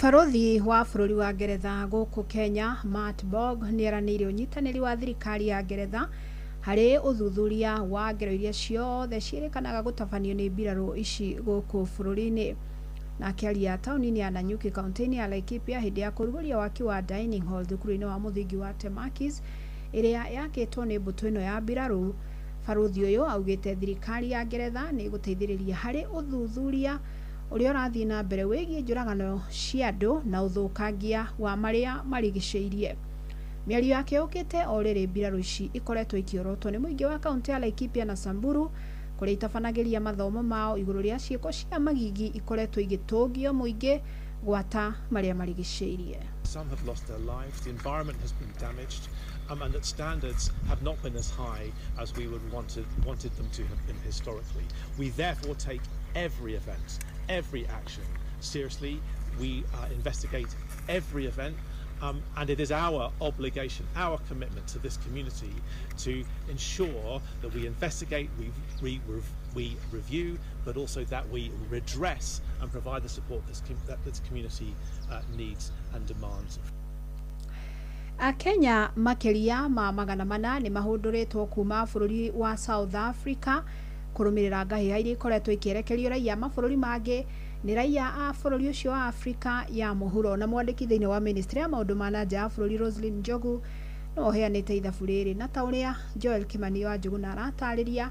Barothi wa bũrũri wa Ngeretha gũkũ Kenya Matt Borg nĩ eranĩire ũnyitanĩri wa thirikari ya Ngeretha harĩ ũthuthuria wa ngero iria ciothe ciĩrĩkanaga gũtabanio nĩ mbirarũ ici gũkũ bũrũri-inĩ. Na akĩaria taũni-inĩ ya Nanyuki kaunti-inĩ ya Laikipia hĩndĩ ya kũrugũria waki wa dining hall thukuru-inĩ wa mũthingi wa Temakis ĩrĩa yakĩtwo nĩ mbũtũ ĩno ya mbirarũ, barothi ũyũ augĩte thirikari ya Ngeretha nĩ ĩgũteithĩrĩria harĩ ũthuthuria ũrĩa ũrathiĩ na mbere wĩgiĩ njũragano cia andũ na ũthũkangia wa marĩa marigicĩirie. Mĩario yake yũkĩte o rĩrĩ mbirarũ ici ikoretwo ikĩorotwo nĩ mũingĩ wa kaunti ya Laikipia na Samburu kũrĩa itabanagĩria mathomo mao igũrũ rĩa ciĩko cia magigi ikoretwo igĩtũngio mũingĩ gwata marĩa marigicĩirie. Some have lost their lives, the environment has been damaged, and that standards have not been as high as we would wanted them to have been historically. We therefore take every event, every action seriously. We investigate every event, and it is our obligation, our commitment to this community to ensure that we investigate, we review, but also that we redress and provide the support that this community needs and demands. Akenya makĩria ma 400 nĩ mahũndũrĩtwo kuma bũrũri wa South Africa kũrũmĩrĩra ngahĩha iria ikoretwo ikĩerekerio raiya mabũrũri mangĩ nĩ raiya a bũrũri ũcio wa Afrika ya mũhuro. Na mwandĩki thĩinĩ wa ministry ya maũndũ ma na nja ya bũrũri Roslyn Njogu no ũheanĩte ithabu rĩrĩ, na ta ũrĩa Joel Kimani wa Njuguna aratarĩria,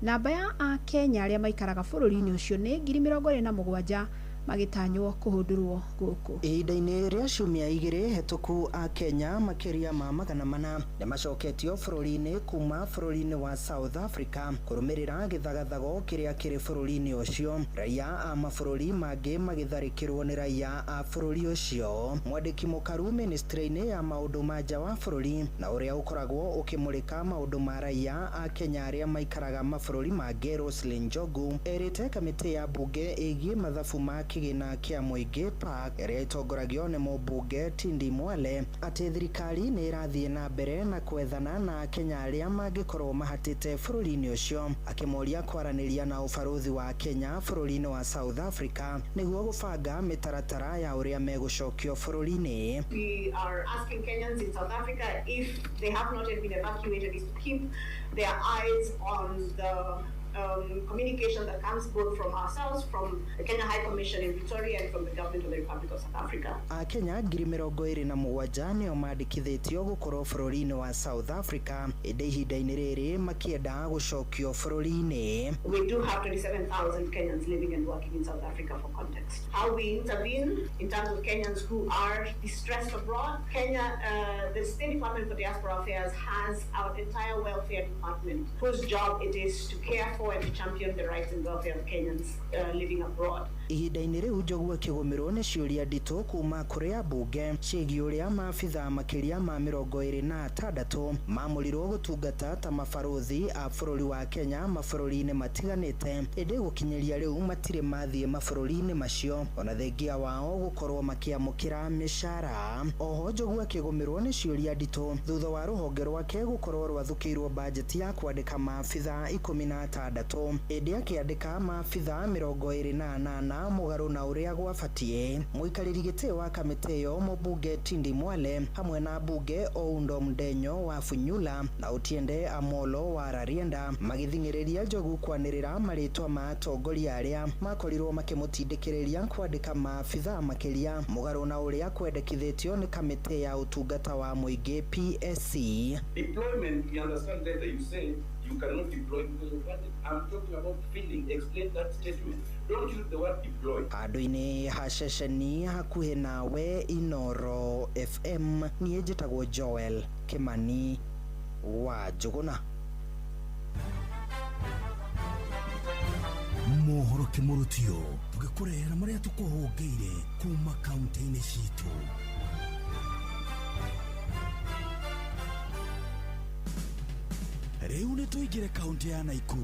namba ya Akenya arĩa maikaraga bũrũri-inĩ ũcio nĩ 27,000 magĩtanywo kũhũndũrwo gũkũ. Ihinda-inĩ rĩa ciumia 2 hetũku a Kenya makĩria ma 400 nĩmacoketio bũrũri-inĩ kuma bũrũri-inĩ wa South Africa kũrũmĩrĩra gĩthagathago kĩrĩa kĩrĩ bũrũri-inĩ ũcio, raiya a mabũrũri mangĩ magĩtharĩkĩrwo nĩ raiya a bũrũri ũcio. Mwandĩki mũkaru ministry-inĩ ya maũndũ ma nja wa bũrũri na ũrĩa ũkoragwo ũkĩmũrĩka maũndũ ma raiya a Kenya arĩa maikaraga mabũrũri mangĩ Roslyn Njogu erĩte kamĩtĩ ya bunge ĩgiĩ mathabu ma kĩgĩna kĩa mũingĩ PAC ĩrĩa ĩtongoragio nĩ mũmbunge Tindi Mwale atĩ thirikari nĩ ĩrathiĩ na mbere na kwethana na Kenya arĩa mangĩkorwo mahatĩte bũrũri-inĩ ũcio, akĩmoria kwaranĩria na ũbarũthi wa Kenya bũrũri-inĩ wa South Africa nĩguo gũbanga mĩtaratara ya ũrĩa megũcokio bũrũri-inĩ. We are asking Kenyans in South Africa, if they have not yet been evacuated, is to keep their eyes on the communication that comes both from ourselves, from the Kenya High Commission in Pretoria, and from the government of the Republic of South Africa. Akenya 27,000 nĩo mandĩkithĩtio gũkorwo bũrũri-inĩ wa South Africa ĩndĩ ihinda-inĩ rĩrĩ makĩenda gũcokio bũrũri-inĩ. We do have 27,000 Kenyans living and working in South Africa for context. How we intervene in terms of Kenyans who are distressed abroad, Kenya, the State Department for Diaspora Affairs has our entire welfare department whose job it is to care for and to champion the rights and welfare of Kenyans living abroad. Ihinda-inĩ rĩu Njogu akĩgũmĩrwo nĩ ciũria nditũ kuma kũrĩ ambunge ciĩgiĩ ũrĩa maabithaa makĩria ma 26 maamũrirwo gũtungata ta mabarũthi a bũrũri wa Kenya mabũrũri-inĩ matiganĩte, ĩndĩ gũkinyĩria rĩu matirĩ mathiĩ mabũrũri-inĩ macio ona thengia wao gũkorwo makĩamũkĩra mĩcara. Oho Njogu akĩgũmĩrwo nĩ ciũria nditũ thutha wa rũhonge rwake gũkorwo rwathũkĩirwo bajeti ya kwandĩka maabithaa 16 ĩndĩ akĩandĩka maabithaa 28 mũgarũ na ũrĩa gwabatiĩ. Mũikarĩri gĩtĩ wa kamĩtĩ ĩyo mũmbunge Tindi Mwale hamwe na mbunge Oundo Mdenyo wa Funyula na Otiende Amolo wa Rarienda magĩthing'ĩrĩria Njogu kwanĩrĩra marĩtwa ma atongoria arĩa makorirwo makĩmũtindĩkĩrĩria kwandĩka maabithaa makĩria mũgarũ na ũrĩa kwendekithĩtio nĩ kamĩtĩ ya ũtungata wa mũingĩ PSC. Deployment, you understand later, you say you cannot deploy because of budget. I'm talking about filling. Explain that statement. Don't use the word deploy. Handũ-inĩ ha ceceni hakuhĩ nawe Inoro FM, niĩ njĩtagwo Joel Kimani wa Njũgũna. Mohoro kĩmũrutio tũgĩkũrehera marĩa tũkũhũngĩire kuma kaunti-inĩ citũ. Rĩu nĩ tũingĩre kaunti ya Naikuru.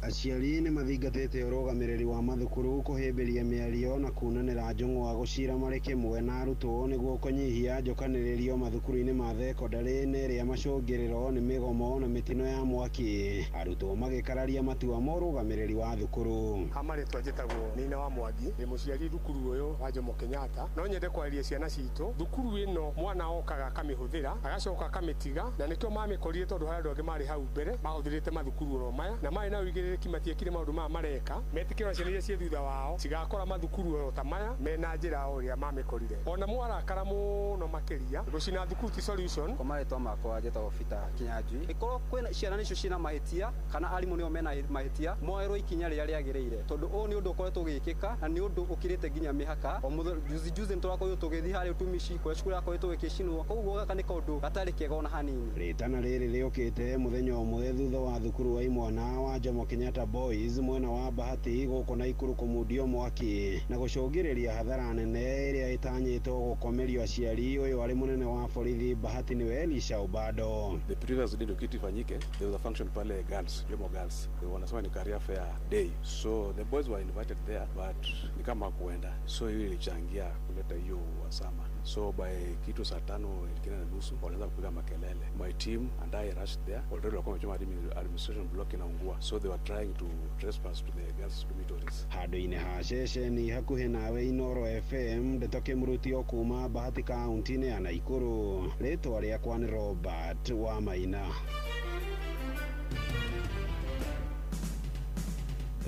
Aciari nĩ mathingatĩte ũrũgamĩrĩri wa mathukuru kũhĩmbĩria mĩario na kunanĩra njũng'wa gũcira marĩ kĩmwe na arutwo nĩguo kũnyihia njũkanĩrĩrio mathukuru-inĩ ma thekondarĩ na ĩrĩa macũngĩrĩro nĩ mĩgomo na mĩtino ya mwaki, arutwo magĩkararia matua ma ũrũgamĩrĩri wa thukuru. Ha marĩtwa njĩtagwo Nina wa Mwangi, ndĩ mũciari thukuru ũyũ wa Jomo Kenyatta. No nyende kwarĩria ciana citũ, thukuru ĩno mwana okaga akamĩhũthĩra agacoka akamĩtiga, na nĩkĩo mamĩkorire tondũ harĩ andũ angĩ marĩ hau mbere mahũthĩrĩte mathukuru oro maya na marĩ na ũigĩrĩrĩki, matiekire maũndũ maya mareka, metĩkĩra ciana iria ciĩ thutha wao cigakora mathukuru oro ta maya mena njĩra o ũrĩa mamĩkorire. Ona mwarakara mũno makĩria, gũcina thukuru ti solution. Kwa marĩtwa makwa njĩtagwo Peter Kinyanjui. Ĩkorwo kwĩna ciana nĩcio ciĩna mahĩtia kana arimũ nĩo mena mahĩtia, moerwo ikinya rĩrĩa rĩagĩrĩire, tondũ ũũ nĩ ũndũ ũkoretwo ũgĩkĩka na nĩ ũndũ ũkĩrĩte nginya mĩhaka. O juzi juzi nĩtũrakorirwo tũgĩthiĩ harĩa ũtumishi kũrĩa cukuru yakoretwo ĩgĩcinwo, koguo gaka nĩ kaũndũ gatarĩ kega ona hanini. Rĩtana rĩrĩ rĩũkĩte mũthenya ũmwe thutha wa thukuru wa imwana wa Jomo Kenyatta Boys mwena wa Bahati gũkũ Naikuru kũmundio mwaki na gũcũngĩrĩria hathara nene ĩrĩa ĩtanyĩtwo gũkomerio aciari. Ũyũ arĩ mũnene wa borithi Bahati nĩwe Elisha Obado. The previous day ndio kitu ifanyike, there was a function pale girls, Jomo Girls. Wanasema ni career fair day. So the boys were invited there but ni kama kuenda. So hiyo ilichangia kuleta hiyo uhasama. So by kitu saa 5:30 walianza kupiga makelele. My team and I rushed there. Already walikuwa wamechoma administration block inaungua. So they were trying to trespass to the girls dormitories. Handũ-inĩ ha ceceni hakuhĩ nawe Inoro FM, ndeto kĩmũrutio kuma Bahati kaunti-inĩ ya Naikuru. Rĩtwa rĩakwa nĩ Robert wa Maina.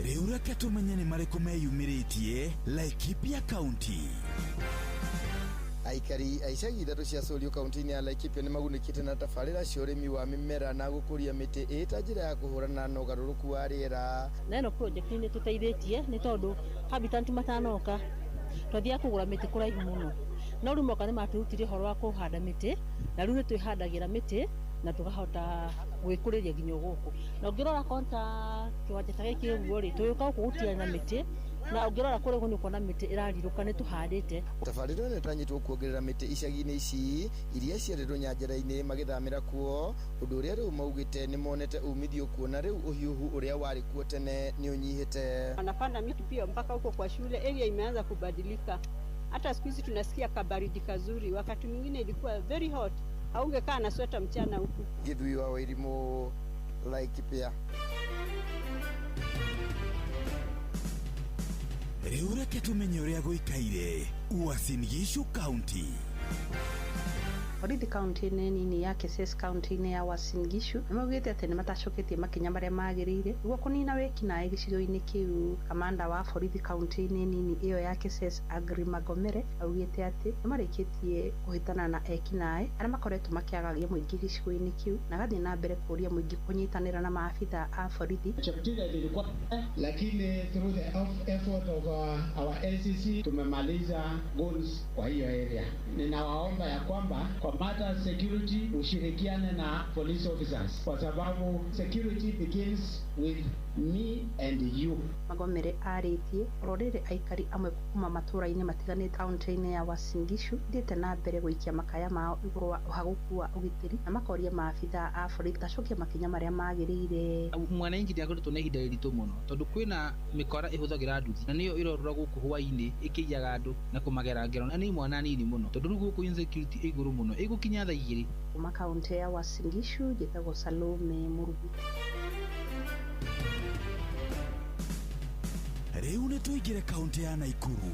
Rĩu reke tũmenye nĩ marĩkũ meyumĩrĩtie Laikipia County. Aikari a icagi ithatũ cia Solio kaunti-inĩ ya Laikipia nĩ magunĩkĩte na tabarĩra cia ũrĩmi wa mĩmera na gũkũria mĩtĩ ĩta njĩra ya kũhũrana na ũgarũrũku wa rĩera. Na ĩno project nĩ tũteithĩtie nĩ tondũ Habitat matanoka twathiaga kũgũra mĩtĩ kũraihu mũno, no rĩu moka nĩ matũrutire ũhoro wa kũhanda mĩtĩ, na rĩu nĩ twĩhandagĩra mĩtĩ na tũkahota gwĩkũrĩria nginya gũkũ. Na ũngĩrora konta kĩwanja ta gĩkĩ ũguo rĩ, tũgĩũka gũkũ gũtirĩ na mĩtĩ, na ũngĩrora kũrĩa ũguo nĩ ũkuona mĩtĩ ĩrarirũka nĩ tũhandĩte. Tabarĩra ĩno ĩtanyĩtwo kuongerera mĩtĩ icagi-inĩ ici iria ciarĩ rũnyanjara-inĩ magĩthamĩra kuo, ũndũ ũrĩa rĩu maugĩte nĩ monete umithio kuona rĩu ũhiũhu ũrĩa warĩ kuo tene nĩ ũnyihĩte. Wanapanda miti pia mpaka huko kwa shule, area imeanza kubadilika. Hata siku hizi tunasikia kabaridi kazuri, wakati mwingine ilikuwa very hot, haungekaa na sweta mchana huku. Githui wa Wairimu, Laikipia. Rĩu reke tũmenye ũrĩa gũikaire Uasin Gishu County. Borithi kaunti-inĩ nini ya Keses kaunti-inĩ ya Uasin Gishu nĩmaugĩte atĩ nĩmatacoketie makinya marĩa magĩrĩire nĩguo kũnina wĩkinaĩ gĩcigo-inĩ kĩu. Kamanda wa borithi kaunti-inĩ nini ĩyo ya Keses Agri Magomere augĩte atĩ nĩmarĩkĩtie kũhĩtana na ekinaĩ arĩa makoretwo makĩagagia mũingĩ gĩcigo-inĩ kĩu na agathiĩ na mbere kũũria mũingĩ kũnyitanĩra na maabitha a borithi. Cheptila ilikuwa lakini through the effort of our ACC tumemaliza goals kwa hiyo area. Ninawaomba ya kwamba kwa matter security ushirikiane na police officers kwa sababu security begins with me and you. Magomere arĩtie oro rĩrĩ aikari amwe kuma matũra-inĩ matiganĩte kaunti-inĩ ya Uasin Gishu thiĩte na mbere gũikia makaya mao igũrũ wa ũhagũku wa ũgitĩri na makoria maabitha a borithi tacokia makinya marĩa magĩrĩire. Mwananchi nĩakoretwo na ihinda iritũ mũno tondũ kwĩna mĩkora ĩhũthagĩra nduthi na nĩyo ĩrorũra gũkũ hwaĩ-inĩ ĩkĩiyaga andũ na kũmagera ngero na nĩ imwana nini mũno tondũ rĩu gũkũ insecurity ĩ igũrũ mũno ĩgũkinya thaa 2. Kuma kaunti ya Uasin Gishu njĩtagwo Salome Mũrugi. Rĩu nĩ tũingĩre kaunti ya Naikuru.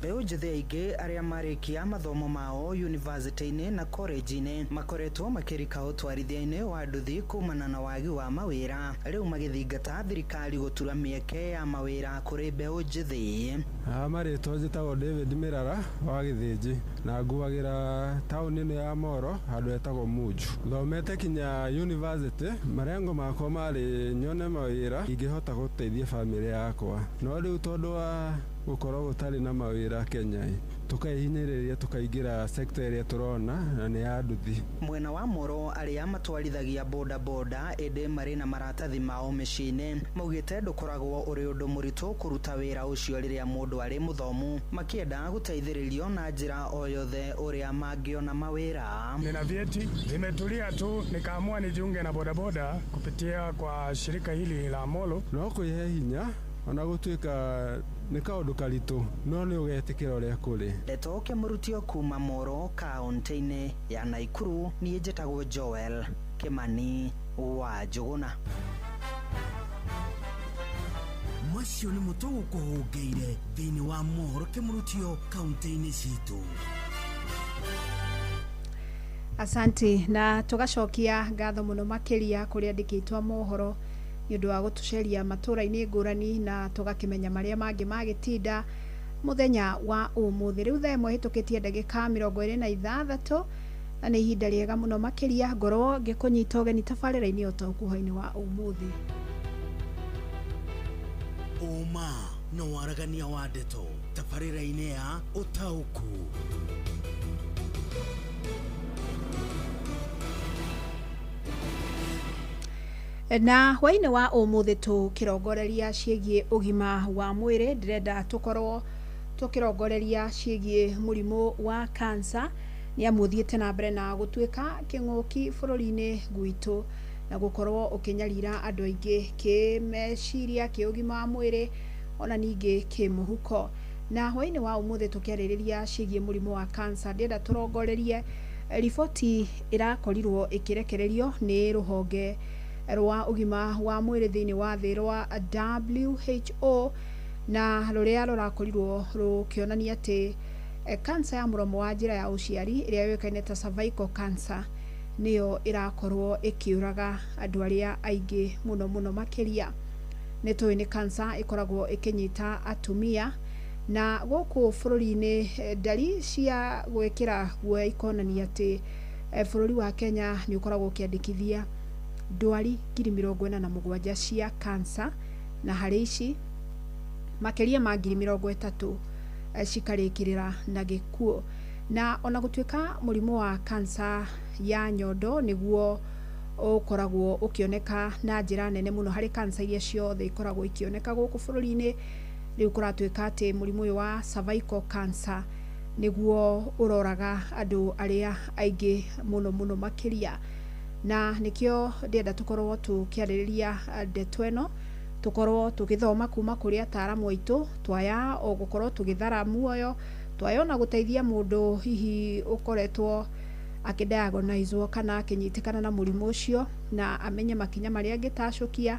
Mbeũ njĩthĩ aingĩ arĩa marĩkia mathomo mao yunivasĩtĩ-inĩ na korenji-inĩ makoretwo makĩrika ũtwarithia-inĩ wa nduthi kumana na wagi wa mawĩra, rĩu magĩthingata thirikari gũtura mĩeke ya mawĩra kũrĩ mbeũ njĩthĩ. Marĩtwa njĩtagwo David Mĩrara wa Gĩthĩnji na nguagĩra taũni ĩno ya Moro handũ hetagwo Munju. Thomete kinya university, marengo makwa marĩ nyone mawĩra ingĩhota gũteithia bamĩrĩ yakwa, no rĩu tondũ wa gũkorwo gũtarĩ na mawĩra Kenya tukahinyĩrĩria tukaingĩra sekta ĩrĩa tũrona na nĩ ya nduthi. Mwena wa Moro arĩa matwarithagia boda boda ĩndĩ marĩ na maratathi mao mĩciĩ-inĩ maugĩte ndũkoragwo ũrĩ ũndũ mũritũ kũruta wĩra ũcio rĩrĩa mũndũ arĩ mũthomu, makĩenda gũteithĩrĩrio na njĩra o yothe ũrĩa mangĩona mawĩra. Nina vyeti vimetulia tu, nikaamua nijiunge na bodaboda kupitia kwa shirika hili la Molo. No kwĩhe hinya ona gũtuĩka nĩ kaũndũ karitũ no nĩ ũgetĩkĩra ũrĩa kũrĩ. Ndeto kĩmũrutio kuma Moro kaunti-inĩ ya Naikuru, niĩ njĩtagwo Joel Kimani wa Njũgũna. Macio nĩ mũtũgũkũhũngĩire thĩinĩ wa mohoro kĩmũrutio kaunti-inĩ citũ. Asante na tũgacokia ngatho mũno makĩria kũrĩ andĩki aitũ a mohoro nĩ ũndũ wa gũtũceria matũra-inĩ ngũrani na tũgakĩmenya marĩa mangĩ magĩtinda mũthenya wa ũmũthĩ. Rĩu thaa ĩmwe ĩhĩtũkĩtie ndagĩka 26 na nĩ ihinda rĩega mũno makĩria ngorwo ngĩkũnyita ũgeni tabarĩra-inĩ ũtaũku-inĩ wa ũmũthĩ. Ũma na waragania wa ndeto tabarĩra-inĩ ya ũtaũku. Na hwaĩ-inĩ wa ũmũthĩ tũkĩrongoreria ciĩgiĩ ũgima wa mwĩrĩ, ndĩrenda tũkorwo tũkĩrongoreria ciĩgiĩ mũrimũ wa cancer nĩ amu ũthiĩte na mbere na gũtuĩka kĩng'ũki bũrũri-inĩ gwitũ na gũkorwo ũkĩnyarira andũ aingĩ kĩmeciria, kĩũgima wa mwĩrĩ ona ningĩ kĩmũhuko. Na hwaĩ-inĩ wa ũmũthĩ tũkĩarĩrĩria ciĩgiĩ mũrimũ wa cancer, ndĩrenda tũrongorerie riboti ĩrakorirwo ĩkĩrekererio nĩ rũhonge rwa ũgima wa mwĩrĩ thĩinĩ wa thĩ rwa WHO na rũrĩa rũrakorirwo rũkĩonania atĩ cancer ya mũromo wa njĩra ya ũciari ĩrĩa yũĩkaine ta cervical cancer nĩyo ĩrakorwo ĩkĩũraga andũ arĩa aingĩ mũno mũno makĩria. Nĩ tũĩ nĩ cancer ĩkoragwo ĩkĩnyita atumia Na gũkũ bũrũri-inĩ ndari cia gwĩkĩra guoya ikonania atĩ bũrũri wa Kenya nĩ ũkoragwo ũkĩandĩkithia ndwari 47,000 cia cancer, na harĩ ici makĩria ma 30,000 cikarĩkĩrĩra na gĩkuũ. Na ona gũtuĩka mũrimũ wa cancer ya nyondo nĩguo ũkoragwo ũkĩoneka na njĩra nene mũno harĩ cancer iria ciothe ikoragwo ikĩoneka gũkũ bũrũri-inĩ, rĩu kũratuĩka atĩ mũrimũ ũyũ wa cervical cancer nĩguo ũroraga andũ arĩa aingĩ mũno mũno makĩria. Na nĩkĩo ndĩrenda tũkorwo tũkĩarĩrĩria ndeto ĩno, tũkorwo tũgĩthoma kuma kũrĩ ataaramu aitũ, twaya o gũkorwo tũgĩthara muoyo, twaya ona gũteithia mũndũ hihi ũkoretwo akĩdiagnoswo kana akĩnyitĩkana na mũrimũ ũcio, na amenye makinya marĩa angĩtacũkia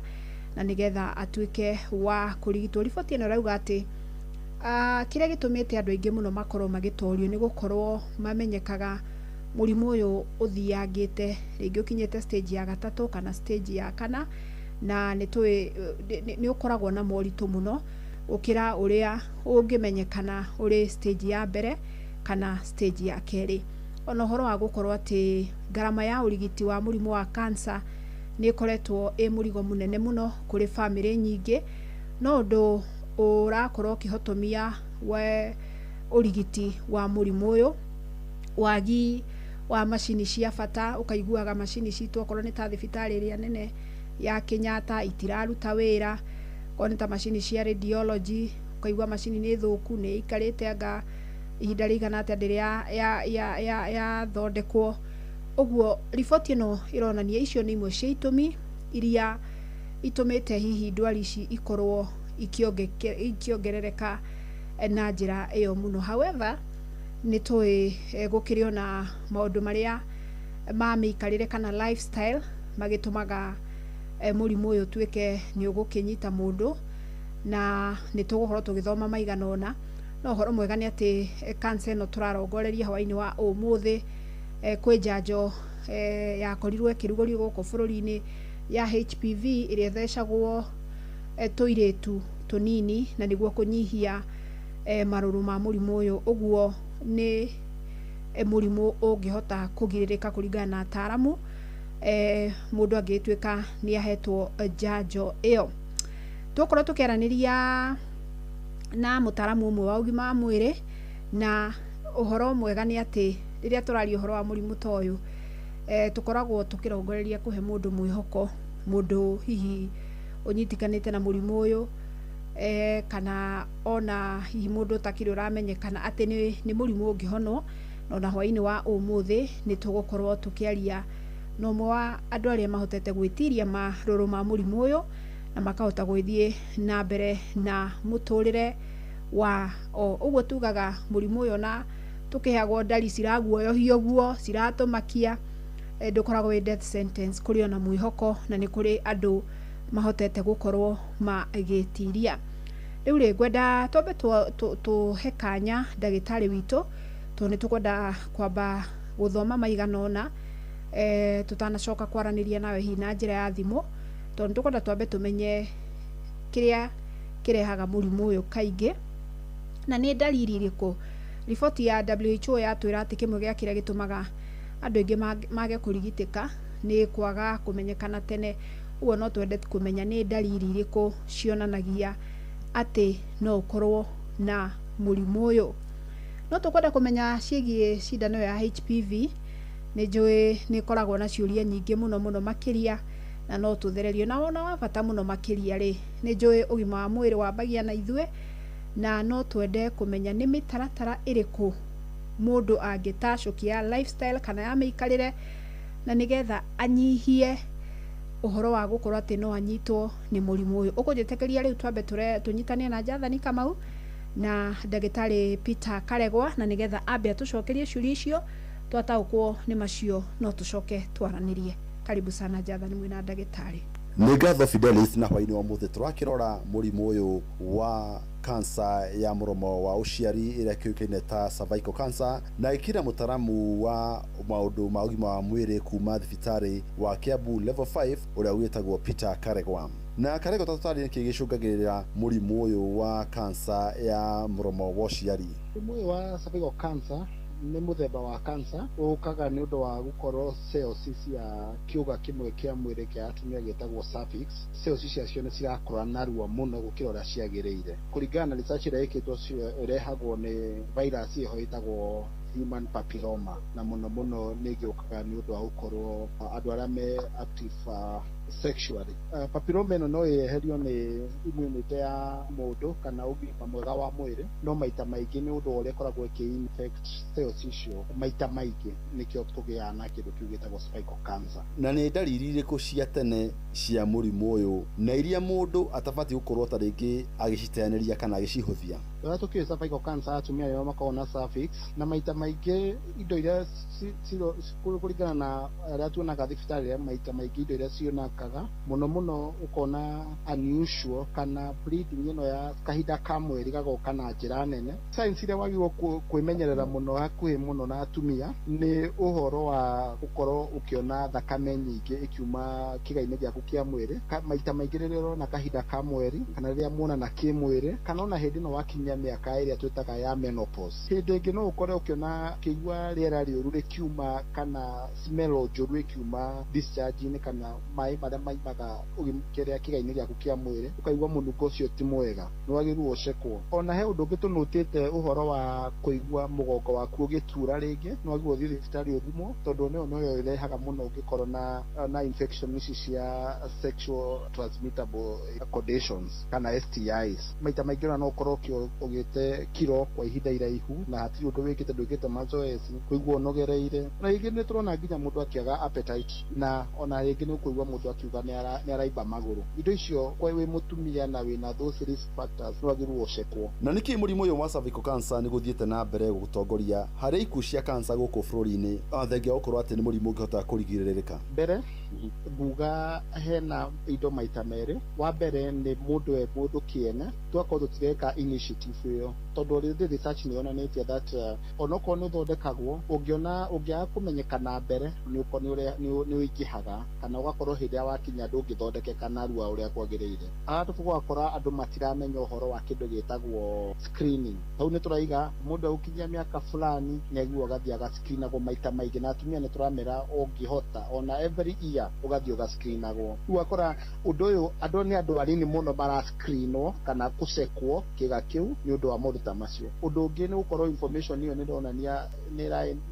na nĩgetha atuĩke wa kũrigitwo. Riboti ĩno ĩrauga atĩ kĩrĩa gĩtũmĩte andũ aingĩ mũno makorwo magĩtorio nĩ gũkorwo mamenyekaga mũrimũ ũyũ ũthiangĩte, rĩngĩ ũkinyĩte stage ya gatatũ kana stage ya kana, na nĩ tũĩ nĩ ũkoragwo na moritũ mũno gũkĩra ũrĩa ũngĩmenyekana ũrĩ stage ya mbere kana stage ya kerĩ. Ona ũhoro wa gũkorwo atĩ ngarama ya ũrigiti wa mũrimũ wa cancer nĩ ĩkoretwo ĩ mũrigo mũnene mũno kũrĩ bamĩrĩ nyingĩ, no ũndũ ũrakorwo ũkĩhotomia we ũrigiti wa mũrimũ ũyũ, wagi wa macini cia bata. Ũkaiguaga macini citũ okorwo nĩ ta thibitarĩ ĩrĩa nene ya Kenyatta itiraruta wĩra, okorwo nĩ ta macini cia radiology ũkaigua macini nĩ thũku, nĩ ĩikarĩte anga ihinda rĩigana atĩa ndĩrĩ yathondekwo. Ũguo riboti ĩno ĩronania icio nĩ imwe cia itũmi iria itũmĩte hihi ndwari ici ikorwo ikĩongerereka na njĩra ĩyo mũno. However, nĩ tũĩ gũkĩrĩ ona maũndũ marĩa ma mĩikarĩre kana lifestyle magĩtũmaga mũrimũ ũyũ ũtuĩke nĩ ũgũkĩnyita mũndũ, na nĩ tũgũkorwo tũgĩthoma maigana ũna. No ũhoro mwega nĩ atĩ cancer ĩno tũrarongoreria hwaĩ-inĩ wa ũmũthĩ, kwĩ njanjo yakorirwo ĩkĩrugũrio gũkũ bũrũri-inĩ ya HPV ĩrĩa ĩthecagwo tũirĩtu tũnini na nĩguo kũnyihia marũrũ ma mũrimũ ũyũ. Ũguo nĩ mũrimũ ũngĩhota kũgirĩrĩka kũringana na ataaramu, mũndũ angĩtuĩka nĩ ahetwo njanjo ĩyo. Tũgũkorwo tũkĩaranĩria na mũtaaramu ũmwe wa ũgima wa mwĩrĩ, na ũhoro mwega nĩ atĩ rĩrĩa tũraria ũhoro wa mũrimũ ta ũyũ, tũkoragwo tũkĩrongoreria kũhe mũndũ mwĩhoko, mũndũ hihi ũnyitikanĩte na mũrimũ ũyũ, kana ona hihi mũndũ ũtakĩrĩ ũramenyekana atĩ nĩ mũrimũ ũngĩhonwo. Na ona hwaĩ-inĩ wa ũmũthĩ nĩ tũgũkorwo tũkĩaria na ũmwe wa andũ arĩa mahotete gwĩtiria marũrũ ma mũrimũ ũyũ na makahota gũgĩthiĩ na mbere na mũtũrĩre wa o ũguo. Tugaga mũrimũ ũyũ na tũkĩheagwo ndari ciraguoyohia ũguo ciratũmakia, ndũkoragwo wĩ death sentence, kũrĩ ona mwĩhoko na nĩ kũrĩ andũ mahotete gũkorwo magĩtiria. Rĩu rĩ, ngwenda twambe tũhe kanya ndagĩtarĩ witũ, tondũ nĩ tũkwenda kwamba gũthoma maigana ũna tũtanacoka kwaranĩria nawe hihi na njĩra ya thimũ, tondũ nĩ tũkwenda twambe tũmenye kĩrĩa kĩrehaga mũrimũ ũyũ kaingĩ na nĩ ndariri irĩkũ. Riboti ya WHO yatwĩra atĩ kĩmwe gĩa kĩrĩa gĩtũmaga andũ aingĩ mage kũrigitĩka nĩ kwaga kũmenyekana tene. Ũguo no twende kũmenya nĩ ndariri irĩkũ cionanagia atĩ no ũkorwo na mũrimũ ũyũ. No tũkwenda kũmenya ciĩgiĩ cindano ya HPV. Nĩ njũĩ nĩ ĩkoragwo na ciũria nyingĩ mũno mũno makĩria, na no tũthererio. Na wona wa bata mũno makĩria rĩ, nĩ njũĩ ũgima wa mwĩrĩ wambagia na ithuĩ, na no twende kũmenya nĩ mĩtaratara ĩrĩkũ mũndũ angĩtacũkia lifestyle kana ya mĩikarĩre, na nĩgetha anyihie ũhoro wa gũkorwo atĩ no anyitwo nĩ mũrimũ ũyũ. Ũkũnjĩtĩkĩria rĩu twambe tũnyitanie na Jathani Kamau na ndagĩtarĩ Peter Karegwa, na nĩgetha ambe atũcokerie ciũria icio, twataũkwo nĩ macio no tũcoke twaranĩrie. Karibu sana Jathani mwĩna ndagĩtarĩ. Nĩ ngatho Fidelis, na hwaĩ-inĩ wa mũthĩ tũrakĩrora mũrimũ ũyũ wa kansa ya mũromo wa ũciari ĩrĩa kĩũĩkaine ta cervical cancer, na ĩkĩra mũtaramu wa maũndũ ma ũgima wa mwĩrĩ kuma thibitarĩ wa Kiambu Level 5 ũrĩa wĩtagwo Peter Karegwa. Na Karego, tũtarĩrie nĩkĩ gĩcũngagĩrĩra mũrimũ ũyũ wa kansa ya mũromo wa ũciari. Mũrimũ ũyũ wa cervical cancer nĩ mũthemba wa cancer ũkaga nĩ ũndũ wa gũkorwo cells cia kĩũga kĩmwe kĩa mwĩrĩ kĩa atumia gĩtagwo cervix, cells ciacio nĩ cirakũra narua mũno gũkĩra ũrĩa ciagĩrĩire. Kũringana na research ĩrĩa ĩkĩtwo, ĩrehagwo nĩ virus ĩho ĩtagwo human papilloma, na mũno mũno nĩ ĩgĩũkaga nĩ ũndũ wa gũkorwo andũ arĩa me active sexually. Papilloma ĩno no ĩeherio nĩ immunity ya mũndũ kana ũgima mwega wa mwĩrĩ, no maita maingĩ nĩ ũndũ wa ũrĩa ĩkoragwo ĩkĩ-infect cells icio maita maingĩ, nĩkĩo tũgĩaga na kĩndũ kĩu gĩtagwo cervical cancer. Na nĩ ndariri irĩkũ cia tene cia mũrimũ ũyũ na iria mũndũ atabatiĩ gũkorwo ta rĩngĩ agĩciteanĩria kana agĩcihũthia? Ũrĩa tũkĩũĩ, cervical cancer atumia nĩo makoragwo na cervix, na maita maingĩ indo iria kũringana na arĩa tuonaga thibitarĩ, maita maingĩ indo iria cionekaga mũno mũno, ũkona unusual kana bleeding ĩno ya kahinda ka mweri gagoka na njĩra nene. Signs iria wagĩrĩirwo kwĩmenyerera mũno hakuhĩ mũno na atumia nĩ ũhoro wa gũkorwo ũkĩona thakame nyingĩ ĩkiuma kĩga-inĩ gĩaku kĩa mwĩrĩ. Maita maingĩ rĩrĩa ũrona kahinda ka mweri kana rĩrĩa muonana kĩmwĩrĩ, kana ona hĩndĩ ĩno wakinyia mĩaka ĩrĩa twĩtaga ya menopause. Hĩndĩ ĩngĩ no ũkore ũkĩona ũkĩigua rĩera rĩũru rĩkiuma kana smell njũru ĩkiuma discharge-inĩ kana maĩ marĩa maimaga kĩrĩa kĩga-inĩ gĩaku kĩa mwĩrĩ, ũkaigua mũnungo ũcio ti mwega, nĩ wagĩrĩirwo ũcekwo. Ona he ũndũ ũngĩ tũnũtĩte, ũhoro wa kũigua mũgongo waku ũgĩtura rĩngĩ, nĩ wagĩrĩirwo ũthiĩ thibitarĩ ũthimwo, tondũ nĩyo noyo ĩrehaga mũno ũngĩkorwo na infection ici cia sexual transmittable conditions kana STIs. Maita maingĩ ona no ũkorwo ũgĩte kiro kwa ihinda iraihu na hatirĩ ũndũ wĩkĩte, ndwĩkĩte mazoezi, kũigua ũnogereire. Na rĩngĩ nĩ tũrona nginya mũndũ akĩaga appetite, na ona rĩngĩ nĩ ũkũigua mũndũ akiuga nĩ araimba magũrũ. Indo icio kwa wĩ mũtumia na wĩna those risk factors, nĩ wagĩrĩirwo ũcekwo. Na nĩkĩ mũrimũ ũyũ wa cervical cancer nĩ gũthiĩte na mbere gũtongoria harĩ ikuũ cia cancer gũkũ bũrũri-inĩ, thengia wa gũkorwo atĩ nĩ mũrimũ ũngĩhota kũrigĩrĩrĩka? Mbere nguga hena indo maita merĩ. Wa mbere nĩ mũndũ e mũndũ kĩene, tũgakorwo tũtireka initiative ĩyo, tondũ already research nĩ yonanĩtie that onokorwo nĩ ũthondekagwo, ũngĩona ũngĩaga kũmenyekana mbere nĩ ũingĩhaga, kana ũgakorwo hĩndĩ ĩrĩa wakinya ndũngĩthondekeka narua ũrĩa kwagĩrĩire. Arabu ũgakora andũ matiramenya ũhoro wa kĩndũ gĩtagwo screening. Hau nĩ tũraiga mũndũ agũkinyia mĩaka fulani nĩ agĩrĩirwo agathiĩ agascreenagwo maita maingĩ, na atumia nĩ tũramera ũngĩhota ona every year ũgathiĩ ũgascreenagwo. Rĩu ũgakora ũndũ ũyũ andũ nĩ andũ anini mũno marascreenwo kana gũcekwo kĩga kĩu nĩ ũndũ wa maũndũ ta macio. Ũndũ ũngĩ nĩ gũkorwo information ĩyo nĩ ĩronania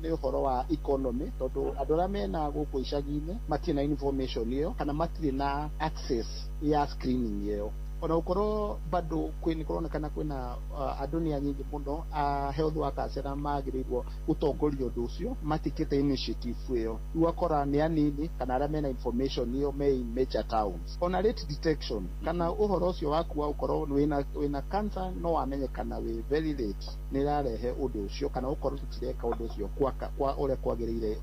nĩ ũhoro wa economy, tondũ andũ arĩa mena gũkũ icagi-inĩ matirĩ na information ĩyo kana matirĩ na access ya screening ĩyo. Ona gũkorwo bado kwĩ nĩ kũronekana kwĩna andũ nĩ anyinyi mũno a health workers arĩa magĩrĩirwo gũtongoria ũndũ ũcio matikĩte initiative ĩyo. Rĩu ũgakora nĩ anini kana arĩa mena information ĩyo me in major towns. Ona late detection kana ũhoro ũcio waku wa gũkorwo wĩna cancer no wamenyekana wĩ very late nĩ ĩrarehe ũndũ ũcio, kana gũkorwo tũtireka ũndũ ũcio kwa ũrĩa kwagĩrĩire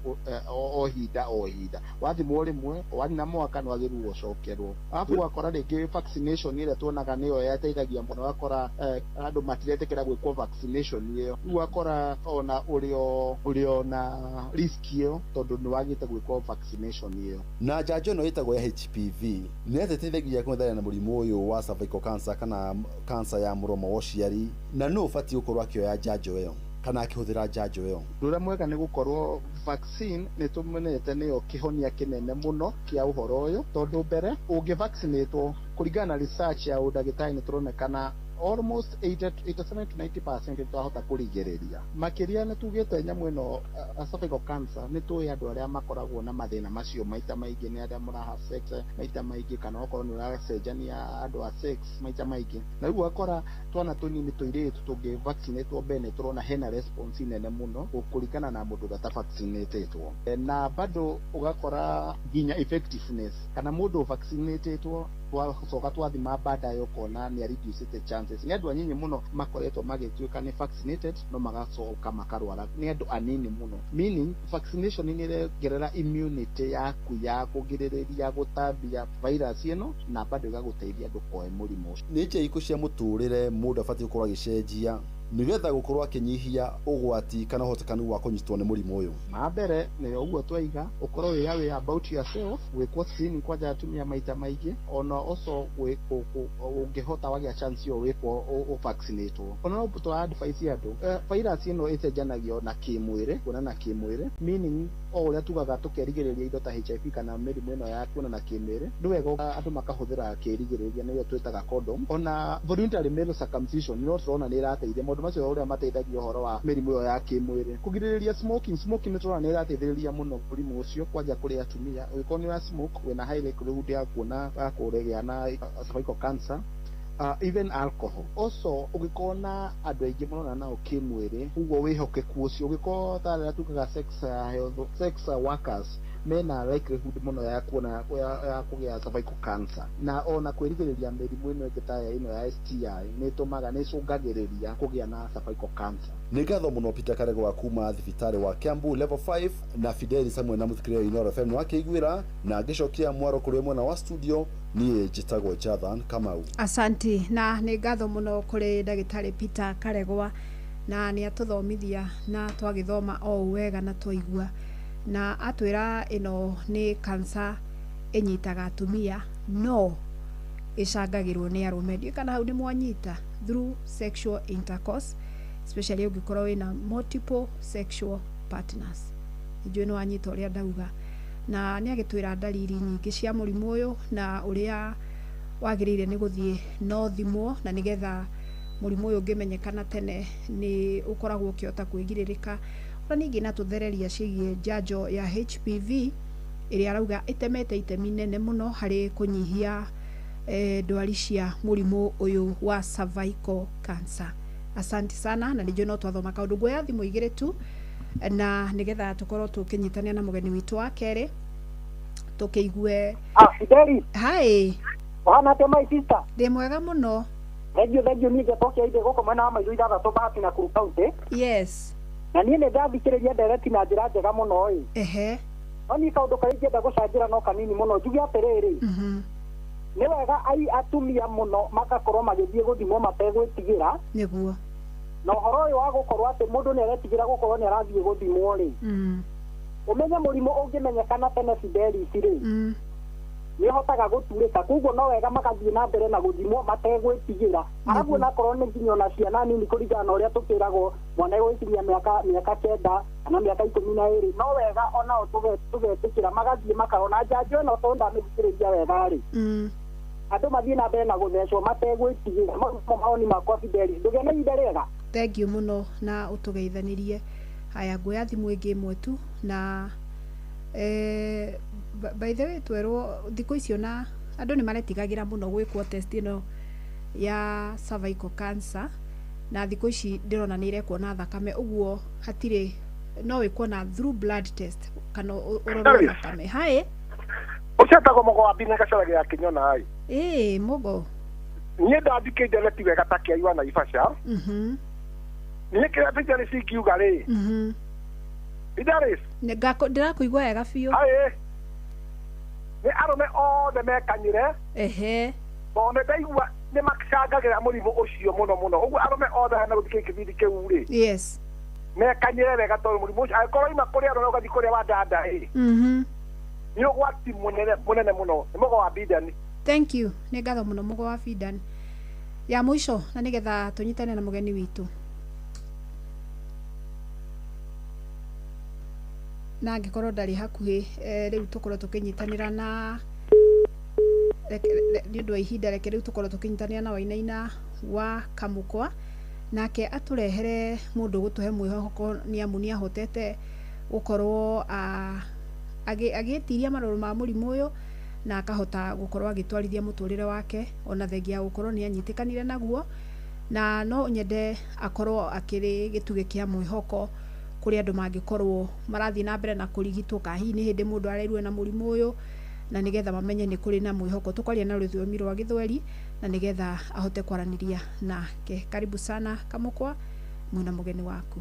o hinda o hinda. Wathimwo rĩmwe wanina mwaka nĩ wagĩrĩirwo ũcokerwo. Arabu ũgakora rĩngĩ vaccination ĩrĩa tuonaga nĩyo yateithagia mũno, ũgakora andũ matiretĩkĩra gwĩkwo vaccination ĩyo. Rĩu ũgakora ona ũrĩ na risk ĩyo tondũ nĩ wagĩte gwĩkwo vaccination ĩyo. Na njanjo ĩno ĩtagwo ya HPV nĩ atĩ ĩteithagia kũng'ethana na mũrimũ ũyũ wa cervical cancer kana cancer ya mũromo wa ũciari, na nũ ũbatiĩ gũkorwo akĩoya njanjo ĩyo kana akĩhũthĩra njanjo ĩyo? Ũndũ ũrĩa mwega nĩ gũkorwo vaccine nĩ tũmenete nĩyo kĩhonia kĩnene mũno kĩa ũhoro ũyũ, tondũ mbere ũngĩ-vaccinatwo, kũringana na research ya ũndagĩtarĩ, nĩ tũronekana almost 80, 87 to 90% nĩ twahota kũrigĩrĩria. Makĩria nĩ tugĩte nyamũ ĩno cervical cancer, nĩ tũĩ andũ arĩa makoragwo na mathĩna macio maita maingĩ nĩ arĩa mũraha sex maita maingĩ, kana okorwo nĩ ũracenjania andũ a sex maita maingĩ. Na rĩu ũgakora twana tũnini tũirĩtu tũngĩ vaccinatwo mbere nĩ tũrona hena response nene mũno kũringana na mũndũ ũrĩa ũtavaccinatĩtwo. Na bado ũgakora nginya effectiveness kana mũndũ vaccinatĩtwo twacoka twathima baadaye ũkona nĩ reducĩte chances. Nĩ andũ anyinyi mũno makoretwo magĩtuĩka nĩ vaccinated no magacoka makarwara, nĩ andũ anini mũno, meaning vaccination nĩ ĩrongerera immunity yaku ya kũgirĩrĩria gũtambia virus ĩno, na bado ĩgagũteithia ndũkoe mũrimũ ũcio. Nĩ njĩra irĩkũ cia mũtũrĩre mũndũ abatiĩ gũkorwo agĩcenjia Nĩgetha gũkorwo akĩnyihia ũgwati kana ũhotekanu wa kũnyitwo nĩ mũrimũ ũyũ. Ma mbere nĩ ũguo twaiga ũkorwo wĩ aware about yourself, gwĩkwo screening kwanja atumia maita maingĩ, ona also ũngĩhota wagĩa chance ĩyo wĩkwo ũvaccinatwo. Ona no tũra advise andũ, virus ĩno ĩcenjanagio na kĩmwĩrĩ, kuonana kĩmwĩrĩ, meaning o ũrĩa tugaga tũkerigĩrĩria indo ta HIV kana mĩrimũ ĩno ya kuonana kĩmwĩrĩ, nĩ wega andũ makahũthĩra kĩrigĩrĩria nĩyo twĩtaga condom. Ona voluntary male circumcision no tũrona nĩ ĩrateithia maũndũ macio ũrĩa mateithagia ũhoro wa mĩrimũ ĩyo ya kĩmwĩrĩ. Kũgirĩrĩria smoking, smoking nĩ tũrona nĩ ĩrateithĩrĩria mũno mũrimũ ũcio kwanja kũrĩ atumia. Ũngĩkorwo nĩ ũra smoke wĩna high likelihood ya kuona ya kũgĩa na cervical cancer. Even alcohol also, ũngĩkorwo na andũ aingĩ mũrona nao kĩmwĩrĩ, ũguo wĩhokeku ũcio ũngĩkorwo ta arĩa tugaga sex, health, sex workers mena likelihood mũno ya kuona ya kũgĩa cervical cancer. Na ona kwĩrigĩrĩria mĩrimũ ĩno ĩngĩ ta ĩno ya STI nĩ ĩtũmaga, nĩ ĩcũngagĩrĩria kũgĩa na cervical cancer. Nĩ ngatho mũno Peter Karegwa kuma thibitarĩ wa Kiambu Level 5 na Fidelis hamwe na mũthikĩrĩria wa Inooro FM nĩ wakĩiguĩra na ngĩcokia mwaro kũrĩ mwena wa studio. Niĩ njĩtagwo Jathan Kamau. Asanti, na nĩ ngatho mũno kũrĩ ndagĩtarĩ Peter Karegwa, na nĩ atũthomithia na twagĩthoma o ũũ wega na twaigua, na atwĩra ĩno nĩ cancer ĩnyitaga atumia no ĩcangagĩrwo nĩ arũme. Ndiũĩ kana hau nĩ mwanyita, through sexual intercourse, especially ũngĩkorwo wĩna multiple sexual partners. Njũĩ nĩ wanyita ũrĩa ndauga, na nĩ agĩtwĩra ndariri nyingĩ cia mũrimũ ũyũ na ũrĩa wagĩrĩire nĩ gũthiĩ no thimwo, na nĩgetha mũrimũ ũyũ ũngĩmenyekana tene nĩ ũkoragwo ũkĩhota kwĩgirĩrĩka. Ona ningĩ na tũthereria ciĩgiĩ njanjo ya HPV ĩrĩa arauga ĩtemete itemi nene mũno harĩ kũnyihia ndwari cia mũrimũ ũyũ wa cervical cancer. Asante sana, na nĩnjũĩ no twathoma kaũndũ. Nguoya thimũ igĩrĩ tu na nĩgetha tũkorwo tũkĩnyitania na mũgeni witũ wa kerĩ tũkĩigue. Ah, Fideli. Hi. Ũhana atĩa, my sister? Ndĩ mwega mũno. Thank you, thank you. Niĩ njetwo Kĩaithĩ gũkũ mwena wa Maitũ 6 Bahati na Nakuru County. Na niĩ nĩ ndathikĩrĩria ndereti na njĩra njega mũno ĩ. No niĩ kaũndũ karĩa ingĩenda gũcangĩra no kanini mũno, njuge atĩrĩrĩ, nĩ wega ai atumia mũno magakorwo magĩthiĩ gũthimwo mategwĩtigĩra. Na ũhoro ũyũ wa gũkorwo atĩ mũndũ nĩ aretigĩra gũkorwo nĩ arathiĩ gũthimwo rĩ, ũmenye mũrimũ ũngĩmenyekana tene, Fidelis rĩ, nĩ ũhotaga gũturĩka. Koguo no wega magathiĩ na mbere na gũthimwo mategwĩtigĩra. Arabu onakorwo nĩ nginya ona ciana nini, kũringana na ũrĩa tũkĩragwo mwana egũgĩkinyia mĩaka 9 kana mĩaka 12, no wega onao tũgetĩkĩra magathiĩ makarona njanjo ĩno, tondũ ndamĩthikĩrĩria wega rĩ, andũ mathiĩ na mbere na gũthecwo mategwĩtigĩra. Mau nĩmo mawoni makwa, Fidelis. Ndũgĩe na ihinda rĩega. Thank you mũno na ũtũgeithanirie. Haya, nguoya thimũ ĩngĩ ĩmwe tu na by the way, twerwo thikũ icio na andũ nĩ maretigagĩra mũno gwĩkwo test ĩno ya cervical cancer, na thikũ ici ndĩrona nĩ irekwo na thakame, ũguo hatirĩ no wĩkwo na through blood test kana ũrorwo thakame. Hi. Ũcio etagwo Mũgo wa Mbina Gacara gĩa Kĩnyona ĩ. Ĩĩ, Mũgo. Niĩ ndathikĩrĩria neti wega ta kĩai wa Naivasha. Niĩ kĩrĩa Fidelis ingiuga rĩ, Fidelis. Ndĩrakũigua wega biũ. Aĩ, nĩ arũme othe mekanyĩre, tondũ nĩ ndaigua nĩ macangagĩra mũrimũ ũcio mũno mũno. Ũguo arũme othe arĩa megũthikĩrĩria kĩbindi kĩu rĩ, mekanyĩre wega, tondũ mũrimũ ũcio angĩkorwo ima kũrĩ arũme ũgathiĩ kũrĩa wa dada ĩ, nĩ ũgwati mũnene mũnene mũno. Nĩ Mũgo wa Bidani. Thank you, nĩ ngatho mũno Mũgo wa Bidan. Ya mũico na nĩgetha tũnyitane na mũgeni witũ, na angĩkorwo ndarĩ hakuhĩ, rĩu tũkorwo tũkĩnyitanĩra na nĩ ũndũ wa ihinda, reke rĩu tũkorwo tũkĩnyitanĩra na Wainaina wa Kamũkwa, nake atũrehere mũndũ gũtũhe mwĩhoko, nĩ amu nĩ ahotete gũkorwo agĩtiria marũrũ ma mũrimũ ũyũ na akahota gũkorwo agĩtwarithia mũtũrĩre wake ona thengia ya gũkorwo nĩ anyitĩkanire naguo, na no nyende akorwo akĩrĩ gĩtugĩ kĩa mwĩhoko kũrĩ andũ mangĩkorwo marathiĩ na mbere na kũrigitwo, kana hihi nĩ hĩndĩ mũndũ arerirwo na mũrimũ ũyũ, na nĩgetha mamenye nĩ kũrĩ na mwĩhoko. Tũkwaria na rũthiomi rwa Gĩthweri na nĩgetha ahote kwaranĩria nake. Karibu sana Kamũkwa, mwĩna mũgeni waku.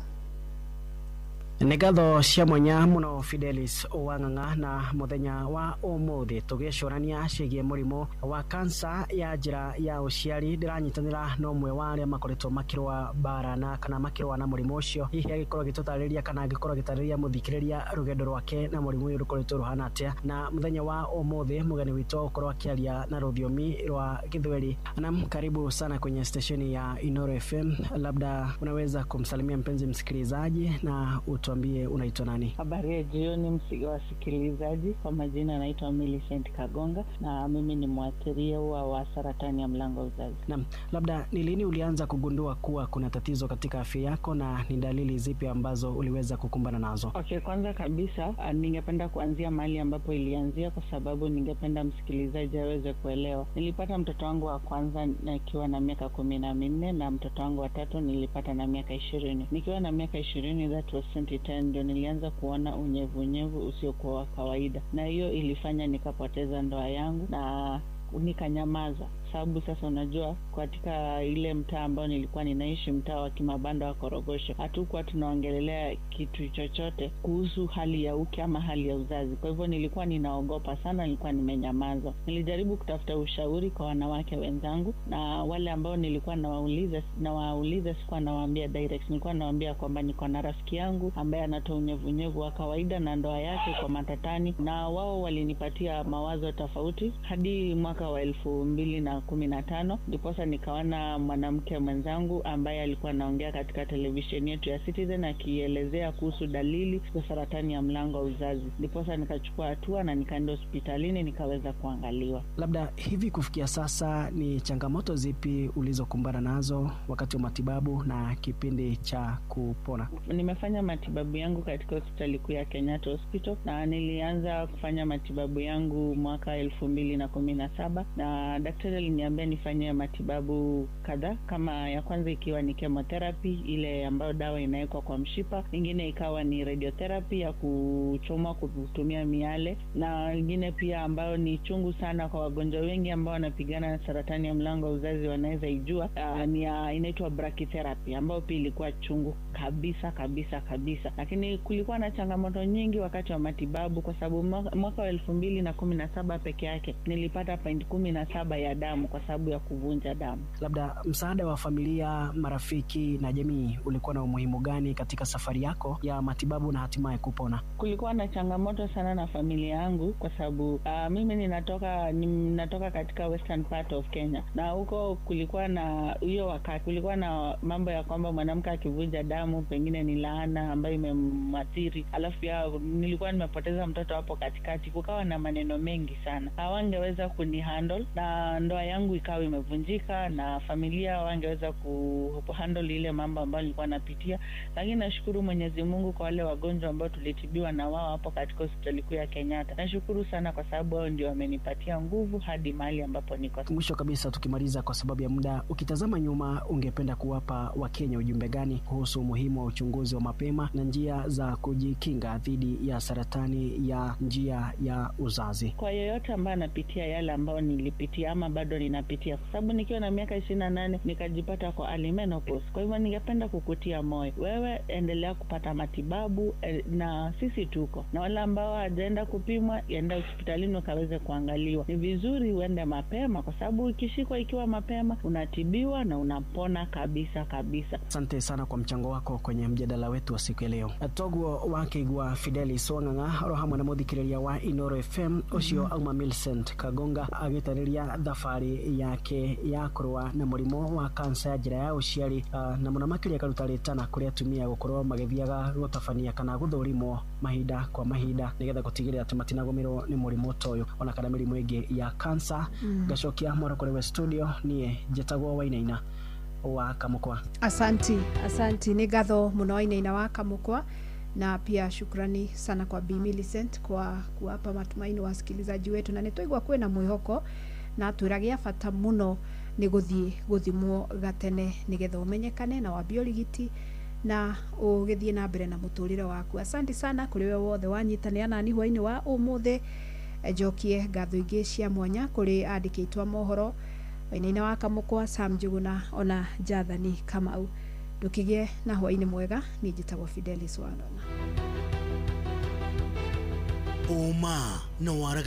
Nĩ ngatho cia mwanya mũno Fidelis Wang'ang'a. Na mũthenya wa ũmũthĩ tũgĩcũrania ciĩgiĩ mũrimũ wa kansa ya njĩra ya ũciari, ndĩranyitanĩra na ũmwe wa arĩa makoretwo makĩrũa mbara na kana makĩrũa na mũrimũ ũcio. Hihi agĩkorwo agĩtũtarĩria kana angĩkorwo agĩtarĩria mũthikĩrĩria rũgendo rwake na mũrimũ ũyũ rũkoretwo rũhana atĩa. Na mũthenya wa ũmũthĩ mũgeni witũ gũkorwo akĩaria na rũthiomi rwa Gĩthweri. Naam, karibu sana kwenye stesheni ya Inoro FM. Labda unaweza kumsalimia mpenzi msikilizaji na utuambie unaitwa nani? Habari ya jioni wasikilizaji, kwa majina naitwa Millicent Kagonga na mimi ni mwathiriwa wa saratani ya mlango wa uzazi. Naam, labda ni lini ulianza kugundua kuwa kuna tatizo katika afya yako na ni dalili zipi ambazo uliweza kukumbana nazo? Okay, kwanza kabisa ningependa kuanzia mahali ambapo ilianzia kwa sababu ningependa msikilizaji aweze kuelewa. Nilipata mtoto wangu wa kwanza nikiwa na miaka 14 na mtoto wangu wa tatu nilipata na miaka 20. Nikiwa na miaka 20, that was 2010, ndio nilianza kuona unyevunyevu usiokuwa wa kawaida, na hiyo ilifanya nikapoteza ndoa yangu na nikanyamaza, sababu sasa unajua katika ile mtaa ambao nilikuwa ninaishi, mtaa wa Kimabanda wa Korogosho, hatukuwa tunaongelelea kitu chochote kuhusu hali ya uke ama hali ya uzazi. Kwa hivyo nilikuwa ninaogopa sana, nilikuwa nimenyamaza. Nilijaribu kutafuta ushauri kwa wanawake wenzangu, na wale ambao nilikuwa nawauliza sikuwa nawaambia direct, nilikuwa nawaambia kwamba niko na rafiki yangu ambaye anatoa unyevunyevu wa kawaida na ndoa yake kwa matatani, na wao walinipatia mawazo tofauti hadi mwaka wa 2015 ndiposa nikaona mwanamke mwenzangu ambaye alikuwa anaongea katika televisheni yetu ya Citizen akielezea kuhusu dalili za saratani ya mlango wa uzazi. Ndiposa nikachukua hatua na nikaenda hospitalini nikaweza kuangaliwa. Labda hivi kufikia sasa ni changamoto zipi ulizokumbana nazo wakati wa matibabu na kipindi cha kupona? Nimefanya matibabu yangu katika hospitali kuu ya Kenyatta Hospital na nilianza kufanya matibabu yangu mwaka 2017 na daktari aliniambia nifanye matibabu kadhaa, kama ya kwanza ikiwa ni chemotherapy, ile ambayo dawa inawekwa kwa mshipa, ingine ikawa ni radiotherapy ya kuchomwa kutumia miale, na ingine pia ambayo ni chungu sana kwa wagonjwa wengi ambao wanapigana na saratani ya mlango wa uzazi wanaweza ijua, ni inaitwa brachytherapy, ambayo pia ilikuwa chungu kabisa kabisa kabisa. Lakini kulikuwa na changamoto nyingi wakati wa matibabu, kwa sababu mwaka wa 2017 peke yake nilipata 0.17 ya damu kwa sababu ya kuvunja damu. Labda msaada wa familia, marafiki na jamii ulikuwa na umuhimu gani katika safari yako ya matibabu na hatimaye kupona? Kulikuwa na changamoto sana na familia yangu kwa sababu mimi ninatoka katika western part of Kenya, na huko kulikuwa na hiyo wakati kulikuwa na mambo ya kwamba mwanamke akivunja damu pengine ni laana ambayo imemwathiri. Alafu pia nilikuwa nimepoteza mtoto hapo katikati, kukawa na maneno mengi sana, hawangeweza kunihandle na ndoa yangu ikawa imevunjika na familia wangeweza kuhandle ile mambo ambayo nilikuwa napitia. Lakini nashukuru Mwenyezi Mungu kwa wale wagonjwa ambao tulitibiwa na wao hapo katika hospitali kuu ya Kenyatta. Nashukuru sana kwa sababu wao ndio wamenipatia nguvu hadi mahali ambapo niko. Mwisho kabisa, tukimaliza kwa sababu ya muda, ukitazama nyuma, ungependa kuwapa Wakenya ujumbe gani kuhusu umuhimu wa uchunguzi wa mapema na njia za kujikinga dhidi ya saratani ya njia ya uzazi? Kwa yeyote ambaye anapitia yale ambayo nilipitia ama bado ninapitia, kwa sababu nikiwa na miaka 28 nikajipata kwa early menopause. Kwa hivyo ningependa kukutia moyo wewe, endelea kupata matibabu na sisi tuko na wale ambao hawajaenda kupimwa, enda hospitalini ukaweze kuangaliwa. Ni vizuri uende mapema kwa sababu ukishikwa ikiwa mapema unatibiwa na unapona kabisa kabisa. Asante sana kwa mchango wako kwenye mjadala wetu wa siku ya leo. Toguo wakigwa Fidelis Wang'ang'a oro hamwe na muthikiriria wa Inoro FM ucio auma Millicent Kagonga agitariria thabari yake ya kurua na murimu wa kansa ya njira ya uciari, na muno makiria akaruta ritana kuri atumia gukorwo magithiaga gutabania kana guthurimwo mahinda kwa mahinda nigetha gutigirira ati matinagumirwo ni murimu ta uyu ona kana mirimu ingi ya kansa. Ngacokia mwaro kuri we studio, nie njetagwo Wainaina wa Kamukwa. Asanti, ni ngatho muno Wainaina wa Kamukwa, na pia shukrani sana kwa Bi Millicent kwa kuwapa matumaini wasikilizaji wetu, na nitwaigua kwina mwihoko na twiragia bata muno ni guthie guthimwo gatene nigetha umenyekane na wambie urigiti na ugithie na mbere na muturire waku. Asante sana kuri we wothe wanyitanira nani hwaini wa umuthi. Njokie ngatho ingi cia mwanya kuri andiki a mohoro Wainaina wa Kamukwa, Sam Njuguna ona Jathani Kamau. Ndukigie na hwaini mwega. Ni njitagwo Fidelis Wang'ang'a. Ũma na waraga.